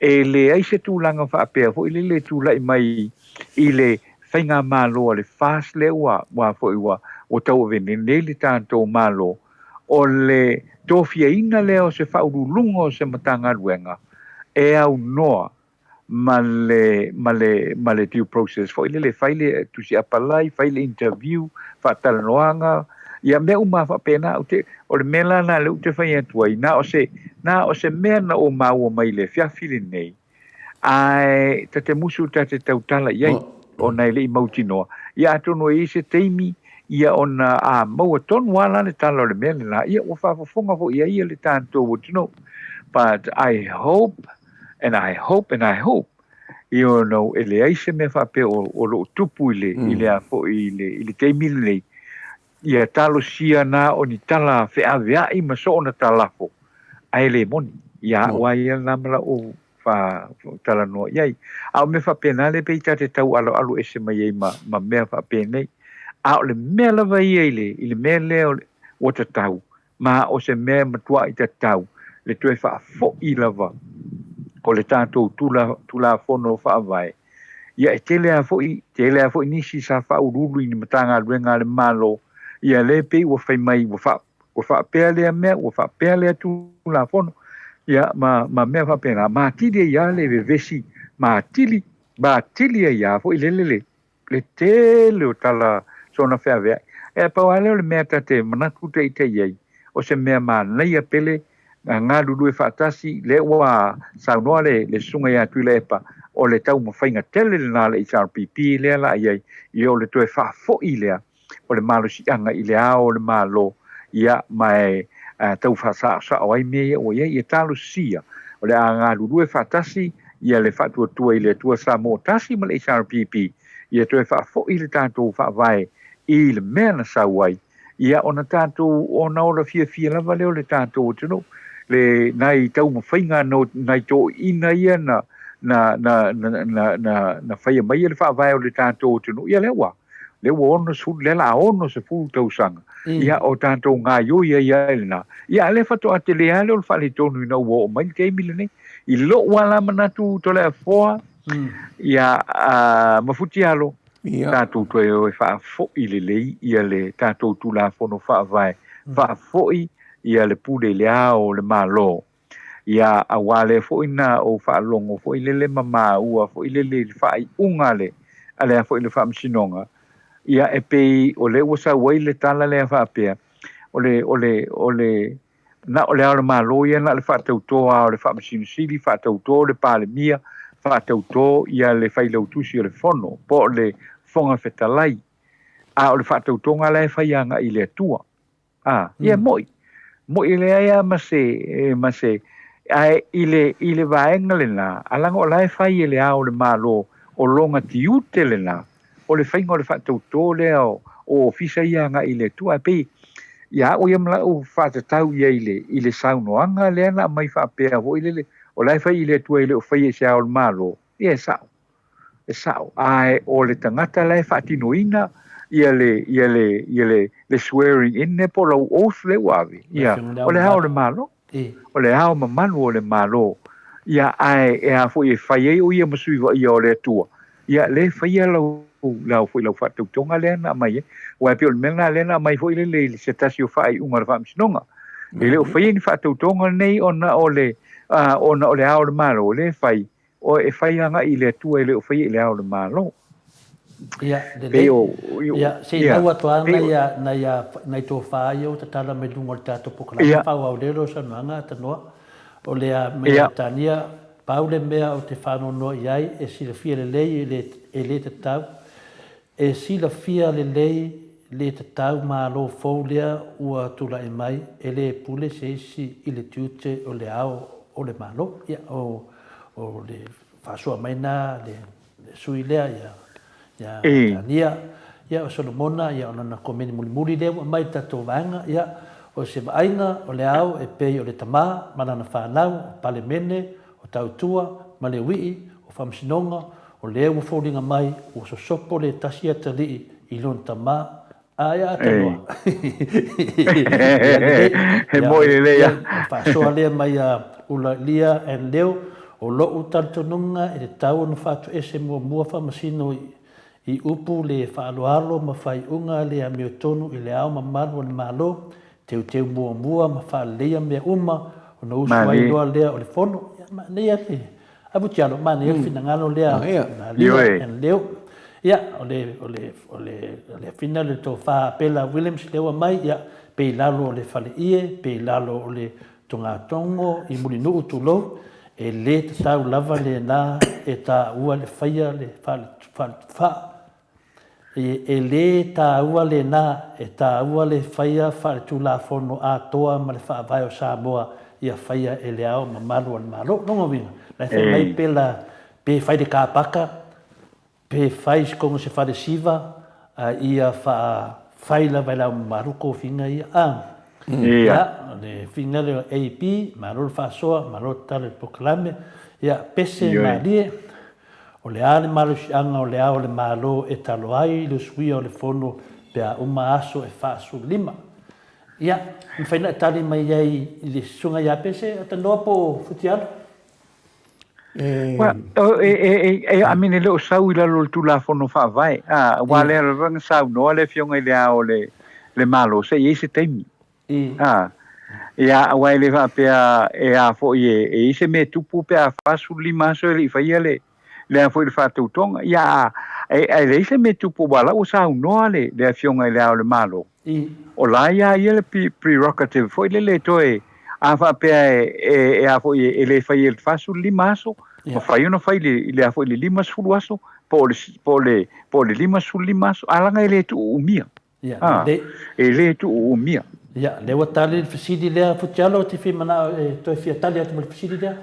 S5: e leai se tulaga faapea foi lele e tulai mai i le faigamalo a le FAST lea ua ua foi ua ua tauave nei le tatou Malo o le tofiaina lea o se faauluuluga o se Matagaluega e aunoa ma le, ma le, ma le due process foi lele, fai le tusi apalai, fai le interview, faatalanoaga, ia mea uma faapena. Ou te, o le mea la lena lea ou te fai atu ai, na o se, na o se mea na ou maua mai i le afiafi lenei, ae ta te musu ta te tautala i ai, ona e le i mautinoa. Ia atonu e i ai se taimi, ia ona a maua tonu lava la le tala o le mea lena, ia ua faafofoga foi i ai ia le tatou atunuu. But I hope And I hope and I hope, you know, e leai se mea faapea o, o lo o tupu i le, mm. i le a foi i le, i le taimi lenei, ia talosia na o ni tala feaveai ma soona talafo, ae le moni. Ia au ai ia lena ma lau fa talanoa i ai. A o mea faapena le pei ta te tau aloalo ese mai ai ma, ma mea faapenei. A o le mea lava ia i le, i le mea lea o le, ua tatau, Ma o se mea e matuai tatau le toe faafoi lava o le tatou tula, Tulafono Faavae. Ia e tele lava foi, tele lava foi nisi sa faauluulu i ni Matagaluega a le Malo, ia lea pei ua fai mai ua faa, ua faapea lea mea, ua faapea lea Tulafono, ia ma, ma mea faapena. Ma atili ai lava le vevesi, ma atili, ma atili ai lava foi lele le, le tele o tala soona feaveai. E pau lava lea o le mea ta te manatu ita i ai, o se mea manaia pele galulue faatasi, lea ua saunoa le le Susuga ia Tuilaepa, o le taumafaiga tele lena a le HRPP lea la i ai, ia o le toe faafoi lea o le malosiaga i le ao o le Malo, ia ma e tau faasaosao ai mea ia ua i ai. Ia talosia, o le a galulue faatasi ia le Faatuatua i le Atua Samoa Tasi ma le HRPP, ia toe faafoi le tatou Faavae i le mea na sau ai, ia ona tatou ona ola fiafia lava lea o le tatou atunuu le nai taumafaiga no nai toeaiina ia na na na na na na, na faia mai le faavae o le tatou atunuu ia lea ua lea ua 60 lea la 60 tausaga ia o tatou gaioi ai ai lena ia a lea faatoa tele lava lea o le faaletonu ina ua oo mai le taimi lenei i lou lava la manatu Toleafoa ia ma Futialo tatou toe o e faafoi lelei ia le tatou Tulafono Faavae, faafoi ia le pule i le ao o le Malo. Ia, aua lea foi na ou faalogo foi lele ma maua foi lele i le faaiuga a le, a le a foi le Faamasinoga, ia e pei o lea ua sau ai le tala lea faapea, o le, o le, o le, Na o le Ao o le Malo ia, na o le faatauto lava o le Faamasino Sili, faatauto le Palemia, faatauto ia le Failautusi o le Fono, po o le Fofoga Fetalai. A o le faatautoga la e fai agai i le Atua. A, ia e mo'i. Mo'i e leai lava ma se, ma se, ae i le, i le vaega lena, a leaga o la e fai e le Ao o le Malo, o lona tiute lena, o le faiga o le faatauto lea o ofisa ia agai i le Atua. Ae pei ia au ia ma lau faatatau i ai i le saunoaga lea na aumai faapea foi lele, o la e fai i le Atua e le o faia i se ao o le Malo, ia e sao, e sao. Ae o le tagata la e faatinoina ia le, ia le, ia le, le swearing in lea po o lau oath lea ua ave, ia, o le ao o le Malo. O le ao mamalu o le Malo, ia, ae e a foi e fai ai o ia ma sui vaaia o le Atua, ia, lea e faia lau, lau foi lau faatautoga lea na aumai ai. Aua e pei o le mea lena lea na aumai foi lele i se tasi o faaiuga a le Faamasinoga. E le o faia ni faatautoga nei ona o le, ona o le ao o le Malo, lea e fai, O e fai agai i le Atua e le o faia i le ao o le Malo.
S1: Ia, lelei. Ia, se i mau atu lava nai a, nai a, nai tofa ia ua tatala mai luga o le tatou polokalame faaauau lea o saunoaga a Tanoa. O le a mai ia Tania, pau le mea ou te faanoanoa i ai e silafia lelei e le, e le tatau, e silafia lelei le tatau Malo fou lea ua tulai mai e le pule se isi i le tiute o le ao o le Malo. Ia, o, o le faasoa mai na le sui lea ia, ia Tania, ia o Solomona, ia o lana komeni mulimuli lea ua aumai i le tatou vaega, ia, o se vaaiga o le ao e pei o le tama ma lana fanau, o Palemene, o Tautua ma Leuii, o Faamasinoga, o lea ua foliga mai ua sosopo le tasi atalii i lona tama, a ia Atanoa. Ia lelei.
S5: He moe lelei a.
S1: Ia, faasoa lea mai a Ulalia and Leo, o lo'u talitonuga e tatau ona faatoese muamua faamasino i upu le faaaloalo ma faaiuga le amiotonu i le ao mamalu o le Malo, teuteu muamua ma faaleleia mea uma ona usu ai loa lea o le Fono. Ia, manaia le Apu Tialo, manaia le finagalo lea na Lia and Leo. Ia, o le, o le, o le, o le afina le tofa a Pela Williams lea ua mai, ia, pe i lalo o le faleie, pe i lalo o le togatogo i Mulinuu tulou, e le tatau lava lena e taua le faia le fale, fale, faa, E le taua lena, e taua le faia faaletulafono atoa ma le Faavae o Samoa ia faia e le Ao Mamalu o le Malo. Lona uiga, la e fai mai pe la, pe fai le kapaka, pe fai se koga se falesiva, a ia fai lava e le Ao Mamalu tofiga ia. A, ia, o le faiga lea o AP, malo le faasoa, malo le tatalo i le polokalame, ia, pese malie. O le a le malosiaga o le Ao o le Malo e talo ai i le usuia o le Fono pe a uma aso e 45? Ia, mafai ona e tali mai ai i le Susuga ia Pese Atanoa po o Futialo?
S5: Well, e, e, e, I mean, e le o sau i lalo o le Tulafono Faavae, a, aua lea lava na saunoa le Afioga i le Ao o le, le Malo, se i ai se taimi. A, ia, aua e le faapea e a foi e, e i ai se mea e tupu pe a 45 aso e le i faia le, le a foi le faatautoga. Ia, a, Ae leai se mea tupu aua o la ua saunoa le le Afioga i Le Ao o le Malo, o la ia ia le prerogative foi lele e toe, a faapea e a foi e le faia i le 45 aso, mafai ona fai i le a foi i le 50 aso, po o le po o le po o le 55 aso, a leaga e le tuuumia.
S1: Ia, le.
S5: E le tuuumia.
S1: Ia, lea ua tali le fesili lea Futialo, ou te fia manao e toe fia tali atu ma le fesili lea.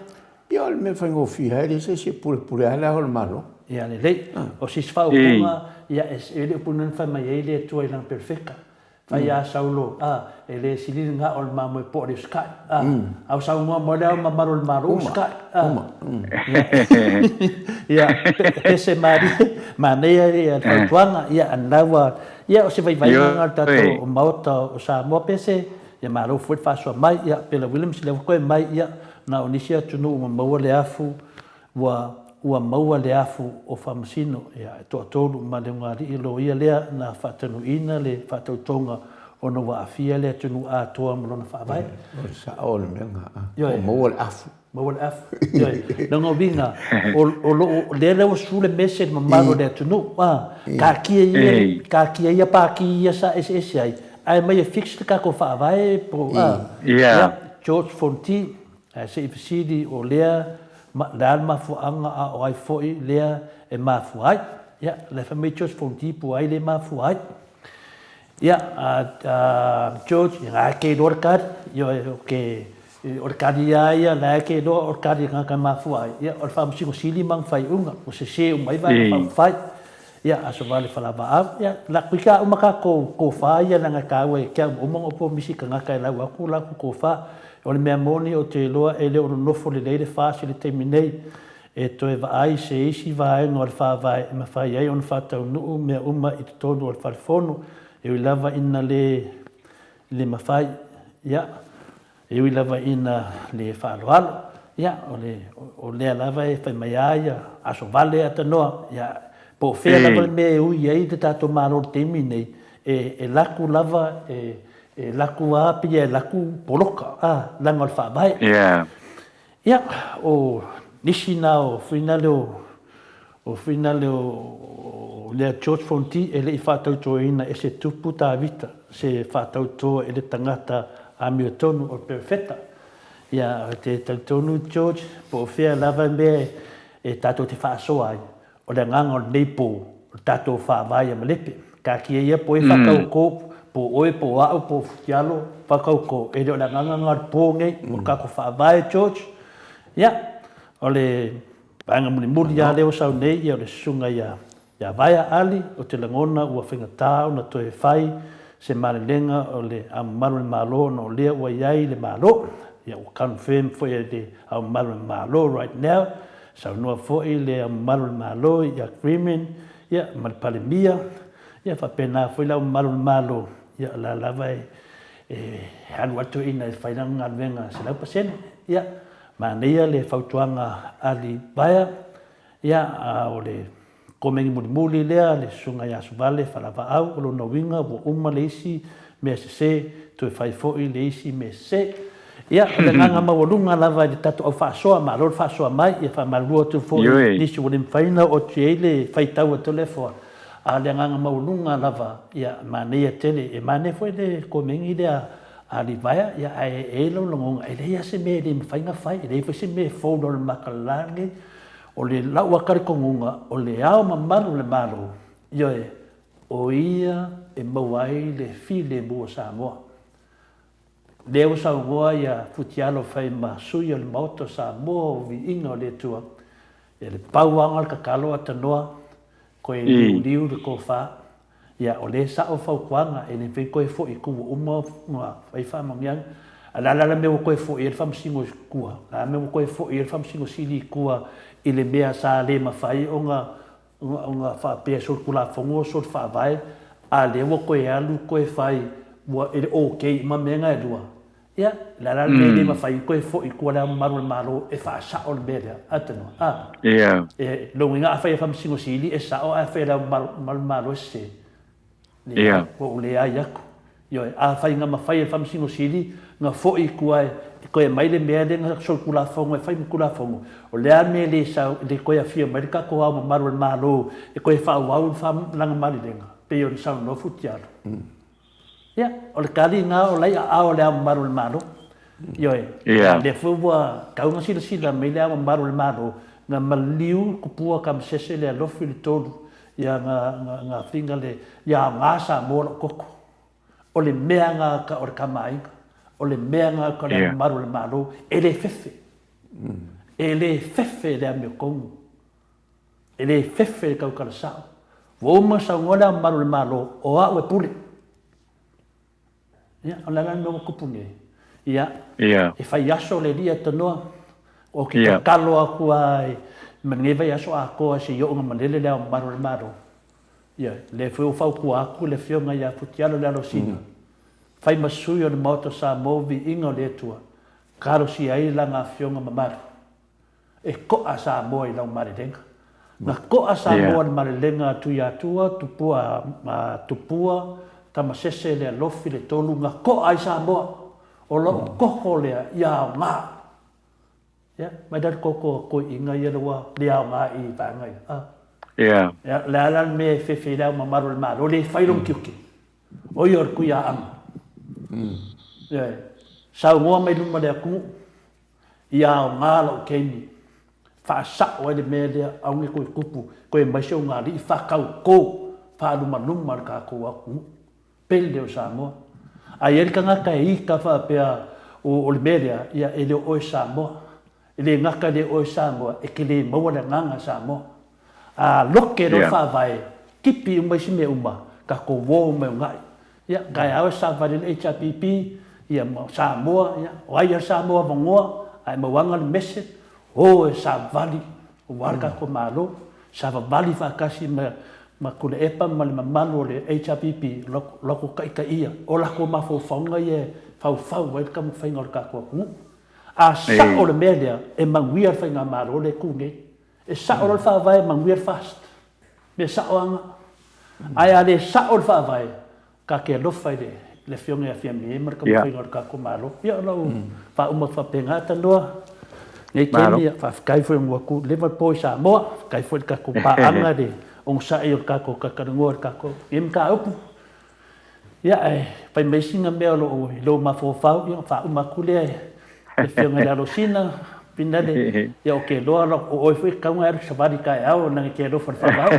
S2: Ia, o le mea faigofie lava, e leai se isi e pulepule ai le Ao o le Malo.
S1: Ia, lelei. O se isi faaupuga, ia, e le o puna na fai mai ai le Atua i lana perofeta. Fai a Saulo, a, e le sili le gao o le mamoe poa i le usikai. A, a o saunoa mai le Ao mamalu o le Malo, usikai. A.
S2: Uma.
S1: Ia, pese malie, manaia le fautuaga, ia, na ua, Ia, o se vaivaiga lena o le tatou Maota o Samoa, pese, ia malo foi le faasoa mai. Ia, Pela Williams, lea ua toe mai, ia, na o nisi atunuu ua maua le afu, ua, ua maua le afu o Faamasino, ia, e toatolu ma le ugaalii loia lea na faatanuuina le faatautoga ona ua aafia le atunuu atoa ma lona faavae.
S2: O le sao o le mea lena, ua maua le afu.
S1: Maua le afu. Ioe. Lona uiga, o lo o, lea lea ua sue le mese i le mamalu o le atunuu, a, taatia ia, taatia ia pati ia sa eseese ai, ae aumai e fix le tatou faavae po o, a. Ia, George Fonti, ae se i fesili o lea, o le a le mafuaaga a o ai foi lea e mafua ai. Ia, o la e fai mai George Fonti po o ai lea e mafua ai. Ia, a George, ia na e te iloa le tali, ioe, o te, o le tali lava ia, na e te iloa o le tali a tagata e mafua ai, ia, o le Faamasino Sili ma ana faaiuga, ua sese uma ai vaega faaupufai. Ia, Aso Vale Falavaau, ia, la kuika uma tatou tofa ia leaga e taua ia te au, ua uma ona ou pomisi i tagata e lau atu la latou tofa. O le mea moni ou te iloa e le o nonofo lelei le FAST i le taimi nei, e toe vaai se isi vaega o le Faavae e mafai ai ona faataunuu mea uma i totonu o le Fale Fono, e ui lava ina le le mafai, ia, e ui lava ina le faaaloalo, ia, o le, o lea lava e fai mai lava ia aso vale a tanoa, ia, po o fea lava le mea e ui ai le tatou Malo i le taimi lenei, e, e laku lava, e, e laku lava pei e laku poloka, a, leaga o le Faavae. Ia, o nisi na o fuinale o, o fuinale o lea George Fonti e le i faatautoina e se tupu Tavita, se faatauto e le tagata amiotonu o le perofeta. Ia, ou te talitonu George, po o fea lava le mea e tatou te faasoa ai, o le agaga o lenei po, o le tatou faavae ia Malepe. Taatia ia po e faatauto, po o oe, po o au, po o Futialo, faatauto, e le o le agaga lena o le po nei, o le tatou faavae George. Ia, o le vaega mulimuli lava lea ua sau nei, ia o le susuga ia ia Vaea Ali, ou te lagona ua faigata ona toe fai se malelega o le Ao Mamalu o le Malo ona o lea ua i ai le Malo. Ia ua confirm foi e le Ao Mamalu o le Malo right now, Saunoa foi le Ao Mamalu o le Malo i agreement ia ma le Palemia, ia faapena foi le Ao Mamalu o le Malo, ia o la lava e e alu atu ina e fai lana galuega 100%. Ia, manaia le fautuaga a Ali Vaea, ia a o le Komeni mulimuli lea a le Susuga ia Suvale Falavaau, o lona uiga ua uma le isi mea sese, toe fai foi le isi mea sese. Ia, o le agaga maualuga lava i le tatou au faasoa, malo le faasoa mai, ia faamalulu atu foi i nisi ua le mafai ona oo atu i ai le faitau a Toleafoa, a o le agaga maualuga lava, ia, manaia tele. E manaia foi le komeni lea a Livaea, ia, ae e i ai lou lagona, e leai lava se mea e le mafai ona fai, e leai foi se mea e fou i lalo o le mata lala lenei. O le lau lava talitonuga, o le Ao Mamalu o le Malo, ioe, o ia e maua ai le filemu o Samoa. Lea ua saunoa ia Futialo fai ma sui o le Maota o Samoa o Viiga o le Atua, ia le pau lava o le tatalo a tanoa, koe liuliu le tofa, ia o lea e sao fautuaga, e le mafai toe foi i tua uma ona fai faamanuiaga. A o le a la le mea ua toe foi ai le Faamasino i tua? O le a le mea ua toe foi ai le Faamasino Sili i tua i le mea sa le mafai ona ona faapea solitulafono solifaavae, a lea ua toe alu toe fai ua e le okay uma mea na e lua. Ia, o le a la le mea e le mafai ona toe foi i tua Le Ao Mamalu o le Malo e faasao le mea lea? A tanoa, a?
S5: Ia.
S1: E, lona uiga afai e Faamasino Sili e sao ae afai e Le Ao Mamalu o le Malo e sese.
S5: Ia.
S1: Ua ou leai atu. Ioe, afai na mafai e le Faamasino Sili na foi i tua e toe aumai le mea lea na solitulafono e fai ma Tulafono, o le a le mea e le sau, e le toe afio mai le tatou Ao Mamalu o le Malo e toe faaauau le lana malilega, pei ona saunoa Futialo. Ia, o le tali lena o la e i aao o le Ao Mamalu o le Malo. Ioe, a o lea foi ua tau ona silasila mai le Ao Mamalu o le Malo, na maliu Tupua Tamasese le alofi le tolu, ia na, na, na finga le, ia aoga Samoa lou toto. O le mea gata o le Tama a Aiga, o le mea gata o le Ao Mamalu o le Malo, e le fefe. E le fefe le amiotonu. E le fefe le tautala sao. Ua uma ona saunoa le Ao Mamalu o le Malo, o au e pule. Ia, o le a la le mea ua tupu nei? Ia, e fai aso le alii e tanoa, ou te tatalo atu lava ma lenei vaiaso atoa se i oo ina malele le Ao Mamalu o le Malo. Ia, lea foi ua fautua atu le Afioga ia Futialo Lealosina, fai ma sui o le Maota o Samoa viiga o le Atua, talosia ai lana Afioga mamalu. E to'a Samoa i lau malelega. Na to'a Samoa i le malelega a Tuiatua, Tupua, Tupua, Tamasese, Lealofi, Letolu, na to'a ai Samoa. O lou toto lea ia aoga. Ia, mai la le toto a toeaiina ia lea ua le aoga i vaega ia. A.
S5: Ia.
S1: Ia, o le a la le mea e fefe ai le Ao Mamalu o le Malo, le fai lona tiute. O ia o le Tuiaana. Ioe. Saunoa mai luma o le atunuu, Ia aoga lou taimi, faasao ai le mea lea, aua ne i toe tupu, toe aumai se ugaalii faatauto, faalumaluma le tatou atunuu pele o Samoa. A i ai le tagata e ita faapea o le mea lea, ia e le o oe Samoa. E le gata e le o oe Samoa, e te le maua le agaga Samoa. A lote loa le faavae, tipi uma isi mea uma, tatou uo uma e uunai. Ia, taeao e savali le HRPP, ia ma Samoa, ia, o ai a Samoa avanoa, ae mauaga le mese, o e savali aua le tatou Malo, savavali faatasi ma ma Tuilaepa ma le mamalu o le HRPP, o latou taitaia, o latou mafaufauga ia e faufau ai le taumafaiga o le tatou atunuu. A sao le mea lea, e manuia le faigamalo lea e tu nei. E sao loa le faavae, manuia le FAST. Mea sao lava na. Ae a le sao le faavae, ta te alofa i le Afioga ia Fiame ma le taumafaiga o le tatou Malo. Ia, o lau faauma atu faapena tanoa nei taimi. Ia, faafetai foi ua tu leva le po i Samoa, faafetai foi i le tatou paaga i le onosai o le tatou talatalanoa i le tatou nei mataupu. Ia, ae fai mai sina mea o lo o i lou mafaufau, ia ona faauma atu lea e le Afioga i le Alosina, Pinale, ia ou te iloa o oe foi e tatau ona e alu i savali taeao leaga e te alofa i le faavao.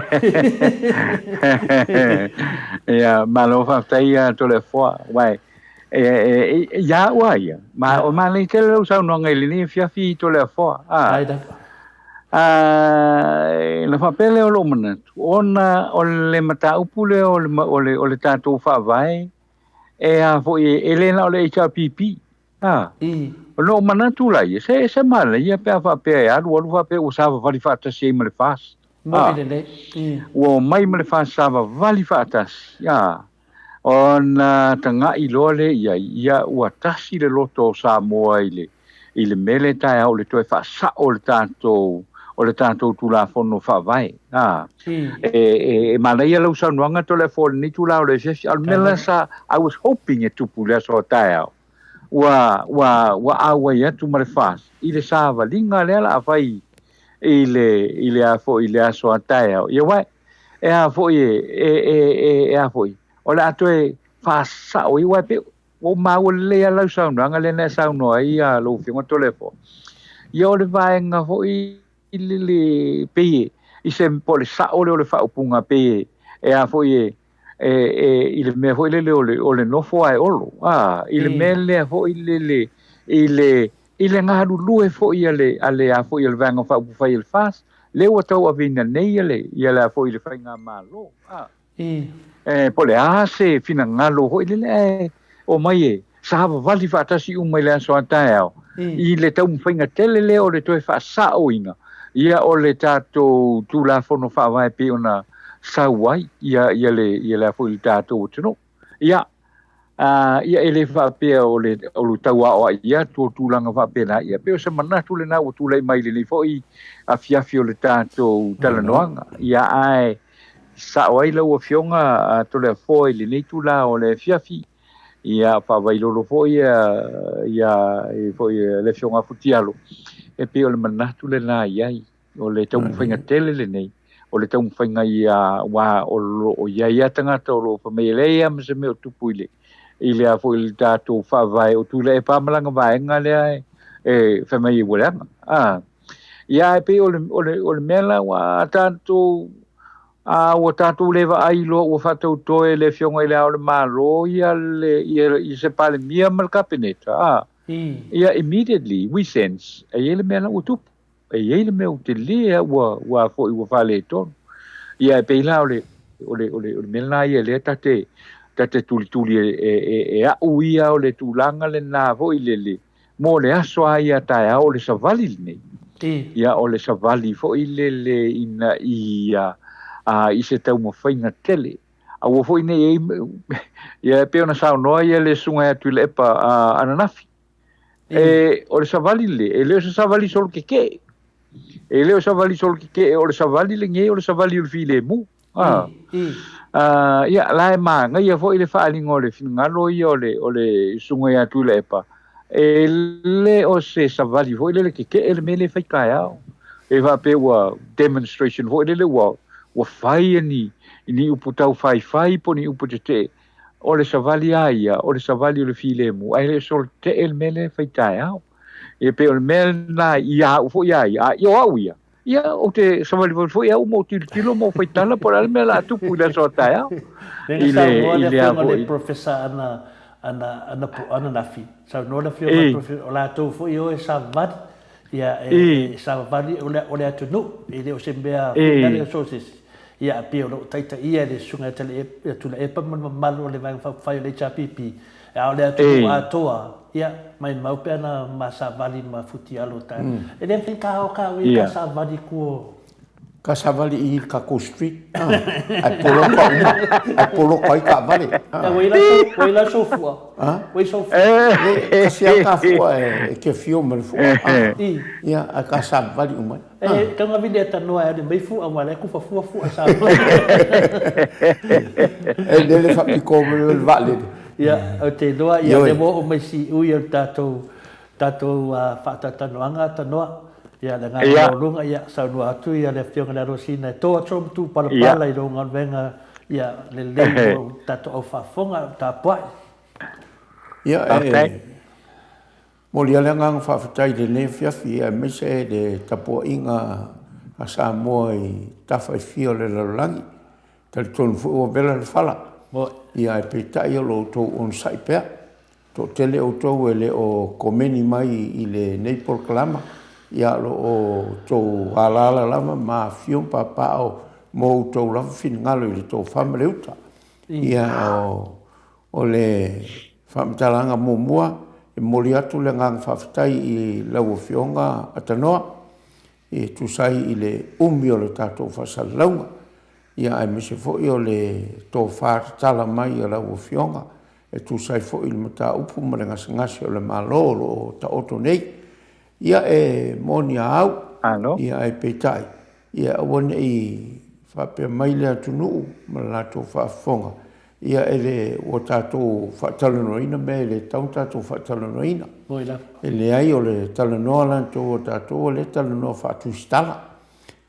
S5: Ia, malo faafetai ia Toleafoa, aua ia au lava ia, ma o manaia tele lau saunoaga i lenei afiafi Toleafoa.
S1: Ai lava.
S5: Ona faapea lea o lou manatu, ona o le mataupu lea o le, o le, o le tatou faavae, e a foi, e le na o le HRPP. A, o lou manatu la ia, se, se manaia pe a faapea e alu alu faapea ua savavali faatasi ai ma le FAST.
S1: A,
S5: ua omai ma le FAST savavali faatasi. A, Ona taga'i loa lea i ai, ia ua tasi le loto o Samoa i le, i le mea lea taeao o le toe faasa'o o le tatou, o le tatou Tulafono Faavae. A, e, e, e manaia lau saunoaga Toleafoa i lenei itula o le afiafi, a o le mea la sa, I was hoping e tupu i le aso a taeao, ua, ua, ua auai atu ma le FAST i le savaliga lea la a fai i le, i le a foi i le aso a taeao. Ia uae, E a foi e, e, e, e, e a foi, o le a toe faasao ai, aua e pei ua ou maua lelei lava lau saunoaga lea na e saunoa ai a lau Afioga Toleafoa. Ia o le vaega foi lele pei e, i se, po o le sao lea o le faaupuga pei e, e a foi e, e, e, i le mea foi lele o le, o le nofo ae olo, a, i le mea lea foi lele, i le, I le galulue foi a le, a le a foi a le Vaega Faaupufai a le FAST, lea ua tauaveina nei ia le, ia le a foi le Faigamalo, a. E, po o le a se finagalo foi lele ae omai e savavali faatasi uma i le aso a taeao, i le taumafaiga tele lea o le toe faasaoina ia o le tatou Tulafono Faavae pei ona sau ai ia, ia le, ia le a foi le tatou atunuu. Ia, ā, ia e le faapea o le, o le tauaoa'i atu o tulaga faapena, ia pei o se manatu lena ua tulai mai i lenei foi afiafi o le tatou talanoaga. Ia, ae sao ai lau Afioga a Toleafoa i lenei itula o le afiafi, Ia, faavailolo foi ia, ia, foi le Afioga a Futialo, e pei o le manatu lena i ai, o le taumafaiga tele lenei, o le taumafaiga ia, aua o lo o i ai lava tagata o lo o fai mai e leai lava ma se mea o tupu i le, i le a foi i le tatou faavae o Tuilaepa ma lana vaega lea e, e fai mai ua leaga. A, ia, ae pei o le, o le, o le mea la ua tatou, a ua tatou le vaai loa ua faatautoe le Afioga i Le Ao o le Malo ia le, ia, ia se Palemia ma le Kapeneta, a, ia immediately we sense e i ai le mea la ua tupu. E i ai le mea ua tele lava ua, ua foi ua faaletonu. Ia e pei la o le, o le, o le, o le mea lena ia lea ta te, ta te tulituli e, e, e, e a'u ia o le tulaga lena foi lele, mo le aso lava ia taeao o le savali lenei. Ia o le savali foi lele ina ia, a, i se taumafaiga tele. Aua foi ne i ai, ia e pei ona saunoa ia le Susuga ia Tuilaepa, a, ananafi. E, o le savali le, e le o se savali solo keke'e. E le o savali solo keke'e, o le savali lenei o le savali o le filemu. A, a, ia, la e manaia foi le faaaliga o le finagalo ia o le, o le susuga ia Tuilaepa, e le o se savali foi lele keke'e le mea lea e fai taeao. E faapea ua demonstration foi lele ua, ua fai ni, ni upu taufaifai po o ni upu tetee. O le savali a ia, o le savali o le filemu, ae le o solotetee le mea lea e fai taeao. Ia pei o le mea lena ia au foi a ia, a o au ia, ia ou te savalivali foi au ma ou tilotilo ma ou faitala po o le a le mea o le a tupu i le aso a taeao.
S1: Lea na saunoa le afioga i le Professor ana, ana, ana, ananafi, saunoa le afioga i le Professor, o latou foi e o e savavali, ia e savavali o le, o le atunuu, e le o se mea foi lale o so o se isi. Ia, e pei o lo o taitaia e le Susuga ia Tuilaepa ma le mamalu o le Vaega Faaupufai o le HRPP, a o le atunuu atoa, ia, maimau pe ana ma savali ma futialo ta. E le mafai ka o ka ui ka savali ku.
S2: Ka savali i le tatou street, ae poloka uma, ae poloka ai taavale.
S1: Ia, ua i la sou, ua i la sou fua. Ua i sou fua.
S2: E, kasi lava ta fua e te afio ma le fua. Ia, ae ka savali uma ai.
S1: E tau ngā vili e tanoa e ale mai fua wa le kufa fua fua sa.
S2: E lele whapiko me le vaalele.
S1: Ia, o te iloa ia le mo o mai si ui o le tātou tātou whaatatanoanga tanoa. Ia, le ngā yeah. lunga, ia, saunoa atu ia le afioga le Arosina e tō atu o matu palapala i rō ngaluenga, ia, le lei o tātou au whaafonga, tāpuai.
S2: Ia, e, Momoli ai le agaga faafetai i lenei afiafi aemaise le tapuaiga a Samoa i tafa e fia o le lalolagi. E talitonu foi ua vela le fala, ia ae peitai o lo outou onosai pea. Toatele outou e le o komeni mai i lenei polokalama, ia o lo o outou alaala lava ma afifio ma papaaao mo outou lava finagalo i le tofa ma le uta. Ia o O le faamatalaga muamua, e momoli atu le agaga faafetai i lau Afioga Atanoa e tusa ai i le umi o le tatou faasalalauga, ia aemaise foi o le tofa tatala mai a lau Afioga e tusa ai foi i le mataupu ma le gasegase o le Malo o lo o taoto nei. Ia e moni a au, ia ae peitai, ia aua ne i faapea mai le atunuu ma le latou faafofoga, ia e le ua tatou faatalanoaina mea e le tatau ona tatou faatalanoaina. E leai, o le talanoa latou a tatou o lea e talanoa faatusitala,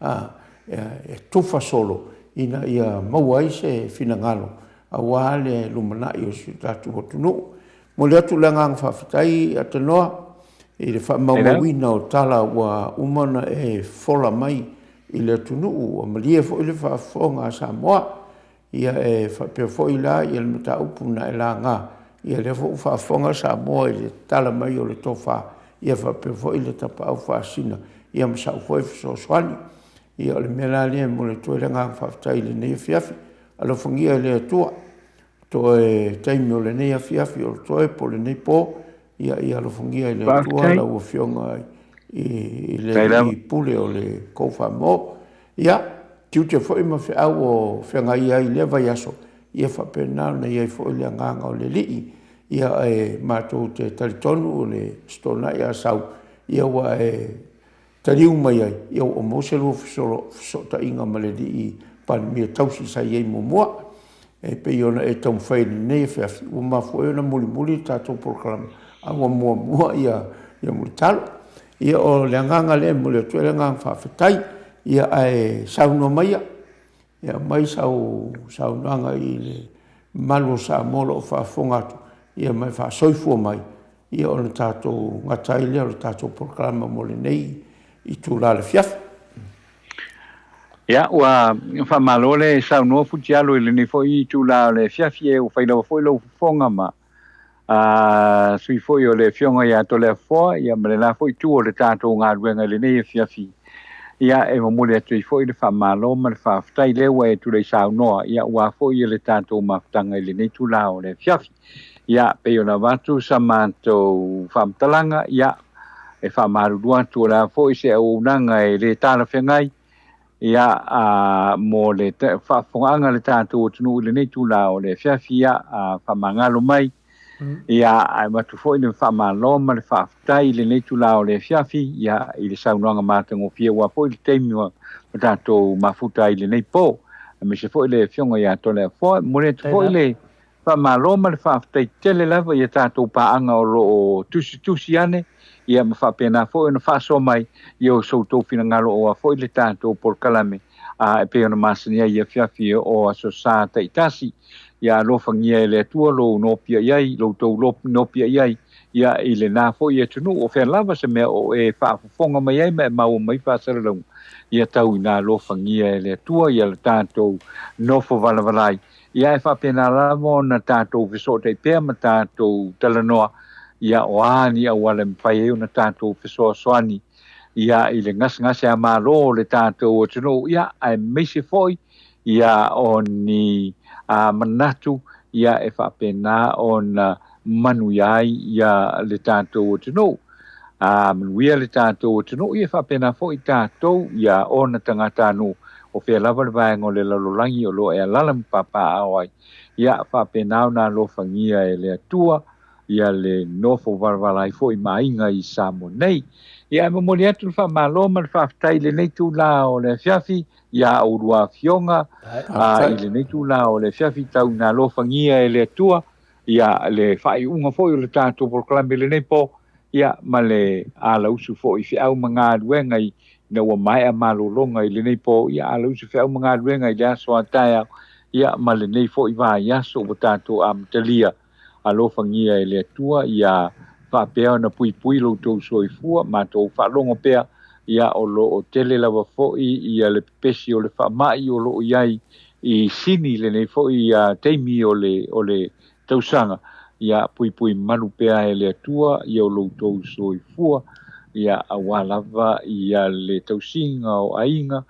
S2: a, e tufa solo ina ia maua ai se finagalo aua le lumanai o si o tatou atunuu. Momoli atu le agaga faafetai Atanoa i le faamaumauina o tala ua uma ona e fola mai i le atunuu, ua malie foi le faafofoga a Samoa. Ia e faapea foi la ia le mataupu na e laga, ia lea foi ua faafofoga Samoa i le tala mai o le tofa, ia faapea foi le tapaau faasina, ia ma sau foi fesoasoani. Ia o le mea la lea e momoli atu ai le agaga faafetai i lenei afiafi. Alofagia e le Atua toe taimi o lenei afiafi o le toe po o lenei po, ia ia alofagia e le Atua lau Afioga i le Alii Pule o le kou faamo. Ia, tiute foi ma feau o feagai ai i lea vaiaso, ia faapena ona i ai foi le agaga o le Alii. Ia e matou te talitonu o le Aso Toonai a sau, ia ua e taliu mai ai, ia ua maua se lua fesootaiga ma le Alii Palemia tausi sa i ai muamua. E pei ona e taumafai i lenei afiafi, ua mafua ai ona mulimuli le tatou polokalame, a ua muamua ia Mulitalo. Ia o le agaga lea e momoli atu ai le agaga faafetai. Ia ae saunoa maia, ia aumai sau saunoaga i le mamalu o Samoa o lo o faafofoga atu, ia ma e faasoifua mai, ia ona tatou gata ai lea o le tatou polokalame mo lenei itula o le afiafi.
S5: Ia, ua faamalo le saunoa Futialo i lenei foi itula o le afiafi, e ua fai lava foi lou fofoga ma a sui foi o le Afioga ia Toleafoa, ia ma le la foi itu o le tatou galuega i lenei afiafi. Ia, e momoli atu ai foi le faamalo ma le faafetai lea ua e tulai saunoa, ia aua foi le tatou mafutaga i lenei itula o le afiafi. Ia, pei ona avatu sa matou faamatalaga, ia, e faamalulu atu o le a foi se auaunaga e le talafeagai, ia, a, mo le faafofogaaga a le tatou atunuu i lenei itula o le afiafi, ia, a, faamagalo mai. Ia, ae avatu foi le faamalo ma le faafetai i lenei itula o le afiafi, ia, i le saunoaga matagofie aua foi le taimi ua tatou mafuta ai i lenei po, aemaise foi le Afioga ia Toleafoa. E momoli atu foi le Faamalo ma le faafetai tele lava i a tatou paaga o lo o tusitusi ane, ia ma faapena foi ona faasoa mai i o so outou finagalo aua foi le tatou polokalame a e pei ona masani ai i afiafi o Aso Sa taitasi. Ia alofagia e le Atua lou nopia i ai, lo outou nopia i ai, ia i lena foi atunuu o fea lava se mea o e faafofoga mai ai ma e maua mai faasalalauga, ia tau ina alofagia e le Atua ia le tatou nofo valavala ai. Ia e faapena lava ona tatou fesootai pea ma tatou talanoa, ia o a ni auala e mafai ai ona tatou fesoasoani ia i le gasegase a Malo o le tatou atunuu, ia aemaise foi ia o ni a manatu ia e faapena ona manuia ai ia le tatou atunuu. A manuia le tatou atunuu, ia e faapena foi tatou ia ona tagatanuu, o fea lava le vaega o le lalolagi o lo o e alaala ma papaaao ai, ia faapena ona alofagia e le Atua ia le nofo valavala ai foi ma aiga i Samoa nei. Ia ae momoli atu le faamalo ma le faafetai i lenei itula o le afiafi iā oulua afioga, a i lenei itula o le afiafi tau ina alofagia e le Atua ia le faaiuga foi o le tatou polokalame i lenei po, ia ma le alausu foi i feau ma galuega i ina ua maea malologa i lenei po, ia alausu feau ma galuega i le aso a taeao, ia ma lenei foi vaiaso ua tatou amatalia. Alofagia e le Atua ia faapea ona puipui lo outou soifua, matou faalogo pea, ia o lo o tele lava foi ia le pepesi o le faamai o lo o i ai i Sini i lenei foi taimi o le o le tausaga, ia puipui malu pea e le Atua ia o lo outou soifua, ia aua lava ia le tausiga o aiga,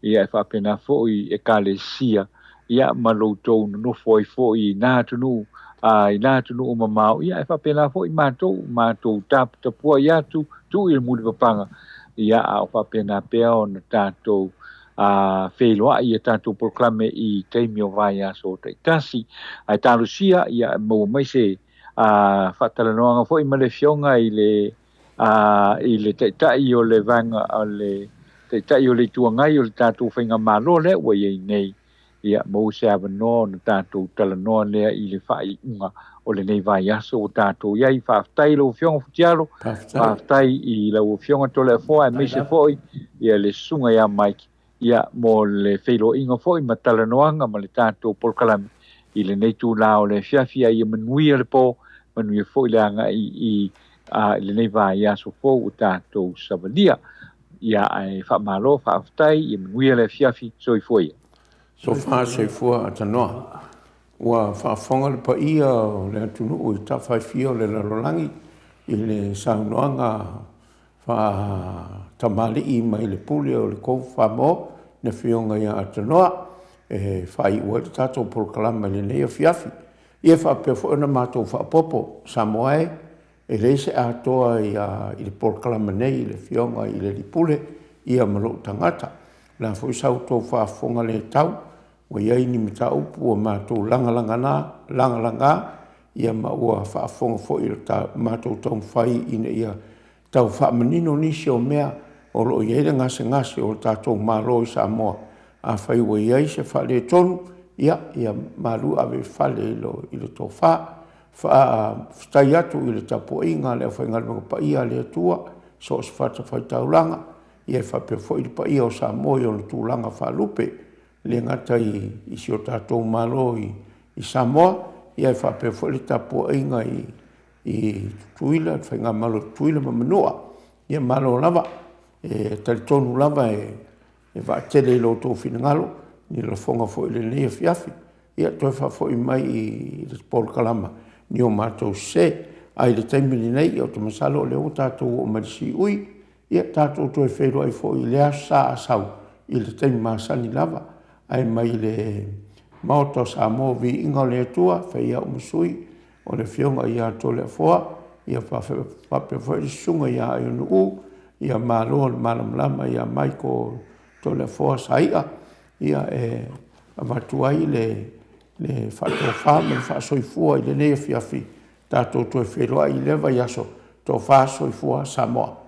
S5: ia e faapena foi Ekalesia, ia ma lo outou nonofo ai foi i na atunuu, a i na atunuu mamao, ia e faapena foi matou, matou taputapuai atu, tuu i le mulipapaga, ia a o faapena pea ona tatou a feiloai i a tatou polokalame i taimi o vaiaso taitasi. Ae talosia ia e maua mai se a faatalanoaga foi ma le Afioga i le a i le Taitai o le Vaega o le Taitai o le Itu Agai o le tatou Faigamalo lea ua i ai nei, ia maua se avanoa ona tatou talanoa lea i le faaiuga o lenei vaiaso ua tatou i ai. Faafetai i lau Afioga Futialo, faafetai i lau Afioga Toleafoa, aemaise foi ia le Susuga ia Mike ia mo le feiloaiga foi ma talanoaga ma le tatou polokalame i lenei itula o le afiafi. A ia manuia le po, manuia foi le agai i a i lenei vaiaso fou ua tatou savalia. Ia ae faamalo, faafetai, ia manuia le afiafi, soifua ia.
S2: Sofa soifua Atanoa. Ua faafofoga le paia o le atunuu i tafaifia o le lalolagi i le saunoaga faatamalii mai le pule o le Koufamoa le Afioga ia Atanoa e faaiu ai le tatou polokalame i lenei afiafi. Ia faapea foi ona matou faaopoopo, Samoa e, e leai se atoa i le polokalame nei i le Afioga i le Alii Pule ia ma lou tagata. O le a foi sa outou faafofoga le tau, ua i ai ni mataupu ua matou lagalaga ia ma ua faafofoga foi i le matou taumafai ina ia tau faamanino nisi o mea o lo o i ai le gasegase o le tatou Malo i Samoa. Afai ua i ai se faaletonu, Ia, ia malu ave i fale i lo, i le tofa. Faafetai atu i le tapuaiga a le aufaigaluega paia a le Atua, so o se fatafaitaulaga, ia e faapea foi le paia o Samoa i ona tulaga faalupe, e le gata i, i si o tatou Malo i, i Samoa, ia e faapea foi le tapuaiga i, i Tutuila, le Faigamalo a Tutuila ma Manua. Ia malo lava, e talitonu lava e e vaatele i lo outou finagalo ni lafoga foi i lenei afiafi. Ia toe faafoi mai i le polokalama ni o matou sese. Ae i le taimi lenei, ou te masalo o lea ua tatou oo mai i le siui, ia tatou toe feiloai foi i le Aso Sa a sau i le taimi masani lava. Ae mai le Maota o Samoa, viiga o le Atua, e fai ai au ma sui o le Afioga ia Toleafoa, ia faapea foi le Susuga ia Aiono, ia malo le malamalama ia Michael Toleafoa Saia, ia e avatu ai le faatofa ma le faasoifua i lenei afiafi, tatou toe feiloai i lea vaiaso, tofa soifua Samoa.